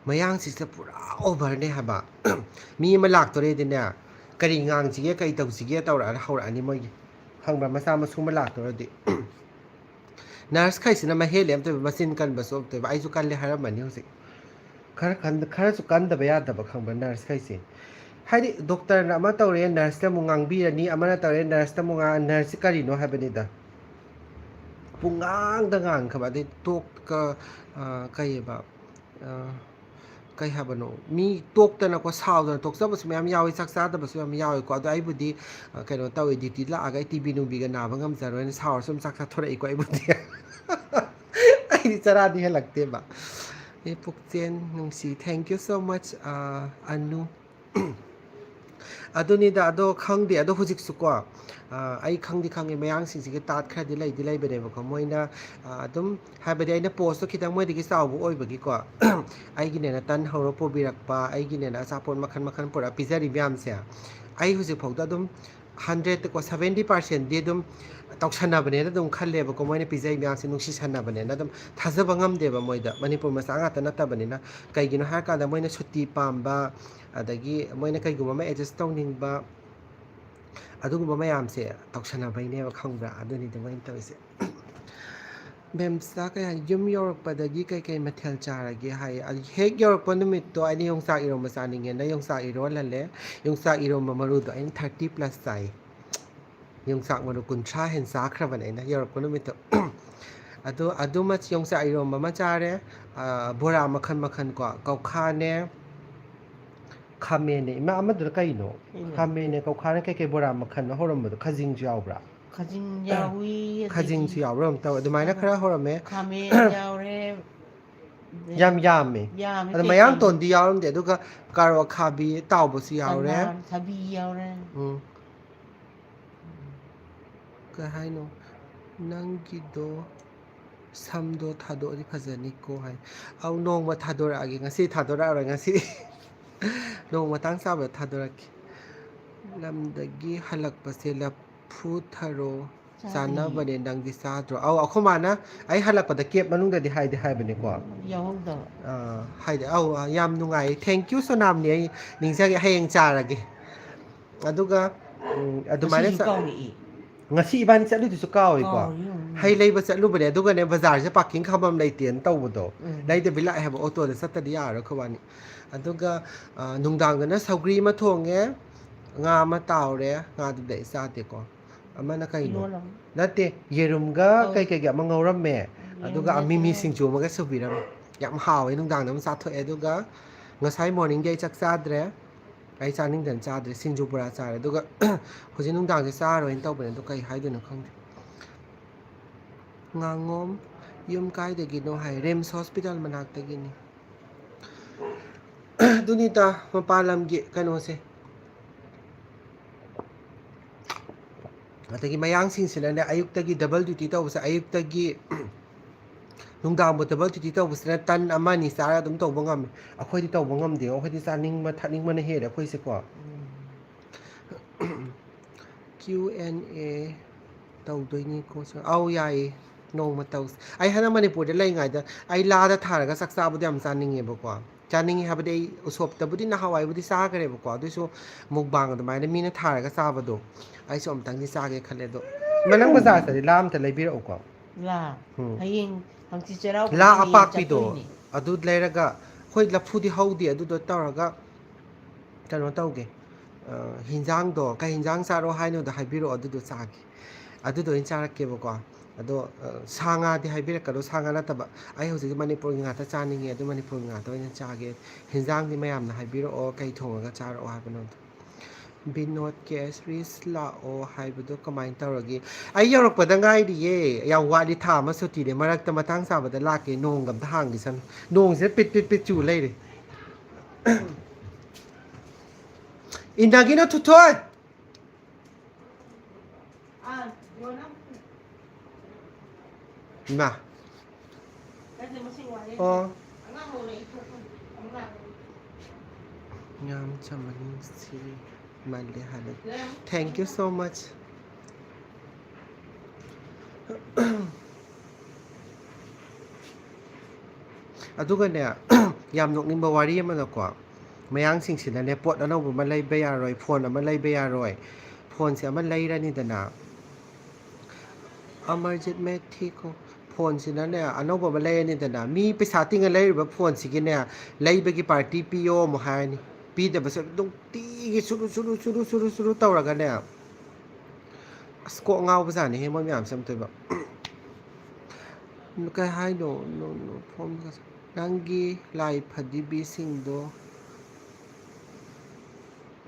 ꯃꯌꯥꯡꯁꯤꯁꯤꯗ ꯄꯨꯔꯥ ꯑꯣꯚꯔꯅꯦ ꯍꯥꯏꯕ꯫ ꯃꯤ ꯑꯃ ꯂꯥꯛꯇꯣꯔꯦꯗꯤꯅꯦ, "ꯀꯔꯤ ꯉꯥꯡꯁꯤꯒꯦ, ꯀꯔꯤ ꯇꯧꯁꯤꯒꯦ?" ꯇꯧꯔꯛꯑꯅ ꯍꯧꯔꯛꯑꯅꯤ ꯃꯣꯏꯒꯤ, ꯈꯪꯕ꯭ꯔꯥ? ꯃꯆꯥ ꯃꯁꯨ ꯑꯃ ꯂꯥꯛꯇꯣꯔꯗꯤ꯫ ꯅꯔꯁꯈꯩꯁꯤꯅ ꯃꯍꯦꯜꯂꯦ ꯑꯝꯇꯣꯏꯕ, ꯃꯆꯤꯟ ꯀꯟꯕꯁꯨ ꯑꯝꯇꯣꯏꯕ꯫ ꯑꯩꯁꯨ ꯀꯜꯂꯦ ꯍꯥꯏꯔꯝꯃꯅꯤ ꯍꯧꯖꯤꯛ꯫ ꯈꯔ ꯀꯟ-, ꯈꯔꯁꯨ ꯀꯟꯗꯕ ꯌꯥꯗꯕ, ꯈꯪꯕ꯭ꯔꯥ, ꯅꯔꯁꯈꯩꯁꯦ? ꯍꯥꯏꯗꯤ ꯗꯣꯛꯇꯔꯅ ꯑꯃ ꯇꯧꯔꯦ, ꯅꯔꯁꯇ ꯑꯃꯨꯛ ꯉꯥꯡꯕꯤꯔꯅꯤ, ꯑꯃꯅ ꯇꯧꯔꯦ, ꯅꯔꯁꯇ ꯑꯃꯨꯛ ꯉꯥꯡ-, ꯅꯔꯁꯁꯤ ꯀꯔꯤꯅꯣ ꯍꯥꯏꯕꯅꯤꯗ꯫ ꯄꯨꯡꯉꯥꯡꯗ ꯉꯥꯡꯈ꯭ꯔꯕ, ꯑꯗꯩ ꯇꯣꯛꯀ-, ꯑ, ꯀꯩꯑꯕ, ꯑ, ꯀꯩ ꯍꯥꯏꯕꯅꯣ, ꯃꯤ ꯇꯣꯛꯇꯅꯀꯣ, ꯁꯥꯎꯗꯅ ꯇꯣꯛꯆꯕꯁꯨ ꯃꯌꯥꯝ ꯌꯥꯎꯋꯤ, ꯆꯥꯛ ꯆꯥꯗꯕꯁꯨ ꯌꯥꯝ ꯌꯥꯎꯋꯤꯀꯣ꯫ ꯑꯗꯣ ꯑꯩꯕꯨꯗꯤ, ꯑ, ꯀꯩꯅꯣ ꯇꯧꯋꯤ, ꯗ꯭ꯌꯨꯇꯤ ꯂꯥꯛꯑꯒ ꯑꯩ ꯇꯤ ꯕꯤ ꯅꯨꯡꯕꯤꯒ ꯅꯥꯕ ꯉꯝꯖꯔꯣꯏꯅ ꯁꯥꯎꯔꯁꯨ ꯑꯗꯨꯝ ꯆꯥꯛ ꯆꯥꯊꯣꯔꯛꯏꯀꯣ ꯑꯩꯕꯨꯗꯤ꯫ ꯆꯔꯥꯗꯤ ꯍꯦꯜꯂꯛꯇꯦꯕ꯫ ꯑꯦ, ꯄꯨꯛꯆꯦꯟ ꯅꯨꯡꯁꯤ, thank you so much, ꯑ, ꯑꯅꯨ꯫ ꯑꯗꯨꯅꯤꯗ, ꯑꯗꯣ ꯈꯪꯗꯦ, ꯑꯗꯣ ꯍꯧꯖꯤꯛꯁꯨꯀꯣ, ꯑ, ꯑꯩ ꯈꯪꯗꯤ ꯈꯪꯉꯦ, ꯃꯌꯥꯡꯁꯤꯡꯁꯤꯒꯤ ꯇꯥꯠ ꯈꯔꯗꯤ ꯂꯩꯗꯤ ꯂꯩꯕꯅꯦꯕꯀꯣ꯫ ꯃꯣꯏꯅ, ꯑ, ꯑꯗꯨꯝ, ꯍꯥꯏꯕꯗꯤ ꯑꯩꯅ ꯄꯣꯁꯇꯣ ꯈꯤꯇꯪ ꯃꯣꯏꯗꯒꯤ ꯆꯥꯎꯕ ꯑꯣꯏꯕꯒꯤꯀꯣ, ꯑꯩꯒꯤꯅꯦꯅ ꯇꯟ ꯍꯧꯔ ꯄꯨꯕꯤꯔꯛꯄ, ꯑꯩꯒꯤꯅꯦꯅ ꯑꯆꯥꯄꯣꯠ ꯃꯈꯜ ꯃꯈꯜ ꯄꯨꯔꯛꯑ ꯄꯤꯖꯔꯤ ꯃꯌꯥꯝꯁꯦ꯫ ꯑꯩ ꯍꯧꯖꯤꯛꯐꯥꯎꯗ ꯑꯗꯨꯝ ꯍꯟꯗ꯭ꯔꯦꯠꯇꯀꯣ ꯁꯕꯦꯟꯇꯤ ꯄꯥꯔꯁꯦꯟꯗꯤ ꯑꯗꯨꯝ ꯇꯧꯁꯟꯅꯕꯅꯦꯅ ꯑꯗꯨꯝ ꯈꯜꯂꯦꯕꯀꯣ꯫ ꯃꯣꯏꯅ ꯄꯤꯖꯩ ꯃꯌꯥꯝꯁꯦ ꯅꯨꯡꯁꯤꯁꯟꯅꯕꯅꯦꯅ ꯑꯗꯨꯝ ꯊꯥꯖꯕ ꯉꯝꯗꯦꯕ ꯃꯣꯏꯗ, ꯃꯅꯤꯄꯨꯔ ꯃꯆꯥ ꯉꯥꯛꯇ ꯅꯠꯇꯕꯅꯤꯅ꯫ ꯀꯩꯒꯤꯅꯣ ꯍꯥꯏꯔꯀꯥꯟꯗ ꯃꯣꯏꯅ ꯁꯨꯇꯤ ꯄꯥꯝꯕ, ꯑꯗꯒꯤ ꯃꯣꯏꯅ ꯀꯩꯒꯨꯝꯕ ꯑꯃ ꯑꯦꯗꯖꯁ ꯇꯧꯅꯤꯡꯕ, ꯑꯗꯨꯒꯨꯝꯕ ꯃꯌꯥꯝꯁꯦ ꯇꯧꯁꯟꯅꯕꯩꯅꯦꯕ, ꯈꯪꯕ꯭ꯔꯥ? ꯑꯗꯨꯅꯤꯗ ꯃꯣꯏꯅ ꯇꯧꯔꯤꯁꯦ꯫ ꯕꯦꯝꯁꯥ ꯀꯩ ꯍꯥꯏ, "ꯌꯨꯝ ꯌꯧꯔꯛꯄꯗꯒꯤ ꯀꯩꯀꯩ ꯃꯊꯦꯜ ꯆꯥꯔꯒꯦ?" ꯍꯥꯏ꯫ ꯑꯗꯨ ꯍꯦꯛ ꯌꯧꯔꯛꯄ ꯅꯨꯃꯤꯠꯇꯣ ꯑꯩꯅ ꯌꯣꯡꯆꯥꯛ ꯏꯔꯣꯝꯕ ꯆꯥꯅꯤꯡꯉꯦꯅ ꯌꯣꯡꯆꯥꯛ ꯏꯔꯣꯜꯍꯜꯂꯦ꯫ ꯌꯣꯡꯆꯥꯛ ꯏꯔꯣꯝꯕ ꯃꯔꯨꯗꯣ ꯑꯩꯅ ꯊꯥꯔꯇꯤ ꯄ꯭ꯂꯁ ꯆꯥꯏ꯫ ꯌꯣꯡꯆꯥꯛ ꯃꯔꯨ ꯀꯨꯟꯊ꯭ꯔꯥ ꯍꯦꯟ ꯆꯥꯈ꯭ꯔꯕꯅꯦ ꯑꯩꯅ ꯌꯧꯔꯛꯄ ꯅꯨꯃꯤꯠꯇꯣ꯫ ꯑꯗꯣ ꯑꯗꯨꯃ ꯌꯣꯡꯆꯥꯛ ꯏꯔꯣꯝꯕ ꯑꯃ ꯆꯥꯔꯦ꯫ ꯑ, ꯕꯣꯔꯥ ꯃꯈꯜ ꯃꯈꯜ ꯀꯣ, ꯀꯧꯈꯥꯅꯦ, ꯈꯥꯃꯦꯟꯅꯦ꯫ ꯏꯃꯥ, ꯑꯃꯗꯨꯅ ꯀꯩꯅꯣ? ꯀꯩꯅꯣ? ꯈꯥꯃꯦꯟꯅꯦ, ꯀꯧꯈꯥꯅꯦ, ꯀꯩꯀꯩ ꯕꯣꯔꯥ ꯃꯈꯜꯅꯣ ꯍꯧꯔꯝꯕꯗꯣ? ꯈꯥꯖꯤꯡꯁꯨ ꯌꯥꯎꯕ꯭ꯔꯥ? ꯈꯥꯖꯤꯡ ꯌꯥꯎꯏ, ꯑꯗꯒꯤ ꯈꯥꯖꯤꯡꯁꯨ ꯌꯥꯎꯕ꯭ꯔꯥ ꯑꯝꯇ? ꯑꯗꯨꯃꯥꯏꯅ ꯈꯔ ꯍꯧꯔꯝꯃꯦ꯫ ꯈꯥꯃꯦꯟ ꯌꯥꯎꯔꯦ꯫ ꯌꯥꯝ ꯌꯥꯝꯃꯦ꯫ ꯌꯥꯝꯃꯦ, ꯑꯗꯣ ꯀꯩ ꯃꯌꯥꯡ ꯀꯩꯅꯣ? ꯇꯣꯟꯗꯤ ꯌꯥꯎꯔꯝꯗꯦ꯫ ꯑꯗꯨꯒ ꯀꯥꯔꯣꯠ ꯑꯈꯥꯕꯤ ꯇꯥꯎꯕꯁꯨ ꯌꯥꯎꯔꯦ꯫ ꯆꯅꯥ, ꯊꯕꯤ ꯌꯥꯎꯔꯦ꯫ ꯎꯝ꯫ ꯀꯩ ꯍꯥꯏꯅꯣ? "ꯅꯪꯒꯤꯗꯣ ꯁꯝꯗꯣ ꯊꯥꯗꯣꯛꯑꯗꯤ ꯐꯖꯅꯤꯀꯣ" ꯍꯥꯏ꯫ ꯑꯧ, ꯅꯣꯡꯃ ꯊꯥꯗꯣꯔꯛꯑꯒꯦ꯫ ꯉꯁꯤ ꯊꯥꯗꯣꯔꯛꯑꯔꯣꯏ, ꯉꯁꯤ ꯅꯣꯡꯃ ꯃꯇꯥꯡ ꯆꯥꯕꯗ ꯊꯥꯗꯣꯔꯛꯀꯦ꯫ ꯂꯝꯗꯒꯤ ꯍꯜꯂꯛꯄꯁꯦ ꯂꯐꯨ ꯊꯔꯣ ꯆꯥꯗ꯭ꯔꯤꯌꯦ꯫ ꯆꯥꯅꯕꯅꯦ, ꯅꯪꯗꯤ ꯆꯥꯗ꯭ꯔꯣ? ꯑꯧ, ꯑꯩꯈꯣꯏ ꯃꯥꯅ ꯑꯩ ꯍꯜꯂꯛꯄꯗ ꯀꯦꯞ ꯃꯅꯨꯡꯗꯗꯤ ꯍꯥꯏꯗꯤ ꯍꯥꯏꯕꯅꯤꯀꯣ꯫ ꯌꯥꯎꯍꯧꯗꯕ꯫ ꯑꯥ, ꯍꯥꯏꯗꯤ, ꯑꯧ, ꯑꯥ, ꯌꯥꯝ ꯅꯨꯡꯉꯥꯏꯌꯦ꯫ Thank you, ꯁꯣꯅꯥꯝꯅꯤ꯫ ꯑꯩ ꯅꯤꯡꯁꯤꯡꯉꯦ, ꯍꯌꯦꯡ ꯆꯥꯔꯒꯦ꯫ ꯑꯗꯨꯒ, ꯎꯝ, ꯑꯗꯨꯃꯥꯏꯅ ꯉꯁꯤꯁꯨ ꯆꯠ-, ꯀꯥꯎꯔꯛꯏ꯫ ꯉꯁꯤ ꯏꯕꯥꯅꯤ ꯆꯠꯂꯤꯗꯨꯁꯨ ꯀꯥꯎꯏꯀꯣ꯫ ꯀꯥꯎꯔꯤ, ꯎꯝ꯫ ꯍꯩ ꯂꯩꯕ ꯆꯠꯂꯨꯕꯅꯦ, ꯑꯗꯨꯒꯅꯦ, ꯕꯖꯥꯔꯁꯦ ꯄꯥꯔꯀꯤꯡ ꯈꯥꯝꯕꯝ ꯂꯩꯇꯦꯅ ꯇꯧꯕꯗꯣ꯫ ꯎꯝ꯫ ꯂꯩꯗꯕꯤ ꯂꯥꯛꯑꯦ ꯍꯥꯏꯕ, ꯑꯣꯇꯣꯗ ꯆꯠꯇꯗꯤ ꯌꯥꯔꯔꯣꯏ ꯑꯩꯈꯣꯏ ꯕꯥꯅꯤ꯫ ꯑꯗꯨꯒ, ꯑ, ꯅꯨꯡꯗꯥꯡꯗꯅ ꯁꯧꯒ꯭ꯔꯤ ꯑꯃ ꯊꯣꯡꯉꯦ, ꯉꯥ ꯑꯃ ꯇꯥꯎꯔꯦ, ꯉꯥꯗꯨꯗꯤ ꯑꯩ ꯆꯥꯗꯦꯀꯣ꯫ ꯑꯃꯅ ꯀꯩꯅꯣ? ꯏꯔꯣꯜꯂꯝ꯫ ꯅꯠꯇꯦ, ꯌꯦꯔꯨꯝꯒ ꯑꯧ꯫ ꯀꯩꯀꯩꯒ ꯑꯃ ꯉꯧꯔꯝꯃꯦ, ꯌꯦꯔꯨꯝ ꯑꯗꯨꯒ ꯅꯠꯇꯦ꯫ ꯃꯤꯃꯤ ꯁꯤꯡꯖꯨ ꯑꯃꯒ ꯁꯨꯕꯤꯔꯝꯃꯦ꯫ ꯌꯥꯝ ꯍꯥꯎꯋꯦ, ꯅꯨꯡꯗꯥꯡꯗ ꯑꯃ ꯆꯥꯊꯣꯛꯑꯦ, ꯑꯗꯨꯒ ꯉꯁꯥꯏ morningꯗꯤ ꯑꯩ ꯆꯥꯛ ꯆꯥꯗ꯭ꯔꯦ꯫ ꯑꯩ ꯆꯥꯅꯤꯡꯗꯅ ꯆꯥꯗ꯭ꯔꯦ, ꯁꯤꯡꯖꯨ ꯕꯣꯔꯥ ꯆꯥꯔꯦ꯫ ꯑꯗꯨꯒ ꯍꯧꯖꯤꯛ ꯅꯨꯡꯗꯥꯡꯁꯦ ꯆꯥꯔꯔꯣꯏꯅ ꯇꯧꯕꯅꯦ, ꯑꯗꯣ ꯀꯩ ꯍꯥꯏꯗꯣꯏꯅꯣ ꯈꯪꯗꯦ꯫ ꯉꯥꯉꯣꯝ, ꯌꯨꯝ ꯀꯥꯏꯗꯒꯤꯅꯣ ꯍꯥꯏ, ꯔꯤꯝꯁ ꯍꯣꯁꯄꯤꯇꯥꯜ ꯃꯅꯥꯛꯇꯒꯤꯅꯤ꯫ ꯑꯗꯨꯅꯤꯗ ꯃꯄꯥꯟ ꯂꯝꯒꯤ ꯀꯩꯅꯣꯁꯦ꯫ ꯑꯗꯒꯤ ꯃꯌꯥꯡꯁꯤꯡꯁꯤꯅꯅꯦ, ꯑꯌꯨꯛꯇꯒꯤ ꯗꯕꯜ ꯗ꯭ꯌꯨꯇꯤ ꯇꯧꯕꯁꯦ, ꯑꯌꯨꯛꯇꯒꯤ ꯅꯨꯡꯗꯥꯡꯕꯨ ꯗꯕꯜ ꯗ꯭ꯌꯨꯇꯤ ꯇꯧꯕꯁꯤꯅ ꯇꯟ ꯑꯃ ꯑꯅꯤ ꯆꯥꯔ ꯑꯗꯨꯝ ꯇꯧꯕ ꯉꯝꯃꯦ꯫ ꯑꯩꯈꯣꯏꯗꯤ ꯇꯧꯕ ꯉꯝꯗꯦ꯫ ꯑꯩꯈꯣꯏꯗꯤ ꯆꯥꯅꯤꯡꯕ ꯊꯛꯅꯤꯡꯕꯅ ꯍꯦꯜꯂꯦ ꯑꯩꯈꯣꯏꯁꯦꯀꯣ꯫ Q N A ꯇꯧꯗꯣꯏꯅꯤꯀꯣ꯫ ꯑꯧ, ꯌꯥꯏꯌꯦ꯫ ꯅꯣꯡꯃ ꯇꯧꯁꯦ꯫ ꯑꯩ ꯍꯟꯗꯛ ꯃꯅꯤꯄꯨꯔꯗ ꯂꯩꯔꯤꯉꯩꯗ ꯑꯩ ꯂꯥꯗ ꯊꯥꯔꯒ ꯆꯥꯛ ꯆꯥꯕꯗꯣ ꯌꯥꯝ ꯆꯥꯅꯤꯡꯉꯦꯕꯀꯣ꯫ ꯆꯥꯅꯤꯡꯉꯦ ꯍꯥꯏꯕꯗꯤ ꯑꯩ ꯎꯁꯣꯞꯇꯕꯨꯗꯤ ꯅꯍꯥꯟꯋꯥꯏꯕꯨꯗꯤ ꯆꯥꯈ꯭ꯔꯦꯕꯀꯣ꯫ ꯑꯗꯨꯏꯁꯨ ꯃꯨꯛꯕꯥꯡ ꯑꯗꯨꯃꯥꯏꯅ ꯃꯤꯅ ꯊꯥꯔꯒ ꯆꯥꯕꯗꯣ ꯑꯩꯁꯨ ꯑꯃꯨꯛꯇꯪꯗꯤ ꯆꯥꯒꯦ ꯈꯜꯂꯦ꯫ ꯑꯗꯣ ꯏꯃꯥ, ꯅꯪ ꯕꯖꯥꯔ ꯆꯠꯂꯗꯤ ꯂꯥ ꯑꯝꯇ ꯂꯩꯕꯤꯔꯛꯎꯀꯣ꯫ ꯂꯥ? ꯎꯝ꯫ ꯍꯌꯦꯡ ꯍꯪꯆꯤꯠ ꯆꯩꯔꯥꯎꯕꯒꯤ ꯂꯥ ꯍꯌꯦꯡ ꯑꯄꯥꯛꯄꯤꯗꯣ ꯆꯠꯇꯣꯏꯅꯦ꯫ ꯑꯗꯨ ꯂꯩꯔꯒ, ꯑꯩꯈꯣꯏ ꯂꯐꯨꯗꯤ ꯍꯧꯗꯦ, ꯑꯗꯨꯗꯣ ꯇꯧꯔꯒ ꯀꯩꯅꯣ ꯇꯧꯒꯦ꯫ ꯑ, ꯍꯤꯟꯖꯥꯡꯗꯣ ꯀꯩ ꯍꯤꯟꯖꯥꯡ ꯆꯥꯔꯣ ꯍꯥꯏꯅꯣꯗꯣ ꯍꯥꯏꯕꯤꯔꯛꯑꯣ, ꯑꯗꯨꯗꯣ ꯆꯥꯒꯦ꯫ ꯑꯗꯨꯗꯣ ꯑꯣꯏꯅ ꯆꯥꯔꯛꯀꯦꯕꯀꯣ꯫ ꯑꯗꯣ, ꯑ, ꯁꯥ ꯉꯥꯗꯤ ꯍꯥꯏꯕꯤꯔꯛꯀꯅꯣ, ꯁꯥ ꯉꯥ ꯅꯠꯇꯕ꯫ ꯑꯩ ꯍꯧꯖꯤꯛ ꯃꯅꯤꯄꯨꯔꯒꯤ ꯉꯥꯛꯇ ꯆꯥꯅꯤꯡꯉꯦ, ꯑꯗꯨ ꯃꯅꯤꯄꯨꯔꯒꯤ ꯉꯥꯛꯇ ꯑꯣꯏꯅ ꯆꯥꯒꯦ꯫ ꯍꯤꯟꯖꯥꯡꯗꯤ ꯃꯌꯥꯝꯅ ꯍꯥꯏꯕꯤꯔꯛꯑꯣ, ꯀꯩ ꯊꯣꯡꯉꯒ ꯆꯥꯔꯛꯑꯣ ꯍꯥꯏꯕꯅꯣꯗꯣ꯫ ꯕꯤꯅꯣꯗ ꯀꯦꯁꯔꯤꯁ ꯂꯥꯛꯑꯣ ꯍꯥꯏꯕꯗꯣ ꯀꯃꯥꯏꯅ ꯇꯧꯔꯒꯦ? ꯑꯩ ꯌꯧꯔꯛꯄꯗ ꯉꯥꯏꯔꯤꯌꯦ꯫ ꯌꯥꯝ ꯋꯥꯠꯂꯤ, ꯊꯥ ꯑꯃ ꯁꯨꯇꯤꯅꯦ꯫ ꯃꯔꯛꯇ ꯃꯇꯥꯡ ꯆꯥꯕꯗ ꯂꯥꯛꯀꯦ꯫ ꯅꯣꯡꯒ ꯑꯝꯇ ꯍꯥꯡꯈꯤꯁꯅꯨ꯫ ꯅꯣꯡꯁꯤꯗ ꯄꯤꯠ ꯄꯤꯠ ꯄꯤꯠ ꯆꯨ ꯂꯩꯔꯦ꯫ ꯏꯟꯅꯒꯤꯅꯣ ꯊꯨꯊꯣꯏ꯫ ꯏꯃꯥ꯫ ꯑꯣ꯫ ꯌꯥꯝ ꯆꯝꯕ ꯅꯨꯡꯁꯤ ꯃꯥꯜꯂꯦ ꯍꯥꯏꯕ꯫ Thank you so much꯫ ꯑꯗꯨꯒꯅꯦ, ꯌꯥꯝ ꯅꯣꯛꯅꯤꯡꯕ ꯋꯥꯔꯤ ꯑꯃꯅꯀꯣ, ꯃꯌꯥꯡꯁꯤꯡꯁꯤꯅꯅꯦ, ꯄꯣꯠ ꯑꯅꯧꯕ ꯑꯃ ꯂꯩꯕ ꯌꯥꯔꯣꯏ, ꯐꯣꯟ ꯑꯃ ꯂꯩꯕ ꯌꯥꯔꯣꯏ, ꯐꯣꯟꯁꯦ ꯑꯃ ꯂꯩꯔꯅꯤꯗꯅ꯫ ꯑꯃꯔꯖꯤꯠ ꯃꯦꯊꯤꯀꯣ, ꯐꯣꯟꯁꯤꯅꯅꯦ, ꯑꯅꯧꯕ ꯑꯃ ꯂꯩꯔꯅꯤꯗꯅ, ꯃꯤ ꯄꯩꯁꯥ ꯇꯤꯡꯉ ꯂꯩꯔꯤꯕ ꯐꯣꯟꯁꯤꯒꯤꯅꯦ, ꯂꯩꯕꯒꯤ ꯄꯥꯔꯇꯤ ꯄꯤꯌꯣ ꯑꯃꯨꯛ ꯍꯥꯏꯔꯅꯤ꯫ ꯄꯤꯗꯕꯁꯨ ꯅꯨꯡꯇꯤꯒꯤ ꯆꯨꯔꯨ ꯆꯨꯔꯨ ꯆꯨꯔꯨ ꯆꯨꯔꯨ ꯆꯨꯔꯨ ꯇꯧꯔꯒꯅꯦ, ꯑꯁ, ꯀꯣꯛ ꯉꯥꯎꯕꯖꯥꯠꯅꯤꯍꯦ, ꯃꯣꯏ ꯃꯌꯥꯝꯁꯦ ꯑꯝꯇꯣꯏꯕ꯫ ꯀꯩ ꯍꯥꯏꯅꯣ? ꯅꯣ, ꯅꯣ, ꯐꯣꯝ-, ꯅꯪꯒꯤ ꯂꯥꯏ ꯐꯗꯤꯕꯤꯁꯤꯡꯗꯣ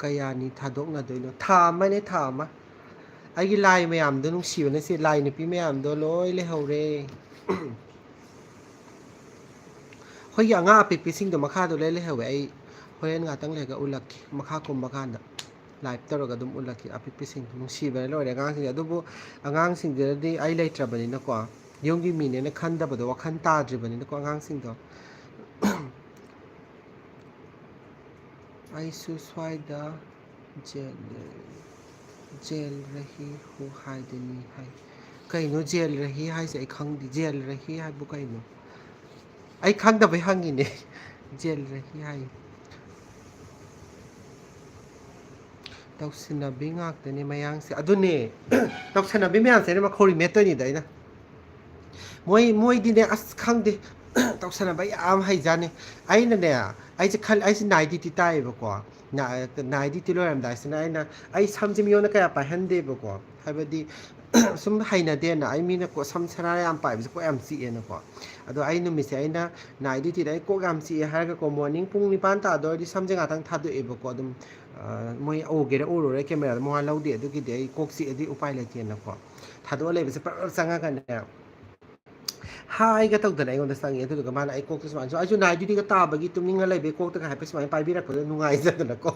ꯀꯌꯥꯅꯤ ꯊꯥꯗꯣꯛꯅꯗꯣꯏꯅꯣ? ꯊꯥ ꯑꯃꯅꯦ, ꯊꯥ ꯑꯃ꯫ ꯑꯩꯒꯤ ꯂꯥꯏ ꯃꯌꯥꯝꯗꯣ ꯅꯨꯡꯁꯤꯕꯅ ꯁꯤ, ꯂꯥꯏ ꯅꯨꯄꯤ ꯃꯌꯥꯝꯗꯣ ꯂꯣꯏ ꯂꯩꯍꯧꯔꯦ꯫ ꯑꯩꯈꯣꯏꯒꯤ ꯑꯉꯥꯡ ꯑꯄꯤꯛꯄꯤꯁꯤꯡꯗꯣ ꯃꯈꯥꯗꯣ ꯂꯣꯏ ꯂꯩꯍꯧꯋꯦ꯫ ꯑꯩ ꯍꯣꯔꯦꯟ ꯉꯥꯛꯇꯪ ꯂꯩꯔꯒ ꯎꯠꯂꯛꯀꯦ, ꯃꯈꯥ ꯀꯨꯝꯕ ꯀꯥꯟꯗ ꯂꯥꯏꯞ ꯇꯧꯔꯒ ꯑꯗꯨꯝ ꯎꯠꯂꯛꯀꯦ꯫ ꯑꯄꯤꯛꯄꯤꯁꯤꯡ ꯅꯨꯡꯁꯤꯕꯅ ꯂꯣꯏꯔꯦ ꯑꯉꯥꯡꯁꯤꯡꯁꯦ꯫ ꯑꯗꯨꯕꯨ ꯑꯉꯥꯡꯁꯤꯡꯁꯤꯗꯗꯤ ꯑꯩ ꯂꯩꯇ꯭ꯔꯕꯅꯤꯅꯀꯣ, ꯌꯨꯝꯒꯤ ꯃꯤꯅꯦꯅ ꯈꯟꯗꯕꯗꯣ, ꯋꯥꯈꯜ ꯇꯥꯗ꯭ꯔꯤꯕꯅꯤꯅꯀꯣ ꯑꯉꯥꯡꯁꯤꯡꯗꯣ꯫ ꯑꯩꯁꯨ ꯁ꯭ꯋꯥꯏꯗ ꯖꯦꯜ, ꯖꯦꯜ ꯔꯍꯤ ꯍꯨ ꯍꯥꯏꯗꯨꯅꯤ ꯍꯥꯏ꯫ ꯀꯩꯅꯣ ꯖꯦꯜ ꯔꯍꯤ ꯍꯥꯏꯁꯦ? ꯑꯩ ꯈꯪꯗꯦ꯫ ꯖꯦꯜ ꯔꯍꯤ ꯍꯥꯏꯕꯨ ꯀꯩꯅꯣ? ꯑꯩ ꯈꯪꯗꯕꯩ ꯍꯪꯉꯤꯅꯦ꯫ ꯖꯦꯜ ꯔꯍꯤ ꯍꯥꯏ꯫ ꯇꯧꯁꯤꯟꯅꯕꯤ ꯉꯥꯛꯇꯅꯦ ꯃꯌꯥꯡꯁꯦ꯫ ꯑꯗꯨꯅꯦ, ꯇꯧꯁꯤꯟꯅꯕꯤ ꯃꯌꯥꯝꯁꯦ ꯑꯩꯅ ꯃꯈꯧꯔꯤ ꯃꯦꯠꯇꯣꯏꯅꯤꯗ ꯑꯩꯅ꯫ ꯃꯣꯏ, ꯃꯣꯏꯗꯤꯅꯦ, ꯑꯁ, ꯈꯪꯗꯦ꯫ ꯇꯧꯁꯟꯅꯕ ꯌꯥꯝ ꯍꯩꯖꯥꯠꯅꯤ꯫ ꯑꯩꯅꯅꯦ, ꯑꯩꯁꯦ ꯈꯜ-, ꯑꯩꯁꯦ night duty ꯇꯥꯏꯌꯦꯕꯀꯣ꯫ ꯅ-, night duty ꯂꯣꯏꯔꯝꯗꯥꯏꯁꯤꯅ ꯑꯩꯅ, ꯑꯩ ꯁꯝꯁꯦ ꯃꯤꯉꯣꯟꯗ ꯀꯌꯥ ꯄꯥꯏꯍꯟꯗꯦꯕꯀꯣ꯫ ꯍꯥꯏꯕꯗꯤ, ꯁꯨꯝ ꯍꯩꯅꯗꯦꯅ꯫ ꯑꯩ ꯃꯤꯅ ꯀꯣ-, ꯁꯝ ꯁꯅꯥ ꯌꯥꯝ ꯄꯥꯏꯕꯁꯦ ꯀꯣꯛ ꯌꯥꯝ ꯆꯤꯛꯑꯦꯅꯀꯣ꯫ ꯑꯗꯣ ꯑꯩ ꯅꯨꯃꯤꯠꯁꯦ ꯑꯩꯅ night dutyꯗ ꯑꯩ ꯀꯣꯛ ꯌꯥꯝ ꯆꯤꯛꯑꯦ ꯍꯥꯏꯔꯒꯀꯣ, morning ꯄꯨꯡ ꯅꯤꯄꯥꯟ ꯇꯥꯗꯣꯏꯔꯗꯤ ꯁꯝꯁꯦ ꯉꯥꯛꯇꯪ ꯊꯥꯗꯣꯛꯑꯦꯕꯀꯣ꯫ ꯑꯗꯨꯝ, ꯑ, ꯃꯣꯏ ꯎꯒꯦꯔꯥ ꯎꯔꯣꯏꯔꯥ cameraꯗ ꯃꯋꯥ ꯂꯧꯗꯦ꯫ ꯑꯗꯨꯒꯤꯗꯤ ꯑꯩ ꯀꯣꯛ ꯆꯤꯛꯑꯗꯤ ꯎꯄꯥꯏ ꯂꯩꯇꯦꯅꯀꯣ꯫ ꯊꯥꯗꯣꯛꯑ ꯂꯩꯕꯁꯦ ꯄ꯭ꯔꯞ ꯄ꯭ꯔꯞ ꯆꯪꯉꯒꯅꯦ, ꯍꯥꯏꯒ ꯇꯧꯗꯅ ꯑꯩꯉꯣꯟꯗ ꯆꯪꯉꯦ꯫ ꯑꯗꯨꯗꯨꯒ ꯃꯥꯅ ꯑꯩ ꯀꯣꯛꯇ ꯁꯨꯃꯥꯏꯅ, ꯑꯩꯁꯨ night dutyꯒ ꯇꯥꯕꯒꯤ ꯇꯨꯝꯅꯤꯡꯉ ꯂꯩꯕꯩ ꯀꯣꯛꯇꯒ ꯍꯥꯏꯐꯦꯠ ꯁꯨꯃꯥꯏꯅ ꯄꯥꯏꯕꯤꯔꯛꯄꯗ ꯅꯨꯡꯉꯥꯏꯖꯗꯅꯀꯣ꯫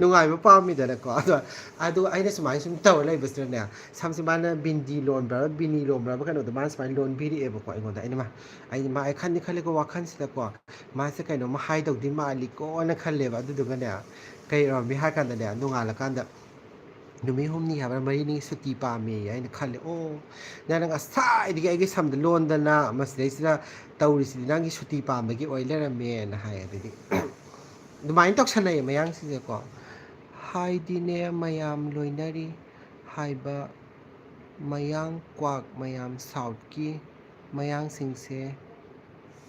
ꯅꯨꯡꯉꯥꯏꯕ ꯄꯥꯝꯃꯤꯗꯅꯀꯣ꯫ ꯑꯗꯣ, ꯑꯗꯣ ꯑꯩꯅ ꯁꯨꯃꯥꯏꯅ ꯁꯨꯝ ꯇꯧꯔ ꯂꯩꯕꯁꯤꯗꯅꯦ, ꯁꯝꯁꯦ ꯃꯥꯅ ꯕꯤꯟꯗꯤ ꯂꯣꯟꯕ꯭ꯔꯥ, ꯕꯤꯅꯤ ꯂꯣꯟꯕ꯭ꯔꯥ ꯀꯩꯅꯣꯗꯣ ꯃꯥꯅ ꯁꯨꯃꯥꯏꯅ ꯂꯣꯟꯕꯤꯔꯛꯑꯦꯕꯀꯣ ꯑꯩꯉꯣꯟꯗ꯫ ꯑꯩꯅ ꯃꯥ, ꯑꯩ ꯃꯥ, ꯑꯩ ꯈꯟꯗꯤ ꯈꯜꯂꯦꯀꯣ ꯋꯥꯈꯜꯁꯤꯗꯀꯣ, ꯃꯥꯁꯦ ꯀꯩꯅꯣꯝꯃ ꯍꯥꯏꯗꯧꯗꯤ ꯃꯥꯜꯂꯤꯀꯣꯅ ꯈꯜꯂꯦꯕ꯫ ꯑꯗꯨꯗꯨꯒꯅꯦ, ꯀꯩ ꯑꯣꯏꯔꯝꯃꯤ ꯍꯥꯏ ꯀꯥꯟꯗꯅꯦ, ꯅꯣꯡꯉꯥꯜꯂꯀꯥꯟꯗ ꯅꯨꯃꯤꯠ ꯍꯨꯝꯅꯤ ꯍꯥꯏꯕ꯭ꯔꯥ ꯃꯔꯤꯅꯤ ꯁꯨꯇꯤ ꯄꯥꯝꯃꯦꯌꯦ꯫ ꯑꯩꯅ ꯈꯜꯂꯦ, "ꯑꯣ, ꯅꯪꯅ ꯉꯁꯥꯏꯗꯒꯤ ꯑꯩꯒꯤ ꯁꯝꯗ ꯂꯣꯟꯗꯅ ꯃꯁꯤꯗꯩꯁꯤꯗ ꯇꯧꯔꯤꯁꯤꯗꯤ ꯅꯪꯒꯤ ꯁꯨꯇꯤ ꯄꯥꯝꯕꯒꯤ ꯑꯣꯏ ꯂꯩꯔꯝꯃꯦꯅ" ꯍꯥꯏ꯫ ꯑꯗꯩꯗꯤ ꯑꯗꯨꯃꯥꯏꯅ ꯇꯧꯁꯟꯅꯩꯌꯦ ꯃꯌꯥꯡꯁꯤꯡꯁꯦꯀꯣ꯫ ꯍꯥꯏꯗꯤꯅꯦ ꯃꯌꯥꯝ ꯂꯣꯏꯅꯔꯤ ꯍꯥꯏꯕ ꯃꯌꯥꯡ ꯀ꯭ꯋꯥꯛ ꯃꯌꯥꯝ Southꯀꯤ ꯃꯌꯥꯡꯁꯤꯡꯁꯦ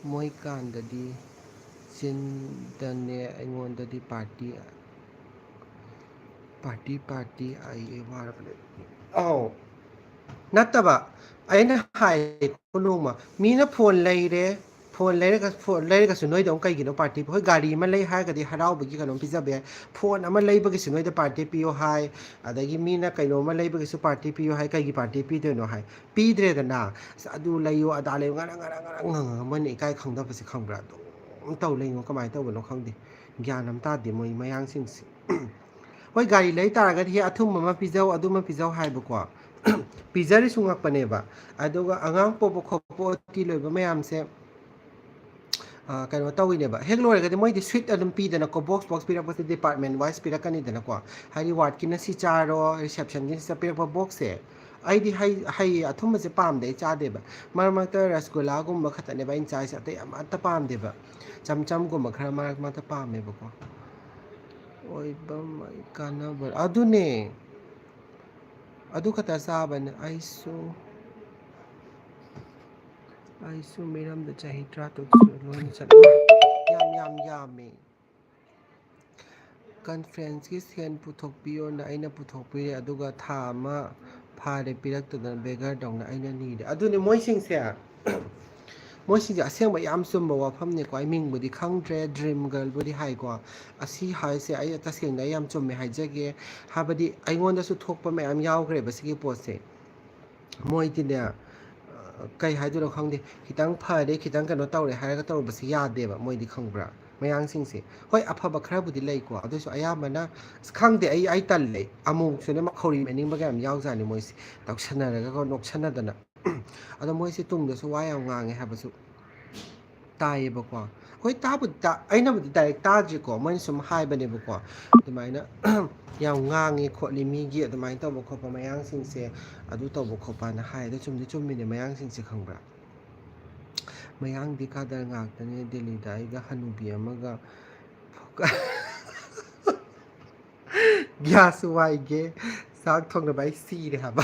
ꯃꯣꯏꯀꯥꯟꯗꯗꯤ ꯆꯤꯟꯗꯅꯦ ꯑꯩꯉꯣꯟꯗꯗꯤ party, party, party ꯑꯩ ꯋꯥꯔꯕꯅꯦ꯫ ꯑꯧ, ꯅꯠꯇꯕ, ꯑꯩꯅ ꯍꯥꯏꯀꯣ ꯅꯣꯡꯃ, ꯃꯤꯅ phone ꯂꯩꯔꯦ, ꯐꯣꯟ ꯂꯩꯔꯒ, ꯐꯣꯟ ꯂꯩꯔꯒꯁꯨ ꯅꯣꯏꯗ ꯑꯃꯨꯛ ꯀꯩꯒꯤꯅꯣ ꯄꯥꯔꯇꯤ? ꯍꯣꯏ, ꯒꯥꯔꯤ ꯑꯃ ꯂꯩ ꯍꯥꯏꯔꯒꯗꯤ ꯍꯔꯥꯎꯕꯒꯤ ꯀꯩꯅꯣꯝ ꯄꯤꯖꯕ ꯌꯥꯏ꯫ ꯐꯣꯟ ꯑꯃ ꯂꯩꯕꯒꯤꯁꯨ ꯅꯣꯏꯗ ꯄꯥꯔꯇꯤ ꯄꯤꯌꯣ ꯍꯥꯏ, ꯑꯗꯒꯤ ꯃꯤꯅ ꯀꯩꯅꯣꯝꯃ ꯂꯩꯕꯒꯤꯁꯨ ꯄꯥꯔꯇꯤ ꯄꯤꯌꯣ ꯍꯥꯏ꯫ ꯀꯩꯒꯤ ꯄꯥꯔꯇꯤ ꯄꯤꯗꯣꯏꯅꯣ ꯍꯥꯏ? ꯄꯤꯗ꯭ꯔꯦꯗꯅ꯫ ꯑꯁ, ꯑꯗꯨ ꯂꯩꯌꯣ, ꯑꯗꯥ ꯂꯩꯌꯣ, ꯉꯔꯪ ꯉꯔꯪ ꯉꯔꯪ ꯉꯪꯉꯒ ꯃꯣꯏꯅ ꯏꯀꯥꯏ ꯈꯪꯗꯕꯁꯦ ꯈꯪꯕ꯭ꯔꯥ? ꯑꯗꯨꯝ ꯇꯧ ꯂꯩꯉꯣ, ꯀꯃꯥꯏꯅ ꯇꯧꯕꯅꯣ ꯈꯪꯗꯦ꯫ ꯒ꯭ꯌꯥꯟ ꯑꯃ ꯇꯥꯗꯦ ꯃꯣꯏ ꯃꯌꯥꯡꯁꯤꯡꯁꯦ꯫ ꯍꯣꯏ, ꯒꯥꯔꯤ ꯂꯩ ꯇꯥꯔꯒꯗꯤ ꯍꯦꯛ ꯑꯊꯨꯝꯕ ꯑꯃ ꯄꯤꯖꯧ, ꯑꯗꯨꯃ ꯄꯤꯖꯧ ꯍꯥꯏꯕꯀꯣ꯫ ꯄꯤꯖꯔꯤꯁꯨ ꯉꯛꯄꯅꯦꯕ꯫ ꯑꯗꯨꯒ ꯑꯉꯥꯡ ꯄꯣꯛꯄ ꯈꯣꯠꯄ, ꯑꯣ ꯇꯤ ꯂꯣꯏꯕ ꯃꯌꯥꯝꯁꯦ, ꯑ, ꯀꯩꯅꯣ ꯇꯧꯋꯤꯅꯦꯕ꯫ ꯍꯦꯛ ꯂꯣꯏꯔꯒꯗꯤ ꯃꯣꯏꯗꯤ ꯁ꯭ꯋꯤꯠ ꯑꯗꯨꯝ ꯄꯤꯗꯅꯀꯣ, ꯕꯣꯛꯁ ꯕꯣꯛꯁ ꯄꯤꯔꯛꯄꯁꯦ ꯗꯤꯄꯥꯔꯠꯃꯦꯟ ꯋꯥꯏꯁ ꯄꯤꯔꯛꯀꯅꯤꯗꯅꯀꯣ꯫ ꯍꯥꯏꯗꯤ ꯋꯥꯔꯗꯀꯤꯅ ꯁꯤ ꯆꯥꯔꯣ, ꯔꯤꯁꯦꯞꯁꯟꯒꯤꯅ ꯁꯤ ꯆꯥ-, ꯄꯤꯔꯛꯄ ꯕꯣꯛꯁꯁꯦ꯫ ꯑꯩꯗꯤ ꯍꯩ, ꯍꯩ ꯑꯊꯨꯝꯕꯁꯦ ꯄꯥꯝꯗꯦ, ꯑꯩ ꯆꯥꯗꯦꯕ꯫ ꯃꯔꯛ ꯃꯔꯛꯇ ꯔꯁꯒꯨꯂꯥꯒꯨꯝꯕ ꯈꯛꯇꯅꯦꯕ ꯑꯩꯅ ꯆꯥꯔꯤꯁꯦ, ꯑꯇꯩ ꯑꯃꯠꯇ ꯄꯥꯝꯗꯦꯕ꯫ ꯆꯝꯆꯝꯒꯨꯝꯕ ꯈꯔ ꯃꯔꯛ ꯃꯔꯛꯇ ꯄꯥꯝꯃꯦꯕꯀꯣ꯫ ꯑꯣꯏꯕ ꯃꯩ ꯀꯥꯟꯅꯕ ꯑꯗꯨꯅꯦ꯫ ꯑꯗꯨ ꯈꯛꯇ ꯆꯥꯕꯅꯦ ꯑꯩꯁꯨ꯫ ꯑꯩꯁꯨ ꯃꯤꯔꯝꯗ ꯆꯍꯤ ꯇꯔꯥꯇꯔꯨꯛ ꯁꯨꯔꯦ, ꯂꯣꯏꯅ ꯆꯠꯂꯦ꯫ ꯌꯥꯝ, ꯌꯥꯝ ꯌꯥꯝꯃꯦ꯫ ꯀꯟꯐ꯭ꯔꯦꯟꯁꯀꯤ ꯁꯦꯟ ꯄꯨꯊꯣꯛꯄꯤꯌꯣꯅ ꯑꯩꯅ ꯄꯨꯊꯣꯛꯄꯤꯔꯦ, ꯑꯗꯨꯒ ꯊꯥ ꯑꯃ ꯐꯥꯔꯦ ꯄꯤꯔꯛꯇꯗꯅ, ꯕꯦꯒꯔꯗꯧꯅ ꯑꯩꯅ ꯅꯤꯔꯦ꯫ ꯑꯗꯨꯅꯦ ꯃꯣꯏꯁꯤꯡꯁꯦ, ꯃꯣꯏꯁꯤꯡꯁꯦ ꯑꯁꯦꯡꯕ ꯌꯥꯝ ꯆꯨꯝꯕ ꯋꯥꯐꯝꯅꯤꯀꯣ꯫ ꯑꯩ ꯃꯤꯡꯕꯨꯗꯤ ꯈꯪꯗ꯭ꯔꯦ, ꯗ꯭ꯔꯤꯝ ꯒꯔꯜꯕꯨꯗꯤ ꯍꯥꯏꯀꯣ꯫ ꯑꯁꯤ ꯍꯥꯏꯁꯦ ꯑꯩ ꯇꯁꯦꯡꯅ ꯑꯩ ꯌꯥꯝ ꯆꯨꯝꯃꯦ ꯍꯥꯏꯖꯒꯦ꯫ ꯍꯥꯏꯕꯗꯤ ꯑꯩꯉꯣꯟꯗꯁꯨ ꯊꯣꯛꯄ ꯃꯌꯥꯝ ꯌꯥꯎꯈ꯭ꯔꯦꯕ ꯁꯤꯒꯤ ꯄꯣꯠꯁꯦ꯫ ꯃꯣꯏꯗꯤꯅꯦ, ꯑ, ꯀꯩ ꯍꯥꯏꯗꯣꯏꯅꯣ ꯈꯪꯗꯦ, ꯈꯤꯇꯪ ꯐꯔꯦ, ꯈꯤꯇꯪ ꯀꯩꯅꯣ ꯇꯧꯔꯦ ꯍꯥꯏꯔꯒ ꯇꯧꯔꯨꯕꯁꯦ ꯌꯥꯗꯦꯕ ꯃꯣꯏꯗꯤ, ꯈꯪꯕ꯭ꯔꯥ? ꯃꯌꯥꯡꯁꯤꯡꯁꯦ꯫ ꯍꯣꯏ, ꯑꯐꯕ ꯈꯔꯕꯨꯗꯤ ꯂꯩꯀꯣ, ꯑꯗꯨꯏꯁꯨ ꯑꯌꯥꯝꯕꯅ, ꯑꯁ, ꯈꯪꯗꯦ, ꯑꯩ, ꯑꯩ ꯇꯜꯂꯦ꯫ ꯑꯃꯨꯛꯁꯨꯅꯦ ꯃꯈꯧꯔꯤ ꯃꯦꯟꯅꯤꯡꯕꯒ ꯌꯥꯝ ꯌꯥꯎꯖꯥꯠꯅꯤ ꯃꯣꯏꯁꯦ꯫ ꯇꯧꯁꯟꯅꯔꯒꯀꯣ, ꯅꯣꯛꯁꯟꯅꯗꯅ꯫ ꯑꯗꯣ ꯃꯣꯏꯁꯦ ꯇꯨꯡꯗꯁꯨ ꯋꯥ ꯌꯥꯝ ꯉꯥꯡꯉꯦ ꯍꯥꯏꯕꯁꯨ ꯇꯥꯏꯌꯦꯕꯀꯣ꯫ ꯍꯣꯏ, ꯇꯥꯕꯨꯗꯤ ꯇꯥ-, ꯑꯩꯅꯕꯨꯗꯤ ꯗꯥꯏꯔꯦꯛ ꯇꯥꯗ꯭ꯔꯤꯀꯣ, ꯃꯣꯏꯅ ꯁꯨꯝ ꯍꯥꯏꯕꯅꯦꯕꯀꯣ꯫ ꯑꯗꯨꯃꯥꯏꯅ ꯌꯥꯝ ꯉꯥꯡꯉꯤ ꯈꯣꯠꯂꯤ ꯃꯤꯒꯤ ꯑꯗꯨꯃꯥꯏꯅ ꯇꯧꯕ ꯈꯣꯠꯄ ꯃꯌꯥꯡꯁꯤꯡꯁꯦ, ꯑꯗꯨ ꯇꯧꯕ ꯈꯣꯠꯄꯅ ꯍꯥꯏ꯫ ꯑꯗꯣ ꯆꯨꯝꯗꯤ ꯆꯨꯝꯃꯤꯅꯦ ꯃꯌꯥꯡꯁꯤꯡꯁꯦ, ꯈꯪꯕ꯭ꯔꯥ? ꯃꯌꯥꯡꯗꯤ ꯀꯥꯗꯔ ꯉꯥꯛꯇꯅꯦ꯫ ꯗꯦꯜꯂꯤꯗ ꯑꯩꯒ ꯍꯅꯨꯕꯤ ꯑꯃꯒ ꯒ꯭ꯌꯥꯁꯁꯨ ꯋꯥꯏꯒꯦ, ꯆꯥꯛ ꯊꯣꯡꯅꯕ ꯑꯩ ꯁꯤꯔꯦ ꯍꯥꯏꯕ꯫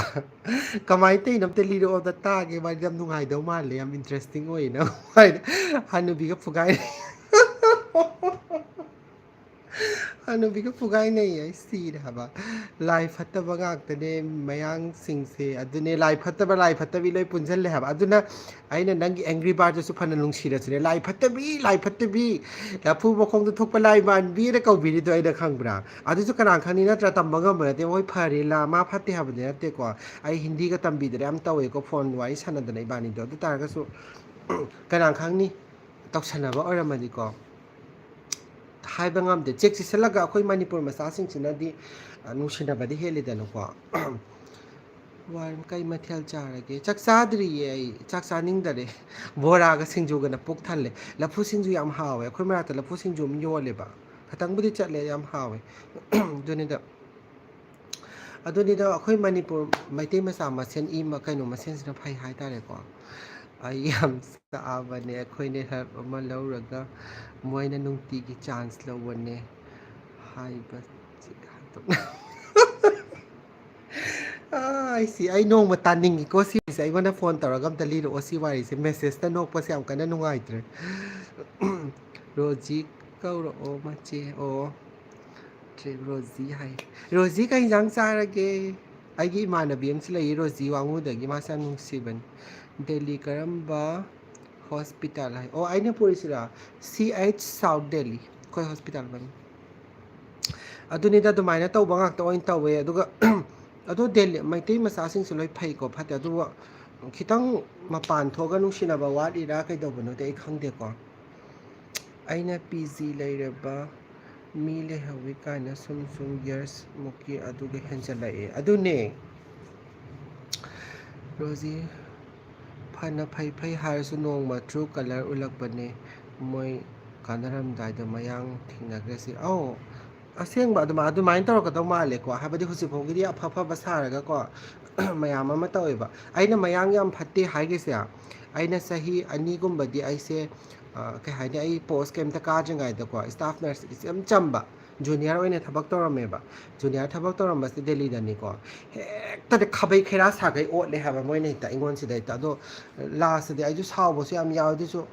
ꯀꯃꯥꯏꯅ ꯇꯧꯔꯤꯅꯣ ꯑꯝꯇ ꯂꯤꯔꯛꯑꯣ, ꯑꯝꯇ ꯇꯥꯒꯦ꯫ ꯋꯥꯔꯤꯗꯣ ꯌꯥꯝ ꯅꯨꯡꯉꯥꯏꯗꯧ ꯃꯥꯜꯂꯦ, ꯌꯥꯝ ꯏꯟꯇꯔꯦꯁꯇꯤꯡ ꯑꯣꯏꯌꯦ ꯅꯪ ꯋꯥꯔꯤꯗꯣ꯫ ꯍꯅꯨꯕꯤꯒ ꯐꯨꯒꯥꯏꯔꯦ꯫ ꯅꯨꯄꯤꯒ ꯄꯨꯒꯥꯏꯅꯩꯌꯦ꯫ ꯑꯩ ꯁꯤꯔꯦ ꯍꯥꯏꯕ꯫ ꯂꯥꯏ ꯐꯠꯇꯕ ꯉꯥꯛꯇꯅꯦ ꯃꯌꯥꯡꯁꯤꯡꯁꯦ꯫ ꯑꯗꯨꯅꯦ, ꯂꯥꯏ ꯐꯠꯇꯕ, ꯂꯥꯏ ꯐꯠꯇꯕꯤ ꯂꯣꯏ ꯄꯨꯟꯁꯤꯜꯂꯦ ꯍꯥꯏꯕ꯫ ꯑꯗꯨꯅ ꯑꯩꯅ ꯅꯪꯒꯤ Angry Bird-ꯇꯨꯁꯨ ꯐꯅ ꯅꯨꯡꯁꯤꯔꯁꯨꯅꯦ, "ꯂꯥꯏ ꯐꯠꯇꯕꯤ, ꯂꯥꯏ ꯐꯠꯇꯕꯤ, ꯂꯐꯨ ꯃꯈꯣꯡꯗ ꯊꯣꯛꯄ ꯂꯥꯏ ꯃꯥꯟꯕꯤꯅ" ꯀꯧꯕꯤꯔꯤꯗꯣ ꯑꯩꯅ ꯈꯪꯕ꯭ꯔꯥ? ꯑꯗꯨꯁꯨ ꯀꯅꯥ ꯈꯪꯅꯤ ꯅꯠꯇ꯭ꯔꯥ? ꯇꯝꯕ ꯉꯝꯕ ꯅꯠꯇꯦ꯫ ꯃꯣꯏ ꯐꯔꯤꯂꯥ ꯃꯥ ꯐꯠꯇꯦ ꯍꯥꯏꯕꯗꯤ ꯅꯠꯇꯦꯀꯣ꯫ ꯑꯩ ꯍꯤꯟꯗꯤꯒ ꯇꯝꯕꯤꯗꯅ ꯌꯥꯝ ꯇꯧꯋꯦꯀꯣ, ꯐꯣꯟ ꯋꯥꯔꯤ ꯁꯥꯟꯅꯗꯅ ꯏꯕꯥꯅꯤꯗꯣ꯫ ꯑꯗꯨ ꯇꯥꯔꯒꯁꯨ ꯀꯅꯥ ꯈꯪꯅꯤ? ꯇꯧꯁꯟꯅꯕ ꯑꯣꯏꯔꯝꯃꯗꯤꯀꯣ꯫ ꯍꯥꯏꯕ ꯉꯝꯗꯦ꯫ ꯆꯦꯛ ꯆꯦꯁꯤꯜꯂꯒ ꯑꯩꯈꯣꯏ ꯃꯅꯤꯄꯨꯔ ꯃꯆꯥꯁꯤꯡꯁꯤꯅꯗꯤ, ꯑ, ꯅꯨꯡꯁꯤꯅꯕꯗꯤ ꯍꯦꯜꯂꯤꯗꯅꯀꯣ꯫ ꯋꯥꯔꯦ, ꯀꯩ ꯃꯊꯦꯜ ꯆꯥꯔꯒꯦ? ꯆꯥꯛ ꯆꯥꯗ꯭ꯔꯤꯌꯦ ꯑꯩ꯫ ꯆꯥꯛ ꯆꯥꯅꯤꯡꯗꯔꯦ꯫ ꯕꯣꯔꯥꯒ ꯁꯤꯡꯖꯨꯒꯅ ꯄꯨꯛ ꯊꯜꯂꯦ꯫ ꯂꯐꯨ ꯁꯤꯡꯖꯨ ꯌꯥꯝ ꯍꯥꯎꯋꯦ꯫ ꯑꯩꯈꯣꯏ ꯃꯅꯥꯛꯇ ꯂꯐꯨ ꯁꯤꯡꯖꯨ ꯑꯃ ꯌꯣꯜꯂꯦꯕ꯫ ꯈꯇꯪꯕꯨꯗꯤ ꯆꯠꯂꯦ, ꯌꯥꯝ ꯍꯥꯎꯋꯦ꯫ ꯑꯗꯨꯅꯤꯗ꯫ ꯑꯗꯨꯅꯤꯗ ꯑꯩꯈꯣꯏ ꯃꯅꯤꯄꯨꯔ ꯃꯩꯇꯩ ꯃꯆꯥ ꯃꯁꯦꯟ ꯏ ꯃ-, ꯀꯩꯅꯣ ꯃꯁꯦꯟꯁꯤꯅ ꯐꯩ ꯍꯥꯏꯇꯥꯔꯦꯀꯣ꯫ ꯑꯩ ꯌꯥꯝ ꯆꯥꯕꯅꯦ꯫ ꯑꯩꯈꯣꯏꯅ help ꯑꯃ ꯂꯧꯔꯒ ꯃꯣꯏꯅ ꯅꯨꯡꯇꯤꯒꯤ chance ꯂꯧꯕꯅꯦ ꯍꯥꯏꯕꯁꯤ ꯍꯟꯗꯣꯛꯅ-, ꯑꯥ, ꯑꯩ ꯁꯤ, ꯑꯩ ꯅꯣꯡꯃ ꯇꯥꯅꯤꯡꯉꯤꯀꯣ ꯁꯤꯁꯦ꯫ ꯑꯩꯉꯣꯟꯗ ꯐꯣꯟ ꯇꯧꯔꯒ ꯑꯝꯇ ꯂꯤꯔꯛꯑꯣ ꯁꯤ ꯋꯥꯔꯤꯁꯦ꯫ Message-ꯇ ꯅꯣꯛꯄꯁꯦ ꯌꯥꯝ ꯀꯟꯅ ꯅꯨꯡꯉꯥꯏꯇ꯭ꯔꯦ꯫ ꯔꯣꯖꯤ ꯀꯧꯔꯛꯑꯣ ꯃꯆꯦ꯫ ꯑꯣ꯫ ꯆꯦ ꯔꯣꯖꯤ ꯍꯥꯏ꯫ ꯔꯣꯖꯤ, ꯀꯩ ꯏꯟꯖꯥꯡ ꯆꯥꯔꯒꯦ? ꯑꯩꯒꯤ ꯏꯃꯥꯟꯅꯕꯤ ꯑꯃꯁꯨ ꯂꯩꯌꯦ, ꯔꯣꯖꯤ ꯋꯥꯉꯨꯗꯒꯤ, ꯃꯥꯁꯦ ꯌꯥꯝ ꯅꯨꯡꯁꯤꯕꯅꯤ꯫ ꯗꯦꯜꯂꯤ ꯀꯔꯝꯕ hospital ꯍꯥꯏ? ꯑꯣ, ꯑꯩꯅ ꯄꯨꯔꯤꯁꯤꯔꯥ? C H South Delhi, ꯑꯩꯈꯣꯏ hospital ꯃꯃꯤꯡ꯫ ꯑꯗꯨꯅꯤꯗ, ꯑꯗꯨꯃꯥꯏꯅ ꯇꯧꯕ ꯉꯥꯛꯇ ꯑꯣꯏꯅ ꯇꯧꯋꯦ꯫ ꯑꯗꯨꯒ, ꯑꯗꯣ ꯗꯦꯜꯂꯤ, ꯃꯩꯇꯩ ꯃꯆꯥꯁꯤꯡꯁꯨ ꯂꯣꯏ ꯐꯩꯀꯣ, ꯐꯠꯇꯦ꯫ ꯑꯗꯨꯕꯨ ꯈꯤꯇꯪ ꯃꯄꯥꯟ ꯊꯣꯛꯑꯒ ꯅꯨꯡꯁꯤꯅꯕ ꯋꯥꯠꯂꯤꯔꯥ ꯀꯩꯗꯧꯕꯅꯣꯗꯤ ꯑꯩ ꯈꯪꯗꯦꯀꯣ꯫ ꯑꯩꯅ P G ꯂꯩꯔꯕ ꯃꯤ ꯂꯩꯍꯧꯋꯤ ꯀꯥꯏꯅ ꯁꯨꯝ ꯁꯨꯝ years ꯃꯨꯛꯀꯤ ꯑꯗꯨꯒ ꯍꯦꯟꯖꯜꯂꯛꯑꯦ꯫ ꯑꯗꯨꯅꯦ꯫ ꯔꯣꯖꯤ, ꯐꯅ ꯐꯩ ꯐꯩ ꯍꯥꯏꯔꯁꯨ ꯅꯣꯡꯃ true colour ꯎꯠꯂꯛꯄꯅꯦ꯫ ꯃꯣꯏ ꯀꯥꯟꯅꯔꯝꯗꯥꯏꯗ ꯃꯌꯥꯡ ꯊꯦꯡꯅꯈ꯭ꯔꯦ ꯁꯤ꯫ ꯑꯧ, ꯑꯁꯦꯡꯕ ꯑꯗꯨꯃꯥꯏ-, ꯑꯗꯨꯃꯥꯏꯅ ꯇꯧꯔꯛꯀꯗꯧ ꯃꯥꯜꯂꯦꯀꯣ꯫ ꯍꯥꯏꯕꯗꯤ ꯍꯧꯖꯤꯛ ꯐꯥꯎꯒꯤꯗꯤ ꯑꯐ ꯑꯐꯕ ꯁꯥꯔꯒꯀꯣ, ꯃꯌꯥꯝ ꯑꯃ ꯇꯧꯋꯦꯕ꯫ ꯑꯩꯅ ꯃꯌꯥꯡ ꯌꯥꯝ ꯐꯠꯇꯦ ꯍꯥꯏꯒ꯭ꯔꯤꯁꯦ, ꯑꯩꯅ ꯆꯍꯤ ꯑꯅꯤꯒꯨꯝꯕꯗꯤ ꯑꯩꯁꯦ, ꯑ, ꯀꯩ ꯍꯥꯏꯅꯤ, ꯑꯩ post ꯀꯩꯝꯇ ꯀꯥꯗ꯭ꯔꯤꯉꯩꯗꯀꯣ, staff nurse ꯏꯆꯝ ꯆꯝꯕ, ꯖꯨꯅꯤꯌꯔ ꯑꯣꯏꯅ ꯊꯕꯛ ꯇꯧꯔꯝꯃꯦꯕ꯫ ꯖꯨꯅꯤꯌꯔ ꯊꯕꯛ ꯇꯧꯔꯝꯕꯁꯦ ꯗꯦꯜꯂꯤꯗꯅꯤꯀꯣ꯫ ꯍꯦꯛꯇꯗꯤ ꯈꯥꯕꯩ ꯈꯩꯔꯥ ꯁꯥꯒꯩ ꯑꯣꯠꯂꯦ ꯍꯥꯏꯕ ꯃꯣꯏꯅ ꯍꯦꯛꯇ ꯑꯩꯉꯣꯟꯁꯤꯗ ꯍꯦꯛꯇ꯫ ꯑꯗꯣ ꯂꯥꯁꯇꯗꯤ ꯑꯩꯁꯨ ꯁꯥꯎꯕꯁꯨ ꯌꯥꯝ ꯌꯥꯎꯋꯦ꯫ ꯑꯗꯨꯁꯨ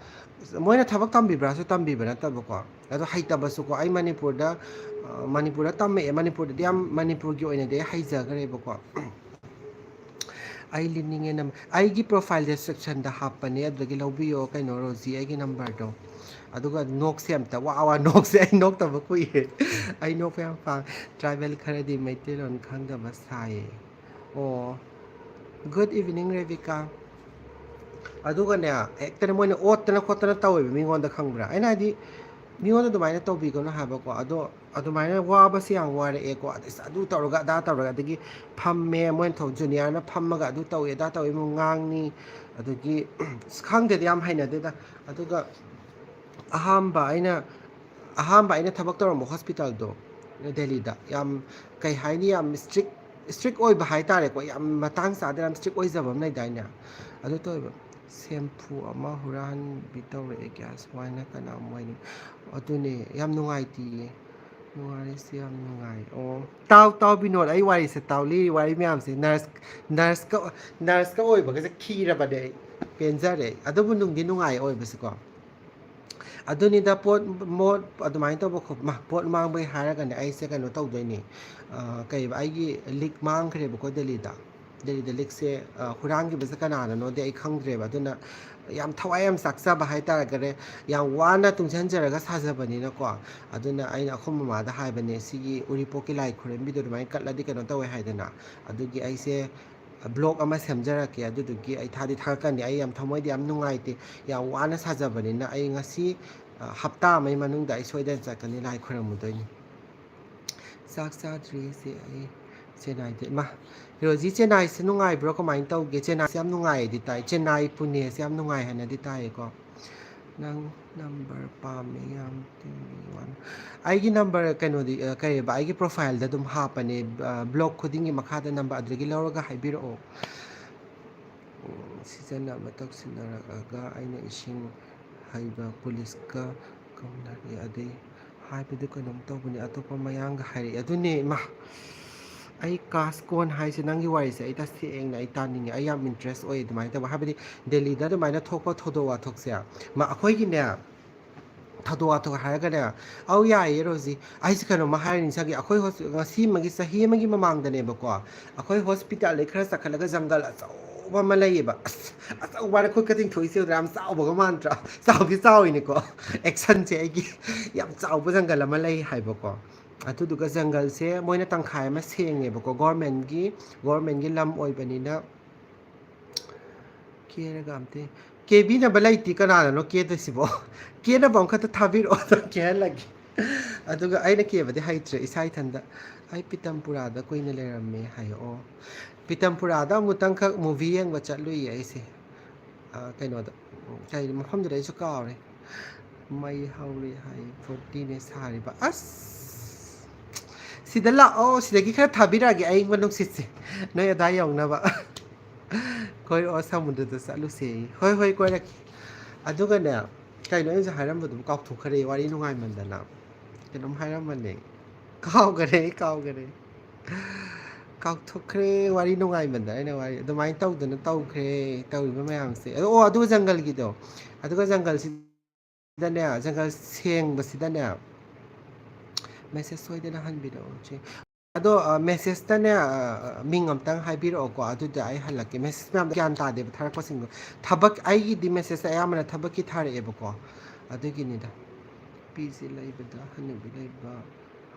ꯃꯣꯏꯅ ꯊꯕꯛ ꯇꯝꯕꯤꯕ꯭ꯔꯥꯁꯨ ꯇꯝꯕꯤꯕ ꯅꯠꯇꯕꯀꯣ꯫ ꯑꯗꯣ ꯍꯩꯇꯕꯁꯨꯀꯣ, ꯑꯩ ꯃꯅꯤꯄꯨꯔꯗ, ꯑ, ꯃꯅꯤꯄꯨꯔꯗ ꯇꯝꯃꯛꯑꯦ꯫ ꯃꯅꯤꯄꯨꯔꯗꯗꯤ ꯌꯥꯝ, ꯃꯅꯤꯄꯨꯔꯒꯤ ꯑꯣꯏꯅꯗꯤ ꯑꯩ ꯍꯩꯖꯈ꯭ꯔꯦꯕꯀꯣ꯫ ꯑꯩ ꯂꯤꯅꯤꯡꯉꯦ ꯅꯝ-, ꯑꯩꯒꯤ ꯄ꯭ꯔꯣꯐꯥꯏꯜ ꯗꯦꯁꯀ꯭ꯔꯤꯞꯁꯟꯗ ꯍꯥꯞꯄꯅꯦ, ꯑꯗꯨꯗꯒꯤ ꯂꯧꯕꯤꯌꯣ ꯀꯩꯅꯣ, ꯔꯣꯖꯤ, ꯑꯩꯒꯤ ꯅꯝꯕꯔꯗꯣ꯫ ꯑꯗꯨꯒ ꯅꯣꯛꯁꯦ ꯑꯝꯇ, ꯋꯥ ꯋꯥ ꯅꯣꯛꯁꯦ, ꯑꯩ ꯅꯣꯛꯇꯕ ꯀꯨꯏꯔꯦ꯫ ꯑꯩ ꯅꯣꯛꯄ ꯌꯥꯝ ꯄꯥꯝ-, ꯇ꯭ꯔꯥꯏꯕꯦꯜ ꯈꯔꯗꯤ ꯃꯩꯇꯩꯂꯣꯟ ꯈꯪꯗꯕ ꯁꯥꯏꯌꯦ꯫ ꯑꯣ, good evening, ꯔꯦꯕꯤꯀꯥ꯫ ꯑꯗꯨꯒꯅꯦ, ꯍꯦꯛꯇꯅꯦ ꯃꯣꯏꯅ ꯑꯣꯠꯇꯅ ꯈꯣꯠꯇꯅ ꯇꯧꯋꯦꯕ ꯃꯤꯉꯣꯟꯗ, ꯈꯪꯕ꯭ꯔꯥ? ꯑꯩꯅ ꯍꯥꯏꯗꯤ, ꯃꯤꯉꯣꯟꯗ ꯑꯗꯨꯃꯥꯏꯅ ꯇꯧꯕꯤꯒꯅꯨ ꯍꯥꯏꯕꯀꯣ꯫ ꯑꯗꯣ ꯑꯗꯨꯃꯥꯏꯅ ꯋꯥꯕꯁꯦ ꯌꯥꯝ ꯋꯥꯔꯛꯑꯦꯀꯣ꯫ ꯑꯗꯩ ꯑꯗꯨ ꯇꯧꯔꯒ ꯑꯗꯥ ꯇꯧꯔꯒ, ꯑꯗꯒꯤ ꯐꯝꯃꯦ, ꯃꯣꯏꯅ ꯊꯣꯛ-, ꯖꯨꯅꯤꯌꯔꯅ ꯐꯝꯃꯒ ꯑꯗꯨ ꯇꯧꯋꯦ ꯑꯗꯥ ꯇꯧꯋꯦ ꯑꯃꯨꯛ ꯉꯥꯡꯅꯤ꯫ ꯑꯗꯒꯤ ꯑꯁ, ꯈꯪꯗꯦꯗ, ꯌꯥꯝ ꯍꯩꯅꯗꯦꯗ꯫ ꯑꯗꯨꯒ ꯑꯍꯥꯝꯕ ꯑꯩꯅ, ꯑꯍꯥꯝꯕ ꯑꯩꯅ ꯊꯕꯛ ꯇꯧꯔꯝꯕ ꯍꯣꯁꯄꯤꯇꯥꯜꯗꯣ, ꯗꯦꯜꯂꯤꯗ, ꯌꯥꯝ, ꯀꯩ ꯍꯥꯏꯅꯤ, ꯌꯥꯝ ꯏꯁꯇ꯭ꯔꯤꯛ, ꯏꯁꯇ꯭ꯔꯤꯛ ꯑꯣꯏꯕ ꯍꯥꯏꯇꯥꯔꯦꯀꯣ꯫ ꯌꯥꯝ ꯃꯇꯥꯡ ꯆꯥꯗꯅ ꯌꯥꯝ ꯏꯁꯇ꯭ꯔꯤꯛ ꯑꯣꯏꯖꯕ ꯑꯃ ꯂꯩꯗꯥꯏꯅꯦ? ꯑꯗꯨ ꯇꯧꯋꯦꯕ꯫ ꯁꯦꯝꯐꯨ ꯑꯃ ꯍꯨꯔꯥꯟꯕꯤ ꯇꯧꯔꯛꯑꯦ, ꯒ꯭ꯌꯥꯁ꯫ ꯁꯨꯃꯥꯏꯅ ꯀꯅꯥ ꯑꯃꯨꯛ ꯍꯥꯏꯅꯤ? ꯑꯗꯨꯅꯦ, ꯌꯥꯝ ꯅꯨꯡꯉꯥꯏꯇꯤꯌꯦ꯫ ꯅꯨꯡꯉꯥꯏꯔꯤꯁꯦ ꯌꯥꯝ ꯅꯨꯡꯉꯥꯏ꯫ ꯑꯣ, ꯇꯥꯎ, ꯇꯥꯎ ꯕꯤꯅꯣꯗ, ꯑꯩ ꯋꯥꯔꯤꯁꯦ ꯇꯥꯎ, ꯂꯤꯔꯤ ꯋꯥꯔꯤ ꯃꯌꯥꯝꯁꯦ꯫ ꯅꯔꯁ, ꯅꯔꯁꯀ, ꯅꯔꯁꯀ ꯑꯣꯏꯕꯒꯁꯦ ꯈꯤꯔꯕꯅꯦ ꯑꯩ꯫ ꯄꯦꯟꯖꯔꯦ ꯑꯩ꯫ ꯑꯗꯨꯕꯨ ꯅꯨꯡꯗꯤ ꯅꯨꯡꯉꯥꯏ ꯑꯣꯏꯕꯁꯦꯀꯣ꯫ ꯑꯗꯨꯅꯤꯗ ꯄꯣꯠ, ꯃꯣꯠ ꯑꯗꯨꯃꯥꯏꯅ ꯇꯧꯕ ꯈꯣꯠꯄ, ꯃꯥ, ꯄꯣꯠ ꯃꯥꯡꯕꯒꯤ ꯍꯥꯏꯔꯒꯅꯦ, ꯑꯩꯁꯦ ꯀꯩꯅꯣ ꯇꯧꯗꯣꯏꯅꯤ꯫ ꯑ, ꯀꯩꯕ, ꯑꯩꯒꯤ ꯂꯤꯛ ꯃꯥꯡꯈ꯭ꯔꯦꯕꯀꯣ ꯗꯦꯜꯂꯤꯗ꯫ ꯗꯦꯜꯂꯤꯗ ꯂꯤꯛꯁꯦ, ꯑ, ꯍꯨꯔꯥꯟꯈꯤꯕꯁꯦ ꯀꯅꯥꯅꯅꯣꯗꯤ ꯑꯩ ꯈꯪꯗ꯭ꯔꯦꯕ꯫ ꯑꯗꯨꯅ ꯌꯥꯝ ꯊꯋꯥꯏ ꯌꯥꯝ ꯆꯥꯛꯆꯕ ꯍꯥꯏꯇꯥꯔꯒꯅꯦ, ꯌꯥꯝ ꯋꯥꯅ ꯇꯨꯡꯁꯤꯟꯖꯔꯒ ꯁꯥꯖꯕꯅꯤꯅꯀꯣ꯫ ꯑꯗꯨꯅ ꯑꯩꯅ ꯑꯩꯈꯣꯏ ꯃꯃꯥꯗ ꯍꯥꯏꯕꯅꯦ, "ꯁꯤꯒꯤ ꯎꯔꯤꯄꯣꯛꯀꯤ ꯂꯥꯏ ꯈꯨꯔꯦꯝꯕꯤꯗꯣ ꯑꯗꯨꯃꯥꯏꯅ ꯀꯠꯂꯗꯤ ꯀꯩꯅꯣ ꯇꯧꯋꯦ ꯍꯥꯏꯗꯅ"꯫ ꯑꯗꯨꯒꯤ ꯑꯩꯁꯦ ꯕ꯭ꯂꯣꯛ ꯑꯃ ꯁꯦꯝꯖꯔꯛꯀꯦ꯫ ꯑꯗꯨꯗꯨꯒꯤ ꯑꯩ ꯊꯥꯗꯤ ꯊꯥꯒꯠꯀꯅꯤ꯫ ꯑꯩ ꯌꯥꯝ ꯊꯃꯣꯏꯗꯤ ꯌꯥꯝ ꯅꯨꯡꯉꯥꯏꯇꯦ꯫ ꯌꯥꯝ ꯋꯥꯅ ꯁꯥꯖꯕꯅꯤꯅ ꯑꯩ ꯉꯁꯤ, ꯑ, ꯍꯞꯇꯥ ꯑꯃꯒꯤ ꯃꯅꯨꯡꯗ ꯑꯩ ꯁꯣꯏꯗꯅ ꯆꯠꯀꯅꯤ, ꯂꯥꯏ ꯈꯨꯔꯨꯝꯃꯨꯗꯣꯏꯅꯤ꯫ ꯆꯥꯛ ꯆꯥꯗ꯭ꯔꯤ ꯏꯆꯦ ꯑꯩ ꯆꯦꯟꯅꯥꯏꯗ꯫ ꯏꯃꯥ, ꯔꯣꯖꯤ, ꯆꯦꯟꯅꯥꯏꯁꯦ ꯅꯨꯡꯉꯥꯏꯕ꯭ꯔꯣ? ꯀꯃꯥꯏꯅ ꯇꯧꯒꯦ? ꯆꯦꯟꯅꯥꯏꯁꯦ ꯌꯥꯝ ꯅꯨꯡꯉꯥꯏꯌꯦꯗꯤ ꯇꯥꯏ꯫ ꯆꯦꯟꯅꯥꯏ, ꯄꯨꯅꯦꯁꯦ ꯌꯥꯝ ꯅꯨꯡꯉꯥꯏ ꯍꯥꯏꯅꯗꯤ ꯇꯥꯏꯌꯦꯀꯣ꯫ ꯅꯪ ꯅꯝꯕꯔ ꯄꯥꯝꯃꯦ ꯌꯥꯝ ꯇꯤꯡꯉꯤ ꯋꯥꯅ꯫ ꯑꯩꯒꯤ ꯅꯝꯕꯔ ꯀꯩꯅꯣꯗꯤ, ꯑ, ꯀꯩꯑꯕ, ꯑꯩꯒꯤ ꯄ꯭ꯔꯣꯐꯥꯏꯜꯗ ꯑꯗꯨꯝ ꯍꯥꯞꯄꯅꯦ꯫ ꯑ, ꯕ꯭ꯂꯣꯛ ꯈꯨꯗꯤꯡꯒꯤ ꯃꯈꯥꯗ ꯅꯝꯕꯔ ꯑꯗꯨꯗꯒꯤ ꯂꯧꯔꯒ ꯍꯥꯏꯕꯤꯔꯛꯑꯣ꯫ ꯎꯝ, ꯁꯤꯖꯤꯟꯅꯕ ꯇꯧꯁꯤꯟꯅꯔꯛꯑꯒ ꯑꯩꯅ ꯏꯁꯤꯡ ꯍꯩꯕ ꯄꯨꯂꯤꯁꯀ ꯀꯧꯅꯔꯦ꯫ ꯑꯗꯩ ꯍꯥꯏꯕꯗꯤ ꯀꯩꯅꯣꯝ ꯇꯧꯕꯅꯦ, ꯑꯇꯣꯞꯄ ꯃꯌꯥꯡꯒ ꯍꯥꯏꯔꯛꯑꯦ꯫ ꯑꯗꯨꯅꯦ ꯏꯃꯥ, ꯑꯩ ꯀꯥꯁ ꯀꯣꯟ ꯍꯥꯏꯁꯦ ꯅꯪꯒꯤ ꯋꯥꯔꯤꯁꯦ ꯑꯩ ꯇꯁꯦꯡꯅ ꯑꯩ ꯇꯥꯅꯤꯡꯉꯦ꯫ ꯑꯩ ꯌꯥꯝ ꯏꯟꯇꯔꯦꯁ ꯑꯣꯏ ꯑꯗꯨꯃꯥꯏꯅ ꯇꯧꯕ꯫ ꯍꯥꯏꯕꯗꯤ ꯗꯦꯜꯂꯤꯗ ꯑꯗꯨꯃꯥꯏꯅ ꯊꯣꯛꯄ ꯊꯧꯗꯣꯛ ꯋꯥꯊꯣꯛꯁꯦ, ꯃ-, ꯑꯩꯈꯣꯏꯒꯤꯅꯦ, ꯊꯧꯗꯣꯛ ꯋꯥꯊꯣꯛ ꯍꯥꯏꯔꯒꯅꯦ, ꯑꯧ, ꯌꯥꯏꯌꯦ ꯔꯣꯖꯤ, ꯑꯩꯁꯦ ꯀꯩꯅꯣꯝꯃ ꯍꯥꯏꯔ ꯅꯤꯡꯁꯤꯡꯉꯦ꯫ ꯑꯩꯈꯣꯏ ꯍꯣꯁ-, ꯉꯁꯤꯃꯒꯤ ꯆꯍꯤ ꯑꯃꯒꯤ ꯃꯃꯥꯡꯗꯅꯦꯕꯀꯣ, ꯑꯩꯈꯣꯏ ꯍꯣꯁꯄꯤꯇꯥꯜꯗꯩ ꯈꯔ ꯆꯠꯈꯠꯂꯒ ꯖꯪꯒꯜ ꯑꯆꯧꯕ ꯑꯃ ꯂꯩꯌꯦꯕ꯫ ꯑꯁ, ꯑꯆꯧꯕ ꯍꯥꯏꯔ ꯈꯨꯠꯀ ꯇꯤꯡꯊꯣꯛꯏꯁꯦ ꯎꯗ꯭ꯔꯥ? ꯌꯥꯝ ꯆꯥꯎꯕꯒ ꯃꯥꯟꯗ꯭ꯔꯥ? ꯆꯥꯎꯗꯤ ꯆꯥꯎꯋꯤꯅꯦꯀꯣ꯫ ꯑꯦꯛꯁꯟꯁꯦ ꯑꯩꯒꯤ ꯌꯥꯝ ꯆꯥꯎꯕ ꯖꯪꯒꯜ ꯑꯃ ꯂꯩ ꯍꯥꯏꯕꯀꯣ꯫ ꯑꯗꯨꯗꯨꯒ ꯖꯪꯒꯜꯁꯦ ꯃꯣꯏꯅ ꯇꯪꯈꯥꯏ ꯑꯃ ꯁꯦꯡꯉꯦꯕꯀꯣ, ꯒꯣꯔꯃꯦꯟꯒꯤ, ꯒꯣꯔꯃꯦꯟꯒꯤ ꯂꯝ ꯑꯣꯏꯕꯅꯤꯅ꯫ ꯀꯦꯔꯒ ꯑꯝꯇ ꯀꯦꯕꯤꯅꯕ ꯂꯩꯇꯦ꯫ ꯀꯅꯥꯅꯅꯣ ꯀꯦꯗꯣꯏꯁꯤꯕꯣ? ꯀꯦꯅꯕ ꯑꯃꯈꯛꯇ ꯊꯥꯕꯤꯔꯛꯑꯣ, ꯑꯗꯨꯝ ꯀꯦꯍꯜꯂꯒꯦ꯫ ꯑꯗꯨꯒ ꯑꯩꯅ ꯀꯦꯕꯗꯤ ꯍꯩꯇ꯭ꯔꯦ, ꯏꯁꯥ ꯏꯊꯟꯗ꯫ "ꯑꯩ ꯄꯤꯇꯝꯄꯨꯔꯥꯗ ꯀꯨꯏꯅ ꯂꯩꯔꯝꯃꯦ" ꯍꯥꯏꯌꯣ꯫ ꯑꯣ, ꯄꯤꯇꯝꯄꯨꯔꯥꯗ ꯑꯃꯨꯛꯇꯪꯈꯛ movie ꯌꯦꯡꯕ ꯆꯠꯂꯨꯏꯌꯦ ꯑꯩꯁꯦ꯫ ꯑ, ꯀꯩꯅꯣꯗ, ꯎꯝ, ꯀꯩ ꯃꯐꯝꯗꯨꯗ ꯑꯩꯁꯨ ꯀꯥꯎꯔꯦ꯫ ꯃꯩ ꯍꯧꯔꯦ ꯍꯥꯏ, ꯐꯣꯔꯇꯤꯅꯦ ꯁꯥꯔꯤꯕ꯫ ꯑꯁ! ꯁꯤꯗ ꯂꯥꯛꯑꯣ, ꯁꯤꯗꯒꯤ ꯈꯔ ꯊꯥꯕꯤꯔꯛꯑꯒꯦ ꯑꯏꯪꯕ ꯅꯨꯡꯁꯤꯠꯁꯦ꯫ ꯅꯣꯏ ꯑꯗꯥꯏ ꯌꯧꯅꯕ꯫ "ꯀꯣꯏꯔꯛꯑꯣ, ꯁꯃꯨꯗ꯭ꯔꯗ ꯆꯠꯂꯨꯁꯦ"꯫ ꯍꯣꯏ, ꯍꯣꯏ, ꯀꯣꯏꯔꯛꯀꯦ꯫ ꯑꯗꯨꯒꯅꯦ, ꯀꯩꯅꯣ ꯑꯩꯅ ꯉꯁꯥꯏ ꯍꯥꯏꯔꯝꯕꯗꯨꯕꯨ ꯀꯥꯎꯊꯣꯛꯈ꯭ꯔꯦ, ꯋꯥꯔꯤ ꯅꯨꯡꯉꯥꯏꯃꯟꯗꯅ꯫ ꯀꯩꯅꯣꯝ ꯍꯥꯏꯔꯝꯕꯅꯦ꯫ ꯀꯥꯎꯈꯔꯦ, ꯑꯩ ꯀꯥꯎꯈꯔꯦ꯫ ꯀꯥꯎꯊꯣꯛꯈ꯭ꯔꯦ, ꯋꯥꯔꯤ ꯅꯨꯡꯉꯥꯏꯃꯟꯗꯅ ꯑꯩꯅ ꯋꯥꯔꯤ꯫ ꯑꯗꯨꯃꯥꯏꯅ ꯇꯧꯗꯅ ꯇꯧꯈ꯭ꯔꯦ, ꯇꯧꯔꯤꯕ ꯃꯌꯥꯝꯁꯦ꯫ ꯑꯗꯣ, ꯑꯣ, ꯑꯗꯨꯒ ꯖꯪꯒꯜꯒꯤꯗꯣ꯫ ꯑꯗꯨꯒ ꯖꯪꯒꯜꯁꯤꯗꯅꯦ, ꯖꯪꯒꯜ ꯁꯦꯡꯕꯁꯤꯗꯅꯦ, ꯃꯦꯁꯦꯖ ꯁꯣꯏꯗꯅ ꯍꯟꯕꯤꯔꯛꯑꯣ ꯆꯦ꯫ ꯑꯗꯣ, ꯑ, ꯃꯦꯁꯦꯖꯇꯅꯦ, ꯑ, ꯑ, ꯃꯤꯡ ꯑꯝꯇꯪ ꯍꯥꯏꯕꯤꯔꯛꯑꯣꯀꯣ, ꯑꯗꯨꯗ ꯑꯩ ꯍꯜꯂꯛꯀꯦ꯫ ꯃꯦꯁꯦꯖ ꯃꯌꯥꯝꯗꯣ ꯒ꯭ꯌꯥꯟ ꯇꯥꯗꯦꯕ ꯊꯥꯔꯛꯄꯁꯤꯡꯗꯣ꯫ ꯊꯕꯛ, ꯑꯩꯒꯤꯗꯤ ꯃꯦꯁꯦꯖꯁꯦ ꯑꯌꯥꯝꯕꯅ ꯊꯕꯛꯀꯤ ꯊꯥꯔꯛꯑꯦꯕꯀꯣ, ꯑꯗꯨꯒꯤꯅꯤꯗ꯫ ꯅꯨꯄꯤꯁꯤ ꯂꯩꯕꯗ ꯍꯅꯨꯕꯤ ꯂꯩꯕ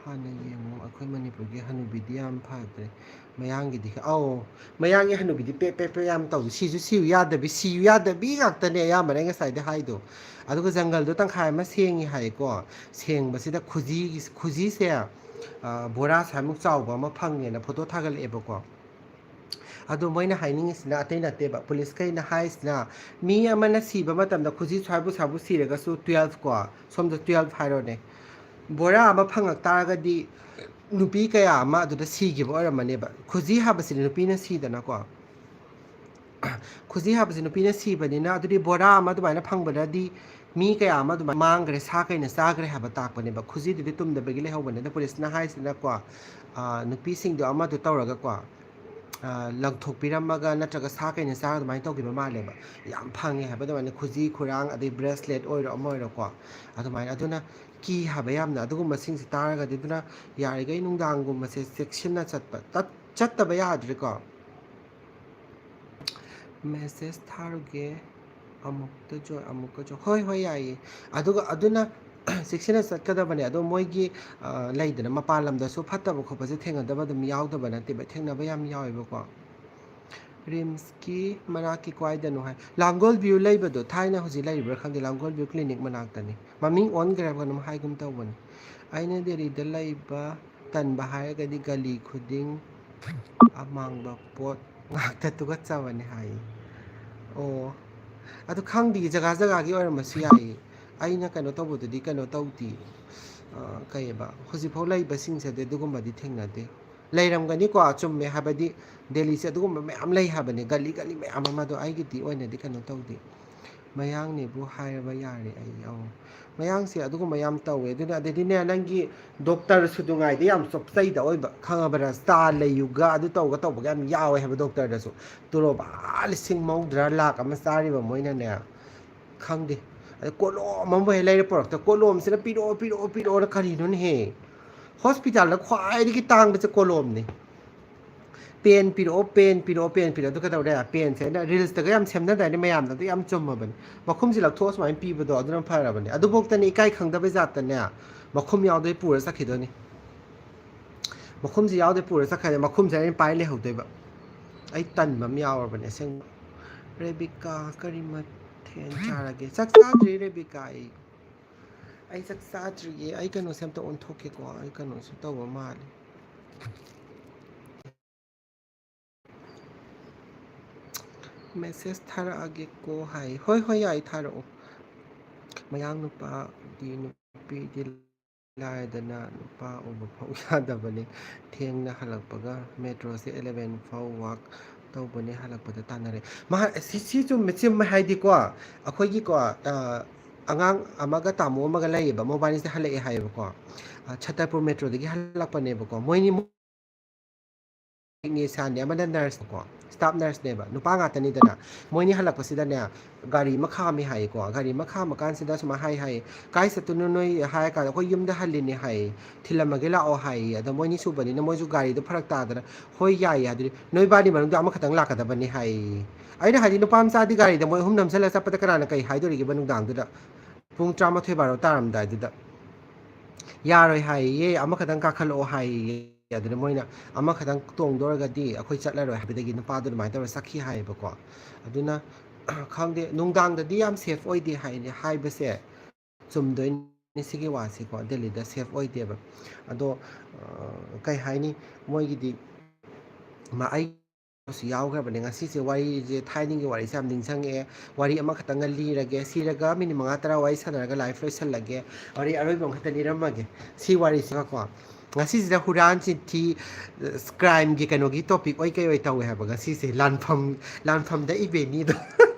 ꯍꯥꯟꯅ ꯌꯦꯡꯉꯨ꯫ ꯑꯩꯈꯣꯏ ꯃꯅꯤꯄꯨꯔꯒꯤ ꯍꯅꯨꯕꯤꯗꯤ ꯌꯥꯝ ꯐꯗ꯭ꯔꯦ꯫ ꯃꯌꯥꯡꯒꯤꯗꯤ, ꯑꯧ, ꯃꯌꯥꯡꯒꯤ ꯍꯅꯨꯕꯤꯗꯤ ꯄꯦ ꯄꯦ ꯄꯦ ꯌꯥꯝ ꯇꯧꯏ꯫ ꯁꯤꯁꯨ ꯁꯤꯌꯨ ꯌꯥꯗꯕꯤ, ꯁꯤꯌꯨ ꯌꯥꯗꯕꯤ ꯉꯥꯛꯇꯅꯦ ꯑꯌꯥꯝꯕꯅ ꯑꯩ ꯉꯁꯥꯏꯗꯩ ꯍꯥꯏꯗꯣ꯫ ꯑꯗꯨꯒ ꯖꯪꯒꯜꯗꯣ ꯇꯪꯈꯥꯏ ꯑꯃ ꯁꯦꯡꯉꯤ ꯍꯥꯏꯀꯣ꯫ ꯁꯦꯡꯕꯁꯤꯗ ꯈꯨꯖꯤ, ꯈꯨꯖꯤꯁꯦ, ꯑ, ꯕꯣꯔꯥ ꯁ꯭ꯋꯥꯏꯃꯨꯛ ꯆꯥꯎꯕ ꯑꯃ ꯐꯪꯉꯦꯅ ꯐꯣꯇꯣ ꯊꯥꯒꯠꯂꯛꯑꯦꯕꯀꯣ꯫ ꯑꯗꯣ ꯃꯣꯏꯅ ꯍꯥꯏꯅꯤꯡꯉꯤꯁꯤꯅ ꯑꯇꯩ ꯅꯠꯇꯦꯕ, ꯄꯨꯂꯤꯁꯈꯩꯅ ꯍꯥꯏꯁꯤꯅ ꯃꯤ ꯑꯃꯅ ꯁꯤꯕ ꯃꯇꯝꯗ ꯈꯨꯖꯤ ꯁ꯭ꯋꯥꯏꯕꯨ ꯁ꯭ꯋꯥꯏꯕꯨ ꯁꯤꯔꯒꯁꯨ twelve ꯀꯣ, ꯁꯣꯝꯗ twelve ꯍꯥꯏꯔꯣꯅꯦ, ꯕꯣꯔꯥ ꯑꯃ ꯐꯪꯉꯛ ꯇꯥꯔꯒꯗꯤ ꯅꯨꯄꯤ ꯀꯌꯥ ꯑꯃ ꯑꯗꯨꯗ ꯁꯤꯈꯤꯕ ꯑꯣꯏꯔꯝꯃꯅꯦꯕ꯫ ꯈꯨꯖꯤ ꯍꯥꯏꯕꯁꯤꯗꯤ ꯅꯨꯄꯤꯅ ꯁꯤꯗꯅꯀꯣ꯫ ꯈꯨꯖꯤ ꯍꯥꯏꯕꯁꯤ ꯅꯨꯄꯤꯅ ꯁꯤꯕꯅꯤꯅ, ꯑꯗꯨꯗꯤ ꯕꯣꯔꯥ ꯑꯃ ꯑꯗꯨꯃꯥꯏꯅ ꯐꯪꯕꯗꯗꯤ ꯃꯤ ꯀꯌꯥ ꯑꯃ ꯑꯗꯨꯃꯥꯏꯅ ꯃꯥꯡꯈ꯭ꯔꯦ, ꯁꯥ ꯀꯩꯅ ꯆꯥꯈ꯭ꯔꯦ ꯍꯥꯏꯕ ꯇꯥꯛꯄꯅꯦꯕ꯫ ꯈꯨꯖꯤꯗꯨꯗꯤ ꯇꯨꯝꯗꯕꯒꯤ ꯂꯩꯍꯧꯕꯅꯦ꯫ ꯑꯗ ꯄꯨꯂꯤꯁꯅ ꯍꯥꯏꯁꯤꯅꯀꯣ, ꯑꯥ, ꯅꯨꯄꯤꯁꯤꯡꯗꯣ ꯑꯃꯗꯣ ꯇꯧꯔꯒꯀꯣ, ꯑꯥ, ꯂꯪꯊꯣꯛꯄꯤꯔꯝꯃꯒ ꯅꯠꯇ꯭ꯔꯒ ꯁꯥ ꯀꯩꯅ ꯆꯥꯔꯒ ꯑꯗꯨꯃꯥꯏꯅ ꯇꯧꯈꯤꯕ ꯃꯥꯜꯂꯦꯕ꯫ ꯌꯥꯝ ꯐꯪꯉꯦ ꯍꯥꯏꯕ ꯑꯗꯨꯃꯥꯏꯅ, ꯈꯨꯖꯤ, ꯈꯨꯔꯥꯡ, ꯑꯗꯩ ꯕ꯭ꯔꯦꯁꯂꯦꯠ ꯑꯣꯏꯔꯣ ꯑꯃ ꯑꯣꯏꯔꯣꯀꯣ, ꯑꯗꯨꯃꯥꯏꯅ꯫ ꯑꯗꯨꯅ ꯀꯤ ꯍꯥꯏꯕ ꯌꯥꯝꯅ ꯑꯗꯨꯒꯨꯝꯕꯁꯤꯡꯁꯦ ꯇꯥꯔꯒꯗꯤ꯫ ꯑꯗꯨꯅ ꯌꯥꯔꯤꯈꯩ ꯅꯨꯡꯗꯥꯡꯒꯨꯝꯕꯁꯦ ꯆꯦꯛꯁꯤꯟꯅ ꯆꯠꯄ, ꯇꯠ-, ꯆꯠꯇꯕ ꯌꯥꯗ꯭ꯔꯦꯀꯣ꯫ ꯃꯦꯁꯦꯖ ꯊꯥꯔꯨꯒꯦ꯫ ꯑꯃꯨꯛꯇ ꯖꯣꯏ, ꯑꯃꯨꯛꯀ ꯖꯣꯏ꯫ ꯍꯣꯏ, ꯍꯣꯏ, ꯌꯥꯏꯌꯦ꯫ ꯑꯗꯨꯒ ꯑꯗꯨꯅ ꯆꯦꯛꯁꯤꯟꯅ ꯆꯠꯀꯗꯕꯅꯦ꯫ ꯑꯗꯣ ꯃꯣꯏꯒꯤ, ꯑ, ꯂꯩꯗꯅ, ꯃꯄꯥꯟ ꯂꯝꯗꯁꯨ ꯐꯠꯇꯕ ꯈꯣꯠꯄꯁꯦ ꯊꯦꯡꯅꯗꯕ ꯑꯗꯨꯝ ꯌꯥꯎꯗꯕ ꯅꯠꯇꯦꯕ, ꯊꯦꯡꯅꯕ ꯌꯥꯝ ꯌꯥꯎꯋꯦꯕꯀꯣ꯫ ꯔꯤꯝꯁꯀꯤ ꯃꯅꯥꯛꯀꯤ ꯀ꯭ꯋꯥꯏꯗꯅꯣ ꯍꯥꯏ꯫ ꯂꯥꯡꯒꯣꯜ ꯚ꯭ꯌꯨ ꯂꯩꯕꯗꯣ, ꯊꯥꯏꯅ ꯍꯧꯖꯤꯛ ꯂꯩꯔꯤꯕ꯭ꯔꯥ ꯈꯪꯗꯦ, ꯂꯥꯡꯒꯣꯜ ꯚ꯭ꯌꯨ ꯀ꯭ꯂꯤꯅꯤꯛ ꯃꯅꯥꯛꯇꯅꯤ꯫ ꯃꯃꯤꯡ ꯑꯣꯟꯈ꯭ꯔꯦ ꯍꯥꯏꯕ ꯀꯩꯅꯣꯝ ꯍꯥꯏꯒꯨꯝ ꯇꯧꯕꯅꯤ꯫ ꯑꯩꯅ ꯗꯦꯜꯂꯤꯗ ꯂꯩꯕ ꯇꯟꯕ ꯍꯥꯏꯔꯒꯗꯤ ꯒꯂꯤ ꯈꯨꯗꯤꯡ ꯑꯃꯥꯡꯕ ꯄꯣꯠ ꯉꯥꯛꯇ ꯇꯨꯀꯠꯆꯕꯅꯦ ꯍꯥꯏꯌꯦ꯫ ꯑꯣ, ꯑꯗꯨ ꯈꯪꯗꯤꯌꯦ, ꯖꯒꯥ ꯖꯒꯥꯒꯤ ꯑꯣꯏꯔꯝꯕꯁꯨ ꯌꯥꯏꯌꯦ꯫ ꯑꯩꯅ ꯀꯩꯅꯣ ꯇꯧꯕꯗꯨꯗꯤ ꯀꯩꯅꯣ ꯇꯧꯗꯦ꯫ ꯑ, ꯀꯩꯑꯕ, ꯍꯧꯖꯤꯛꯐꯥꯎ ꯂꯩꯕꯁꯤꯡꯁꯤꯗꯤ ꯑꯗꯨꯒꯨꯝꯕꯗꯤ ꯊꯦꯡꯅꯗꯦ꯫ ꯂꯩꯔꯝꯒꯅꯤꯀꯣ, ꯆꯨꯝꯃꯦ, ꯍꯥꯏꯕꯗꯤ ꯗꯦꯜꯂꯤꯁꯦ ꯑꯗꯨꯒꯨꯝꯕ ꯃꯌꯥꯝ ꯂꯩ ꯍꯥꯏꯕꯅꯦ, ꯒꯂꯤ ꯒꯂꯤ ꯃꯌꯥꯝ ꯑꯃ꯫ ꯑꯗꯣ ꯑꯩꯒꯤꯗꯤ ꯑꯣꯏꯅꯗꯤ ꯀꯩꯅꯣ ꯇꯧꯗꯦ꯫ ꯃꯌꯥꯡꯅꯦꯕꯨ ꯍꯥꯏꯔꯕ ꯌꯥꯔꯦ ꯑꯩ꯫ ꯑꯧ, ꯃꯌꯥꯡꯁꯦ ꯑꯗꯨꯒꯨꯝꯕ ꯌꯥꯝ ꯇꯧꯋꯦ꯫ ꯑꯗꯨꯅ, ꯑꯗꯩꯗꯤꯅꯦ, ꯅꯪꯒꯤ ꯗꯣꯛꯇꯔ ꯁꯨꯗꯨꯉꯥꯏꯗ ꯌꯥꯝ ꯆꯣꯞꯆꯩꯗ ꯑꯣꯏꯕ, ꯈꯪꯉꯕ꯭ꯔꯥ? ꯁ꯭ꯇꯥꯔ ꯂꯩꯌꯨꯒ ꯑꯗꯨ ꯇꯧꯒ ꯇꯧꯕꯒ ꯌꯥꯝ ꯌꯥꯎꯋꯦ ꯍꯥꯏꯕ ꯗꯣꯛꯇꯔꯗꯁꯨ꯫ ꯇꯣꯂꯣꯞ ꯑꯥ ꯂꯤꯁꯤꯡ ꯃꯧꯗ꯭ꯔꯥ, ꯂꯥꯛ ꯑꯃ ꯆꯥꯔꯤꯕ ꯃꯣꯏꯅꯅꯦ꯫ ꯈꯪꯗꯦ꯫ ꯑꯗ ꯀꯣꯂꯣꯝ ꯑꯃꯕꯨ ꯍꯦꯛ ꯂꯩꯔ ꯄꯨꯔꯛꯇ, ꯀꯣꯂꯣꯝꯁꯤꯅ ꯄꯤꯔꯛꯑꯣ, ꯄꯤꯔꯛꯑꯣ, ꯄꯤꯔꯛꯑꯣꯅ ꯀꯔꯤꯅꯣꯅꯦꯍꯦ? ꯍꯣꯁꯄꯤꯇꯥꯜꯗ ꯈ꯭ꯋꯥꯏꯗꯒꯤ ꯇꯥꯡꯕꯁꯦ ꯀꯣꯂꯣꯝꯅꯤ꯫ ꯄꯦꯟ ꯄꯤꯔꯛꯑꯣ, ꯄꯦꯟ ꯄꯤꯔꯛꯑꯣ, ꯄꯦꯟ ꯄꯤꯔꯛꯑꯣ꯫ ꯑꯗꯨ ꯀꯩꯗꯧꯔꯦ? ꯄꯦꯟꯁꯦ ꯑꯩꯅ ꯔꯤꯜꯁꯇꯒ ꯌꯥꯝ ꯁꯦꯝꯅꯗꯥꯏꯅꯦ ꯃꯌꯥꯝꯅ? ꯑꯗꯨ ꯌꯥꯝ ꯆꯨꯝꯃꯕꯅꯦ꯫ ꯃꯈꯨꯝꯁꯦ ꯂꯧꯊꯣꯛꯑ ꯁꯨꯃꯥꯏꯅ ꯄꯤꯕꯗꯣ ꯑꯗꯨꯅ ꯐꯔꯕꯅꯦ꯫ ꯑꯗꯨꯐꯥꯎꯗꯅꯦ ꯏꯀꯥꯏ ꯈꯪꯗꯕꯩ ꯖꯥꯠꯇꯅꯦ ꯃꯈꯨꯝ ꯌꯥꯎꯗꯕꯤ ꯄꯨꯔ ꯆꯠꯈꯤꯗꯣꯏꯅꯤ꯫ ꯃꯈꯨꯝꯁꯦ ꯌꯥꯎꯗꯕꯤ ꯄꯨꯔ ꯆꯠꯈ꯭ꯔꯗꯤ ꯃꯈꯨꯝꯁꯦ ꯑꯩꯅ ꯄꯥꯏ ꯂꯩꯍꯧꯗꯣꯏꯕ꯫ ꯑꯩ ꯇꯟꯕ ꯑꯃ ꯌꯥꯎꯔꯕꯅꯦ ꯑꯁꯦꯡꯕ꯫ ꯔꯦꯕꯤꯀꯥ, ꯀꯔꯤ ꯃꯊꯦꯜ ꯆꯥꯔꯒꯦ? ꯆꯥꯛ ꯆꯥꯗ꯭ꯔꯤ ꯔꯦꯕꯤꯀꯥ ꯑꯩ꯫ ꯑꯩ ꯆꯥꯛ ꯆꯥꯗ꯭ꯔꯤꯌꯦ꯫ ꯑꯩ ꯀꯩꯅꯣꯁꯦ ꯑꯝꯇ ꯑꯣꯟꯊꯣꯛꯀꯦꯀꯣ꯫ ꯑꯩ ꯀꯩꯅꯣꯁꯦ ꯇꯧꯕ ꯃꯥꯜꯂꯦ꯫ ꯃꯦꯁꯦꯖ ꯊꯥꯔꯛꯑꯒꯦꯀꯣ ꯍꯥꯏ꯫ ꯍꯣꯏ, ꯍꯣꯏ, ꯌꯥꯏ, ꯊꯥꯔꯛꯑꯣ꯫ ꯃꯌꯥꯡ ꯅꯨꯄꯥꯗꯤ, ꯅꯨꯄꯤꯗꯤ ꯂꯥꯏꯗꯅ ꯅꯨꯄꯥ ꯎꯕ ꯐꯥꯎ ꯌꯥꯗꯕꯅꯤ꯫ ꯊꯦꯡꯅ ꯍꯜꯂꯛꯄꯒ꯫ ꯃꯦꯇ꯭ꯔꯣꯁꯦ eleven ꯐꯥꯎ ꯋꯥꯛ ꯇꯧꯕꯅꯦ, ꯍꯜꯂꯛꯄꯗ ꯇꯥꯟꯅꯔꯦ꯫ ꯃꯍꯥꯛ ꯁꯤ, ꯁꯤ ꯆꯨꯝꯃꯦ, ꯆꯨꯝꯃꯦ ꯍꯥꯏꯗꯤꯀꯣ, ꯑꯩꯈꯣꯏꯒꯤꯀꯣ, ꯑ, ꯑꯉꯥꯡ ꯑꯃꯒ ꯇꯥꯃꯣ ꯑꯃꯒ ꯂꯩꯌꯦꯕ, ꯃꯣꯕꯥꯅꯤꯁꯦ ꯍꯜꯂꯛꯑꯦ ꯍꯥꯏꯌꯦꯕꯀꯣ꯫ ꯑ, ꯁꯇꯔꯄꯨꯔ ꯃꯦꯇ꯭ꯔꯣꯗꯒꯤ ꯍꯜꯂꯛꯄꯅꯦꯕꯀꯣ꯫ ꯃꯣꯏꯅꯤ ꯃꯨ-, ꯇꯦꯛꯅꯤꯁꯤꯌꯥꯟꯅꯦ, ꯑꯃꯅ ꯅꯔꯁꯀꯣ, ꯁ꯭ꯇꯥꯐ ꯅꯔꯁꯅꯦꯕ, ꯅꯨꯄꯥ ꯉꯥꯛꯇꯅꯤꯗꯅ꯫ ꯃꯣꯏꯅꯤ ꯍꯜꯂꯛꯄꯁꯤꯗꯅꯦ, ꯒꯥꯔꯤ ꯑꯃ ꯈꯥꯝꯃꯦ ꯍꯥꯏꯌꯦꯀꯣ꯫ ꯒꯥꯔꯤ ꯑꯃ ꯈꯥꯝꯃ ꯀꯥꯟꯁꯤꯗ ꯁꯨꯃꯥꯏꯅ ꯍꯥꯏ ꯍꯥꯏꯌꯦ, "ꯀꯥꯏ ꯆꯠꯇꯣꯏꯅꯣ ꯅꯣꯏ?" ꯍꯥꯏꯔ ꯀꯥꯟꯗ, "ꯑꯩꯈꯣꯏ ꯌꯨꯝꯗ ꯍꯜꯂꯤꯅꯦ" ꯍꯥꯏꯌꯦ꯫ "ꯊꯤꯜꯂꯝꯃꯒꯦ ꯂꯥꯛꯑꯣ" ꯍꯥꯏꯌꯦ꯫ ꯑꯗꯣ ꯃꯣꯏꯅꯤ ꯁꯨꯕꯅꯤꯅ ꯃꯣꯏꯁꯨ ꯒꯥꯔꯤꯗꯣ ꯐꯔꯛ ꯇꯥꯗꯅ, "ꯍꯣꯏ, ꯌꯥꯏꯌꯦ" ꯍꯥꯏꯗꯨꯗꯤ, "ꯅꯣꯏꯕꯥꯅꯤ ꯃꯅꯨꯡꯗ ꯑꯃꯈꯛꯇꯪ ꯂꯥꯛꯀꯗꯕꯅꯤ" ꯍꯥꯏꯌꯦ꯫ ꯑꯩꯅ ꯍꯥꯏꯗꯤ, ꯅꯨꯄꯥ ꯃꯆꯥꯗꯤ ꯒꯥꯔꯤꯗ ꯃꯣꯏ ꯑꯍꯨꯝ ꯅꯝꯁꯤꯜꯂꯒ ꯆꯠꯄꯗ ꯀꯅꯥꯅ ꯀꯩ ꯍꯥꯏꯗꯣꯔꯤꯒꯦꯕ ꯅꯨꯡꯗꯥꯡꯗꯨꯗ? ꯄꯨꯡ ꯇꯔꯥꯃꯥꯊꯣꯏ ꯕꯥꯔꯣ ꯇꯥꯔꯝꯗꯥꯏꯗꯨꯗ꯫ "ꯌꯥꯔꯣꯏ" ꯍꯥꯏꯌꯦ, "ꯑꯃꯈꯛꯇꯪ ꯀꯥꯈꯠꯂꯛꯑꯣ" ꯍꯥꯏꯌꯦ꯫ ꯑꯗꯨꯅ ꯃꯣꯏꯅ, "ꯑꯃꯈꯛꯇꯪ ꯇꯣꯡꯗꯣꯔꯒꯗꯤ ꯑꯩꯈꯣꯏ ꯆꯠꯂꯔꯣꯏ" ꯍꯥꯏꯕꯗꯒꯤ ꯅꯨꯄꯥꯗꯣ ꯑꯗꯨꯃꯥꯏꯅ ꯇꯧꯔ ꯆꯠꯈꯤ ꯍꯥꯏꯌꯦꯕꯀꯣ꯫ ꯑꯗꯨꯅ, ꯈꯪꯗꯦ, ꯅꯨꯡꯗꯥꯡꯗꯗꯤ ꯌꯥꯝ ꯁꯦꯐ ꯑꯣꯏꯗꯦ ꯍꯥꯏꯅꯦ ꯍꯥꯏꯕꯁꯦ꯫ ꯆꯨꯝꯗꯣꯏꯅꯤ ꯁꯤꯒꯤ ꯋꯥꯁꯤꯀꯣ, ꯗꯦꯜꯂꯤꯗ ꯁꯦꯐ ꯑꯣꯏꯗꯦꯕ꯫ ꯑꯗꯣ, ꯑ, ꯀꯩ ꯍꯥꯏꯅꯤ, ꯃꯣꯏꯒꯤꯗꯤ ꯃ-, ꯑꯩ ꯁꯨ ꯌꯥꯎꯈ꯭ꯔꯕꯅꯦ꯫ ꯉꯁꯤꯁꯦ ꯋꯥꯔꯤꯁꯦ, ꯊꯥꯏꯅꯒꯤ ꯋꯥꯔꯤꯁꯦ ꯌꯥꯝ ꯅꯤꯡꯁꯤꯡꯉꯛꯑꯦ꯫ ꯋꯥꯔꯤ ꯑꯃꯈꯛꯇꯪꯒ ꯂꯤꯔꯒꯦ, ꯁꯤꯔꯒ ꯃꯤꯅꯤꯠ ꯃꯉꯥ ꯇꯔꯥ ꯋꯥꯔꯤ ꯁꯥꯟꯅꯔꯒ ꯂꯥꯏꯐ ꯂꯣꯏꯁꯜꯂꯒꯦ꯫ ꯋꯥꯔꯤ ꯑꯔꯣꯏꯕ ꯑꯃꯈꯛꯇ ꯂꯤꯔꯝꯃꯒꯦ꯫ ꯁꯤ ꯋꯥꯔꯤꯁꯤꯒꯀꯣ, ꯉꯁꯤꯁꯤꯗ ꯍꯨꯔꯥꯟ ꯆꯤꯟꯊꯤ, ꯑ, ꯀ꯭ꯔꯥꯏꯝꯒꯤ ꯀꯩꯅꯣꯒꯤ ꯇꯣꯄꯤꯛ ꯑꯣꯏ ꯀꯩ ꯑꯣꯏ ꯇꯧꯋꯦ ꯍꯥꯏꯕ ꯉꯁꯤꯁꯦ꯫ ꯂꯥꯟꯐꯝ, ꯂꯥꯟꯐꯝꯗ ꯏꯕꯦꯅꯤꯗꯣ꯫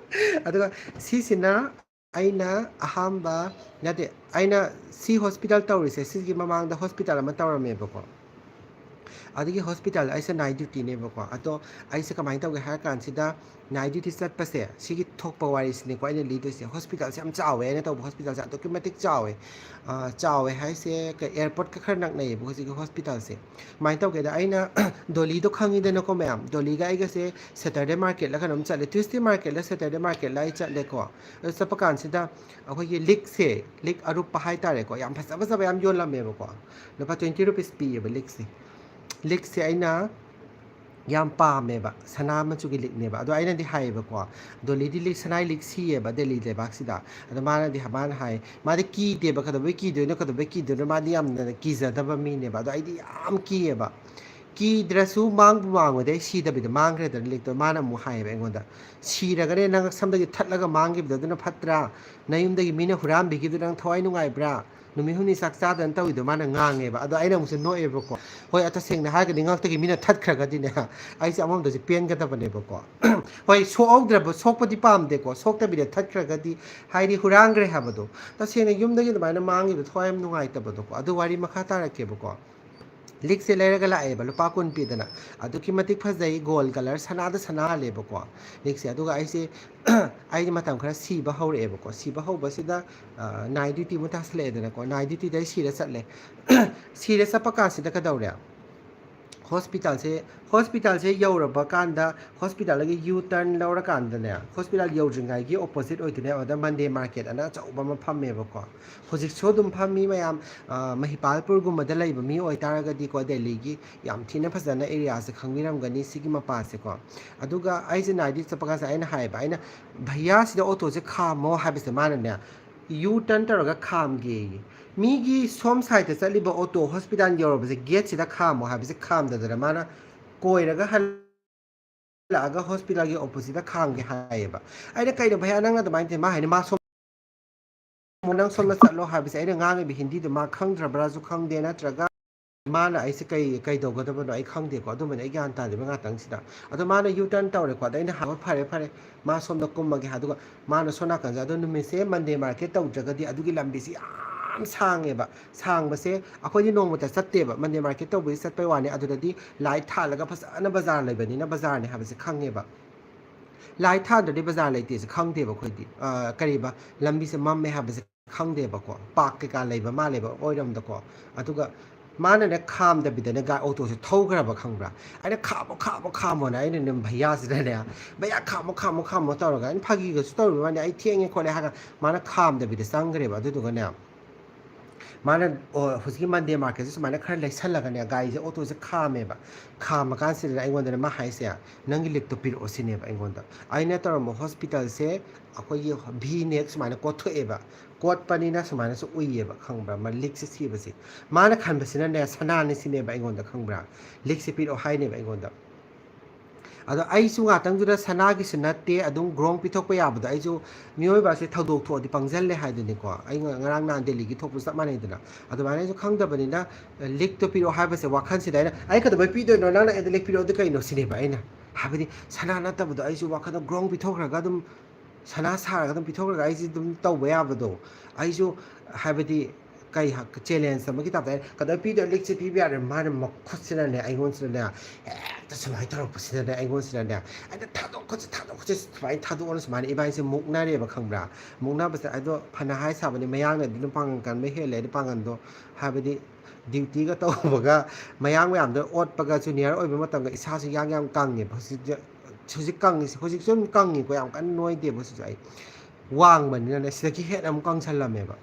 ꯑꯗꯨꯒ ꯁꯤꯁꯤꯅ ꯑꯩꯅ ꯑꯍꯥꯟꯕ, ꯅꯠꯇꯦ, ꯑꯩꯅ ꯁꯤ ꯍꯣꯁꯄꯤꯇꯥꯜ ꯇꯧꯔꯤꯁꯦ, ꯁꯤꯒꯤ ꯃꯃꯥꯡꯗ ꯍꯣꯁꯄꯤꯇꯥꯜ ꯑꯃ ꯇꯧꯔꯝꯃꯦꯕꯀꯣ꯫ ꯑꯗꯨꯒꯤ ꯍꯣꯁꯄꯤꯇꯥꯜꯗ ꯑꯩꯁꯦ ꯅꯥꯏꯠ ꯗ꯭ꯌꯨꯇꯤꯅꯦꯕꯀꯣ꯫ ꯑꯗꯣ ꯑꯩꯁꯦ ꯀꯃꯥꯏꯅ ꯇꯧꯒꯦ ꯍꯥꯏꯔ ꯀꯥꯟꯁꯤꯗ, ꯅꯥꯏꯠ ꯗ꯭ꯌꯨꯇꯤ ꯆꯠꯄꯁꯦ, ꯁꯤꯒꯤ ꯊꯣꯛꯄ ꯋꯥꯔꯤꯁꯤꯅꯦꯀꯣ ꯑꯩꯅ ꯂꯤꯗꯣꯏꯁꯦ꯫ ꯍꯣꯁꯄꯤꯇꯥꯜꯁꯦ ꯌꯥꯝ ꯆꯥꯎꯋꯦ, ꯑꯩꯅ ꯇꯧꯕ ꯍꯣꯁꯄꯤꯇꯥꯜꯁꯦ ꯑꯗꯨꯛꯀꯤ ꯃꯇꯤꯛ ꯆꯥꯎꯋꯦ꯫ ꯑ, ꯆꯥꯎꯋꯦ ꯍꯥꯏꯁꯦ, ꯀ-, ꯑꯦꯌꯥꯔꯄꯣꯔꯠꯀ ꯈꯔ ꯅꯛꯅꯩꯌꯦꯕ ꯍꯧꯖꯤꯛꯀꯤ ꯍꯣꯁꯄꯤꯇꯥꯜꯁꯦ꯫ ꯀꯃꯥꯏꯅ ꯇꯧꯒꯦꯗ, ꯑꯩꯅ ꯗꯣꯂꯤꯗꯣ ꯈꯪꯉꯤꯗꯅꯀꯣ ꯃꯌꯥꯝ, ꯗꯣꯂꯤꯒ ꯑꯩꯒꯁꯦ ꯁꯦꯇꯔꯗꯦ ꯃꯥꯔꯀꯦꯠꯂ ꯀꯩꯅꯣꯝ ꯆꯠꯂꯦ, ꯇ꯭ꯌꯨꯁꯗꯦ ꯃꯥꯔꯀꯦꯠꯂ ꯁꯦꯇꯔꯗꯦ ꯃꯥꯔꯀꯦꯠꯂ ꯑꯩ ꯆꯠꯂꯦꯀꯣ꯫ ꯑꯗꯨ ꯆꯠꯄ ꯀꯥꯟꯁꯤꯗ ꯑꯩꯈꯣꯏꯒꯤ ꯂꯤꯛꯁꯦ, ꯂꯤꯛ ꯑꯔꯨꯞꯄ ꯍꯥꯏꯇꯥꯔꯦꯀꯣ, ꯌꯥꯝ ꯐꯖ ꯐꯖꯕ ꯌꯥꯝ ꯌꯣꯜꯂꯝꯃꯦꯕꯀꯣ꯫ ꯂꯨꯄꯥ twenty rupees ꯄꯤꯌꯦꯕ ꯂꯤꯛꯁꯦ꯫ ꯂꯤꯛꯁꯦ ꯑꯩꯅ ꯌꯥꯝ ꯄꯥꯝꯃꯦꯕ, ꯁꯅꯥ ꯃꯆꯨꯒꯤ ꯂꯤꯛꯅꯦꯕ꯫ ꯑꯗꯣ ꯑꯩꯅꯗꯤ ꯍꯥꯏꯌꯦꯕꯀꯣ, "ꯗꯣꯂꯤꯗꯤ ꯂꯤꯛ, ꯁꯅꯥꯏ ꯂꯤꯛ ꯁꯤꯌꯦꯕ ꯗꯦꯜꯂꯤ ꯂꯩꯕꯥꯛꯁꯤꯗ"꯫ ꯑꯗꯣ ꯃꯥꯅꯗꯤ, ꯃꯥꯅ ꯍꯥꯏ, ꯃꯥꯗꯤ ꯀꯤꯗꯦꯕ, "ꯀꯩꯗꯧꯕꯩ ꯀꯤꯗꯣꯏꯅꯣ, ꯀꯩꯗꯧꯕꯩ ꯀꯤꯗꯣꯏꯅꯣ?" ꯃꯥꯗꯤ ꯌꯥꯝꯅ ꯀꯤꯖꯗꯕ ꯃꯤꯅꯦꯕ꯫ ꯑꯗꯣ ꯑꯩꯗꯤ ꯌꯥꯝ ꯀꯤꯌꯦꯕ꯫ ꯀꯤꯗ꯭ꯔꯁꯨ ꯃꯥꯡꯕꯨ ꯃꯥꯡꯉꯗꯤ ꯑꯩ ꯁꯤꯗꯕꯤꯗ ꯃꯥꯡꯈ꯭ꯔꯦꯗꯅ ꯂꯤꯛꯇꯣ꯫ ꯃꯥꯅ ꯑꯃꯨꯛ ꯍꯥꯏꯌꯦꯕ ꯑꯩꯉꯣꯟꯗ, "ꯁꯤꯔꯒꯅꯦ ꯅꯪ ꯁꯝꯗꯒꯤ ꯊꯠꯂꯒ ꯃꯥꯡꯈꯤꯕꯗꯣ ꯑꯗꯨꯅ ꯐꯠꯇ꯭ꯔꯥ? ꯅꯌꯨꯝꯗꯒꯤ ꯃꯤꯅ ꯍꯨꯔꯥꯟꯕꯤꯈꯤꯕꯗꯣ ꯅꯪ ꯊꯋꯥꯏ ꯅꯨꯡꯉꯥꯏꯕ꯭ꯔꯥ? ꯅꯨꯃꯤꯠ ꯍꯨꯝꯅꯤ ꯆꯥꯛ ꯆꯥꯗꯅ ꯇꯧꯋꯤꯗꯣ?" ꯃꯥꯅ ꯉꯥꯡꯉꯦꯕ꯫ ꯑꯗꯣ ꯑꯩꯅ ꯑꯃꯨꯛꯁꯨ ꯅꯣꯛꯑꯦꯕꯀꯣ꯫ ꯍꯣꯏ, ꯑ, ꯇꯁꯦꯡꯅ ꯍꯥꯏꯔꯒꯗꯤ ꯉꯛꯇꯒꯤ ꯃꯤꯅ ꯊꯠꯈ꯭ꯔꯒꯗꯤꯅꯦ, ꯑꯩꯁꯦ ꯑꯃꯔꯣꯝꯗꯁꯨ ꯄꯦꯟꯒꯗꯕꯅꯦꯕꯀꯣ꯫ ꯍꯣꯏ, ꯁꯣꯛꯍꯧꯗ꯭ꯔꯕ, ꯁꯣꯛꯄꯗꯤ ꯄꯥꯝꯗꯦꯀꯣ, ꯁꯣꯛꯇꯕꯤꯗ ꯊꯠꯈ꯭ꯔꯒꯗꯤ, ꯍꯥꯏꯗꯤ ꯍꯨꯔꯥꯟꯈ꯭ꯔꯦ ꯍꯥꯏꯕꯗꯣ꯫ ꯇꯁꯦꯡꯅ ꯌꯨꯝꯗꯒꯤ ꯑꯗꯨꯃꯥꯏꯅ ꯃꯥꯡꯈꯤꯕꯗꯣ ꯊꯋꯥꯏ ꯌꯥꯝ ꯅꯨꯡꯉꯥꯏꯇꯕꯗꯣꯀꯣ꯫ ꯑꯗꯨ ꯋꯥꯔꯤ ꯃꯈꯥ ꯇꯥꯔꯛꯀꯦꯕꯀꯣ꯫ ꯂꯤꯛꯁꯦ ꯂꯩꯔꯒ ꯂꯥꯛꯑꯦꯕ, ꯂꯨꯄꯥ ꯀꯨꯟ ꯄꯤꯗꯅ꯫ ꯑꯗꯨꯛꯀꯤ ꯃꯇꯤꯛ ꯐꯖꯩ, ꯒꯣꯜ ꯀꯂꯔ, ꯁꯅꯥꯗ ꯁꯅꯥ ꯍꯥꯜꯂꯦꯕꯀꯣ ꯂꯤꯛꯁꯦ꯫ ꯑꯗꯨꯒ ꯑꯩꯁꯦ, ꯑꯩꯗꯤ ꯃꯇꯝ ꯈꯔ ꯁꯤꯕ ꯍꯧꯔꯛꯑꯦꯕꯀꯣ꯫ ꯁꯤꯕ ꯍꯧꯕꯁꯤꯗ, ꯑ, ꯅꯥꯏꯠ ꯗ꯭ꯌꯨꯇꯤ ꯑꯃꯨꯛ ꯇꯥꯁꯜꯂꯛꯑꯦꯗꯅꯀꯣ꯫ ꯅꯥꯏꯠ ꯗ꯭ꯌꯨꯇꯤꯗ ꯑꯩ ꯁꯤꯔ ꯆꯠꯂꯦ꯫ ꯁꯤꯔ ꯆꯠꯄ ꯀꯥꯟꯁꯤꯗ ꯀꯩꯗꯧꯔꯦ? ꯍꯣꯁꯄꯤꯇꯥꯜꯁꯦ, ꯍꯣꯁꯄꯤꯇꯥꯜꯁꯦ ꯌꯧꯔꯕ ꯀꯥꯟꯗ, ꯍꯣꯁꯄꯤꯇꯥꯜꯗꯒꯤ ꯌꯨ ꯇꯔꯟ ꯂꯧꯔꯀꯥꯟꯗꯅꯦ, ꯍꯣꯁꯄꯤꯇꯥꯜ ꯌꯧꯗ꯭ꯔꯤꯉꯩꯒꯤ ꯑꯣꯄꯣꯖꯤꯠ ꯑꯣꯏꯗꯣꯏꯅꯦꯕ, ꯑꯗ ꯃꯟꯗꯦ ꯃꯥꯔꯀꯦꯠ ꯑꯅ ꯑꯆꯧꯕ ꯑꯃ ꯐꯝꯃꯦꯕꯀꯣ꯫ ꯍꯧꯖꯤꯛꯁꯨ ꯑꯗꯨꯝ ꯐꯝꯃꯤ ꯃꯌꯥꯝ꯫ ꯑ, ꯃꯍꯤꯄꯥꯜꯄꯨꯔꯒꯨꯝꯕꯗ ꯂꯩꯕ ꯃꯤ ꯑꯣꯏꯇꯥꯔꯒꯗꯤꯀꯣ, ꯗꯦꯜꯂꯤꯒꯤ ꯌꯥꯝ ꯊꯤꯅ ꯐꯖꯅ ꯑꯦꯔꯤꯌꯥꯁꯦ ꯈꯪꯕꯤꯔꯝꯒꯅꯤ, ꯁꯤꯒꯤ ꯃꯄꯥꯁꯦꯀꯣ꯫ ꯑꯗꯨꯒ ꯑꯩꯁꯦ ꯅꯥꯏꯠ ꯗ꯭ꯌꯨꯇꯤ ꯆꯠꯄ ꯀꯥꯟꯁꯤꯗ ꯑꯩꯅ ꯍꯥꯏꯌꯦꯕ, ꯑꯩꯅ, "ꯚꯩꯌꯥ, ꯁꯤꯗ ꯑꯣꯇꯣꯁꯦ ꯈꯥꯝꯃꯣ" ꯍꯥꯏꯕꯁꯦ, ꯃꯥꯅꯅꯦ ꯌꯨ ꯇꯔꯟ ꯇꯧꯔꯒ ꯈꯥꯝꯒꯦꯌꯦ꯫ ꯃꯤꯒꯤ ꯁꯣꯝ ꯁꯥꯏꯗꯇ ꯆꯠꯂꯤꯕ ꯑꯣꯇꯣ ꯍꯣꯁꯄꯤꯇꯥꯜ ꯌꯧꯔꯕꯁꯦ ꯒꯦꯠꯁꯤꯗ ꯈꯥꯝꯃꯣ ꯍꯥꯏꯕꯁꯦ ꯈꯥꯝꯗꯗꯅ ꯃꯥꯅ ꯀꯣꯏꯔꯒ ꯍꯜꯂꯛꯑꯒ ꯍꯣꯁꯄꯤꯇꯥꯜꯒꯤ ꯑꯣꯄꯣꯖꯤꯠꯇ ꯈꯥꯝꯒꯦ ꯍꯥꯏꯌꯦꯕ꯫ ꯑꯩꯅ, "ꯀꯩꯅꯣ ꯚꯩꯌꯥ, ꯅꯪꯅ ꯑꯗꯨꯃꯥꯏꯅ ꯇꯧ?" ꯃꯥ ꯍꯥꯏꯅꯤ, "ꯃꯥ ꯁꯣꯝ, ꯅꯪ ꯁꯣꯝꯗ ꯆꯠꯂꯣ" ꯍꯥꯏꯕꯁꯦ꯫ ꯑꯩꯅ ꯉꯥꯡꯉꯤꯕ ꯍꯤꯟꯗꯤꯗꯣ ꯃꯥ ꯈꯪꯗ꯭ꯔꯕ꯭ꯔꯥꯁꯨ ꯈꯪꯗꯦ, ꯅꯠꯇ꯭ꯔꯒ ꯃꯥꯅ ꯑꯩꯁꯦ ꯀꯩ, ꯀꯩꯗꯧꯒꯗꯕꯅꯣ ꯑꯩ ꯈꯪꯗꯦꯀꯣ꯫ ꯑꯗꯨꯝꯕꯅꯦ ꯑꯩ ꯒ꯭ꯌꯥꯟ ꯇꯥꯗꯦꯕ ꯉꯥꯛꯇꯪꯁꯤꯗ꯫ ꯑꯗꯣ ꯃꯥꯅ ꯌꯨ ꯇꯔꯟ ꯇꯧꯔꯦꯀꯣ꯫ ꯑꯗ ꯑꯩꯅ ꯍꯥꯏꯕ, "ꯐꯔꯦ, ꯐꯔꯦ, ꯃꯥ ꯁꯣꯝꯗ ꯀꯨꯝꯃꯒꯦ", ꯍꯥꯏ꯫ ꯑꯗꯨꯒ ꯃꯥꯅ ꯁꯣꯝ ꯅꯥꯀꯟꯁꯦ, ꯑꯗꯣ ꯅꯨꯃꯤꯠꯁꯦ ꯃꯟꯗꯦ ꯃꯥꯔꯀꯦꯠ ꯇꯧꯗ꯭ꯔꯒꯗꯤ ꯑꯗꯨꯒꯤ ꯂꯝꯕꯤꯁꯦ ꯌꯥꯝ ꯁꯥꯡꯉꯦꯕ꯫ ꯁꯥꯡꯕꯁꯦ ꯑꯩꯈꯣꯏꯗꯤ ꯅꯣꯡꯃꯇ ꯆꯠꯇꯦꯕ, ꯃꯟꯗꯦ ꯃꯥꯔꯀꯦꯠ ꯇꯧꯕꯒꯤ ꯆꯠꯄꯩ ꯋꯥꯅꯤ꯫ ꯑꯗꯨꯗꯗꯤ ꯂꯥꯏꯠ ꯊꯥꯜꯂꯒ ꯐꯖꯅ ꯕꯖꯥꯔ ꯂꯩꯕꯅꯤꯅ ꯕꯖꯥꯔꯅꯦ ꯍꯥꯏꯕꯁꯦ ꯈꯪꯉꯦꯕ꯫ ꯂꯥꯏꯠ ꯊꯥꯟꯗ꯭ꯔꯗꯤ ꯕꯖꯥꯔ ꯂꯩꯇꯦꯁꯦ ꯈꯪꯗꯦꯕ ꯑꯩꯈꯣꯏꯗꯤ꯫ ꯑ, ꯀꯔꯤꯕ, ꯂꯝꯕꯤꯁꯦ ꯃꯝꯃꯦ ꯍꯥꯏꯕꯁꯦ ꯈꯪꯗꯦꯕꯀꯣ꯫ ꯄꯥꯔꯛ ꯀꯩꯀꯥ ꯂꯩꯕ ꯃꯥꯜꯂꯦꯕ ꯑꯣꯏꯔꯣꯝꯗꯀꯣ꯫ ꯑꯗꯨꯒ ꯃꯥꯅꯅꯦ ꯈꯥꯝꯗꯕꯤꯗꯅꯦ ꯒꯥ-, ꯑꯣꯇꯣꯁꯦ ꯊꯧꯈ꯭ꯔꯕ ꯈꯪꯕ꯭ꯔꯥ? ꯑꯩꯅ, "ꯈꯥꯝꯃꯣ, ꯈꯥꯝꯃꯣ, ꯈꯥꯝꯃꯣꯅ" ꯑꯩꯅ ꯑꯗꯨꯝ ꯚꯩꯌꯥꯁꯤꯗꯅꯦ, "ꯚꯩꯌꯥ, ꯈꯥꯝꯃꯣ, ꯈꯥꯝꯃꯣ, ꯈꯥꯝꯃꯣ" ꯇꯧꯔꯒ, ꯑꯩꯅ ꯐꯥꯒꯤꯒꯁꯨ ꯇꯧꯔꯤꯕ ꯋꯥꯅꯤ, "ꯑꯩ ꯊꯦꯡꯉꯦ ꯈꯣꯠꯂꯦ" ꯍꯥꯏꯔꯒ ꯃꯥꯅ ꯈꯥꯝꯗꯕꯤꯗ ꯆꯪꯈ꯭ꯔꯦꯕ꯫ ꯑꯗꯨꯗꯨꯒꯅꯦ ꯃꯥꯅ, ꯑꯣ, ꯍꯧꯖꯤꯛꯀꯤ ꯃꯟꯗꯦ ꯃꯥꯔꯀꯦꯠꯁꯦ ꯁꯨꯃꯥꯏꯅ ꯈꯔ ꯂꯩꯁꯜꯂꯒꯅꯦ, ꯒꯥꯔꯤꯁꯦ, ꯑꯣꯇꯣꯁꯦ ꯈꯥꯝꯃꯦꯕ꯫ ꯈꯥꯝꯃ ꯀꯥꯟꯁꯤꯗ ꯑꯩꯉꯣꯟꯗꯅꯦ ꯃꯥ ꯍꯥꯏꯁꯦ, "ꯅꯪꯒꯤ ꯂꯤꯛꯇꯣ ꯄꯤꯔꯛꯑꯣ," ꯁꯤꯅꯦꯕ ꯑꯩꯉꯣꯟꯗ꯫ ꯑꯩꯅ ꯇꯧꯔꯝꯕ ꯍꯣꯁꯄꯤꯇꯥꯜꯁꯦ ꯑꯩꯈꯣꯏꯒꯤ ꯚꯤ ꯅꯦꯛ ꯁꯨꯃꯥꯏꯅ ꯀꯣꯠꯊꯣꯛꯑꯦꯕ꯫ ꯀꯣꯠꯄꯅꯤꯅ ꯁꯨꯃꯥꯏꯅꯁꯨ ꯎꯏꯌꯦꯕ, ꯈꯪꯕ꯭ꯔꯥ? ꯃꯥ ꯂꯤꯛꯁꯦ ꯁꯤꯕꯁꯦ꯫ ꯃꯥꯅ ꯈꯟꯕꯁꯤꯅꯅꯦ, ꯁꯅꯥꯅꯤ ꯁꯤꯅꯦꯕ ꯑꯩꯉꯣꯟꯗ, ꯈꯪꯕ꯭ꯔꯥ? ꯂꯤꯛꯁꯦ ꯄꯤꯔꯛꯑꯣ ꯍꯥꯏꯅꯦꯕ ꯑꯩꯉꯣꯟꯗ꯫ ꯑꯗꯣ ꯑꯩꯁꯨ ꯉꯥꯛꯇꯪꯗꯨꯗ ꯁꯅꯥꯒꯤꯁꯨ ꯅꯠꯇꯦ, ꯑꯗꯨꯝ ꯒ꯭ꯔꯣꯡ ꯄꯤꯊꯣꯛꯄ ꯌꯥꯕꯗꯣ, ꯑꯩꯁꯨ ꯃꯤꯑꯣꯏꯕꯁꯦ ꯊꯧꯗꯣꯛ ꯊꯣꯛꯑꯗꯤ ꯄꯪꯖꯜꯂꯦ ꯍꯥꯏꯗꯨꯅꯤꯀꯣ꯫ ꯑꯩ ꯉ-, ꯉꯔꯥꯡ ꯅꯍꯥꯟ ꯗꯦꯜꯂꯤꯒꯤ ꯊꯣꯛꯄꯁꯨ ꯆꯞ ꯃꯥꯟꯅꯩꯗꯅ꯫ ꯑꯗꯨꯃꯥꯏꯅ ꯑꯩꯁꯨ ꯈꯪꯗꯕꯅꯤꯅ, ꯂꯤꯛꯇꯣ ꯄꯤꯔꯛꯑꯣ ꯍꯥꯏꯕꯁꯦ ꯋꯥꯈꯜꯁꯤꯗ ꯑꯩꯅ, "ꯑꯩ ꯀꯩꯗꯧꯕꯩ ꯄꯤꯗꯣꯏꯅꯣ? ꯅꯪꯅ ꯑꯩꯉꯣꯟꯗ ꯂꯤꯛ ꯄꯤꯔꯛꯑꯣꯗꯤ ꯀꯩꯅꯣ?" ꯁꯤꯅꯦꯕ ꯑꯩꯅ꯫ ꯍꯥꯏꯕꯗꯤ ꯁꯅꯥ ꯅꯠꯇꯕꯗꯣ ꯑꯩꯁꯨ ꯋꯥꯈꯜꯗ ꯒ꯭ꯔꯣꯡ ꯄꯤꯊꯣꯛꯈ꯭ꯔꯒ ꯑꯗꯨꯝ, ꯁꯅꯥ ꯁꯥꯔꯒ ꯑꯗꯨꯝ ꯄꯤꯊꯣꯛꯈ꯭ꯔꯒ ꯑꯩꯁꯦ ꯑꯗꯨꯝ ꯇꯧꯕ ꯌꯥꯕꯗꯣ꯫ ꯑꯩꯁꯨ ꯍꯥꯏꯕꯗꯤ ꯀꯩ ꯍꯥ-, ꯆꯦꯂꯦꯟꯖ ꯑꯃꯒꯤ ꯇꯥꯏꯞꯇ ꯑꯩꯅ, "ꯀꯩꯗꯧ ꯄꯤꯗꯣꯏ? ꯂꯤꯛꯁꯦ ꯄꯤꯕ ꯌꯥꯔꯦ꯫" ꯃꯥꯅ ꯃꯈꯨꯠꯁꯤꯅꯅꯦ ꯍꯦꯛꯇ ꯁꯨꯃꯥꯏꯅ ꯇꯧꯔꯛꯄꯁꯤꯗꯅꯦ, ꯑꯩꯉꯣꯟꯁꯤꯗꯅꯦ, "ꯑꯩꯅ ꯊꯥꯗꯣꯛꯈꯣꯁꯤ, ꯊꯥꯗꯣꯛꯈꯣꯁꯤ, ꯁꯨꯃꯥꯏꯅ ꯊꯥꯗꯣꯛꯑꯣꯅ" ꯁꯨꯃꯥꯏꯅ ꯏꯕꯥꯅꯤꯁꯦ ꯃꯨꯛꯅꯔꯦꯕ, ꯈꯪꯕ꯭ꯔꯥ? ꯃꯨꯛꯅꯕꯁꯦ, ꯑꯗꯣ ꯐꯅ ꯍꯥꯏ ꯁꯥꯕꯅꯤ, ꯃꯌꯥꯡꯅꯗꯤ ꯑꯗꯨꯝ ꯄꯥꯡꯒꯜ ꯀꯟꯕ ꯍꯦꯜꯂꯦ꯫ ꯑꯩꯗꯤ ꯄꯥꯡꯒꯜꯗꯣ, ꯍꯥꯏꯕꯗꯤ ꯗ꯭ꯌꯨꯇꯤꯒ ꯇꯧꯕꯒ, ꯃꯌꯥꯡ ꯃꯌꯥꯝꯗ ꯑꯣꯠꯄꯒ, ꯖꯨꯅꯤꯌꯔ ꯑꯣꯏꯕ ꯃꯇꯝꯗ ꯏꯁꯥꯁꯨ ꯌꯥꯡ ꯌꯥꯝ ꯀꯪꯉꯦꯕ꯫ ꯍꯧꯖꯤꯛꯇꯤ, ꯍꯧꯖꯤꯛ ꯀꯪꯉꯤꯁꯦ, ꯍꯧꯖꯤꯛꯁꯨ ꯑꯗꯨꯝ ꯀꯪꯉꯤꯀꯣ, ꯌꯥꯝ ꯀꯟꯅ ꯅꯣꯏꯗꯦꯕ ꯍꯧꯖꯤꯛꯁꯨ ꯑꯩ꯫ ꯋꯥꯡꯕꯅꯤꯅꯅꯦ, ꯁꯤꯗꯒꯤ ꯍꯦꯟꯅ ꯑꯃꯨꯛ ꯀꯪꯁꯜꯂꯝꯃꯦꯕ꯫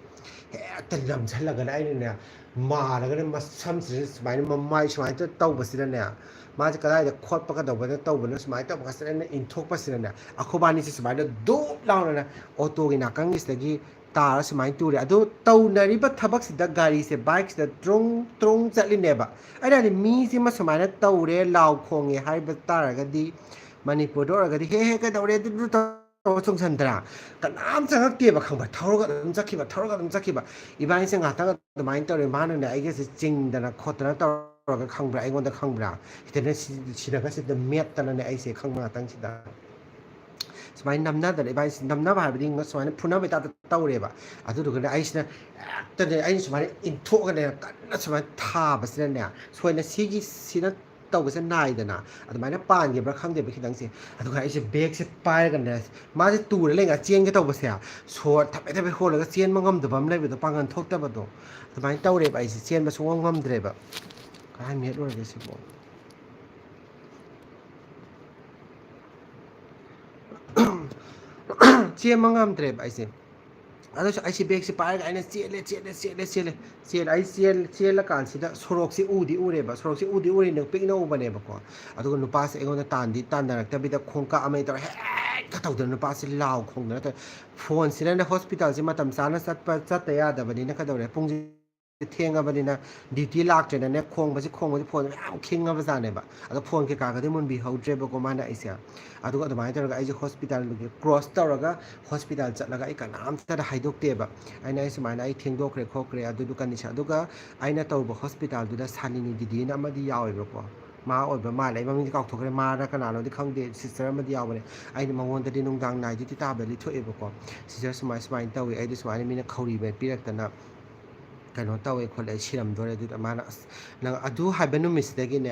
ꯍꯦꯛꯇ ꯅꯝꯁꯜꯂꯒꯅꯦ ꯑꯩꯅꯅꯦ, ꯃꯥꯔꯒꯅꯦ, ꯃꯁꯝꯁꯤꯗ ꯁꯨꯃꯥꯏꯅ, ꯃꯃꯥꯏ ꯁꯨꯃꯥꯏꯅ ꯇꯧ-, ꯇꯧꯕꯁꯤꯗꯅꯦ, ꯃꯥꯁꯦ ꯀꯗꯥꯏꯗ ꯈꯣꯠꯄ ꯀꯩꯗꯧꯕꯗ ꯇꯧꯕꯅꯣ, ꯁꯨꯃꯥꯏꯅ ꯇꯧꯕ ꯀꯥꯟꯁꯤꯗ ꯑꯩꯅ ꯏꯟꯊꯣꯛꯄꯁꯤꯗꯅꯦ, ꯑꯩꯈꯣꯏꯕꯥꯅꯤꯁꯦ ꯁꯨꯃꯥꯏꯅ ꯗꯨꯞ ꯂꯥꯎꯅꯅꯦ ꯑꯣꯇꯣꯒꯤ ꯅꯥꯀꯟꯒꯤꯁꯤꯗꯒꯤ ꯇꯥꯔ ꯁꯨꯃꯥꯏꯅ ꯇꯨꯔꯦ꯫ ꯑꯗꯨ ꯇꯧꯅꯔꯤꯕ ꯊꯕꯛꯁꯤꯗ ꯒꯥꯔꯤꯁꯦ, ꯕꯥꯏꯛꯁꯤꯗ ꯇ꯭ꯔꯨꯡ ꯇ꯭ꯔꯨꯡ ꯆꯠꯂꯤꯅꯦꯕ꯫ ꯑꯩꯅ ꯍꯥꯏꯗꯤ, ꯃꯤꯁꯤꯃ ꯁꯨꯃꯥꯏꯅ ꯇꯧꯔꯦ, ꯂꯥꯎ ꯈꯣꯡꯉꯦ ꯍꯥꯏꯕ ꯇꯥꯔꯒꯗꯤ, ꯃꯅꯤꯄꯨꯔꯗ ꯑꯣꯏꯔꯒꯗꯤ, "ꯍꯦ, ꯍꯦ, ꯀꯩꯗꯧꯔꯦ?" ꯑꯗꯨ, ꯑꯗꯨ ꯇꯧꯔ ꯆꯣꯡꯁꯟꯗ꯭ꯔꯥ? ꯀꯅꯥꯝ ꯆꯪꯉꯛꯇꯦꯕ, ꯈꯪꯕ꯭ꯔꯥ? ꯊꯧꯔꯒ ꯑꯗꯨꯝ ꯆꯠꯈꯤꯕ, ꯊꯧꯔꯒ ꯑꯗꯨꯝ ꯆꯠꯈꯤꯕ꯫ ꯏꯕꯥꯅꯤꯁꯦ ꯉꯥꯛꯇꯪ ꯑꯗꯨꯃꯥꯏꯅ ꯇꯧꯔꯦ꯫ ꯃꯥꯅꯅꯦ ꯑꯩꯒꯁꯦ ꯆꯤꯡꯗꯅ ꯈꯣꯠꯇꯅ ꯇꯧꯔꯒ, ꯈꯪꯕ꯭ꯔꯥ? ꯑꯩꯉꯣꯟꯗ, ꯈꯪꯕ꯭ꯔꯥ? ꯁꯤꯗꯅꯦ ꯁꯤ-, ꯁꯤꯗꯒ ꯁꯤꯗ ꯃꯦꯠꯇꯅꯅꯦ ꯑꯩꯁꯦ, ꯈꯪꯕ꯭ꯔꯥ? ꯉꯥꯛꯇꯪꯁꯤꯗ ꯁꯨꯃꯥꯏꯅ ꯅꯝꯅꯗꯅ, ꯏꯕꯥꯅꯤ ꯅꯝꯅꯕ ꯍꯥꯏꯕꯗꯤ ꯁꯨꯃꯥꯏꯅ ꯐꯨꯅꯕꯩ ꯇꯥꯏꯞꯇ ꯇꯧꯔꯦꯕ꯫ ꯑꯗꯨꯗꯨꯒꯅꯦ ꯑꯩꯁꯤꯅ ꯍꯦꯛꯇꯅꯦ, ꯑꯩꯅ ꯁꯨꯃꯥꯏꯅ ꯏꯟꯊꯣꯛꯑꯒꯅꯦ, ꯀꯟꯅ ꯁꯨꯃꯥꯏꯅ ꯊꯥꯕꯁꯤꯅꯅꯦ, ꯁꯣꯏꯅ ꯁꯤꯒꯤ, ꯁꯤꯅ ꯇꯧꯕꯁꯦ ꯅꯥꯏꯗꯅ, ꯑꯗꯨꯃꯥꯏꯅ ꯄꯥꯟꯈꯤꯕ꯭ꯔꯥ ꯈꯪꯗꯦꯕ ꯈꯤꯇꯪꯁꯦ꯫ ꯑꯗꯨꯒ ꯑꯩꯁꯦ ꯕꯦꯒꯁꯦ ꯄꯥꯏꯔꯒꯅꯦ, ꯃꯥꯁꯦ ꯇꯨꯔ ꯂꯩꯉꯥꯏ ꯆꯦꯟꯒꯦ ꯇꯧꯕꯁꯦ, ꯁꯣꯔ ꯊꯕꯦꯠ ꯊꯕꯦꯠ ꯍꯣꯜꯂꯒ ꯆꯦꯟꯕ ꯉꯝꯗꯕ ꯑꯃ ꯂꯩꯕꯗꯣ, ꯄꯥꯡꯒꯜ ꯊꯣꯛꯇꯕꯗꯣ, ꯑꯗꯨꯃꯥꯏꯅ ꯇꯧꯔꯦꯕ꯫ ꯑꯩꯁꯦ ꯆꯦꯟꯕ ꯁꯨꯡꯉꯝ ꯉꯝꯗ꯭ꯔꯦꯕ꯫ ꯀꯗꯥꯏ ꯃꯦꯠꯂꯨꯔꯒꯦ ꯁꯤꯕꯣ? ꯆꯦꯟꯕ ꯉꯝꯗ꯭ꯔꯦꯕ ꯑꯩꯁꯦ꯫ ꯑꯗꯨꯁꯨ ꯑꯩꯁꯤ ꯕꯦꯒꯁꯤ ꯄꯥꯏꯔꯒ ꯑꯩꯅ ꯆꯦꯜꯂꯦ, ꯆꯦꯜꯂꯦ, ꯆꯦꯜꯂꯦ, ꯆꯦꯜꯂꯦ꯫ ꯆꯦꯜꯂꯦ, ꯑꯩ ꯆꯦꯜ-, ꯆꯦꯜꯂꯀꯥꯟꯁꯤꯗ ꯁꯣꯔꯣꯛꯁꯤ ꯎꯗꯤ ꯎꯔꯦꯕ, ꯁꯣꯔꯣꯛꯁꯤ ꯎꯗꯤ ꯎꯔꯦ, ꯄꯤꯛꯅ ꯎꯕꯅꯦꯕꯀꯣ꯫ ꯑꯗꯨꯒ ꯅꯨꯄꯥꯁꯦ ꯑꯩꯉꯣꯟꯗ ꯇꯥꯟꯗꯤ ꯇꯥꯟꯅꯔꯛꯇꯕꯤꯗ ꯈꯣꯡꯀꯥꯞ ꯑꯃ ꯇꯧꯔ ꯍꯦꯛꯇ ꯇꯧꯗꯅ ꯅꯨꯄꯥꯁꯤ ꯂꯥꯎ ꯈꯣꯡꯗꯅ ꯇꯧꯔꯦ꯫ ꯐꯣꯟꯁꯤꯅꯅꯦ ꯍꯣꯁꯄꯤꯇꯥꯜꯁꯤ ꯃꯇꯝ ꯆꯥꯅ ꯆꯠꯄ, ꯆꯠꯇ ꯌꯥꯗꯕꯅꯤꯅ ꯀꯩꯗꯧꯔꯦ, ꯄꯨꯡꯁꯤ ꯊꯦꯡꯉꯕꯅꯤꯅ ꯗ꯭ꯌꯨꯇꯤ ꯂꯥꯛꯇ꯭ꯔꯦꯅꯅꯦ ꯈꯣꯡꯕꯁꯤ, ꯈꯣꯡꯕꯁꯤ ꯐꯣꯟꯁꯦ ꯃꯌꯥꯝ ꯈꯤꯡꯉꯕꯖꯥꯠꯅꯦꯕ꯫ ꯑꯗꯣ ꯐꯣꯟ ꯀꯩꯀꯥꯒꯗꯤ ꯃꯨꯟꯕꯤꯍꯧꯗ꯭ꯔꯦꯕꯀꯣ ꯃꯥꯅ ꯑꯩꯁꯦ꯫ ꯑꯗꯨꯒ ꯑꯗꯨꯃꯥꯏꯅ ꯇꯧꯔꯒ ꯑꯩꯁꯦ ꯍꯣꯁꯄꯤꯇꯥꯜꯗꯨꯒꯤ ꯀ꯭ꯔꯣꯁ ꯇꯧꯔꯒ ꯍꯣꯁꯄꯤꯇꯥꯜ ꯆꯠꯂꯒ ꯑꯩ ꯀꯅꯥꯝꯇꯗ ꯍꯥꯏꯗꯣꯛꯇꯦꯕ꯫ ꯑꯩꯅ ꯑꯩ ꯁꯨꯃꯥꯏꯅ ꯑꯩ ꯊꯦꯡꯗꯣꯛꯈ꯭ꯔꯦ ꯈꯣꯠꯈ꯭ꯔꯦ ꯑꯗꯨꯗꯨ ꯀꯟꯗꯤꯁꯟ꯫ ꯑꯗꯨꯒ ꯑꯩꯅ ꯇꯧꯕ ꯍꯣꯁꯄꯤꯇꯥꯜꯗꯨꯗ ꯁꯥꯂꯤꯅꯤ ꯗꯤꯗꯤꯅ ꯑꯃꯗꯤ ꯌꯥꯎꯋꯦꯕꯀꯣ꯫ ꯃꯥ ꯑꯣꯏꯕ ꯃꯥꯜꯂꯦ, ꯑꯩ ꯃꯃꯤꯡꯗꯤ ꯀꯥꯎꯊꯣꯛꯈ꯭ꯔꯦ, ꯃꯥꯔ ꯀꯅꯥꯅꯣꯗꯤ ꯈꯪꯗꯦ, ꯁꯤꯁꯇꯔ ꯑꯃꯗꯤ ꯌꯥꯎꯕꯅꯦ꯫ ꯑꯩꯅ ꯃꯉꯣꯟꯗꯗꯤ ꯅꯨꯡꯗꯥꯡ ꯅꯥꯏꯠ ꯗ꯭ꯌꯨꯇꯤ ꯇꯥꯕꯗ ꯂꯤꯊꯣꯛꯑꯦꯕꯀꯣ, "ꯁꯤꯁꯇꯔ ꯁꯨꯃꯥꯏ ꯁꯨꯃꯥꯏꯅ ꯇꯧꯋꯤ, ꯑꯩꯗꯤ ꯁꯨꯃꯥꯏꯅ ꯃꯤꯅ ꯈꯧꯔꯤ ꯃꯦꯠꯄꯤꯔꯛꯇꯅ ꯀꯩꯅꯣ ꯇꯧꯋꯦ ꯈꯣꯠꯂꯦ, ꯑꯩ ꯁꯤꯔꯝꯗꯣꯔꯦ"꯫ ꯑꯗꯨꯗ ꯃꯥꯅ, "ꯑꯁ, ꯅꯪ ꯑꯗꯨ ꯍꯥꯏꯕ ꯅꯨꯃꯤꯠꯁꯤꯗꯒꯤꯅꯦ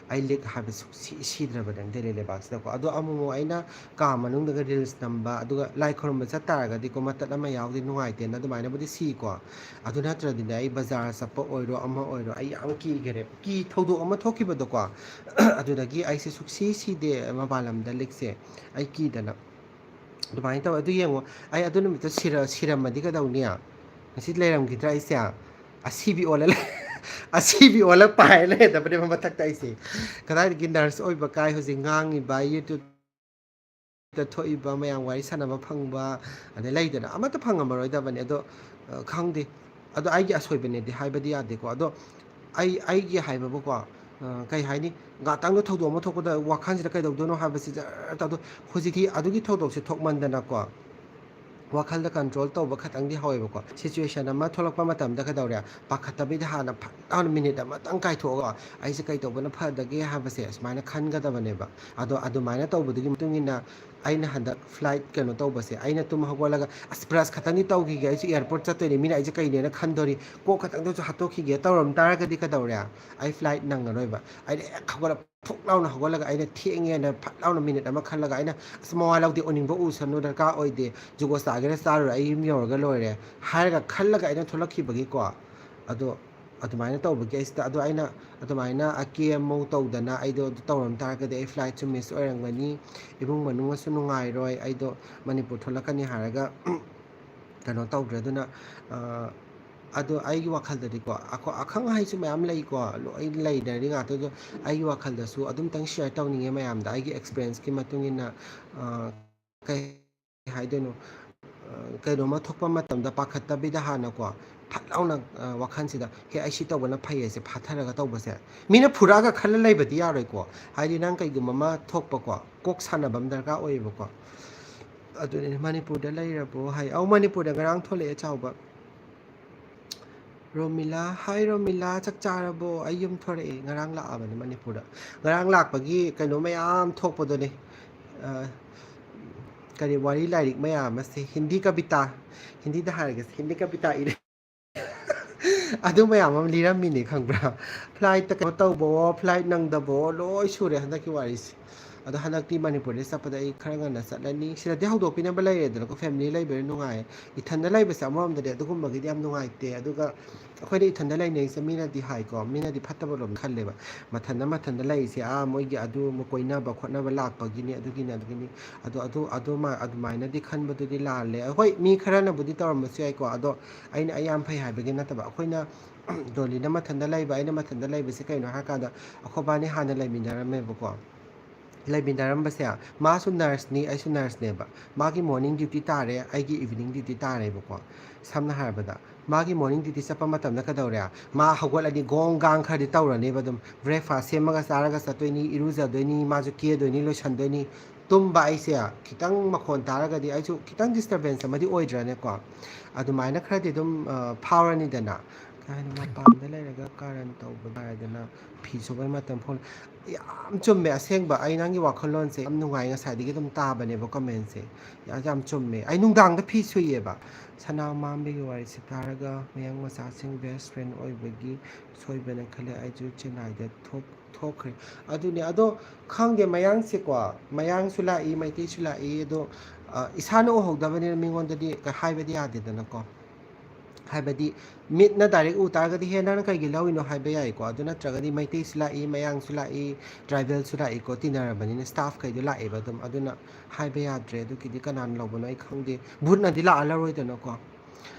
ꯑꯩ ꯂꯤꯛ ꯍꯥꯏꯕ ꯁꯨꯛꯁꯤ ꯁꯤꯗ꯭ꯔꯕꯅꯦ ꯗꯦꯜꯂꯤ ꯂꯩꯕꯥꯛꯁꯤꯗꯀꯣ"꯫ ꯑꯗꯣ ꯑꯃꯨꯛ ꯑꯃꯨꯛ ꯑꯩꯅ ꯀꯥ ꯃꯅꯨꯡꯗꯒ ꯔꯤꯜꯁ ꯅꯝꯕ, ꯑꯗꯨꯒ ꯂꯥꯏ ꯈꯨꯔꯨꯝꯕ ꯆꯠ ꯇꯥꯔꯒꯗꯤꯀꯣ ꯃꯇꯠ ꯑꯃ ꯌꯥꯎꯗꯦ, ꯅꯨꯡꯉꯥꯏꯇꯦꯅ ꯑꯗꯨꯃꯥꯏꯅꯕꯨꯗꯤ ꯁꯤꯀꯣ꯫ ꯑꯗꯨ ꯅꯠꯇ꯭ꯔꯗꯤꯅꯦ ꯑꯩ ꯕꯖꯥꯔ ꯆꯠꯄ ꯑꯣꯏꯔꯣ ꯑꯃ ꯑꯣꯏꯔꯣ ꯑꯩ ꯌꯥꯝ ꯀꯤꯈꯔꯦ꯫ ꯀꯤ ꯊꯧꯗꯣꯛ ꯑꯃ ꯊꯣꯛꯈꯤꯕꯗꯣꯀꯣ, ꯑꯗꯨꯗꯒꯤ ꯑꯩꯁꯦ ꯁꯨꯛꯁꯤ ꯁꯤꯗꯦ ꯃꯄꯥꯟ ꯂꯝꯗ ꯂꯤꯛꯁꯦ꯫ ꯑꯩ ꯀꯤꯗꯅ ꯑꯗꯨꯃꯥꯏꯅ ꯇꯧꯋꯦ꯫ ꯑꯗꯨ ꯌꯦꯡꯉꯣ, ꯑꯩ ꯑꯗꯨ ꯅꯨꯃꯤꯠꯇꯣ ꯁꯤꯔ-, ꯁꯤꯔꯝꯃꯗꯤ ꯀꯩꯗꯧꯅꯤ? ꯉꯁꯤ ꯂꯩꯔꯝꯈꯤꯗ꯭ꯔꯥ ꯑꯩꯁꯦ? ꯑꯁꯤꯕꯤ ꯑꯣꯜꯂ ꯂꯩ-, ꯑꯁꯤꯕꯤ ꯑꯣꯜꯂ ꯄꯥꯏꯔ ꯂꯩꯔꯗꯕꯅꯦꯕ ꯃꯊꯛꯇ ꯑꯩꯁꯦ꯫ ꯀꯗꯥꯏꯗꯒꯤ ꯅꯔꯁ ꯑꯣꯏꯕ ꯀꯥꯏ, ꯍꯧꯖꯤꯛ ꯉꯥꯡꯉꯤꯕ, YouTube ꯊꯣꯛꯏꯕ, ꯃꯌꯥꯝ ꯋꯥꯔꯤ ꯁꯥꯟꯅꯕ ꯐꯪꯕ, ꯑꯗꯩ ꯂꯩꯗꯅ, ꯑꯃꯠꯇ ꯐꯪꯉꯝꯃꯔꯣꯏꯗꯕꯅꯦ꯫ ꯑꯗꯣ, ꯑ, ꯈꯪꯗꯦ꯫ ꯑꯗꯣ ꯑꯩꯒꯤ ꯑꯁꯣꯏꯕꯅꯦꯗꯤ ꯍꯥꯏꯕꯗꯤ ꯌꯥꯗꯦꯀꯣ꯫ ꯑꯗꯣ ꯑꯩ, ꯑꯩꯒꯤ ꯍꯥꯏꯕꯕꯨꯀꯣ, ꯑ, ꯀꯩ ꯍꯥꯏꯅꯤ, ꯉꯥꯛꯇꯪꯗꯣ ꯊꯧꯗꯣꯛ ꯑꯃ ꯊꯣꯛꯄꯗ ꯋꯥꯈꯜꯁꯤꯗ ꯀꯩꯗꯧꯗꯣꯏꯅꯣ ꯍꯥꯏꯕꯁꯤ ꯖꯔ ꯇꯧꯗꯣ-, ꯍꯧꯖꯤꯛꯇꯤ ꯑꯗꯨꯒꯤ ꯊꯧꯗꯣꯛꯁꯦ ꯊꯣꯛꯃꯟꯗꯅꯀꯣ, ꯋꯥꯈꯜꯗ ꯀꯟꯇ꯭ꯔꯣꯜ ꯇꯧꯕ ꯈꯇꯪꯗꯤ ꯍꯧꯋꯦꯕꯀꯣ꯫ ꯁꯤꯆꯨꯋꯦꯁꯟ ꯑꯃ ꯊꯣꯛꯂꯛꯄ ꯃꯇꯝꯗ ꯀꯩꯗꯧꯔꯦ? ꯄꯥꯈꯠꯇꯕꯤꯗ ꯍꯥꯟꯅ ꯐꯠ ꯂꯥꯎꯅ ꯃꯤꯅꯤꯠ ꯑꯃꯇꯪ ꯀꯥꯏꯊꯣꯛꯑꯒ, "ꯑꯩꯁꯦ ꯀꯩ ꯇꯧꯕꯅ ꯐꯗꯒꯦ?" ꯍꯥꯏꯕꯁꯦ ꯁꯨꯃꯥꯏꯅ ꯈꯟꯒꯗꯕꯅꯦꯕ꯫ ꯑꯗꯣ ꯑꯗꯨꯃꯥꯏꯅ ꯇꯧꯕꯗꯨꯒꯤ ꯃꯇꯨꯡ ꯏꯟꯅ ꯑꯩꯅ ꯍꯟꯗꯛ ꯐ꯭ꯂꯥꯏꯠ ꯀꯩꯅꯣ ꯇꯧꯕꯁꯦ, ꯑꯩꯅ ꯇꯨꯝ ꯍꯧꯒꯠꯂꯒ, "ꯑꯁ, ꯕ꯭ꯔꯁ ꯈꯛꯇꯪꯗꯤ ꯇꯧꯈꯤꯒꯦ, ꯑꯩꯁꯨ ꯑꯦꯌꯥꯔꯄꯣꯔꯠ ꯆꯠꯇꯣꯏꯅꯦ, ꯃꯤꯅ ꯑꯩꯁꯦ ꯀꯩꯅꯦꯅ ꯈꯟꯗꯣꯔꯤ, ꯀꯣꯛ ꯈꯛꯇꯪꯗꯁꯨ ꯍꯥꯠꯇꯣꯛꯈꯤꯒꯦ" ꯇꯧꯔꯝ ꯇꯥꯔꯒꯗꯤ ꯀꯩꯗꯧꯔꯦ? ꯑꯩ ꯐ꯭ꯂꯥꯏꯠ ꯅꯪꯉꯔꯣꯏꯕ꯫ ꯑꯩꯅ ꯍꯦꯛ ꯍꯧꯒꯠꯂ ꯐꯨꯛ ꯂꯥꯎꯅ ꯍꯧꯒꯠꯂꯒ ꯑꯩꯅ ꯊꯦꯡꯉꯦꯅ ꯐꯠ ꯂꯥꯎꯅ ꯃꯤꯅꯤꯠ ꯑꯃ ꯈꯜꯂꯒ ꯑꯩꯅ, "ꯑꯁ, ꯃꯋꯥ ꯂꯧꯗꯦ, ꯑꯣꯅꯤꯡꯕ ꯎꯁꯅꯨ, ꯗꯔꯀꯥꯔ ꯑꯣꯏꯗꯦ, ꯖꯨꯒꯣꯠ ꯆꯥꯒꯦꯔꯥ ꯆꯥꯔꯣꯏꯔꯥ ꯑꯩ ꯌꯨꯝ ꯌꯧꯔꯒ ꯂꯣꯏꯔꯦ" ꯍꯥꯏꯔꯒ ꯈꯜꯂꯒ ꯑꯩꯅ ꯊꯣꯛꯂꯛꯈꯤꯕꯒꯤꯀꯣ꯫ ꯑꯗꯣ ꯑꯗꯨꯃꯥꯏꯅ ꯇꯧꯕꯒꯤ ꯑꯩꯁꯤꯗ, ꯑꯗꯣ ꯑꯩꯅ ꯑꯗꯨꯃꯥꯏꯅ ꯑꯀꯦ ꯑꯃꯧ ꯇꯧꯗꯅ ꯑꯩꯗꯣ ꯑꯗꯨ ꯇꯧꯔꯝ ꯇꯥꯔꯒꯗꯤ ꯑꯩ ꯐ꯭ꯂꯥꯏꯠꯁꯨ ꯃꯤꯁ ꯑꯣꯏꯔꯝꯒꯅꯤ, ꯏꯃꯨꯡ ꯃꯅꯨꯡꯅꯁꯨ ꯅꯨꯡꯉꯥꯏꯔꯣꯏ, ꯑꯩꯗꯣ ꯃꯅꯤꯄꯨꯔ ꯊꯣꯛꯂꯛꯀꯅꯤ ꯍꯥꯏꯔꯒ ꯀꯩꯅꯣ ꯇꯧꯗ꯭ꯔꯦ꯫ ꯑꯗꯨꯅ ꯑꯗꯣ ꯑꯩꯒꯤ ꯋꯥꯈꯜꯗꯗꯤꯀꯣ, ꯑꯈꯪ ꯑꯍꯩꯁꯨ ꯃꯌꯥꯝ ꯂꯩꯀꯣ, ꯂꯣꯏ ꯂꯩꯅꯔꯤ ꯉꯥꯛꯇꯗꯣ꯫ ꯑꯩꯒꯤ ꯋꯥꯈꯜꯗꯁꯨ ꯑꯗꯨꯝꯇꯪ ꯁꯤꯌꯔ ꯇꯧꯅꯤꯡꯉꯦ ꯃꯌꯥꯝꯗ, ꯑꯩꯒꯤ ꯑꯦꯛꯁꯄꯤꯔꯤꯌꯦꯟꯁꯀꯤ ꯃꯇꯨꯡ ꯏꯟꯅ꯫ ꯀꯩ ꯍꯥꯏꯗꯣꯏꯅꯣ? ꯀꯩꯅꯣꯝꯃ ꯊꯣꯛꯄ ꯃꯇꯝꯗ ꯄꯥꯈꯠꯇꯕꯤꯗ ꯍꯥꯟꯅꯀꯣ, ꯐꯠ ꯂꯥꯎꯅ ꯋꯥꯈꯜꯁꯤꯗ, "ꯍꯦ, ꯑꯩ ꯁꯤ ꯇꯧꯕꯅ ꯐꯩ" ꯍꯥꯏꯁꯦ ꯐꯥꯊꯔꯒ ꯇꯧꯕꯁꯦ꯫ ꯃꯤꯅ ꯐꯨꯔꯛꯑꯒ ꯈꯜꯂ ꯂꯩꯕꯗꯤ ꯌꯥꯔꯣꯏꯀꯣ꯫ ꯍꯥꯏꯗꯤ ꯅꯪ ꯀꯩꯒꯨꯝꯕ ꯑꯃ ꯊꯣꯛꯄꯀꯣ, ꯀꯣꯛ ꯁꯥꯟꯅꯕ ꯑꯃ ꯗꯔꯀꯥꯔ ꯑꯣꯏꯌꯦꯕꯀꯣ꯫ ꯑꯗꯨꯅꯤ, "ꯃꯅꯤꯄꯨꯔꯗ ꯂꯩꯔꯕꯣ?" ꯍꯥꯏ꯫ ꯑꯧ, ꯃꯅꯤꯄꯨꯔꯗ ꯉꯔꯥꯡ ꯊꯣꯛꯂꯛꯑꯦ, ꯆꯥꯎꯕ꯫ ꯔꯣꯃꯤꯂꯥ, ꯍꯥꯏ ꯔꯣꯃꯤꯂꯥ, ꯆꯥꯛ ꯆꯥꯔꯕꯣ? ꯑꯩ ꯌꯨꯝ ꯊꯣꯔꯛꯑꯦ, ꯉꯔꯥꯡ ꯂꯥꯛꯑꯕꯅꯤ ꯃꯅꯤꯄꯨꯔꯗ꯫ ꯉꯔꯥꯡ ꯂꯥꯛꯄꯒꯤ ꯀꯩꯅꯣ ꯃꯌꯥꯝ ꯊꯣꯛꯄꯗꯨꯅꯦ꯫ ꯑ, ꯀꯔꯤ, ꯋꯥꯔꯤ ꯂꯥꯏꯔꯤꯛ ꯃꯌꯥꯝ ꯑꯃꯁꯦ, ꯍꯤꯟꯗꯤ ꯀꯕꯤꯇꯥ, ꯍꯤꯟꯗꯤꯗ ꯍꯥꯏꯔꯒꯦ, ꯍꯤꯟꯗꯤ ꯀꯕꯤꯇꯥ ꯏꯔꯦ꯫ ꯑꯗꯨ ꯃꯌꯥꯝ ꯑꯃ ꯂꯤꯔꯝꯃꯤꯅꯦ, ꯈꯪꯕ꯭ꯔꯥ? ꯐ꯭ꯂꯥꯏꯠꯇ ꯀꯩꯅꯣ ꯇꯧꯕꯋꯣ, ꯐ꯭ꯂꯥꯏꯠ ꯅꯪꯗꯕꯋꯣ, ꯂꯣꯏ ꯁꯨꯔꯦ ꯍꯟꯗꯛꯀꯤ ꯋꯥꯔꯤꯁꯦ꯫ ꯑꯗꯣ ꯍꯟꯗꯛꯇꯤ ꯃꯅꯤꯄꯨꯔꯗ ꯆꯠꯄꯗ ꯑꯩ ꯈꯔ ꯉꯟꯅ ꯆꯠꯂꯅꯤ꯫ ꯁꯤꯗꯗꯤ ꯍꯧꯗꯣꯛꯄꯤꯅꯕ ꯂꯩꯔꯦꯗꯅꯀꯣ, ꯐꯦꯃꯤꯂꯤ ꯂꯩꯕꯅꯤꯅ ꯅꯨꯡꯉꯥꯏ꯫ ꯏꯊꯟꯗ ꯂꯩꯕꯁꯦ ꯑꯃꯔꯣꯝꯗꯗꯤ ꯑꯗꯨꯒꯨꯝꯕꯒꯤꯗꯤ ꯌꯥꯝ ꯅꯨꯡꯉꯥꯏꯇꯦ꯫ ꯑꯗꯨꯒ ꯑꯩꯈꯣꯏꯅ ꯏꯊꯟꯗ ꯂꯩꯅꯩꯁꯦ ꯃꯤꯅꯗꯤ ꯍꯥꯏꯀꯣ, ꯃꯤꯅꯗꯤ ꯐꯠꯇꯕ ꯂꯣꯝ ꯈꯜꯂꯦꯕ꯫ ꯃꯊꯟꯗ, ꯃꯊꯟꯗ ꯂꯩꯔꯤꯁꯦ, ꯑꯥ, ꯃꯣꯏꯒꯤ ꯑꯗꯨ ꯀꯣꯏꯅꯕ ꯈꯣꯠꯅꯕ ꯂꯥꯛꯄꯒꯤꯅꯤ, ꯑꯗꯨꯒꯤꯅꯤ, ꯑꯗꯨꯒꯤꯅꯤ꯫ ꯑꯗꯣ ꯑꯗꯨ, ꯑꯗꯨꯃ-, ꯑꯗꯨꯃꯥꯏꯅꯗꯤ ꯈꯟꯕꯗꯨꯗꯤ ꯂꯥꯜꯂꯦ꯫ ꯍꯣꯏ, ꯃꯤ ꯈꯔꯅꯕꯨꯗꯤ ꯇꯧꯔꯝꯕꯁꯨ ꯌꯥꯏꯀꯣ꯫ ꯑꯗꯣ ꯑꯩꯅ, ꯑꯩ ꯌꯥꯝ ꯐꯩ ꯍꯥꯏꯕꯒꯤ ꯅꯠꯇꯕ꯫ ꯑꯩꯈꯣꯏꯅ ꯗꯣꯂꯤꯅ ꯃꯊꯟꯇ ꯂꯩꯕ, ꯑꯩꯅ ꯃꯊꯟꯇ ꯂꯩꯕꯁꯦ ꯀꯩꯅꯣ ꯍꯥꯏꯔꯀꯥꯟꯗ, ꯑꯩꯈꯣꯏꯕꯥꯅꯤ ꯍꯥꯟꯅ ꯂꯩꯃꯤꯟꯅꯔꯝꯃꯦꯕꯀꯣ꯫ ꯂꯩꯃꯤꯟꯅꯔꯝꯕꯁꯦ, ꯃꯥꯁꯨ ꯅꯔꯁꯅꯤ, ꯑꯩꯁꯨ ꯅꯔꯁꯅꯦꯕ꯫ ꯃꯥꯒꯤ ꯃꯣꯔꯅꯤꯡ ꯗ꯭ꯌꯨꯇꯤ ꯇꯥꯔꯦ, ꯑꯩꯒꯤ ꯏꯚꯤꯅꯤꯡ ꯗ꯭ꯌꯨꯇꯤ ꯇꯥꯔꯦꯕꯀꯣ꯫ ꯁꯝꯅ ꯍꯥꯏꯔꯕꯗ, ꯃꯥꯒꯤ ꯃꯣꯔꯅꯤꯡ ꯗ꯭ꯌꯨꯇꯤ ꯆꯠꯄ ꯃꯇꯝꯗ ꯀꯩꯗꯧꯔꯦ? ꯃꯥ ꯍꯧꯒꯠꯂꯅꯤ, ꯒꯣꯡ ꯒꯥꯡ ꯈꯔꯗꯤ ꯇꯧꯔꯅꯦꯕ ꯑꯗꯨꯝ꯫ ꯕ꯭ꯔꯦꯛꯐꯥꯁ ꯁꯦꯝꯃꯒ ꯆꯥꯔꯒ ꯆꯠꯇꯣꯏꯅꯤ, ꯏꯔꯨꯖꯗꯣꯏꯅꯤ, ꯃꯥꯁꯨ ꯀꯦꯗꯣꯏꯅꯤ, ꯂꯣꯏꯁꯟꯗꯣꯏꯅꯤ꯫ ꯇꯨꯝꯕ ꯑꯩꯁꯦ ꯈꯤꯇꯪ ꯃꯈꯣꯟ ꯇꯥꯔꯒꯗꯤ ꯑꯩꯁꯨ ꯈꯤꯇꯪ ꯗꯤꯁꯇꯔꯕꯦꯟꯁ ꯑꯃꯗꯤ ꯑꯣꯏꯗ꯭ꯔꯅꯦꯀꯣ? ꯑꯗꯨꯃꯥꯏꯅ ꯈꯔꯗꯤ ꯑꯗꯨꯝ, ꯑ, ꯐꯥꯎꯔꯅꯤꯗꯅ꯫ ꯀꯩ ꯍꯥꯏꯅꯤ, ꯃꯄꯥꯟꯗ ꯂꯩꯔꯒ ꯀꯥꯔꯟ ꯇꯧꯕ ꯍꯥꯏꯗꯅ ꯐꯤ ꯁꯨꯕꯩ ꯃꯇꯝ ꯐꯣꯟ-, ꯌꯥꯝ ꯆꯨꯝꯃꯦ ꯑꯁꯦꯡꯕ꯫ ꯑꯩ ꯅꯪꯒꯤ ꯋꯥꯈꯜꯂꯣꯟꯁꯦ ꯌꯥꯝ ꯅꯨꯡꯉꯥꯏ, ꯉꯁꯥꯏꯗꯒꯤ ꯑꯗꯨꯝ ꯇꯥꯕꯅꯦꯕ ꯀꯃꯦꯟꯁꯦ꯫ ꯌꯥꯝ, ꯌꯥꯝ ꯆꯨꯝꯃꯦ꯫ ꯑꯩ ꯅꯨꯡꯗꯥꯡꯗ ꯐꯤ ꯁꯨꯏꯌꯦꯕ꯫ ꯁꯅꯥꯃꯥꯝꯕꯤꯒꯤ ꯋꯥꯔꯤꯁꯦ ꯇꯥꯔꯒ ꯃꯌꯥꯡ ꯃꯆꯥꯁꯤꯡ ꯕꯦꯁ ꯐ꯭ꯔꯦꯟ ꯑꯣꯏꯕꯒꯤ ꯁꯣꯏꯕꯅ ꯈꯜꯂꯦ꯫ ꯑꯩꯁꯨ ꯆꯦꯟꯅꯥꯏꯗ ꯊꯣꯛ-, ꯊꯣꯛꯈ꯭ꯔꯦ꯫ ꯑꯗꯨꯅꯦ, ꯑꯗꯣ ꯈꯪꯗꯦ, ꯃꯌꯥꯡꯁꯦꯀꯣ, ꯃꯌꯥꯡꯁꯨ ꯂꯥꯛꯏ, ꯃꯩꯇꯩꯁꯨ ꯂꯥꯛꯏ, ꯑꯗꯣ, ꯑ, ꯏꯁꯥꯅ ꯎꯍꯧꯗꯕꯅꯤꯅ ꯃꯤꯉꯣꯟꯗꯗꯤ ꯀ-, ꯍꯥꯏꯕꯗꯤ ꯌꯥꯗꯦꯗꯅꯀꯣ꯫ ꯍꯥꯏꯕꯗꯤ ꯃꯤꯠꯅ ꯗꯥꯏꯔꯦꯛ ꯎ ꯇꯥꯔꯒꯗꯤ, "ꯍꯦ, ꯅꯪꯅ ꯀꯩꯒꯤ ꯂꯧꯔꯤꯅꯣ?" ꯍꯥꯏꯕ ꯌꯥꯏꯀꯣ꯫ ꯑꯗꯨ ꯅꯠꯇ꯭ꯔꯒꯗꯤ ꯃꯩꯇꯩꯁꯨ ꯂꯥꯛꯏ, ꯃꯌꯥꯡꯁꯨ ꯂꯥꯛꯏ, ꯇ꯭ꯔꯥꯏꯕꯦꯜꯁꯨ ꯂꯥꯛꯏꯀꯣ, ꯇꯤꯟꯅꯔꯕꯅꯤꯅ ꯁ꯭ꯇꯥꯐꯈꯩꯗꯣ ꯂꯥꯛꯑꯦꯕ ꯑꯗꯨꯝ꯫ ꯑꯗꯨꯅ ꯍꯥꯏꯕ ꯌꯥꯗ꯭ꯔꯦ꯫ ꯑꯗꯨꯒꯤꯗꯤ ꯀꯅꯥꯅ ꯂꯧꯕꯅꯣ ꯑꯩ ꯈꯪꯗꯦ꯫ ꯚꯨꯠꯅꯗꯤ ꯂꯥꯛꯑ ꯂꯧꯔꯣꯏꯗꯅꯀꯣ꯫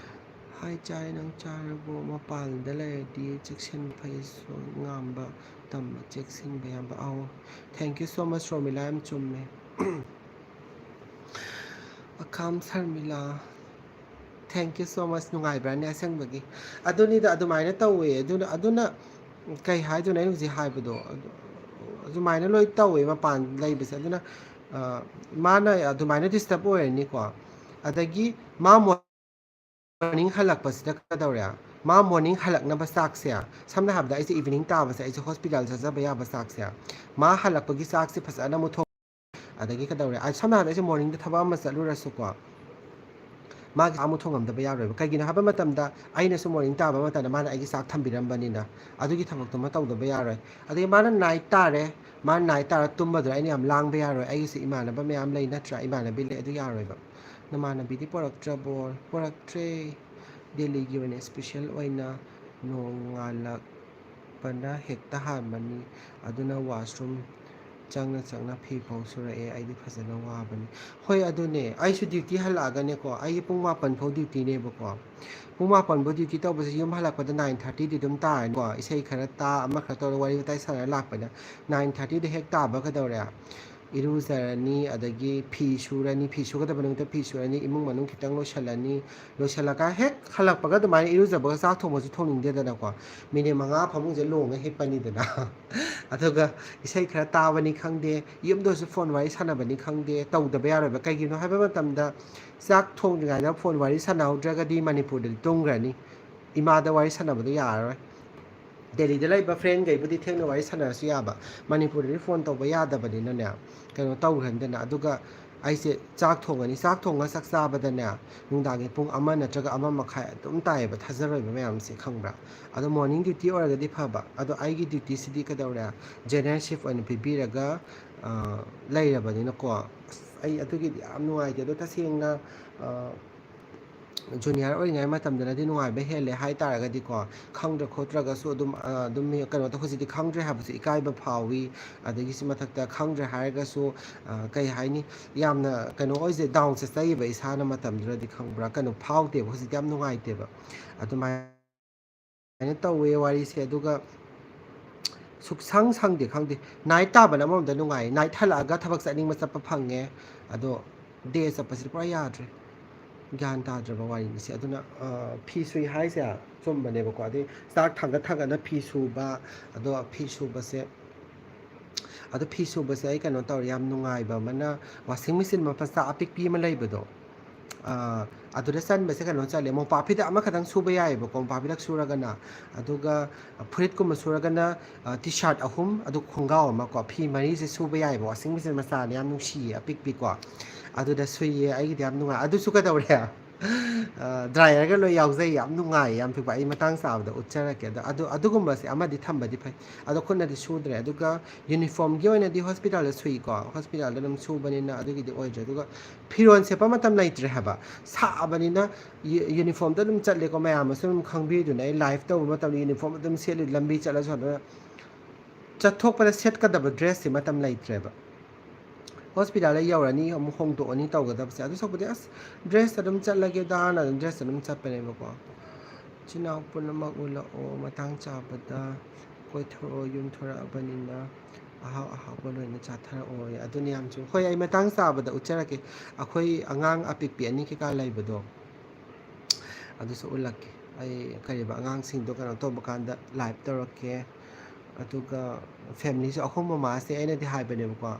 ꯍꯥꯏ ꯆꯥꯔꯦ, ꯅꯪ ꯆꯥꯔꯕꯣ? ꯃꯄꯥꯟꯗ ꯂꯩꯔꯗꯤ ꯆꯦꯛꯁꯤꯟ ꯐꯩꯁꯨ ꯉꯥꯝꯕ ꯇꯝꯕ ꯆꯦꯛꯁꯤꯟꯕ ꯌꯥꯝꯕ꯫ ꯑꯧ, thank you so much Romila, ꯌꯥꯝ ꯆꯨꯝꯃꯦ꯫ ꯑꯈꯥꯝ Sharmila, thank you so much꯫ ꯅꯨꯡꯉꯥꯏꯕ꯭ꯔꯥꯅꯦ ꯑꯁꯦꯡꯕꯒꯤ? ꯑꯗꯨꯅꯤꯗ, ꯑꯗꯨꯃꯥꯏꯅ ꯇꯧꯋꯦ꯫ ꯑꯗꯨꯅ, ꯑꯗꯨꯅ ꯀꯩ ꯍꯥꯏꯗꯣꯏꯅꯣ ꯑꯩꯅ ꯍꯧꯖꯤꯛ ꯍꯥꯏꯕꯗꯣ? ꯑꯗꯨ-, ꯑꯗꯨꯃꯥꯏꯅ ꯂꯣꯏ ꯇꯧꯋꯦ ꯃꯄꯥꯟ ꯂꯩꯕꯁꯦ꯫ ꯑꯗꯨꯅ, ꯑ, ꯃꯥꯅ ꯑꯗꯨꯃꯥꯏꯅ ꯗꯤꯁꯇꯔꯕ ꯑꯣꯏꯔꯅꯤꯀꯣ꯫ ꯑꯗꯒꯤ ꯃꯥ ꯃꯣꯔꯅꯤꯡ ꯍꯜꯂꯛꯄꯁꯤꯗ ꯀꯩꯗꯧꯔꯦ? ꯃꯥ ꯃꯣꯔꯅꯤꯡ ꯍꯜꯂꯛꯅꯕ ꯆꯥꯛꯁꯦ, ꯁꯝꯅ ꯍꯥꯏꯔꯕꯗ ꯑꯩꯁꯦ ꯏꯚꯤꯅꯤꯡ ꯇꯥꯕꯁꯦ ꯑꯩꯁꯦ ꯍꯣꯁꯄꯤꯇꯥꯜ ꯆꯠꯆꯕ ꯌꯥꯕ ꯆꯥꯛꯁꯦ, ꯃꯥ ꯍꯜꯂꯛꯄꯒꯤ ꯆꯥꯛꯁꯦ ꯐꯖꯅ ꯑꯃꯨꯛ ꯊꯣꯡ-, ꯑꯗꯒꯤ ꯀꯩꯗꯧꯔꯦ? ꯑ, ꯁꯝꯅ ꯍꯥꯏꯔꯕꯗ ꯑꯩꯁꯦ ꯃꯣꯔꯅꯤꯡꯗ ꯊꯕꯛ ꯑꯃ ꯆꯠꯂꯨꯔꯁꯨꯀꯣ, ꯃꯥꯒꯤ ꯑꯃꯨꯛ ꯊꯣꯡꯉꯝꯗꯕ ꯌꯥꯔꯣꯏꯕ꯫ ꯀꯩꯒꯤꯅꯣ ꯍꯥꯏꯕ ꯃꯇꯝꯗ, ꯑꯩꯅꯁꯨ ꯃꯣꯔꯅꯤꯡ ꯇꯥꯕ ꯃꯇꯝꯗ ꯃꯥꯅ ꯑꯩꯒꯤ ꯆꯥꯛ ꯊꯝꯕꯤꯔꯝꯕꯅꯤꯅ, ꯑꯗꯨꯒꯤ ꯊꯕꯛꯇꯨꯃ ꯇꯧꯗꯕ ꯌꯥꯔꯣꯏ꯫ ꯑꯗꯒꯤ ꯃꯥꯅ ꯅꯥꯏꯠ ꯇꯥꯔꯦ, ꯃꯥꯅ ꯅꯥꯏꯠ ꯇꯥꯔ ꯇꯨꯝꯕꯗꯨꯗ ꯑꯩꯅ ꯌꯥꯝ ꯂꯥꯡꯕ ꯌꯥꯔꯣꯏ꯫ ꯑꯩꯒꯤꯁꯨ ꯏꯃꯥꯟꯅꯕ ꯃꯌꯥꯝ ꯂꯩ ꯅꯠꯇ꯭ꯔꯥ? ꯏꯃꯥꯟꯅꯕꯤ ꯂꯩ, ꯑꯗꯨ ꯌꯥꯔꯣꯏꯕ꯫ ꯅꯃꯥꯟꯅꯕꯤꯗꯤ ꯄꯣꯔꯛꯇ꯭ꯔꯕꯣ? ꯄꯣꯔꯛꯇ꯭ꯔꯦ꯫ ꯗꯦꯜꯂꯤꯒꯤ ꯑꯣꯏꯅ ꯏꯁꯄꯤꯁꯦꯜ ꯑꯣꯏꯅ ꯅꯣꯡꯉꯥꯜꯂꯛꯄꯅ ꯍꯦꯛꯇ ꯍꯥꯟꯕꯅꯤ꯫ ꯑꯗꯨꯅ ꯋꯥꯁꯔꯨꯝ ꯆꯪꯅ ꯆꯪꯅ ꯐꯤ ꯐꯥꯎ ꯁꯨꯔꯛꯑꯦ꯫ ꯑꯩꯗꯤ ꯐꯖꯅ ꯋꯥꯕꯅꯤ꯫ ꯍꯣꯏ, ꯑꯗꯨꯅꯦ꯫ ꯑꯩꯁꯨ ꯗ꯭ꯌꯨꯇꯤ ꯍꯜꯂꯛꯑꯒꯅꯦꯀꯣ, ꯑꯩꯒꯤ ꯄꯨꯡ ꯃꯥꯄꯟ ꯐꯥꯎ ꯗ꯭ꯌꯨꯇꯤꯅꯦꯕꯀꯣ꯫ ꯄꯨꯡ ꯃꯥꯄꯟ ꯐꯥꯎ ꯗ꯭ꯌꯨꯇꯤ ꯇꯧꯕꯁꯦ ꯌꯨꯝ ꯍꯜꯂꯛꯄꯗ ꯅꯥꯏꯟ ꯊꯥꯔꯇꯤꯗꯤ ꯑꯗꯨꯝ ꯇꯥꯔꯅꯤꯀꯣ꯫ ꯏꯁꯩ ꯈꯔ ꯇꯥ, ꯑꯃ ꯈꯔ ꯇꯧꯔ ꯋꯥꯔꯤ ꯋꯥꯇꯥꯏ ꯁꯥꯟꯅꯔ ꯂꯥꯛꯄꯗ ꯅꯥꯏꯟ ꯊꯥꯔꯇꯤꯗ ꯍꯦꯛ ꯇꯥꯕ ꯀꯩꯗꯧꯔꯦ? ꯏꯔꯨꯖꯔꯅꯤ, ꯑꯗꯒꯤ ꯐꯤ ꯁꯨꯔꯅꯤ, ꯐꯤ ꯁꯨꯒꯗꯕ ꯅꯨꯃꯤꯠꯇ ꯐꯤ ꯁꯨꯔꯅꯤ, ꯏꯃꯨꯡ ꯃꯅꯨꯡ ꯈꯤꯇꯪ ꯂꯣꯏꯁꯜꯂꯅꯤ, ꯂꯣꯏꯁꯜꯂꯀꯥꯟ ꯍꯦꯛ ꯍꯜꯂꯛꯄꯒ ꯑꯗꯨꯃꯥꯏꯅ ꯏꯔꯨꯖꯕꯒ ꯆꯥꯛ ꯊꯣꯡꯕꯁꯨ ꯊꯣꯡꯅꯤꯡꯗꯦꯗꯅꯀꯣ, ꯃꯤꯅꯤꯠ ꯃꯉꯥ ꯐꯃꯨꯡꯁꯦ ꯂꯣꯡꯉ ꯍꯤꯞꯄꯅꯤꯗꯅ꯫ ꯑꯗꯨꯒ ꯏꯁꯩ ꯈꯔ ꯇꯥꯕꯅꯤ ꯈꯪꯗꯦ, ꯌꯨꯝꯗ ꯑꯣꯏꯔꯁꯨ ꯐꯣꯟ ꯋꯥꯔꯤ ꯁꯥꯟꯅꯕꯅꯤ ꯈꯪꯗꯦ, ꯇꯧꯗꯕ ꯌꯥꯔꯣꯏꯕ꯫ ꯀꯩꯒꯤꯅꯣ ꯍꯥꯏꯕ ꯃꯇꯝꯗ ꯆꯥꯛ ꯊꯣꯡꯗ꯭ꯔꯤꯉꯩꯗ ꯐꯣꯟ ꯋꯥꯔꯤ ꯁꯥꯟꯅꯍꯧꯗ꯭ꯔꯒꯗꯤ ꯃꯅꯤꯄꯨꯔꯗꯗꯤ ꯇꯨꯝꯈ꯭ꯔꯅꯤ꯫ ꯏꯃꯥꯗ ꯋꯥꯔꯤ ꯁꯥꯟꯅꯕꯗꯣ ꯌꯥꯔꯔꯣꯏ꯫ ꯗꯦꯜꯂꯤꯗ ꯂꯩꯕ ꯐ꯭ꯔꯦꯟꯈꯩꯕꯨꯗꯤ ꯊꯦꯡꯅ ꯋꯥꯔꯤ ꯁꯥꯟꯅꯔꯁꯨ ꯌꯥꯕ, ꯃꯅꯤꯄꯨꯔꯗꯗꯤ ꯐꯣꯟ ꯇꯧꯕ ꯌꯥꯗꯕꯅꯤꯅꯅꯦ, ꯀꯩꯅꯣ ꯇꯧꯈ꯭ꯔꯅꯤꯗꯅ꯫ ꯑꯗꯨꯒ ꯑꯩꯁꯦ ꯆꯥꯛ ꯊꯣꯡꯉꯅꯤ, ꯆꯥꯛ ꯊꯣꯡꯉ ꯆꯥꯛ ꯆꯥꯕꯗꯅꯦ, ꯅꯨꯡꯗꯥꯡꯒꯤ ꯄꯨꯡ ꯑꯃ ꯅꯠꯇ꯭ꯔꯒ ꯑꯃ ꯃꯈꯥꯏ ꯑꯗꯨꯝ ꯇꯥꯏꯌꯦꯕ, ꯊꯥꯖꯔꯣꯏꯕ ꯃꯌꯥꯝꯁꯦ, ꯈꯪꯕ꯭ꯔꯥ? ꯑꯗꯣ ꯃꯣꯔꯅꯤꯡ ꯗ꯭ꯌꯨꯇꯤ ꯑꯣꯏꯔꯒꯗꯤ ꯐꯕ, ꯑꯗꯣ ꯑꯩꯒꯤ ꯗ꯭ꯌꯨꯇꯤꯁꯤꯗꯤ ꯀꯩꯗꯧꯔꯦ? ꯖꯦꯅꯔꯦꯜ ꯁꯤꯐ ꯑꯣꯏꯅ ꯄꯤꯕꯤꯔꯒ, ꯑ, ꯂꯩꯔꯕꯅꯤꯅꯀꯣ꯫ ꯑꯁ, ꯑꯩ ꯑꯗꯨꯒꯤꯗꯤ ꯌꯥꯝ ꯅꯨꯡꯉꯥꯏꯇꯦ꯫ ꯑꯗꯣ ꯇꯁꯦꯡꯅ, ꯑ, ꯖꯨꯅꯤꯌꯔ ꯑꯣꯏꯔꯤꯉꯩ ꯃꯇꯝꯗꯅꯗꯤ ꯅꯨꯡꯉꯥꯏꯕ ꯍꯦꯜꯂꯦ ꯍꯥꯏ ꯇꯥꯔꯒꯗꯤꯀꯣ, ꯈꯪꯗ꯭ꯔ ꯈꯣꯠꯇ꯭ꯔꯒꯁꯨ ꯑꯗꯨꯝ ꯑꯗꯨꯝ ꯀꯩꯅꯣ ꯇꯧ꯫ ꯍꯧꯖꯤꯛꯇꯤ ꯈꯪꯗ꯭ꯔꯦ ꯍꯥꯏꯕꯁꯨ ꯏꯀꯥꯏꯕ ꯐꯥꯎꯏ꯫ ꯑꯗꯒꯤ ꯁꯤ ꯃꯊꯛꯇ ꯈꯪꯗ꯭ꯔꯦ ꯍꯥꯏꯔꯒꯁꯨ ꯀꯩ ꯍꯥꯏꯅꯤ, ꯌꯥꯝꯅ ꯀꯩꯅꯣ ꯑꯣꯏꯖꯩ, ꯗꯥꯎꯟ ꯆꯠꯆꯩꯌꯦꯕ ꯏꯁꯥꯅ꯫ ꯃꯇꯝꯗꯨꯗꯗꯤ ꯈꯪꯕ꯭ꯔꯥ, ꯀꯩꯅꯣ ꯐꯥꯎꯗꯦꯕ꯫ ꯍꯧꯖꯤꯛꯇꯤ ꯌꯥꯝ ꯅꯨꯡꯉꯥꯏꯇꯦꯕ꯫ ꯑꯗꯨꯃꯥꯏꯅ ꯇꯧꯋꯦ ꯋꯥꯔꯤꯁꯦ꯫ ꯑꯗꯨꯒ ꯁꯨꯛꯁꯪ ꯁꯪꯗꯦ꯫ ꯈꯪꯗꯦ, ꯅꯥꯏꯠ ꯇꯥꯕꯅ ꯑꯃꯔꯣꯝꯗ ꯅꯨꯡꯉꯥꯏ꯫ ꯅꯥꯏꯠ ꯍꯜꯂꯛꯑꯒ ꯊꯕꯛ ꯆꯠꯅꯤꯡꯕ ꯆꯠꯄ ꯐꯪꯉꯦ꯫ ꯑꯗꯣ ꯗꯦ ꯆꯠꯄꯁꯤꯗꯤ ꯄꯨꯔꯥ ꯌꯥꯗ꯭ꯔꯦ꯫ ꯒ꯭ꯌꯥꯟ ꯇꯥꯗ꯭ꯔꯕ ꯋꯥꯔꯤꯅꯤ ꯁꯤ꯫ ꯑꯗꯨꯅ ꯐꯤ ꯁꯨꯏ ꯍꯥꯏꯁꯦ ꯆꯨꯝꯕꯅꯦꯕꯀꯣ꯫ ꯑꯗꯩ ꯆꯥꯛ ꯊꯥꯡꯒꯠ ꯊꯥꯡꯒꯠꯅ ꯐꯤ ꯁꯨꯕ, ꯑꯗꯣ ꯐꯤ ꯁꯨꯕꯁꯦ ꯑꯗꯣ ꯐꯤ ꯁꯨꯕꯁꯦ ꯑꯩ ꯀꯩꯅꯣ ꯇꯧꯔꯦ, ꯌꯥꯝ ꯅꯨꯡꯉꯥꯏꯕ ꯑꯃꯅ, ꯋꯥꯁꯤꯡ ꯃꯦꯆꯤꯟ ꯃꯆꯥ ꯑꯄꯤꯛꯄꯤ ꯑꯃ ꯂꯩꯕꯗꯣ, ꯑꯗꯨꯗ ꯆꯟꯕꯁꯦ ꯀꯩꯅꯣ ꯆꯜꯂꯦ꯫ ꯃꯣꯝꯄꯥꯛ ꯐꯤꯗꯛ ꯑꯃꯈꯛꯇꯪ ꯁꯨꯕ ꯌꯥꯏꯑꯕꯀꯣ, ꯃꯣꯝꯄꯥꯛ ꯐꯤꯗꯛ ꯁꯨꯔꯒꯅ꯫ ꯑꯗꯨꯒ ꯐꯨꯔꯤꯠꯀꯨꯝꯕ ꯁꯨꯔꯒꯅ ꯇꯤ ꯁꯥꯔꯠ ꯑꯍꯨꯝ, ꯑꯗꯨ ꯈꯣꯡꯒ꯭ꯔꯥꯎ ꯑꯃ ꯀꯣ, ꯐꯤ ꯃꯔꯤꯁꯦ ꯁꯨꯕ ꯌꯥꯏꯑꯕ꯫ ꯋꯥꯁꯤꯡ ꯃꯦꯆꯤꯟ ꯃꯆꯥꯅꯦ, ꯌꯥꯝ ꯅꯨꯡꯁꯤꯌꯦ, ꯑꯄꯤꯛꯄꯤꯀꯣ꯫ ꯑꯗꯨꯗ ꯁꯨꯏꯌꯦ, ꯑꯩꯒꯤꯗꯤ ꯌꯥꯝ ꯅꯨꯡꯉꯥꯏ꯫ ꯑꯗꯨꯁꯨ ꯀꯩꯗꯧꯔꯦ? ꯗ꯭ꯔꯥꯏꯌꯔꯒ ꯂꯣꯏ ꯌꯥꯎꯖꯩ꯫ ꯌꯥꯝ ꯅꯨꯡꯉꯥꯏ, ꯌꯥꯝ ꯄꯤꯛꯄ꯫ ꯑꯩ ꯃꯇꯥꯡ ꯆꯥꯕꯗ ꯎꯠꯆꯔꯛꯀꯦ꯫ ꯑꯗꯣ ꯑꯗꯨ ꯑꯗꯨꯒꯨꯝꯕꯁꯦ ꯑꯃꯗꯤ ꯊꯝꯕꯗꯤ ꯐꯩ꯫ ꯑꯗꯣ ꯈꯨꯠꯅꯗꯤ ꯁꯨꯗ꯭ꯔꯦ꯫ ꯑꯗꯨꯒ ꯌꯨꯅꯤꯐꯣꯔꯝꯒꯤ ꯑꯣꯏꯅꯗꯤ ꯍꯣꯁꯄꯤꯇꯥꯜꯗ ꯁꯨꯏꯀꯣ꯫ ꯍꯣꯁꯄꯤꯇꯥꯜꯗ ꯑꯗꯨꯝ ꯁꯨꯕꯅꯤꯅ ꯑꯗꯨꯒꯤꯗꯤ ꯑꯣꯏꯗ꯭ꯔꯦ꯫ ꯑꯗꯨꯒ ꯐꯤꯔꯣꯜ ꯁꯦꯠꯄ ꯃꯇꯝ ꯂꯩꯇ꯭ꯔꯦ ꯍꯥꯏꯕ꯫ ꯁꯥꯕꯅꯤꯅ ꯌꯨꯅꯤꯐꯣꯔꯝꯗ ꯑꯗꯨꯝ ꯆꯠꯂꯦꯀꯣ꯫ ꯃꯌꯥꯝ ꯑꯃꯁꯨ ꯑꯗꯨꯝ ꯈꯪꯕꯤꯗꯨꯅ ꯑꯩ ꯂꯥꯏꯐ ꯇꯧꯕ ꯃꯇꯝꯗ ꯌꯨꯅꯤꯐꯣꯔꯝ ꯑꯗꯨꯝ ꯁꯦꯠꯂꯤ꯫ ꯂꯝꯕꯤ ꯆꯠꯂꯁꯨ ꯑꯗꯨꯅ ꯆꯠꯊꯣꯛꯄꯗ ꯁꯦꯠꯀꯗꯕ ꯗ꯭ꯔꯦꯁꯁꯤ ꯃꯇꯝ ꯂꯩꯇ꯭ꯔꯦꯕ꯫ ꯍꯣꯁꯄꯤꯇꯥꯜꯗ ꯌꯧꯔꯅꯤ, ꯑꯃꯨꯛ ꯍꯣꯡꯗꯣꯛꯑꯅꯤ ꯇꯧꯒꯗꯕꯁꯦ꯫ ꯑꯗꯨ ꯁꯔꯨꯛꯄꯨꯗꯤ ꯑꯁ, ꯗ꯭ꯔꯦꯁ ꯑꯗꯨꯝ ꯆꯠꯂꯒꯦꯗꯥꯅ ꯑꯗꯨꯝ ꯗ꯭ꯔꯦꯁ ꯑꯗꯨꯝ ꯆꯠꯄꯅꯦꯕꯀꯣ꯫ "ꯏꯆꯤꯟ ꯏꯅꯥꯎ ꯄꯨꯝꯅꯃꯛ ꯎꯠꯂꯛꯑꯣ, ꯃꯇꯥꯡ ꯆꯥꯕꯗ ꯀꯣꯏꯊꯣꯔꯛꯑꯣ, ꯌꯨꯝ ꯊꯣꯔꯛꯑꯕꯅꯤꯅ ꯑꯍꯥꯎ ꯑꯍꯥꯎꯕ ꯂꯣꯏꯅ ꯆꯥꯊꯔꯛꯑꯣ"꯫ ꯑꯗꯨꯅ ꯌꯥꯝ ꯆꯨꯝ-, ꯍꯣꯏ, ꯑꯩ ꯃꯇꯥꯡ ꯆꯥꯕꯗ ꯎꯠꯆꯔꯛꯀꯦ꯫ ꯑꯩꯈꯣꯏ ꯑꯉꯥꯡ ꯑꯄꯤꯛꯄꯤ ꯑꯅꯤ ꯀꯩꯀꯥ ꯂꯩꯕꯗꯣ, ꯑꯗꯨꯁꯨ ꯎꯠꯂꯛꯀꯦ꯫ ꯑꯩ ꯀꯔꯤꯕ, ꯑꯉꯥꯡꯁꯤꯡꯗꯣ ꯀꯩꯅꯣ ꯇꯧꯕ ꯀꯥꯟꯗ ꯂꯥꯏꯚ ꯇꯧꯔꯛꯀꯦ꯫ ꯑꯗꯨꯒ ꯐꯦꯃꯤꯂꯤꯁꯨ ꯑꯍꯨꯝ ꯃꯃꯥꯁꯦ ꯑꯩꯅꯗꯤ ꯍꯥꯏꯕꯅꯦꯕꯀꯣ,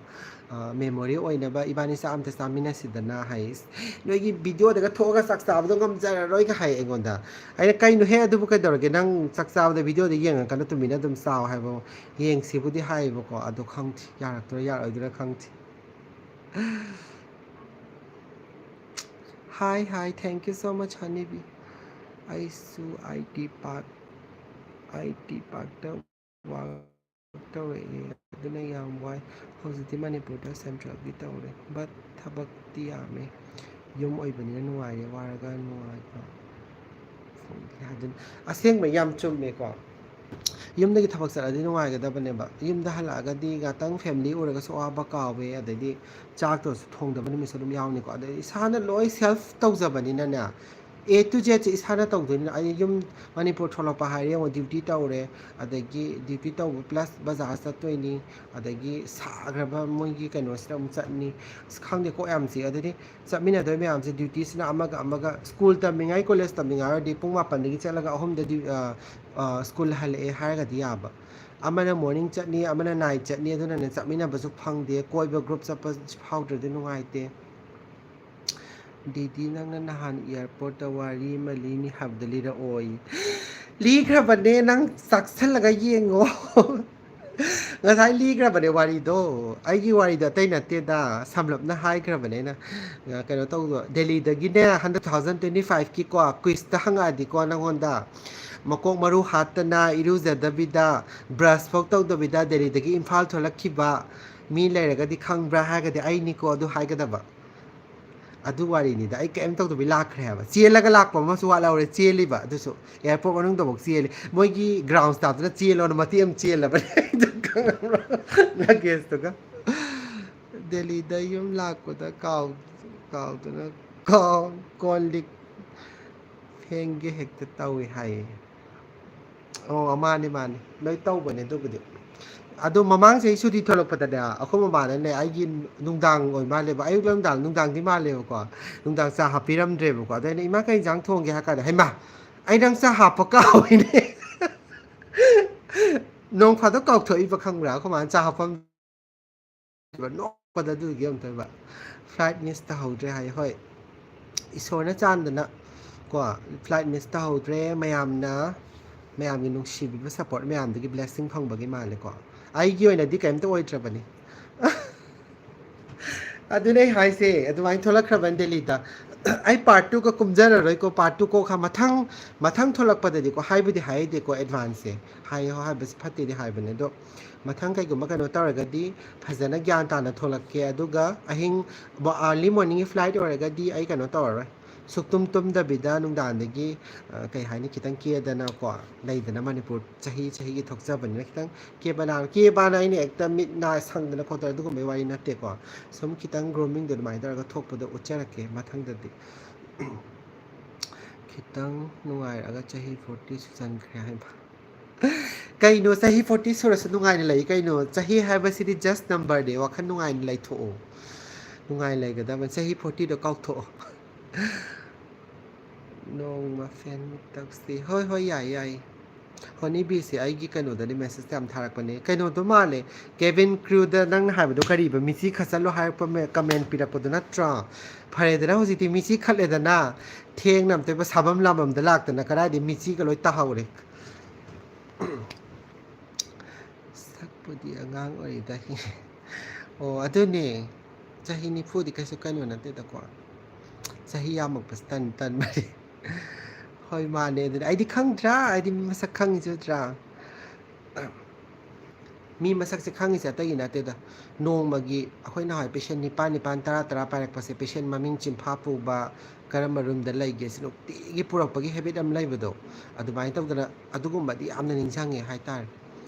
ꯃꯦꯃꯣꯔꯤ ꯑꯣꯏꯅꯕ ꯏꯕꯥꯅꯤ ꯆꯥꯛ ꯑꯝꯇ ꯆꯥꯃꯤꯟꯅꯁꯤꯗꯅ ꯍꯥꯏ꯫ "ꯅꯣꯏꯒꯤ ꯚꯤꯗꯤꯑꯣꯗꯒ ꯊꯣꯛꯑꯒ ꯆꯥꯛ ꯆꯥꯕꯗꯣ ꯉꯝꯖꯔꯔꯣꯏꯒ" ꯍꯥꯏ ꯑꯩꯉꯣꯟꯗ꯫ ꯑꯩꯅ, "ꯀꯩꯅꯣꯍꯦ, ꯑꯗꯨꯕꯨ ꯀꯩꯗꯧꯔꯒꯦ? ꯅꯪ ꯆꯥꯛ ꯆꯥꯕꯗ ꯚꯤꯗꯤꯑꯣꯗ ꯌꯦꯡꯉꯛꯀꯅꯨ, ꯇꯨꯃꯤꯟꯅ ꯑꯗꯨꯝ ꯆꯥꯎ" ꯍꯥꯏꯕ꯫ ꯌꯦꯡꯁꯤꯕꯨꯗꯤ ꯍꯥꯏꯌꯦꯕꯀꯣ, ꯑꯗꯣ ꯈꯪꯗꯦ, ꯌꯥꯔꯛꯇꯣꯏꯔꯥ ꯌꯥꯔꯣꯏꯗꯣꯏꯔꯥ ꯈꯪꯗꯦ꯫ Hi, hi, thank you so much, honeybee. ꯑꯩꯁꯨ ꯑꯥꯏ ꯇꯤ ꯄꯥꯔꯛ, ꯑꯥꯏ ꯇꯤ ꯄꯥꯔꯛꯇ ꯋꯥꯛ ꯇꯧꯔꯛꯑꯦ, ꯑꯗꯨꯅ ꯌꯥꯝ ꯋꯥꯏ꯫ ꯍꯧꯖꯤꯛꯇꯤ ꯃꯅꯤꯄꯨꯔꯗ ꯁꯦꯟꯇ꯭ꯔꯦꯜꯒꯤ ꯇꯧꯔꯦ, but ꯊꯕꯛꯇꯤ ꯌꯥꯝꯃꯦ꯫ ꯌꯨꯝ ꯑꯣꯏꯕꯅꯤꯅ ꯅꯨꯡꯉꯥꯏꯔꯦ, ꯋꯥꯔꯒ ꯅꯨꯡꯉꯥꯏꯕ꯫ ꯑꯗꯨꯝ ꯑꯁꯦꯡꯕ ꯌꯥꯝ ꯆꯨꯝꯃꯦꯀꯣ꯫ ꯌꯨꯝꯗꯒꯤ ꯊꯕꯛ ꯆꯠꯂꯗꯤ ꯅꯨꯡꯉꯥꯏꯒꯗꯕꯅꯦꯕ꯫ ꯌꯨꯝꯗ ꯍꯜꯂꯛꯑꯒꯗꯤ ꯉꯥꯛꯇꯪ ꯐꯦꯃꯤꯂꯤ ꯎꯔꯒꯁꯨ ꯑꯋꯥꯕ ꯀꯥꯎꯋꯦ, ꯑꯗꯩꯗꯤ ꯆꯥꯛꯇꯁꯨ ꯊꯣꯡꯗꯕ ꯅꯨꯃꯤꯠꯁꯨ ꯑꯗꯨꯝ ꯌꯥꯎꯅꯤꯀꯣ꯫ ꯑꯗꯩ ꯏꯁꯥꯅ ꯂꯣꯏ ꯁꯦꯜꯐ ꯇꯧꯖꯕꯅꯤꯅꯅꯦ, ꯑꯦ ꯇꯨ ꯖꯦꯠꯁꯦ ꯏꯁꯥꯅ ꯇꯧꯗꯣꯏꯅꯤꯅ꯫ ꯑꯩ ꯌꯨꯝ ꯃꯅꯤꯄꯨꯔ ꯊꯣꯛꯂꯛꯄ ꯍꯥꯏꯔꯦ ꯌꯦꯡꯉꯣ, ꯗ꯭ꯌꯨꯇꯤ ꯇꯧꯔꯦ, ꯑꯗꯒꯤ ꯗ꯭ꯌꯨꯇꯤ ꯇꯧꯕ ꯄ꯭ꯂꯁ ꯕꯖꯥꯔ ꯆꯠꯇꯣꯏꯅꯤ, ꯑꯗꯒꯤ ꯁꯥꯈ꯭ꯔꯕ ꯃꯣꯏꯒꯤ ꯀꯩꯅꯣꯁꯤꯗ ꯑꯃꯨꯛ ꯆꯠꯅꯤ꯫ ꯑꯁ, ꯈꯪꯗꯦ, ꯀꯣꯛ ꯌꯥꯝ ꯆꯤꯛꯑꯦ꯫ ꯑꯗꯩꯗꯤ ꯆꯠꯃꯤꯟꯅꯗꯣꯏ ꯃꯌꯥꯝꯁꯦ, ꯗ꯭ꯌꯨꯇꯤꯁꯤꯅ ꯑꯃꯒ ꯑꯃꯒ, ꯁ꯭ꯀꯨꯜ ꯇꯝꯃꯤꯉꯥꯏ, ꯀꯣꯂꯦꯖ ꯇꯝꯃꯤꯉꯥꯏ ꯑꯣꯏꯔꯗꯤ ꯄꯨꯡ ꯃꯥꯄꯟꯗꯒꯤ ꯆꯠꯂꯒ ꯑꯍꯨꯝꯗ ꯗ꯭ꯌꯨ-, ꯑ, ꯑ, ꯁ꯭ꯀꯨꯜ ꯍꯜꯂꯛꯑꯦ ꯍꯥꯏꯔꯒꯗꯤ ꯌꯥꯕ꯫ ꯑꯃꯅ ꯃꯣꯔꯅꯤꯡ ꯆꯠꯅꯤ, ꯑꯃꯅ ꯅꯥꯏꯠ ꯆꯠꯅꯤ, ꯑꯗꯨꯅꯅꯦ ꯆꯠꯃꯤꯟꯅꯕꯁꯨ ꯐꯪꯗꯦ꯫ ꯀꯣꯏꯕ ꯒ꯭ꯔꯨꯞ ꯆꯠꯄ ꯐꯥꯎꯗ꯭ꯔꯗꯤ ꯅꯨꯡꯉꯥꯏꯇꯦ꯫ ꯗꯤꯗꯤ, ꯅꯪꯅ ꯅꯍꯥꯟ ꯑꯦꯌꯥꯔꯄꯣꯔꯠꯇ ꯋꯥꯔꯤ ꯑꯃ ꯂꯤꯅꯤ ꯍꯥꯏꯕꯗꯣ ꯂꯤꯔꯛꯑꯣꯌꯦ꯫ ꯂꯤꯈ꯭ꯔꯕꯅꯦ, ꯅꯪ ꯆꯥꯛꯁꯜꯂꯒ ꯌꯦꯡꯉꯣ꯫ ꯉꯁꯥꯏ ꯂꯤꯈ꯭ꯔꯕꯅꯦ ꯋꯥꯔꯤꯗꯣ꯫ ꯑꯩꯒꯤ ꯋꯥꯔꯤꯗꯣ ꯑꯇꯩ ꯅꯠꯇꯦꯗ, ꯁꯝꯂꯞꯅ ꯍꯥꯏꯈ꯭ꯔꯕꯅꯦ ꯑꯩꯅ꯫ ꯑ, ꯀꯩꯅꯣ ꯇꯧꯗꯣ, ꯗꯦꯜꯂꯤꯗꯒꯤꯅꯦ, ꯍꯟꯗꯛ two thousand twenty five ꯀꯤꯀꯣ, ꯀ꯭ꯋꯤꯖꯇ ꯍꯪꯉꯛꯑꯗꯤꯀꯣ ꯅꯪꯉꯣꯟꯗ, ꯃꯀꯣꯛ ꯃꯔꯨ ꯍꯥꯠꯇꯅ, ꯏꯔꯨꯖꯗꯕꯤꯗ, ꯕ꯭ꯔꯁ ꯐꯧ ꯇꯧꯗꯕꯤꯗ ꯗꯦꯜꯂꯤꯗꯒꯤ ꯏꯝꯐꯥꯜ ꯊꯣꯛꯂꯛꯈꯤꯕ ꯃꯤ ꯂꯩꯔꯒꯗꯤ ꯈꯪꯕ꯭ꯔꯥ ꯍꯥꯏꯔꯒꯗꯤ ꯑꯩꯅꯤꯀꯣ ꯑꯗꯨ ꯍꯥꯏꯒꯗꯕ꯫ ꯑꯗꯨ ꯋꯥꯔꯤꯅꯤꯗ, ꯑꯩ ꯀꯩꯝ ꯇꯧꯗꯕꯤ ꯂꯥꯛꯈ꯭ꯔꯦ ꯍꯥꯏꯕ꯫ ꯆꯦꯜꯂꯒ ꯂꯥꯛꯄ ꯑꯃꯁꯨ ꯋꯥꯠꯍꯧꯔꯦ, ꯆꯦꯜꯂꯤꯕ ꯑꯗꯨꯁꯨ꯫ ꯑꯦꯌꯥꯔꯄꯣꯔꯠ ꯃꯅꯨꯡꯗꯐꯥꯎ ꯆꯦꯜꯂꯤ꯫ ꯃꯣꯏꯒꯤ ꯒ꯭ꯔꯥꯎꯟ ꯁ꯭ꯇꯥꯐꯇꯨꯅ ꯆꯦꯜꯂꯣꯅ ꯃꯇꯦꯛ ꯑꯃ ꯆꯦꯜꯂꯕꯅꯦ꯫ ꯑꯩꯗꯣ ꯈꯪꯉꯕ꯭ꯔꯥ? ꯂꯒꯦꯖꯇꯨꯒ꯫ ꯗꯦꯜꯂꯤꯗ ꯌꯨꯝ ꯂꯥꯛꯄꯗ ꯀꯥꯎ-, ꯀꯥꯎꯗꯅ ꯀꯥꯎ-, ꯀꯣꯟ ꯂꯤꯛ ꯐꯦꯡꯒꯦ ꯍꯦꯛꯇ ꯇꯧꯏ ꯍꯥꯏꯌꯦ꯫ ꯑꯣ, ꯃꯥꯅꯤ, ꯃꯥꯅꯤ꯫ ꯂꯣꯏ ꯇꯧꯕꯅꯦ ꯑꯗꯨꯕꯨꯗꯤ꯫ ꯑꯗꯣ ꯃꯃꯥꯡ ꯆꯍꯤ ꯁꯨꯇꯤ ꯊꯣꯛꯂꯛꯄꯗꯅꯦ, ꯑꯩꯈꯣꯏ ꯃꯃꯥꯅꯅꯦ, ꯑꯩꯒꯤ ꯅꯨꯡꯗꯥꯡ ꯑꯣꯏ ꯃꯥꯜꯂꯦꯕ, ꯑꯌꯨꯛ ꯅꯨꯡꯗꯥꯡ, ꯅꯨꯡꯗꯥꯡꯗꯤ ꯃꯥꯜꯂꯦꯕꯀꯣ, ꯅꯨꯡꯗꯥꯡ ꯆꯥ ꯍꯥꯞꯄꯤꯔꯝꯗ꯭ꯔꯦꯕꯀꯣ꯫ ꯑꯗ ꯑꯩꯅ, "ꯏꯃꯥ, ꯀꯩ ꯏꯟꯖꯥꯡ ꯊꯣꯡꯒꯦ?" ꯍꯥꯏ ꯀꯥꯟꯗ, "ꯍꯩꯃꯥ, ꯑꯩ ꯅꯪ ꯆꯥ ꯍꯥꯞꯄ ꯀꯥꯎꯏꯅꯦ꯫" ꯅꯣꯡ ꯐꯥꯗꯣꯛ ꯀꯥꯎꯊꯣꯛꯏꯕ, ꯈꯪꯕ꯭ꯔꯥ? ꯑꯩꯈꯣꯏ ꯃꯥꯅ ꯆꯥ ꯍꯥꯞꯐꯝ ꯅꯣꯛꯄꯗ ꯑꯗꯨꯒꯤ ꯑꯃꯨꯛꯇꯣꯏꯕ꯫ Flight miss ꯇꯧꯍꯧꯗ꯭ꯔꯦ ꯍꯥꯏ꯫ ꯍꯣꯏ, ꯏꯁꯣꯔꯅ ꯆꯥꯟꯗꯅ ꯀꯣ, flight miss ꯇꯧꯍꯧꯗ꯭ꯔꯦ꯫ ꯃꯌꯥꯝꯅ, ꯃꯌꯥꯝꯒꯤ ꯅꯨꯡꯁꯤꯕꯤꯕ, support ꯃꯌꯥꯝꯗꯒꯤ blessing ꯐꯪꯕꯒꯤ ꯃꯥꯜꯂꯦꯀꯣ꯫ ꯑꯩꯒꯤ ꯑꯣꯏꯅꯗꯤ ꯀꯩꯝꯇ ꯑꯣꯏꯗ꯭ꯔꯕꯅꯤ꯫ ꯑꯗꯨꯅꯦ ꯑꯩ ꯍꯥꯏꯁꯦ, ꯑꯗꯨꯃꯥꯏꯅ ꯊꯣꯛꯂꯛꯈ꯭ꯔꯕꯅꯤ ꯗꯦꯜꯂꯤꯗ꯫ ꯑꯩ ꯄꯥꯔꯠ ꯇꯨꯒ ꯀꯨꯝꯖꯔꯔꯣꯏꯀꯣ꯫ ꯄꯥꯔꯠ ꯇꯨ ꯀꯣꯛ ꯃꯊꯪ ꯃꯊꯪ ꯊꯣꯛꯂꯛꯄꯗꯗꯤꯀꯣ, ꯍꯥꯏꯕꯨꯗꯤ ꯍꯥꯏꯗꯦꯀꯣ, ꯑꯦꯗꯚꯥꯟꯁꯁꯦ ꯍꯥꯏꯌꯣ ꯍꯥꯏꯕꯁꯦ ꯐꯠꯇꯦꯗꯤ ꯍꯥꯏꯕꯅꯦ꯫ ꯑꯗꯣ ꯃꯊꯪ ꯀꯩꯒꯨꯝꯕ ꯀꯩꯅꯣ ꯇꯧꯔꯒꯗꯤ ꯐꯖꯅ ꯒ꯭ꯌꯥꯟ ꯇꯥꯅ ꯊꯣꯛꯂꯛꯀꯦ꯫ ꯑꯗꯨꯒ ꯑꯍꯤꯡ ꯑꯥꯔꯂꯤ ꯃꯣꯔꯅꯤꯡꯒꯤ ꯐ꯭ꯂꯥꯏꯠ ꯑꯣꯏꯔꯒꯗꯤ ꯑꯩ ꯀꯩꯅꯣ ꯇꯧꯔꯔꯣꯏ, ꯁꯨꯛꯇꯨꯝ ꯇꯨꯝꯗꯕꯤꯗ ꯅꯨꯡꯗꯥꯡꯗꯒꯤ ꯀꯩ ꯍꯥꯏꯅꯤ, ꯈꯤꯇꯪ ꯀꯦꯗꯅꯀꯣ, ꯂꯩꯗꯅ ꯃꯅꯤꯄꯨꯔ ꯆꯍꯤ ꯆꯍꯤꯒꯤ ꯊꯣꯛꯆꯕꯅꯤꯅ ꯈꯤꯇꯪ ꯀꯦꯕ ꯅꯥ ꯀꯦꯕꯅ ꯑꯩꯅ ꯍꯦꯛꯇ ꯃꯤꯠ ꯅꯥ ꯁꯪꯗꯅ ꯈꯣꯠꯇꯅ ꯑꯗꯨꯒꯨꯝꯕꯒꯤ ꯋꯥꯔꯤ ꯅꯠꯇꯦꯀꯣ꯫ ꯁꯨꯝ ꯈꯤꯇꯪ ꯒ꯭ꯔꯨꯃꯤꯡꯗꯣ ꯑꯗꯨꯃꯥꯏꯅ ꯇꯧꯔꯒ ꯊꯣꯛꯄꯗꯣ ꯎꯠꯆꯔꯛꯀꯦ ꯃꯊꯪꯗꯗꯤ꯫ ꯈꯤꯇꯪ ꯅꯨꯡꯉꯥꯏꯔꯛꯑꯒ ꯆꯍꯤ ꯐꯣꯔꯇꯤ ꯁꯨꯖꯟꯈ꯭ꯔꯦ ꯍꯥꯏꯕ꯫ ꯀꯩꯅꯣ, ꯆꯍꯤ ꯐꯣꯔꯇꯤ ꯁꯨꯔꯁꯨ ꯅꯨꯡꯉꯥꯏꯅ ꯂꯩ ꯀꯩꯅꯣ? ꯆꯍꯤ ꯍꯥꯏꯕꯁꯤꯗꯤ ꯖꯁ ꯅꯝꯕꯔꯅꯦ꯫ ꯋꯥꯈꯜ ꯅꯨꯡꯉꯥꯏꯅ ꯂꯩꯊꯣꯛꯑꯣ, ꯅꯨꯡꯉꯥꯏꯅ ꯂꯩꯒꯗꯕꯅꯤ꯫ ꯆꯍꯤ ꯐꯣꯔꯇꯤꯗꯣ ꯀꯥꯎꯊꯣꯛꯑꯣ꯫ ꯅꯣꯡꯃ ꯐꯦꯟ ꯃꯤꯠ ꯇꯧꯁꯤ꯫ ꯍꯣꯏ, ꯍꯣꯏ, ꯌꯥꯏ, ꯌꯥꯏ꯫ ꯍꯣꯅꯤꯕꯤꯁꯦ ꯑꯩꯒꯤ ꯀꯩꯅꯣꯗꯗꯤ ꯃꯦꯁꯦꯖ ꯌꯥꯝ ꯊꯥꯔꯛꯄꯅꯦ꯫ ꯀꯩꯅꯣꯗꯣ ꯃꯥꯜꯂꯦ, ꯀꯦꯕꯤꯟ ꯀ꯭ꯔꯤꯌꯨꯗ ꯅꯪꯅ ꯍꯥꯏꯕꯗꯣ ꯀꯔꯤꯕ? ꯃꯤꯆꯤ ꯈꯠꯆꯜꯂꯣ ꯍꯥꯏꯔꯛꯄ ꯃꯦ-, ꯀꯃꯦꯟ ꯄꯤꯔꯛꯄꯗꯣ ꯅꯠꯇ꯭ꯔꯣ? ꯐꯔꯦꯗꯅ, ꯍꯧꯖꯤꯛꯇꯤ ꯃꯤꯆꯤ ꯈꯠꯂꯦꯗꯅ, ꯊꯦꯡꯅ ꯑꯝꯇꯣꯏꯕ ꯁꯥꯐꯝ ꯂꯥꯝꯐꯝꯗ ꯂꯥꯛꯇꯅ ꯀꯗꯥꯏꯗꯩ ꯃꯤꯆꯤꯒ ꯂꯣꯏ ꯇꯥꯍꯧꯔꯦ꯫ ꯁꯛꯄꯨꯗꯤ ꯑꯉꯥꯡ ꯑꯣꯏꯔꯤꯗ꯫ ꯑꯣ, ꯑꯗꯨꯅꯦ꯫ ꯆꯍꯤ ꯅꯤꯐꯨꯗꯤ ꯀꯩꯁꯨ ꯀꯩꯅꯣ ꯅꯠꯇꯦꯗꯀꯣ꯫ ꯆꯍꯤ ꯌꯥꯝꯃꯛꯄꯁꯦ ꯇꯟ ꯇꯟꯕꯅꯦ꯫ ꯍꯣꯏ, ꯃꯥꯅꯦ꯫ ꯑꯗꯨꯅꯦ꯫ ꯑꯩꯗꯤ ꯈꯪꯗ꯭ꯔꯥ? ꯑꯩꯗꯤ ꯃꯤ ꯃꯁꯛ ꯈꯪꯉꯤꯁꯦ ꯅꯠꯇ꯭ꯔꯥ? ꯃꯤ ꯃꯁꯛꯁꯦ ꯈꯪꯉꯤꯁꯦ ꯑꯇꯩꯒꯤ ꯅꯠꯇꯦꯗ꯫ ꯅꯣꯡꯃꯒꯤ ꯑꯩꯈꯣꯏ ꯅꯍꯥꯟꯋꯥꯏ ꯄꯦꯁꯦꯟ ꯅꯤꯄꯥꯟ, ꯅꯤꯄꯥꯟ, ꯇꯔꯥ, ꯇꯔꯥ ꯄꯥꯏꯔꯛꯄꯁꯦ, ꯄꯦꯁꯦꯟ ꯃꯃꯤꯡ ꯆꯤꯟꯐꯥ ꯄꯨꯕ, ꯀꯔꯝꯕ ꯔꯨꯝꯗ ꯂꯩꯒꯦ, ꯁꯤ ꯅꯨꯡꯇꯤꯒꯤ ꯄꯨꯔꯛꯄꯒꯤ ꯍꯦꯕꯤꯠ ꯑꯃ ꯂꯩꯕꯗꯣ, ꯑꯗꯨꯃꯥꯏꯅ ꯇꯧꯗꯅ ꯑꯗꯨꯒꯨꯝꯕꯗꯤ ꯌꯥꯝꯅ ꯅꯤꯡꯁꯤꯡꯉꯦ ꯍꯥꯏꯇꯥꯔꯦ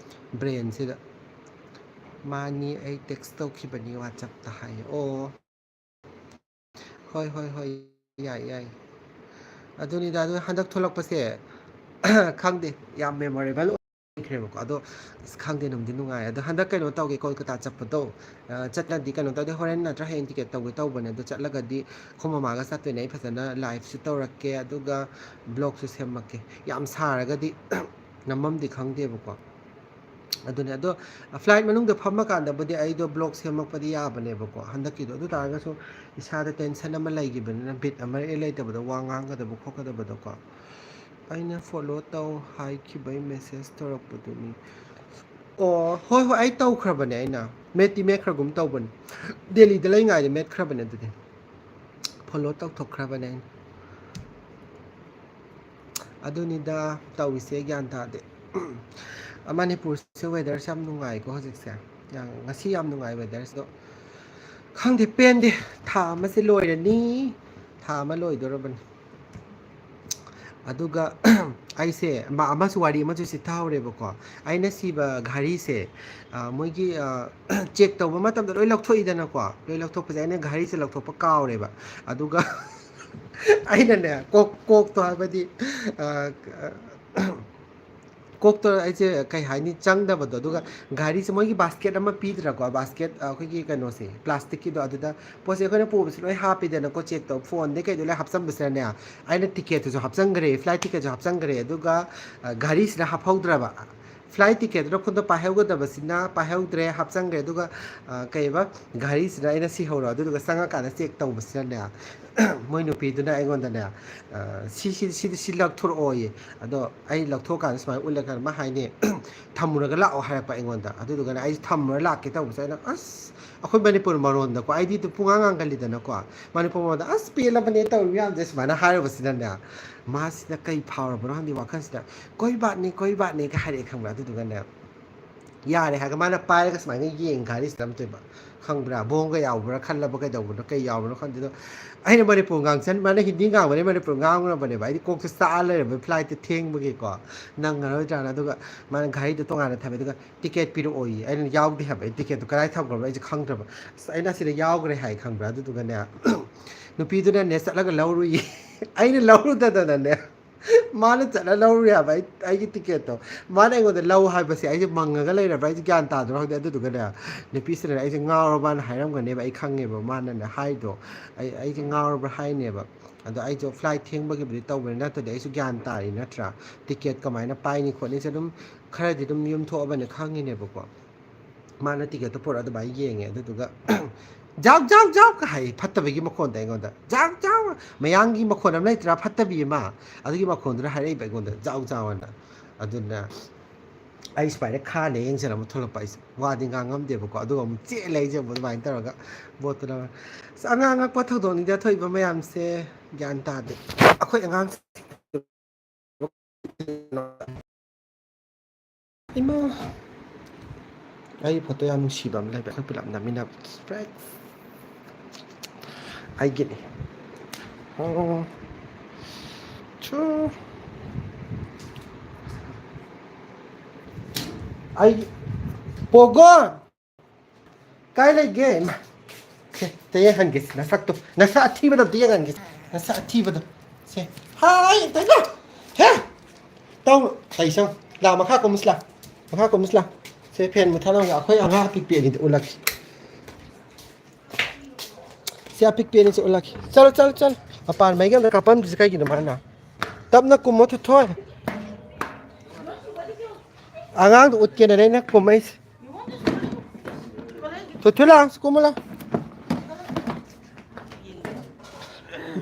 ꯕ꯭ꯔꯦꯟꯁꯤꯗ꯫ "ꯃꯥꯅꯤ, ꯑꯩ ꯇꯦꯛꯁ ꯇꯧꯈꯤꯕꯅꯤ ꯋꯥꯆꯞꯇ" ꯍꯥꯏꯌꯦ꯫ ꯑꯣ, ꯍꯣꯏ, ꯍꯣꯏ, ꯍꯣꯏ, ꯌꯥꯏ, ꯌꯥꯏ꯫ ꯑꯗꯨꯅꯤꯗ, ꯑꯗꯨ ꯍꯟꯗꯛ ꯊꯣꯛꯂꯛꯄꯁꯦ, ꯈꯪꯗꯦ, ꯌꯥꯝ ꯃꯦꯃꯣꯔꯦꯕꯜ ꯑꯣꯏꯈ꯭ꯔꯦꯕꯀꯣ꯫ ꯑꯗꯣ ꯑꯁ, ꯈꯪꯗꯦ, ꯅꯨꯡꯗꯤ ꯅꯨꯡꯉꯥꯏ꯫ ꯑꯗꯣ ꯍꯟꯗꯛ ꯀꯩꯅꯣ ꯇꯧꯒꯦ, ꯀꯣꯜꯀꯇꯥ ꯆꯠꯄꯗꯣ, ꯑ, ꯆꯠꯂꯗꯤ ꯀꯩꯅꯣ ꯇꯧꯗꯦ, ꯍꯣꯔꯦꯟ ꯅꯠꯇ꯭ꯔꯥ ꯍꯌꯦꯡ ꯇꯤꯀꯦꯠ ꯇꯧꯒꯦ ꯇꯧꯕꯅꯦ꯫ ꯑꯗꯣ ꯆꯠꯂꯒꯗꯤ ꯑꯩꯈꯣꯏ ꯃꯃꯥꯒ ꯆꯠꯇꯣꯏꯅꯦ꯫ ꯑꯩ ꯐꯖꯅ ꯂꯥꯏꯚꯁꯨ ꯇꯧꯔꯛꯀꯦ, ꯑꯗꯨꯒ ꯕ꯭ꯂꯣꯒꯁꯨ ꯁꯦꯝꯃꯛꯀꯦ꯫ ꯌꯥꯝ ꯁꯥꯔꯒꯗꯤ ꯅꯝꯃꯝꯗꯤ ꯈꯪꯗꯦꯕꯀꯣ꯫ ꯑꯗꯨꯅꯦ꯫ ꯑꯗꯣ ꯐ꯭ꯂꯥꯏꯠ ꯃꯅꯨꯡꯗ ꯐꯝꯃꯀꯥꯟꯗꯕꯨꯗꯤ ꯑꯩꯗꯣ ꯕ꯭ꯂꯣꯒ ꯁꯦꯝꯃꯛꯄꯗꯤ ꯌꯥꯕꯅꯦꯕꯀꯣ꯫ ꯍꯟꯗꯛꯀꯤꯗꯣ ꯑꯗꯨ ꯇꯥꯔꯒꯁꯨ ꯏꯁꯥꯗ ꯇꯦꯟꯁꯟ ꯑꯃ ꯂꯩꯈꯤꯕꯅꯤꯅ, ꯕꯤꯠ ꯑꯃ ꯏꯔꯩ ꯂꯩꯇꯕꯗꯣ, ꯋꯥ ꯉꯥꯡꯒꯗꯕ ꯈꯣꯠꯀꯗꯕꯗꯣꯀꯣ꯫ ꯑꯩꯅ ꯐꯣꯂꯣ ꯇꯧ ꯍꯥꯏꯈꯤꯕꯩ ꯃꯦꯁꯦꯖ ꯇꯧꯔꯛꯄꯗꯨꯅꯤ꯫ ꯑꯣ, ꯍꯣꯏ, ꯍꯣꯏ, ꯑꯩ ꯇꯧꯈ꯭ꯔꯕꯅꯦ꯫ ꯑꯩꯅ ꯃꯦꯠꯇꯤ ꯃꯦꯠꯈ꯭ꯔꯒꯨꯝ ꯇꯧꯕꯅꯤ, ꯗꯦꯜꯂꯤꯗ ꯂꯩꯉꯥꯏꯗ ꯃꯦꯠꯈ꯭ꯔꯕꯅꯦ꯫ ꯑꯗꯨꯗꯤ ꯐꯣꯂꯣ ꯇꯧꯊꯣꯛꯈ꯭ꯔꯕꯅꯦ ꯑꯩꯅ꯫ ꯑꯗꯨꯅꯤꯗ ꯇꯧꯔꯤꯁꯦ, ꯒ꯭ꯌꯥꯟ ꯇꯥꯗꯦ꯫ ꯃꯅꯤꯄꯨꯔꯁꯦ ꯋꯦꯗꯔꯁꯦ ꯌꯥꯝ ꯅꯨꯡꯉꯥꯏꯀꯣ ꯍꯧꯖꯤꯛꯁꯦ꯫ ꯌꯥꯝ, ꯉꯁꯤ ꯌꯥꯝ ꯅꯨꯡꯉꯥꯏ ꯋꯦꯗꯔꯁꯦ꯫ ꯑꯗꯣ ꯈꯪꯗꯦ, ꯄꯦꯟꯗꯦ꯫ ꯊꯥ ꯑꯃꯁꯦ ꯂꯣꯏꯔꯅꯤ꯫ ꯊꯥ ꯑꯃ ꯂꯣꯏꯗꯣꯔꯕꯅꯤ꯫ ꯑꯗꯨꯒ ꯑꯩꯁꯦ ꯑꯃ-, ꯑꯃꯁꯨ ꯋꯥꯔꯤ ꯑꯃꯁꯨ ꯆꯤꯊꯍꯧꯔꯦꯕꯀꯣ꯫ ꯑꯩꯅ ꯁꯤꯕ ꯘꯥꯔꯤꯁꯦ, ꯑ, ꯃꯣꯏꯒꯤ, ꯑ, ꯆꯦꯛ ꯇꯧꯕ ꯃꯇꯝꯗ ꯂꯣꯏ ꯂꯧꯊꯣꯛꯏꯗꯅꯀꯣ꯫ ꯂꯣꯏ ꯂꯧꯊꯣꯛꯄꯁꯦ ꯑꯩꯅ ꯘꯥꯔꯤꯁꯦ ꯂꯧꯊꯣꯛꯄ ꯀꯥꯎꯔꯦꯕ꯫ ꯑꯗꯨꯒ ꯑꯩꯅꯅꯦ, ꯀꯣꯛ-, ꯀꯣꯛꯇꯣ ꯍꯥꯏꯕꯗꯤ, ꯑ, ꯀꯣꯛꯇꯣ ꯑꯩꯁꯦ ꯀꯩ ꯍꯥꯏꯅꯤ, ꯆꯪꯗꯕꯗꯣ꯫ ꯑꯗꯨꯒ ꯘꯥꯔꯤꯁꯦ ꯃꯣꯏꯒꯤ ꯕꯥꯁꯀꯦꯠ ꯑꯃ ꯄꯤꯗ꯭ꯔꯥꯀꯣ, ꯕꯥꯁꯀꯦꯠ, ꯑ, ꯑꯩꯈꯣꯏꯒꯤ ꯀꯩꯅꯣꯁꯦ, ꯄ꯭ꯂꯥꯁꯇꯤꯛꯀꯤꯗꯣ, ꯑꯗꯨꯗ ꯄꯣꯠꯁꯦ ꯑꯩꯈꯣꯏꯅ ꯄꯨꯕꯁꯦ ꯂꯣꯏ ꯍꯥꯞꯄꯤꯗꯅꯀꯣ, ꯆꯦꯛ ꯇꯧ, ꯐꯣꯟꯗꯩ ꯀꯩꯗꯩ ꯂꯣꯏ ꯍꯥꯞꯆꯟꯕꯁꯤꯗꯅꯦ, ꯑꯩꯅ ꯇꯤꯀꯦꯠꯇꯨꯁꯨ ꯍꯥꯞꯆꯟꯈ꯭ꯔꯦ, ꯐ꯭ꯂꯥꯏꯠ ꯇꯤꯀꯦꯠꯁꯨ ꯍꯥꯞꯆꯟꯈ꯭ꯔꯦ, ꯑꯗꯨꯒ, ꯑ, ꯘꯥꯔꯤꯁꯤꯅ ꯍꯥꯞꯍꯧꯗ꯭ꯔꯕ꯫ ꯐ꯭ꯂꯥꯏꯠ ꯇꯤꯀꯦꯠꯇꯨꯅ ꯈꯨꯠꯇ ꯄꯥꯏꯍꯧꯒꯗꯕꯁꯤꯅ ꯄꯥꯏꯍꯧꯗ꯭ꯔꯦ, ꯍꯥꯞꯆꯟꯈ꯭ꯔꯦ, ꯑꯗꯨꯒ, ꯑ, ꯀꯩꯕ, ꯘꯥꯔꯤꯁꯤꯅ ꯑꯩꯅ ꯁꯤꯍꯧꯔꯣ, ꯑꯗꯨꯗꯨꯒ ꯆꯪꯉꯀꯥꯟꯗ ꯆꯦꯛ ꯇꯧꯕꯁꯤꯗꯅꯦ, ꯃꯣꯏ ꯅꯨꯄꯤꯗꯨꯅ ꯑꯩꯉꯣꯟꯗꯅꯦ, ꯑ, "ꯁꯤ, ꯁꯤ, ꯁꯤꯗꯤ ꯁꯤ ꯂꯧꯊꯣꯔꯛꯑꯣꯌꯦ"꯫ ꯑꯗꯣ ꯑꯩ ꯂꯧꯊꯣꯛꯑꯀꯥꯟꯗ ꯁꯨꯃꯥꯏꯅ ꯎꯠꯂꯀꯥꯟꯗ ꯃꯥ ꯍꯥꯏꯅꯦ, "ꯊꯝꯃꯨꯔꯒ ꯂꯥꯛꯑꯣ" ꯍꯥꯏꯔꯛꯄ ꯑꯩꯉꯣꯟꯗ꯫ ꯑꯗꯨꯗꯨꯒꯅꯦ ꯑꯩꯁꯦ ꯊꯝꯃꯨꯔ ꯂꯥꯛꯀꯦ ꯇꯧꯕꯁꯦ, ꯑꯩꯅ, ꯑꯁ, ꯑꯩꯈꯣꯏ ꯃꯅꯤꯄꯨꯔ ꯃꯔꯣꯟꯗꯀꯣ, ꯑꯩꯗꯤ ꯑꯗꯨꯝ ꯄꯨꯡꯉꯥꯡ ꯉꯥꯡꯒꯜꯂꯤꯗꯅꯀꯣ, ꯃꯅꯤꯄꯨꯔ ꯃꯔꯣꯟꯗ, "ꯑꯁ, ꯄꯦꯜꯂꯕꯅꯦ ꯇꯧꯔꯤ ꯃꯌꯥꯝꯁꯦ" ꯁꯨꯃꯥꯏꯅ ꯍꯥꯏꯔꯨꯕꯁꯤꯗꯅꯦ, ꯃꯥꯁꯤꯅ ꯀꯩ ꯐꯥꯎꯔꯕꯅꯣ ꯈꯪꯗꯦ ꯋꯥꯈꯜꯁꯤꯗ, "ꯀꯣꯏ ꯕꯥꯠ ꯅꯤ, ꯀꯣꯏ ꯕꯥꯠ ꯅꯤ"ꯒ ꯍꯥꯏꯔꯛꯑꯦ, ꯈꯪꯕ꯭ꯔꯥ? ꯑꯗꯨꯗꯨꯒꯅꯦ, ꯌꯥꯔꯦ ꯍꯥꯏꯔꯒ ꯃꯥꯅ ꯄꯥꯏꯔꯒ ꯁꯨꯃꯥꯏꯅ ꯌꯦꯡ ꯘꯥꯔꯤꯁꯤꯗ ꯑꯃ ꯇꯧꯕ, ꯈꯪꯕ꯭ꯔꯥ? ꯕꯣꯝꯒ ꯌꯥꯎꯕ꯭ꯔꯥ ꯈꯜꯂꯕ ꯀꯩꯗꯧꯕꯅꯣ, ꯀꯩ ꯌꯥꯎꯕꯅꯣ ꯈꯪꯗꯦ꯫ ꯑꯗꯣ ꯑꯩꯅ ꯃꯅꯤꯄꯨꯔ ꯉꯥꯡꯁꯟ-, ꯃꯥꯅ ꯍꯤꯟꯗꯤ ꯉꯥꯡꯕꯅꯦ, ꯃꯅꯤꯄꯨꯔ ꯉꯥꯡꯉꯨꯔꯕꯅꯦꯕ꯫ ꯑꯩꯗꯤ ꯀꯣꯛꯁꯦ ꯆꯥꯛꯑ ꯂꯩꯔꯕ, ꯐ꯭ꯂꯥꯏꯠꯇ ꯊꯦꯡꯕꯒꯤꯀꯣ, ꯅꯪꯉꯔꯣꯏꯗ꯭ꯔꯥꯅ꯫ ꯑꯗꯨꯒ ꯃꯥꯅ ꯘꯥꯔꯤꯗꯣ ꯇꯣꯉꯥꯟꯅ ꯊꯝꯃꯦ꯫ ꯑꯗꯨꯒ "ꯇꯤꯀꯦꯠ ꯄꯤꯔꯛꯑꯣꯌꯦ"꯫ ꯑꯩꯅ ꯌꯥꯎꯗꯦ ꯍꯥꯏꯕ꯫ ꯑꯩ ꯇꯤꯀꯦꯠꯇꯣ ꯀꯗꯥꯏ ꯊꯝꯈ꯭ꯔꯕꯅꯣ ꯑꯩꯁꯦ ꯈꯪꯗ꯭ꯔꯕ꯫ ꯑꯁ, ꯑꯩꯅ ꯑꯁꯤꯗ ꯌꯥꯎꯈ꯭ꯔꯦ ꯍꯥꯏ, ꯈꯪꯕ꯭ꯔꯥ? ꯑꯗꯨꯗꯨꯒꯅꯦ, ꯅꯨꯄꯤꯗꯨꯅꯅꯦ ꯆꯠꯂꯒ ꯂꯧꯔꯨꯏꯌꯦ꯫ ꯑꯩꯅ ꯂꯧꯔꯨꯗꯗꯅꯅꯦ, ꯃꯥꯅ ꯆꯠꯂ ꯂꯧꯔꯨꯏ ꯍꯥꯏꯕ ꯑꯩ, ꯑꯩꯒꯤ ꯇꯤꯀꯦꯠꯇꯣ꯫ ꯃꯥꯅ ꯑꯩꯉꯣꯟꯗ "ꯂꯧ" ꯍꯥꯏꯕꯁꯦ ꯑꯩꯁꯦ ꯃꯪꯉꯒ ꯂꯩꯔꯕ꯭ꯔꯥ, ꯑꯩꯁꯦ ꯒ꯭ꯌꯥꯟ ꯇꯥꯗ꯭ꯔꯣ ꯈꯪꯗꯦ꯫ ꯑꯗꯨꯗꯨꯒꯅꯦ, ꯅꯨꯄꯤꯁꯤꯅꯅꯦ ꯑꯩꯁꯦ ꯉꯥꯎꯔꯕꯅ ꯍꯥꯏꯔꯝꯒꯅꯦꯕ, ꯑꯩ ꯈꯪꯉꯦꯕ ꯃꯥꯅꯅꯦ ꯍꯥꯏꯗꯣ꯫ ꯑꯩ, "ꯑꯩꯁꯦ ꯉꯥꯎꯔꯕ꯭ꯔꯥ?" ꯍꯥꯏꯅꯦꯕ꯫ ꯑꯗꯣ ꯑꯩꯁꯨ ꯐ꯭ꯂꯥꯏꯠ ꯊꯦꯡꯕꯒꯤꯕꯨꯗꯤ ꯇꯧꯕꯅꯤ, ꯅꯠꯇ꯭ꯔꯗꯤ ꯑꯩꯁꯨ ꯒ꯭ꯌꯥꯟ ꯇꯥꯔꯤ ꯅꯠꯇ꯭ꯔꯥ? ꯇꯤꯀꯦꯠ ꯀꯃꯥꯏꯅ ꯄꯥꯏꯅꯤ ꯈꯣꯠꯅꯤꯁꯦ ꯑꯗꯨꯝ ꯈꯔꯗꯤ ꯑꯗꯨꯝ ꯌꯨꯝ ꯊꯣꯛꯑꯕꯅꯤ ꯈꯪꯉꯤꯅꯦꯕꯀꯣ꯫ ꯃꯥꯅ ꯇꯤꯀꯦꯠꯇꯣ ꯄꯨꯔꯛꯑ ꯑꯗꯨꯃꯥꯏꯅ ꯌꯦꯡꯉꯦ, ꯑꯗꯨꯗꯨꯒ "ꯖꯥꯎ, ꯖꯥꯎ, ꯖꯥꯎ" ꯀ ꯍꯥꯏ, ꯐꯠꯇꯕꯒꯤ ꯃꯈꯣꯟꯗ ꯑꯩꯉꯣꯟꯗ꯫ "ꯖꯥꯎ, ꯖꯥꯎ"꯫ ꯃꯌꯥꯡꯒꯤ ꯃꯈꯣꯟ ꯑꯃ ꯂꯩꯇ꯭ꯔꯥ, ꯐꯠꯇꯕꯤ ꯑꯃ? ꯑꯗꯨꯒꯤ ꯃꯈꯣꯟꯗꯨꯅ ꯍꯥꯏꯔꯛꯏꯕ ꯑꯩꯉꯣꯟꯗ, "ꯖꯥꯎ, ꯖꯥꯎ" ꯑꯅ꯫ ꯑꯗꯨꯅ ꯑꯩ ꯁꯨꯃꯥꯏꯅ ꯈꯥꯅꯦ ꯌꯦꯡꯁꯤꯜꯂ ꯑꯃꯨꯛ ꯊꯣꯛꯂꯛꯄ, ꯑꯩꯁꯦ ꯋꯥꯗꯤ ꯉꯥꯡꯉꯝꯗꯦꯕꯀꯣ, ꯑꯗꯨꯒ ꯑꯃꯨꯛ ꯆꯦꯜꯂꯦ ꯑꯩꯁꯦ ꯑꯃꯨꯛ ꯑꯗꯨꯃꯥꯏꯅ ꯇꯧꯔꯒ ꯕꯣꯠꯇꯨꯅ꯫ ꯑꯁ, ꯑꯉꯥꯡ ꯑꯉꯛꯄ ꯊꯧꯗꯣꯛꯅꯤꯗ ꯊꯣꯛꯏꯕ ꯃꯌꯥꯝꯁꯦ, ꯒ꯭ꯌꯥꯟ ꯇꯥꯗꯦ꯫ ꯑꯩꯈꯣꯏ ꯑꯉꯥꯡꯁꯦ ꯏꯃꯥ, ꯑꯩ ꯐꯣꯇꯣ ꯌꯥꯝ ꯅꯨꯡꯁꯤꯕ ꯑꯃ ꯂꯩꯕ, ꯑꯩꯈꯣꯏ ꯄꯨꯂꯞ ꯅꯝꯃꯤꯟꯅꯕ꯫ ꯑꯩꯒꯤꯅꯤ꯫ ꯑꯣ, ꯆꯨ꯫ ꯑꯩ, ꯄꯣꯒꯣ! ꯀꯥꯏ ꯂꯩꯒꯦ? ꯏꯃꯥ꯫ ꯁꯦ, ꯑꯝꯇ ꯌꯦꯡꯍꯟꯒꯦ, ꯅꯁꯛꯇꯣ꯫ ꯅꯁꯛ ꯑꯊꯤꯕꯗꯣ ꯑꯝꯇ ꯌꯦꯡꯍꯟꯒꯦ꯫ ꯅꯁꯛ ꯑꯊꯤꯕꯗꯣ꯫ ꯁꯦ꯫ ꯍꯥꯏ, ꯑꯝꯇ ꯂꯥ꯫ ꯍꯦ! ꯇꯧ꯫ ꯁꯩ ꯁꯪ꯫ ꯂꯥ, ꯃꯈꯥ ꯀꯨꯝꯃꯁꯤ ꯂꯥ꯫ ꯃꯈꯥ ꯀꯨꯝꯃꯁꯤ ꯂꯥ꯫ ꯁꯦ, ꯐꯦꯟ ꯃꯨꯊꯠꯂꯝꯒ ꯑꯩꯈꯣꯏ ꯑꯉꯥꯡ ꯑꯄꯤꯛꯄꯤ ꯑꯅꯤꯗꯣ ꯎꯠꯂꯛꯀꯦ꯫ ꯁꯤ ꯑꯄꯤꯛꯄꯤ ꯑꯅꯤꯁꯦ ꯎꯠꯂꯛꯀꯦ꯫ ꯆꯠꯂꯣ, ꯆꯠꯂꯣ, ꯆꯠꯂꯣ꯫ ꯃꯄꯥꯟ ꯃꯩꯒ ꯑꯝꯇ ꯀꯥꯞꯄꯝꯗ꯭ꯔꯤꯁꯦ ꯀꯩꯒꯤꯅꯣ ꯃꯥꯅ? ꯇꯞꯅ ꯀꯨꯝꯃꯣ, ꯊꯣꯏꯊꯣꯏ꯫ ꯑꯉꯥꯡꯗꯣ ꯎꯠꯀꯦꯅꯅꯦ ꯑꯩꯅ ꯀꯨꯝꯃꯛꯏꯁꯦ꯫ ꯊꯣꯏꯊꯣꯏ ꯂꯥꯛꯑꯣ, ꯀꯨꯝꯃꯣ ꯂꯥꯎ꯫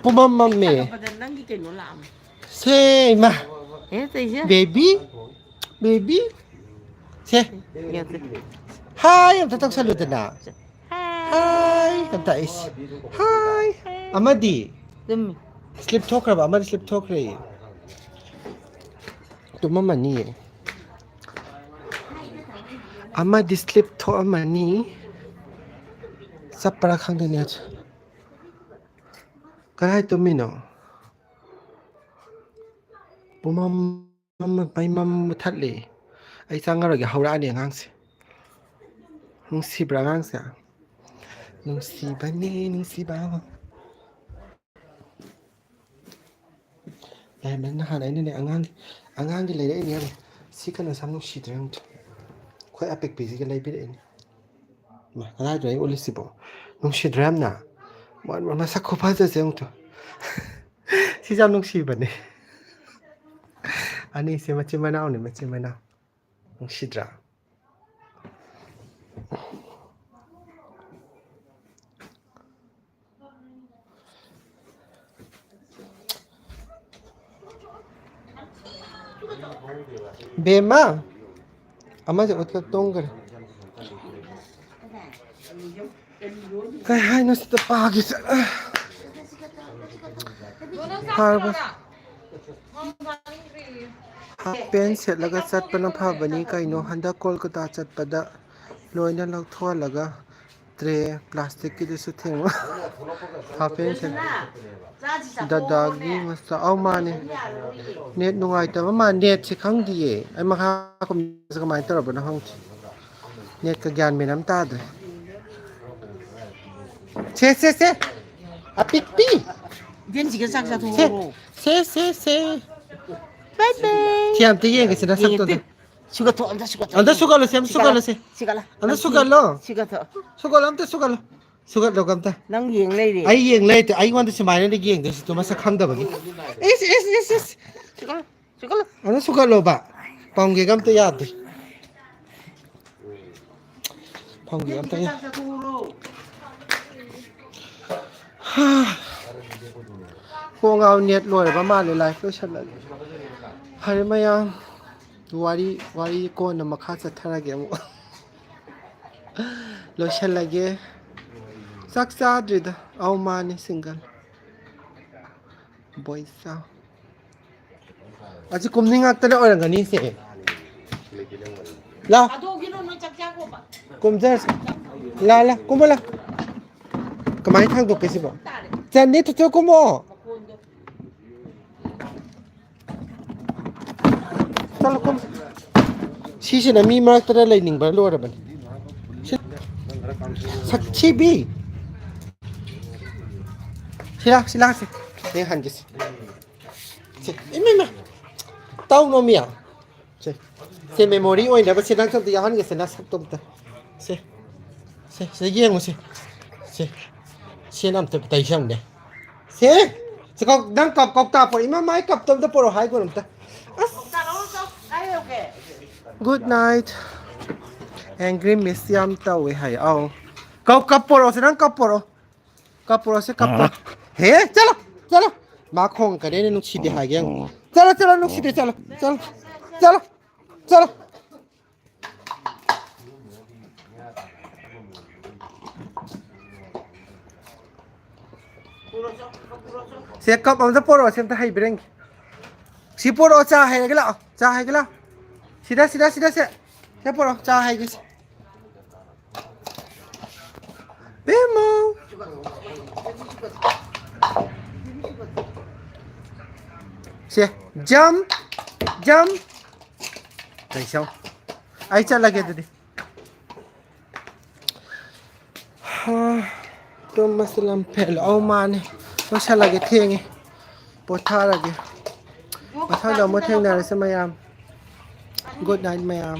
ꯄꯨꯃꯝ ꯃꯝꯃꯦ꯫ ꯊꯥꯗꯣꯛꯄꯗ ꯅꯪꯒꯤ ꯀꯩꯅꯣ ꯂꯥꯛꯑꯝꯃꯦ꯫ ꯁꯦ, ꯏꯃꯥ꯫ ꯑꯦ, ꯇꯩꯁꯦ꯫ Baby, baby. ꯁꯦ꯫ ꯌꯥꯗꯦ꯫ ꯍꯥꯏ ꯑꯝꯇ ꯇꯧꯁꯜꯂꯨꯗꯅ꯫ ꯍꯥꯏ꯫ ꯍꯥꯏ ꯑꯝꯇ ꯑꯩꯁ꯫ ꯍꯥꯏ꯫ ꯑꯃꯗꯤ? ꯇꯨꯝꯃꯤ꯫ ꯁ꯭ꯂꯤꯞ ꯊꯣꯛꯈ꯭ꯔꯕ? ꯑꯃꯗꯤ ꯁ꯭ꯂꯤꯞ ꯊꯣꯛꯈ꯭ꯔꯦ꯫ ꯇꯨꯝꯃꯝꯃꯅꯤꯌꯦ꯫ ꯑꯃꯗꯤ ꯁ꯭ꯂꯤꯞ ꯊꯣꯛꯑꯝꯃꯅꯤ꯫ ꯆꯞꯄꯔꯥ ꯈꯪꯗꯦꯅꯦ꯫ ꯀꯗꯥꯏ ꯇꯨꯝꯃꯤꯅꯣ? ꯄꯨꯃꯝ, ꯃꯝ-, ꯃꯩ ꯃꯝ ꯃꯨꯊꯠꯂꯦ꯫ ꯑꯩ ꯆꯪꯉꯔꯣꯏꯒꯦ, ꯍꯧꯔꯛꯑꯅꯤ ꯑꯉꯥꯡꯁꯦ꯫ ꯅꯨꯡꯁꯤꯕ꯭ꯔꯥ ꯑꯉꯥꯡꯁꯦ? ꯅꯨꯡꯁꯤꯕꯅꯤ, ꯅꯨꯡꯁꯤꯕ꯫ ꯂꯥꯏꯔꯦꯝꯕꯤ, ꯅꯍꯥꯟ ꯑꯩꯅꯅꯦ ꯑꯉꯥꯡꯒꯤ, ꯑꯉꯥꯡꯒꯤ ꯂꯩꯔꯛꯏꯅꯦ ꯍꯥꯏꯕ꯫ ꯁꯤ ꯀꯩꯅꯣꯁꯦ ꯌꯥꯝ ꯅꯨꯡꯁꯤꯗ꯭ꯔꯥ ꯌꯦꯡꯉꯨꯇꯣ꯫ ꯑꯩꯈꯣꯏ ꯑꯄꯤꯛꯄꯤꯁꯤꯒ ꯂꯩꯕꯤꯔꯛꯏꯅꯦ꯫ ꯃꯥ, ꯀꯗꯥꯏꯗꯅꯣ ꯑꯩ ꯎꯠꯂꯤꯁꯤꯕꯣ? ꯅꯨꯡꯁꯤꯗ꯭ꯔꯥ ꯌꯥꯝꯅ? ꯃ-, ꯃ-, ꯃꯁꯛ ꯈꯨꯐꯖꯁꯦ ꯌꯦꯡꯉꯨꯇꯣ꯫ ꯁꯤꯁꯦ ꯌꯥꯝ ꯅꯨꯡꯁꯤꯕꯅꯦ꯫ ꯑꯅꯤꯁꯦ ꯃꯆꯤꯟ ꯃꯅꯥꯎꯅꯦ, ꯃꯆꯤꯟ ꯃꯅꯥꯎ꯫ ꯅꯨꯡꯁꯤꯗ꯭ꯔꯥ? ꯕꯦꯝꯃ, ꯑꯃꯁꯦ ꯎꯠꯀ ꯇꯣꯡꯈ꯭ꯔꯦ꯫ ꯀꯩ ꯍꯥꯏꯅꯣ ꯁꯤꯗ ꯄꯥꯒꯦꯁꯦ꯫ ꯐꯔꯕ꯫ ꯍꯥꯐ ꯄꯦꯟ ꯁꯦꯠꯂꯒ ꯆꯠꯄꯅ ꯐꯕꯅꯤ ꯀꯩꯅꯣ꯫ ꯍꯟꯗꯛ ꯀꯣꯜꯀꯇꯥ ꯆꯠꯄꯗ ꯂꯣꯏꯅ ꯂꯧꯊꯣꯛꯍꯜꯂꯒ ꯇ꯭ꯔꯦ ꯄ꯭ꯂꯥꯁꯇꯤꯛꯀꯤꯗꯨꯁꯨ ꯊꯦꯡꯕ꯫ ꯍꯥꯐ ꯄꯦꯟ ꯁꯦꯠ-, ꯗꯗꯥꯒꯤ ꯃꯆꯥ꯫ ꯑꯧ, ꯃꯥꯅꯦ꯫ ꯅꯦꯠ ꯅꯨꯡꯉꯥꯏꯇꯕ ꯃꯥ-, ꯅꯦꯠꯁꯦ ꯈꯪꯗꯤꯌꯦ꯫ ꯑꯩ ꯃꯈꯥ ꯀꯨꯝꯊꯔꯁꯦ ꯀꯃꯥꯏꯅ ꯇꯧꯔꯕꯅꯣ ꯈꯪꯗꯦ꯫ ꯅꯦꯠꯀ ꯒ꯭ꯌꯥꯟ ꯃꯦꯟ ꯑꯃ ꯇꯥꯗ꯭ꯔꯦ꯫ ꯁꯦ, ꯁꯦ, ꯁꯦ꯫ ꯑꯄꯤꯛꯄꯤ꯫ ꯏꯕꯦꯟꯁꯤꯒ ꯆꯥꯛ ꯁꯦ, ꯆꯥꯊꯣꯛꯑꯣ꯫ ꯁꯦ, ꯁꯦ, ꯁꯦ꯫ ꯕꯥꯏ ꯕꯥꯏ꯫ ꯁꯤ ꯑꯝꯇ ꯌꯦꯡꯒꯦꯁꯦ ꯅꯁꯛꯇꯣ ꯑꯝꯇ꯫ ꯌꯦꯡꯉꯦ꯫ ꯁꯨꯒꯠꯊꯣꯛ, ꯑꯝꯇ ꯁꯨꯒꯠꯊꯣꯛ꯫ ꯑꯝꯇ ꯁꯨꯒꯠꯂꯣꯁꯦ, ꯑꯝꯇ ꯁꯨꯒꯠꯂꯣ꯫ ꯁꯨꯒꯠꯂꯁꯦ꯫ ꯁꯨꯒꯠꯂꯣ꯫ ꯑꯝꯇ ꯁꯨꯒꯠꯂꯣ꯫ ꯁꯨꯒꯠꯊꯣꯛ꯫ ꯁꯨꯒꯠꯂꯣ, ꯑꯝꯇ ꯁꯨꯒꯠꯂꯣ꯫ ꯁꯨꯒꯠꯂꯣ ꯑꯝꯇ꯫ ꯅꯪ ꯌꯦꯡ ꯂꯩꯔꯦ꯫ ꯑꯩ ꯌꯦꯡ ꯂꯩꯇꯦ꯫ ꯑꯩꯉꯣꯟꯗ ꯁꯨꯃꯥꯏꯅꯅꯦ ꯌꯦꯡꯗꯣꯏꯁꯤꯗꯣ, ꯃꯁꯛ ꯈꯪꯗꯕꯒꯤ꯫ ꯏꯁ, ꯏꯁ, ꯏꯁ, ꯏꯁ꯫ ꯁꯨꯒꯠꯂꯣ, ꯁꯨꯒꯠꯂꯣ꯫ ꯑꯝꯇ ꯁꯨꯒꯠꯂꯣꯕ꯫ ꯄꯥꯎꯝꯒꯦꯒ ꯑꯝꯇ ꯌꯥꯗꯦ꯫ ꯐꯝꯒꯦ ꯑꯝꯇ ꯌꯥ-, ꯍꯥ꯫ ꯀꯣꯡꯒꯥꯎ ꯅꯦꯠ ꯂꯣꯏꯔꯕ ꯃꯥꯜꯂꯦ, ꯂꯥꯏꯐ ꯂꯣꯏꯁꯜꯂꯒꯦ꯫ ꯐꯔꯦ ꯃꯌꯥꯝ, ꯋꯥꯔꯤ, ꯋꯥꯔꯤ ꯀꯣꯟꯅ ꯃꯈꯥ ꯆꯠꯊꯔꯒꯦ ꯑꯃꯨꯛ꯫ ꯂꯣꯏꯁꯜꯂꯒꯦ꯫ ꯆꯥꯛ ꯆꯥꯗ꯭ꯔꯤꯗ꯫ ꯑꯧ, ꯃꯥꯅꯦ, ꯁꯤꯡꯒꯜ꯫ ꯕꯣꯏ ꯆꯥꯎ꯫ ꯑꯁꯤ ꯀꯨꯝꯅꯤꯡꯉꯛꯇꯅ ꯑꯣꯏꯔꯝꯒꯅꯤ ꯁꯦ꯫ ꯂꯥ꯫ ꯊꯥꯗꯣꯛꯈꯤꯅꯨ, ꯅꯣꯏ ꯆꯥꯛ ꯆꯥꯈꯣꯕ꯫ ꯀꯨꯝꯊꯔꯁꯤ꯫ ꯂꯥ, ꯂꯥ, ꯀꯨꯝꯃꯣ ꯂꯥ꯫ ꯀꯃꯥꯏꯅ ꯊꯥꯡꯗꯣꯛꯀꯦ ꯁꯤꯕꯣ? ꯆꯟꯅꯤ, ꯊꯨꯆꯨ ꯀꯨꯝꯃꯣ꯫ ꯆꯠꯂꯣ, ꯀꯨꯝꯃꯣ꯫ ꯁꯤꯁꯤꯅ ꯃꯤ ꯃꯔꯛꯇꯅ ꯂꯩꯅꯤꯡꯕ ꯂꯣꯏꯔꯕꯅꯤ꯫ ꯁꯤ-, ꯁꯛꯊꯤꯕꯤ꯫ ꯁꯤ ꯂꯥꯛ, ꯁꯤ ꯂꯥꯛꯁꯤ꯫ ꯑꯩ ꯍꯟꯒꯦꯁꯤ꯫ ꯁꯦ, ꯏꯃꯥ, ꯏꯃꯥ꯫ ꯇꯧꯅꯣ ꯃꯤ꯫ ꯁꯦ, ꯁꯦ, ꯃꯦꯃꯣꯔꯤ ꯑꯣꯏꯅꯕ ꯁꯦ ꯅꯪꯁꯨ ꯑꯝꯇ ꯌꯥꯎꯍꯟꯒꯦꯁꯦ ꯅꯁꯛꯇꯣ ꯑꯝꯇ꯫ ꯁꯦ, ꯁꯦ, ꯁꯤꯗ ꯌꯦꯡꯉꯨꯁꯦ꯫ ꯁꯦ, ꯁꯦ, ꯅꯪ ꯑꯝꯇ ꯇꯩꯁꯪꯅꯦ꯫ ꯁꯦ, ꯁꯦ, ꯀꯧ-, ꯅꯪ ꯀꯞ-, ꯀꯧꯇꯥ ꯄꯣꯔꯛꯑꯣ꯫ ꯏꯃꯥ, ꯃꯥꯏ ꯀꯞꯇꯣ ꯑꯝꯇ ꯄꯣꯔꯛꯑꯣ ꯍꯥꯏꯈꯣ ꯑꯝꯇ꯫ ꯑꯁ꯫ Good night꯫ Angry miss ꯌꯥꯝ ꯇꯧꯋꯦ ꯍꯥꯏ꯫ ꯑꯧ꯫ ꯀꯞ-, ꯀꯞ ꯄꯣꯔꯛꯑꯣꯁꯦ, ꯅꯪ ꯀꯞ ꯄꯣꯔꯛꯑꯣ꯫ ꯀꯞꯄꯨꯔꯣꯁꯦ, ꯀꯞꯄꯨꯔꯣ꯫ ꯍꯦ, ꯆꯠꯂꯣ, ꯆꯠꯂꯣ꯫ ꯃꯥ ꯈꯣꯡꯉꯛꯀꯅꯤ, ꯑꯩꯅ ꯅꯨꯡꯁꯤꯗꯦ ꯍꯥꯏꯒꯦ ꯌꯦꯡꯉꯨ꯫ ꯆꯠꯂꯣ, ꯆꯠꯂꯣ, ꯅꯨꯡꯁꯤꯗꯦ, ꯆꯠꯂꯣ, ꯆꯠꯂꯣ, ꯆꯠꯂꯣ꯫ ꯁꯦ, ꯀꯞ ꯑꯝꯇ ꯄꯣꯔꯛꯑꯣ, ꯁꯦ ꯑꯝꯇ ꯍꯩꯕ꯭ꯔꯥ ꯌꯦꯡꯒꯦ꯫ ꯁꯤ ꯄꯣꯔꯛꯑꯣ, ꯆꯥ ꯍꯩꯔꯒ ꯂꯥꯛꯑꯣ, ꯆꯥ ꯍꯩꯒꯦ ꯂꯥꯛꯑꯣ꯫ ꯁꯤꯗ, ꯁꯤꯗ, ꯁꯤꯗ, ꯁꯦ꯫ ꯁꯦ ꯄꯣꯔꯛꯑꯣ, ꯆꯥ ꯍꯩꯒꯦꯁꯦ꯫ ꯕꯦꯝꯃꯧ꯫ ꯁꯦ, ꯖꯝ, ꯖꯝ꯫ ꯂꯩꯁꯧ꯫ ꯑꯩ ꯆꯠꯂꯒꯦ ꯑꯗꯨꯗꯤ꯫ ꯍꯥ, ꯇꯨꯝꯕꯁꯤ ꯂꯝ ꯐꯦꯜ꯫ ꯑꯧ, ꯃꯥꯅꯦ꯫ ꯂꯣꯏꯁꯜꯂꯒꯦ, ꯊꯦꯡꯉꯦ꯫ ꯄꯣꯊꯥꯔꯒꯦ꯫ ꯃꯊꯪꯗ ꯑꯃꯨꯛ ꯊꯦꯡꯅꯔꯁꯦ ꯃꯌꯥꯝ꯫ Good night, ꯃꯌꯥꯝ꯫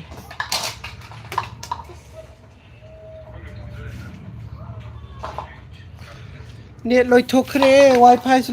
ꯅꯦꯠ ꯂꯣꯏꯊꯣꯛꯈ꯭ꯔꯦ, WiFiꯁꯨ